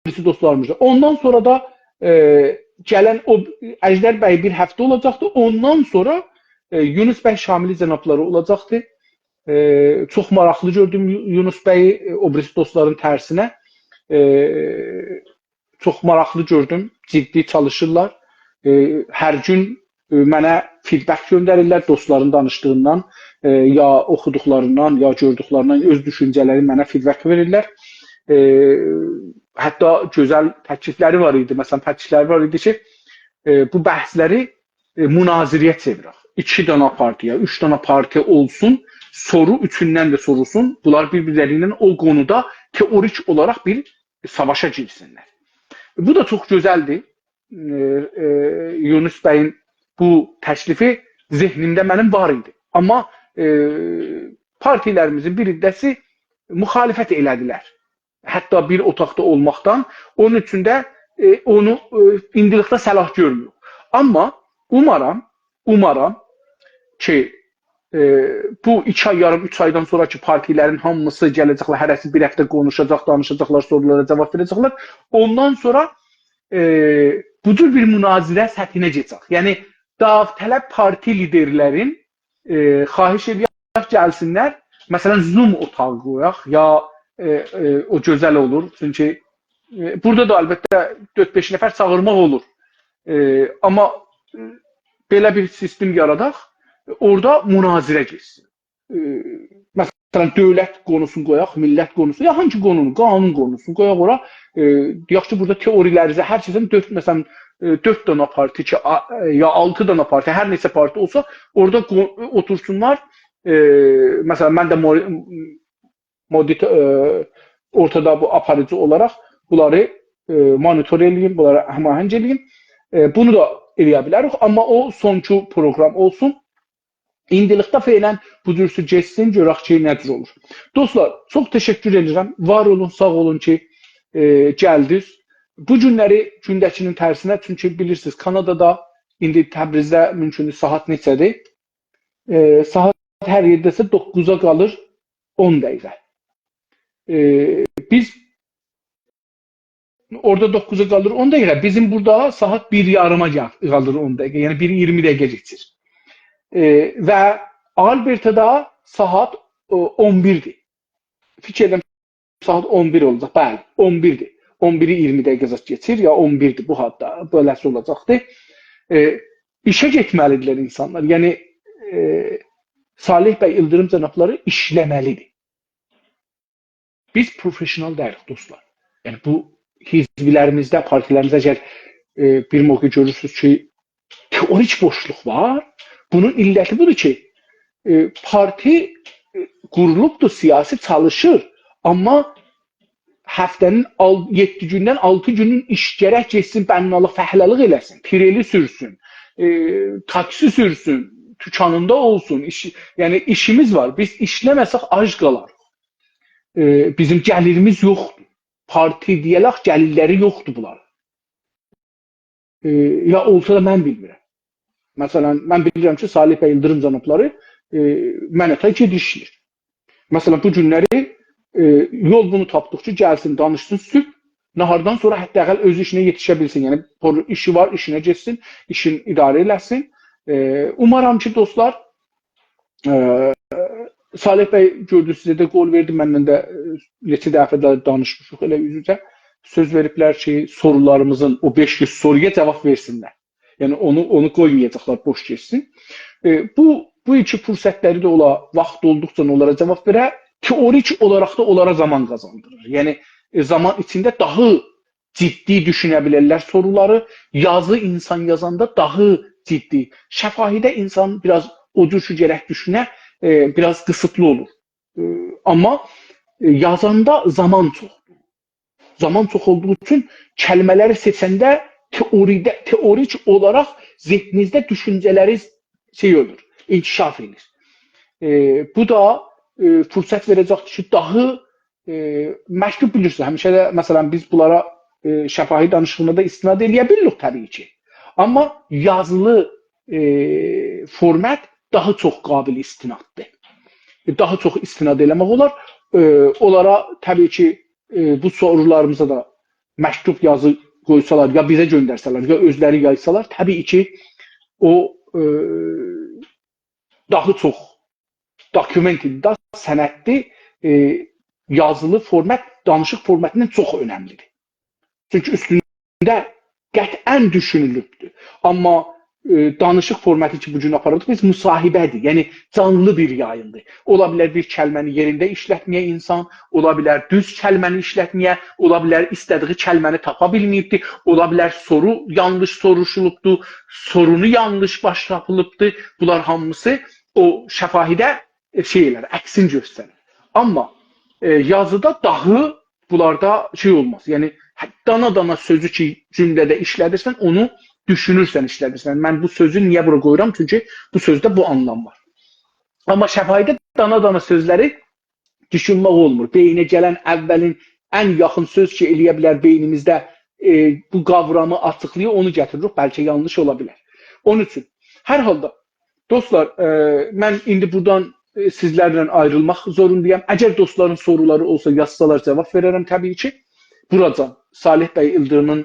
بیریسی دوستلاریمیز دا. اوندان سونرا دا، ائ، گلن او اژدر بی بیر هفته اولاجاقدی. اوندان سونرا، ائ، یونس بی شاملی جنابلاری اولاجاقدی. ائ، چوخ ماراقلی گؤردوم یو-، یونس بیی، ائ، او بیریسی دوستلارین ترسینه. ائ، چوخ ماراقلی گؤردوم، جدی چالیشیرلار. ائ، هر گون، ائ، منه فیدبک گؤندریرلر دوستلارین دانیشدیغیندان، ائ، یا اوخودوقلاریندان، یا گؤردوکلریندن اؤز دوشونجه‌لرینی منه فیدبک وئریرلر. ائ، حتی گؤزل تکلیفلری وار ایدی، مثلا، تکلیفلری وار ایدی کی، ائ، بو بحثلری، ائ، مناظره‌یه چئویرک. ایکی دانا پارتییا، اوچ دانا پارتی اولسون، سورو، اوچوندن ده سوروسون. بونلار بیر-بیرلری ایله او قونودا تئوریک اولاراق بیر ساواشا گیرسینلر. بو دا چوخ گؤزلدیر. ائ، ائ، یونس بیین بو تکلیفی ذهنیمده منیم وار ایدی. آمما، ائ، پارتیلریمیزین بیر حیصه‌سی مخالفت ائله‌دیلر. حتی بیر اوتاقدا اولماقدان. اونون اوچون ده، ائ، اونو، ائ، ایندیلیکده صلاح گؤرموروک. آمما اومارام، اومارام کی، ائ، بو ایکی آی یاریم، اوچ آیدان سونرا کی پارتیلرین هامیسی گله‌جکلر، هره‌سی بیر هفته قونوشاجاق، دانیشاجاقلار، سورولارا جاواب وئره‌جکلر. اوندان سونرا، ائ، بو جور بیر مناظره سطحینه کئچک. یعنی، داوطلب پارتی لیدرلرین، ائ، خواهش ائدیرم، گلسینلر، مثلا، زوم اوتاغی قویاق، یا، ائ، ائ، او گؤزل اولور. چونکی، ائ، بورادا دا البته دؤرد-بئش نفر چاغیرماق اولور. ائ، آمما، ائ، بئله بیر سیستم یاراداق، اورادا مناظره گئتسین. ائ، مثلا، دؤولت قونوسونو قویاق، میللت قونوسو، یا هانسی قونونو، قانون قونوسونو قویاق اورا. ائ، دئیک کی، بورادا تئوری‌لریزه هر شئیدن دؤرد، مثلا، ائ، دؤرد دانا پارتی کی، آ-، ائ، یا آلتی دانا پارتی، هر نئچه پارتی اولسا، اورادا قو-، اوتورسونلار. ائ، مثلا، من ده مو-، مودیت-، ائ، اورتادا بو آپاریجی اولاراق بونلاری، ائ، مونیتور ائله‌ییم، بونلاری هماهنگ ائله‌ییم. ائ، بونو دا ائله‌یه بیلریک، آمما او سونکی پروگرام اولسون. ایندیلیکده فعلا بو جورسو گئتسین، گؤرک کی، نه جور اولور. دوستلار، چوخ تشکر ائدیرم. وار اولون، ساغ اولون کی، ائ، گلدینیز. بو گونلری گونده‌کی‌نین ترسینه، چونکی بیلیرسینیز، کانادادا ایندی تبریزده مومکوندور ساعات نئچه‌دیر؟ ائ، ساعات هر یئرده‌سه دوققوزا قالیر اون دقیقه. ائ، بیز اورادا دوققوزا قالیر اون دقیقه. بیزیم بورادا ساعات بیر یاریما گل-، قالیر اون دقیقه. یعنی بیر اییرمی دقیقه کئچیر. ائ، و آلبرتادا ساعات، ائ، اون بیردیر. فیکیر ائدیرم، ساعات اون بیر اولاجاق. بلی، اون بیردیر. اون بیری اییرمی دقیقه زاد کئچیر، یا اون بیردیر بو حالدا. بئله‌سی اولاجاقدیر. ائ، ایشه گئتمه‌لیدیرلر اینسانلار. یعنی، ائ، صالح بی ایلدیریم جنابلاری ایشله‌مه‌لیدیر. بیز پروفشنال دئییلیک، دوستلار. یعنی، بو حزبلریمیزده، پارتیلریمیزده اگر، ائ، بیر موقع گؤرورسونوز کی، تئوریک بوشلوق وار، بونون علتی بودور کی، ائ، پارتی، ائ، قورولوبدور، سیاسی چالیشیر، آمما هفته‌نین آل-، یئددی گوندن آلتی گونون ایش گرک گئتسین، بننالیق، فهله‌لیک ائله‌سین، تریلی سورسون، ائ، تاکسی سورسون، توکانیندا اولسون، ایش، یعنی ایشیمیز وار. بیز ایشله‌مه‌سک آج قالاریق. ائ، بیزیم گلیریمیز یوخدور. پارتی دئیه‌لک، گلیرلری یوخدور بونلارین. ائ، یا اولسا دا من بیلمیرم. مثلا، من بیلیرم کی، صالح بی ایلدیریم جنابلاری، ائ، منته گئدیشلیر. مثلا، بو گونلری، ائ، یول بونو تاپدیق کی، گلسین، دانیشسین، صبح ناهاردان سونرا حداقل اؤز ایشینه یئتیشه بیلسین. یعنی، پرو-، ایشی وار، ایشینه گئتسین، ایشین اداره ائله‌سین. ائ، اومارام کی، دوستلار، ائ، صالح بی گؤردو، سیزه ده قول وئردی، منن ده، ائ، نئچه دفعه ده دانیشمیشیق ائله اوز-اوزه. سؤز وئریبلر کی، سورولاریمیزین، او بئش یوز سورویا جاواب وئرسینلر. یعنی اونو، اونو قویمایاجاقلار بوش گئتسین. ائ، بو، بو ایکی فرصتلری ده اولا، واخت اولدوقجا اونلارا جاواب وئره، تئوریک اولاراق دا اونلارا زامان قازاندیریر. یعنی، ائ، زامان ایچینده داها جدی دوشونه بیلرلر سورولاری. یازی اینسان یازاندا داها جدی. شفاهی‌ده اینسان بیر آز او جور کی، گرک دوشونه، ائ، بیر آز قیسیتلی اولور. ائ، آمما، ائ، یازاندا زامان چوخدور. زامان چوخ اولدوغو اوچون کلمه‌لری سئچنده تئوریده، تئوریک اولاراق ذهنینیزده دوشونجه‌لری شئی اولور، انکشاف ائدیر. ائ، بو دا، ائ، فرصت وئره‌جکدیر کی، داها، ائ، مکتوب بیلیرسینیز، همیشه ده، مثلا، بیز بونلارا، ائ، شفاهی دانیشیغیندا دا استناد ائله‌یه بیلیریک طبیعی کی. آمما یازیلی، ائ، فورمت داها چوخ قابل استناددیر. ائ، داها چوخ استناد ائله‌مک اولار. ائ، اونلارا طبیعی کی، ائ، بو سورولاریمیزا دا مکتوب یازی قویسالار، یا بیزه گؤندرسه‌لر، یا اؤزلری یازسالار، طبیعی کی، او، ائ، داها چوخ دوکومنتدیر، سنددیر، ائ، یازیلی فورمت دانیشیق فورمتیندن چوخ اؤنملیدیر. چونکی اوستونده قطعا دوشونولوبدور. آمما، ائ، دانیشیق فورمتی کی، بو گون آپاریلیر، بیز مصاحبه‌دیر، یعنی جانلی بیر یاییمدیر. اولا بیلر بیر کلمه‌نی یئرینده ایشلتمه‌یه اینسان، اولا بیلر دوز کلمه‌نی ایشلتمه‌یه، اولا بیلر ایسته‌دیگی کلمه‌نی تاپا بیلمه‌ییبدیر، اولا بیلر سورو یانلیش سوروشولوبدور، سورونو یانلیش باش تاپیلیبدیر. بونلار هامیسی او شفاهی‌ده، ائ، شئی ائلر، عکسینی گؤستریر. آمما، ائ، یازیدا داها بونلاردا شئی اولماز. یعنی، هه، دانا-دانا سؤزو کی، جومله‌ده ایشله‌دیرسن، اونو دوشونورسن، ایشله‌دیرسن. من بو سؤزو نییه بورا قویورام؟ چونکی بو سؤزده بو آنلام وار. آمما شفاهی‌ده دانا-دانا سؤزلری دوشونمک اولمور. بئینه گلن اولین، ان یاخین سؤز کی، ائله‌یه بیلر بئینیمیزده، ائ، بو قاورامی آچیقلایا، اونو گتیریریک. بلکه یانلیش اولا بیلر. اونون اوچون، هر حالدا، دوستلار، ائ، من ایندی بورادان، ائ، سیزلرله آیریلماق زوروندایام. اگر دوستلارین سورولاری اولسا، یازسالار، جاواب وئررم طبیعی کی. بوراجان صالح بی ایلدیریمین،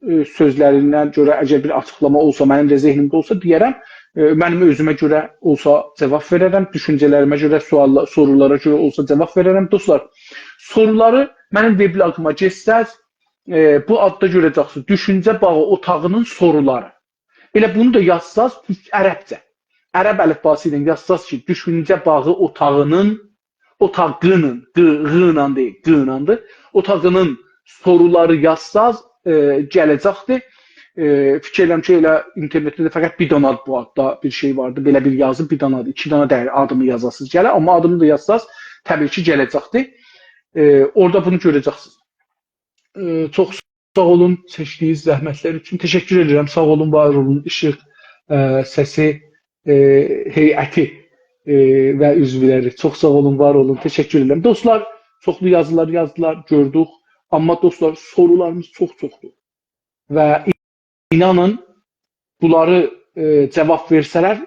ائ، سؤزلرینه گؤره اگر بیر آچیقلاما اولسا، منیم ده ذهنیمده اولسا، دئیه‌رم. ائ، منیم اؤزومه گؤره اولسا، جاواب وئررم. دوشونجه‌لریمه گؤره، سؤاللا-، سورولارا گؤره اولسا، جاواب وئررم. دوستلار، سورولاری منیم وبلاگیما گئتسز، ائ، بو آددا گؤره‌جکسینیز. دوشونجه باغی اوتاغی‌نین سورولاری. ائله بونو دا یازساز، تورک-، عربجه. عرب الیفباسی ایله یازساز کی، دوشونجه باغی اوتاغی‌نین، اوتاغی‌نین، قی-، غ ایله دئییل، قی ایلندیر. اوتاغی‌نین سورولاری یازساز، ائ، گله‌جکدیر. ائ، فیکیر ائدیرم کی، ائله اینترنتده ده فقط بیر دانا بو آددا بیر شئی واردی. بئله بیر یازی، بیر دانادیر، ایکی دانا دئییل، آدیمی یازاسینیز گله. آمما آدیمی دا یازساز، طبیعی کی، گله‌جکدیر. ائ، اورادا بونو گؤره‌جکسینیز. ائ، چوخ ساغ اولون چکدیگینیز زحمتلر اوچون. تشکر ائدیرم. ساغ اولون، وار اولون. ایشیق، ائ، سسی، ائ، هیئتی، ائ، و عضولری. چوخ ساغ اولون، وار اولون. تشکر ائدیرم. دوستلار، چوخلو یازیلار یازدیلار، گؤردوک. آمما دوستلار، سورولاریمیز چوخ چوخدور. و اینانین، بونلاری، ائ، جاواب وئرسه‌لر،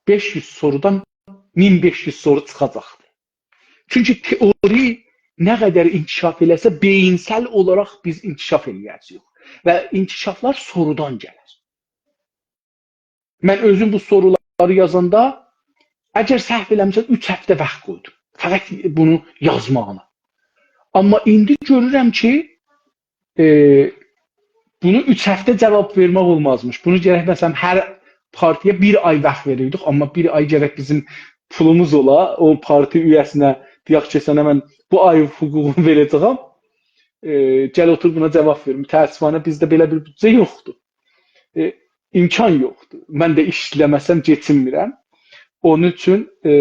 بئش یوز سورودان مین بئش یوز سورو چیخاجاقدیر. چونکی تئوری، نه قدر انکشاف ائله‌سه، بئیینسل اولاراق بیز انکشاف ائله‌یه‌جه‌ییک. و انکشافلار سورودان گلیر. من اؤزوم بو سورولاری یازاندا، اگر سهو ائله‌میرسم، اوچ هفته واخت قویدوم فقط بونو یازماغینا. آمما ایندی گؤرورم کی، ائ، بونو اوچ هفته جاواب وئرمک اولمازمیش. بونو گرک، مثلا، هر پارتی‌یه بیر آی واخت وئریردیک، آمما بیر آی گرک بیزیم پولوموز اولا، او پارتی اویه‌سینه دئیک کی، سنه من بو آی حقوقونو وئره‌جه‌یم. ائ، گل اوتور بونا جاواب وئر. متأسفانه بیزده بئله بیر بودجه یوخدور. ائ، امکان یوخدور. من ده ایشله‌مه‌سم کئچینمیرم. اونون اوچون، ائ،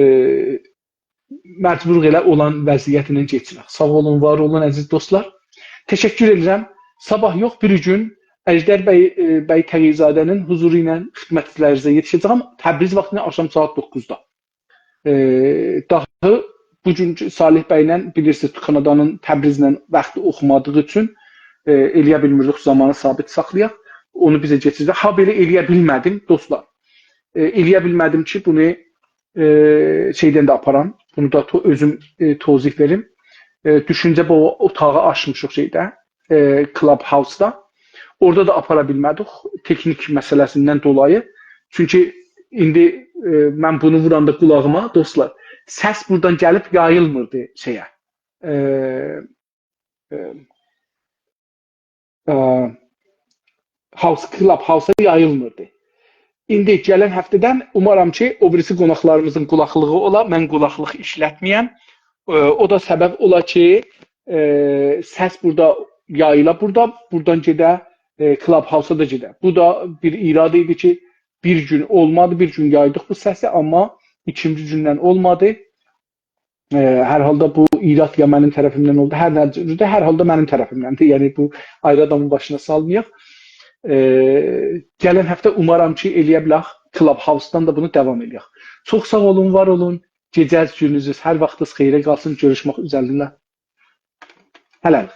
مجبوروق ائله اولان وضعیتله کئچینک. ساغ اولون، وار اولون، عزیز دوستلار. تشکر ائدیرم. صاباح یوخ، بیری گون اژدر بی، ائ، بی تقی‌زاده‌نین حضورو ایله خدمتلرینیزه یئتیشه‌جه‌یم. تبریز واختی ایله آخشام ساعات دوققوزدا. ائ، داها بو گون صالح بی‌له، بیلیرسینیز، کانادانین تبریزله واختی اوخومادیغی اوچون، ائ، ائله‌یه بیلمیردیک زامانی ثابت ساخلایاق. اونو بیزه کئچیردک. هابئله ائله‌یه بیلمه‌دیم، دوستلار. ائ، ائله‌یه بیلمه‌دیم کی، بونو، ائ، شئیدن ده آپارام. بونو دا تو-، اؤزوم، ائ، توضیح وئریم. ائ، دوشونجه بو اوتاغی آچمیشیق شئیده، ائ، Clubhouse-دا. اورادا دا آپارا بیلمه‌دیک تکنیک مسئله‌سیندن دولایی. چونکی ایندی، ائ، من بونو ووراندا قولاغیما، دوستلار، سس بورادان گلیب یاییلمیردی شئیه. ائ، ائ، ائ، House، Clubhouse-ا یاییلمیردی. ایندی گلن هفته‌دن اومارام کی، او بیریسی قوناقلاریمیزین قولاقلیغی اولا، من قولاقلیق ایشلتمه‌یم. ائ، او دا سبب اولا کی، ائ، سس بورادا یاییلا، بورادا، بورادان گئده، ائ، Clubhouse-ا دا گئده. بو دا بیر ایراد ایدی کی، بیر گون اولمادی، بیر گون یایدیق بو سسی، آمما ایکینجی گوندن اولمادی. ائ، هر حالدا بو ایراد یا منیم طرفیمدن اولدو، هر نه جوردور، هر حالدا منیم طرفیمدندیر. یعنی بو آیری آدامین باشینا سالمایاق. ائ، گلن هفته اومارام کی، ائله‌یه بیلک Clubhouse-دان دا بونو داوام ائله‌یک. چوخ ساغ اولون، وار اولون. گئجه‌ز، گونوزوز، هر واختینیز خئیره قالسین. گؤروشمک اوزرینه. هله‌لیک.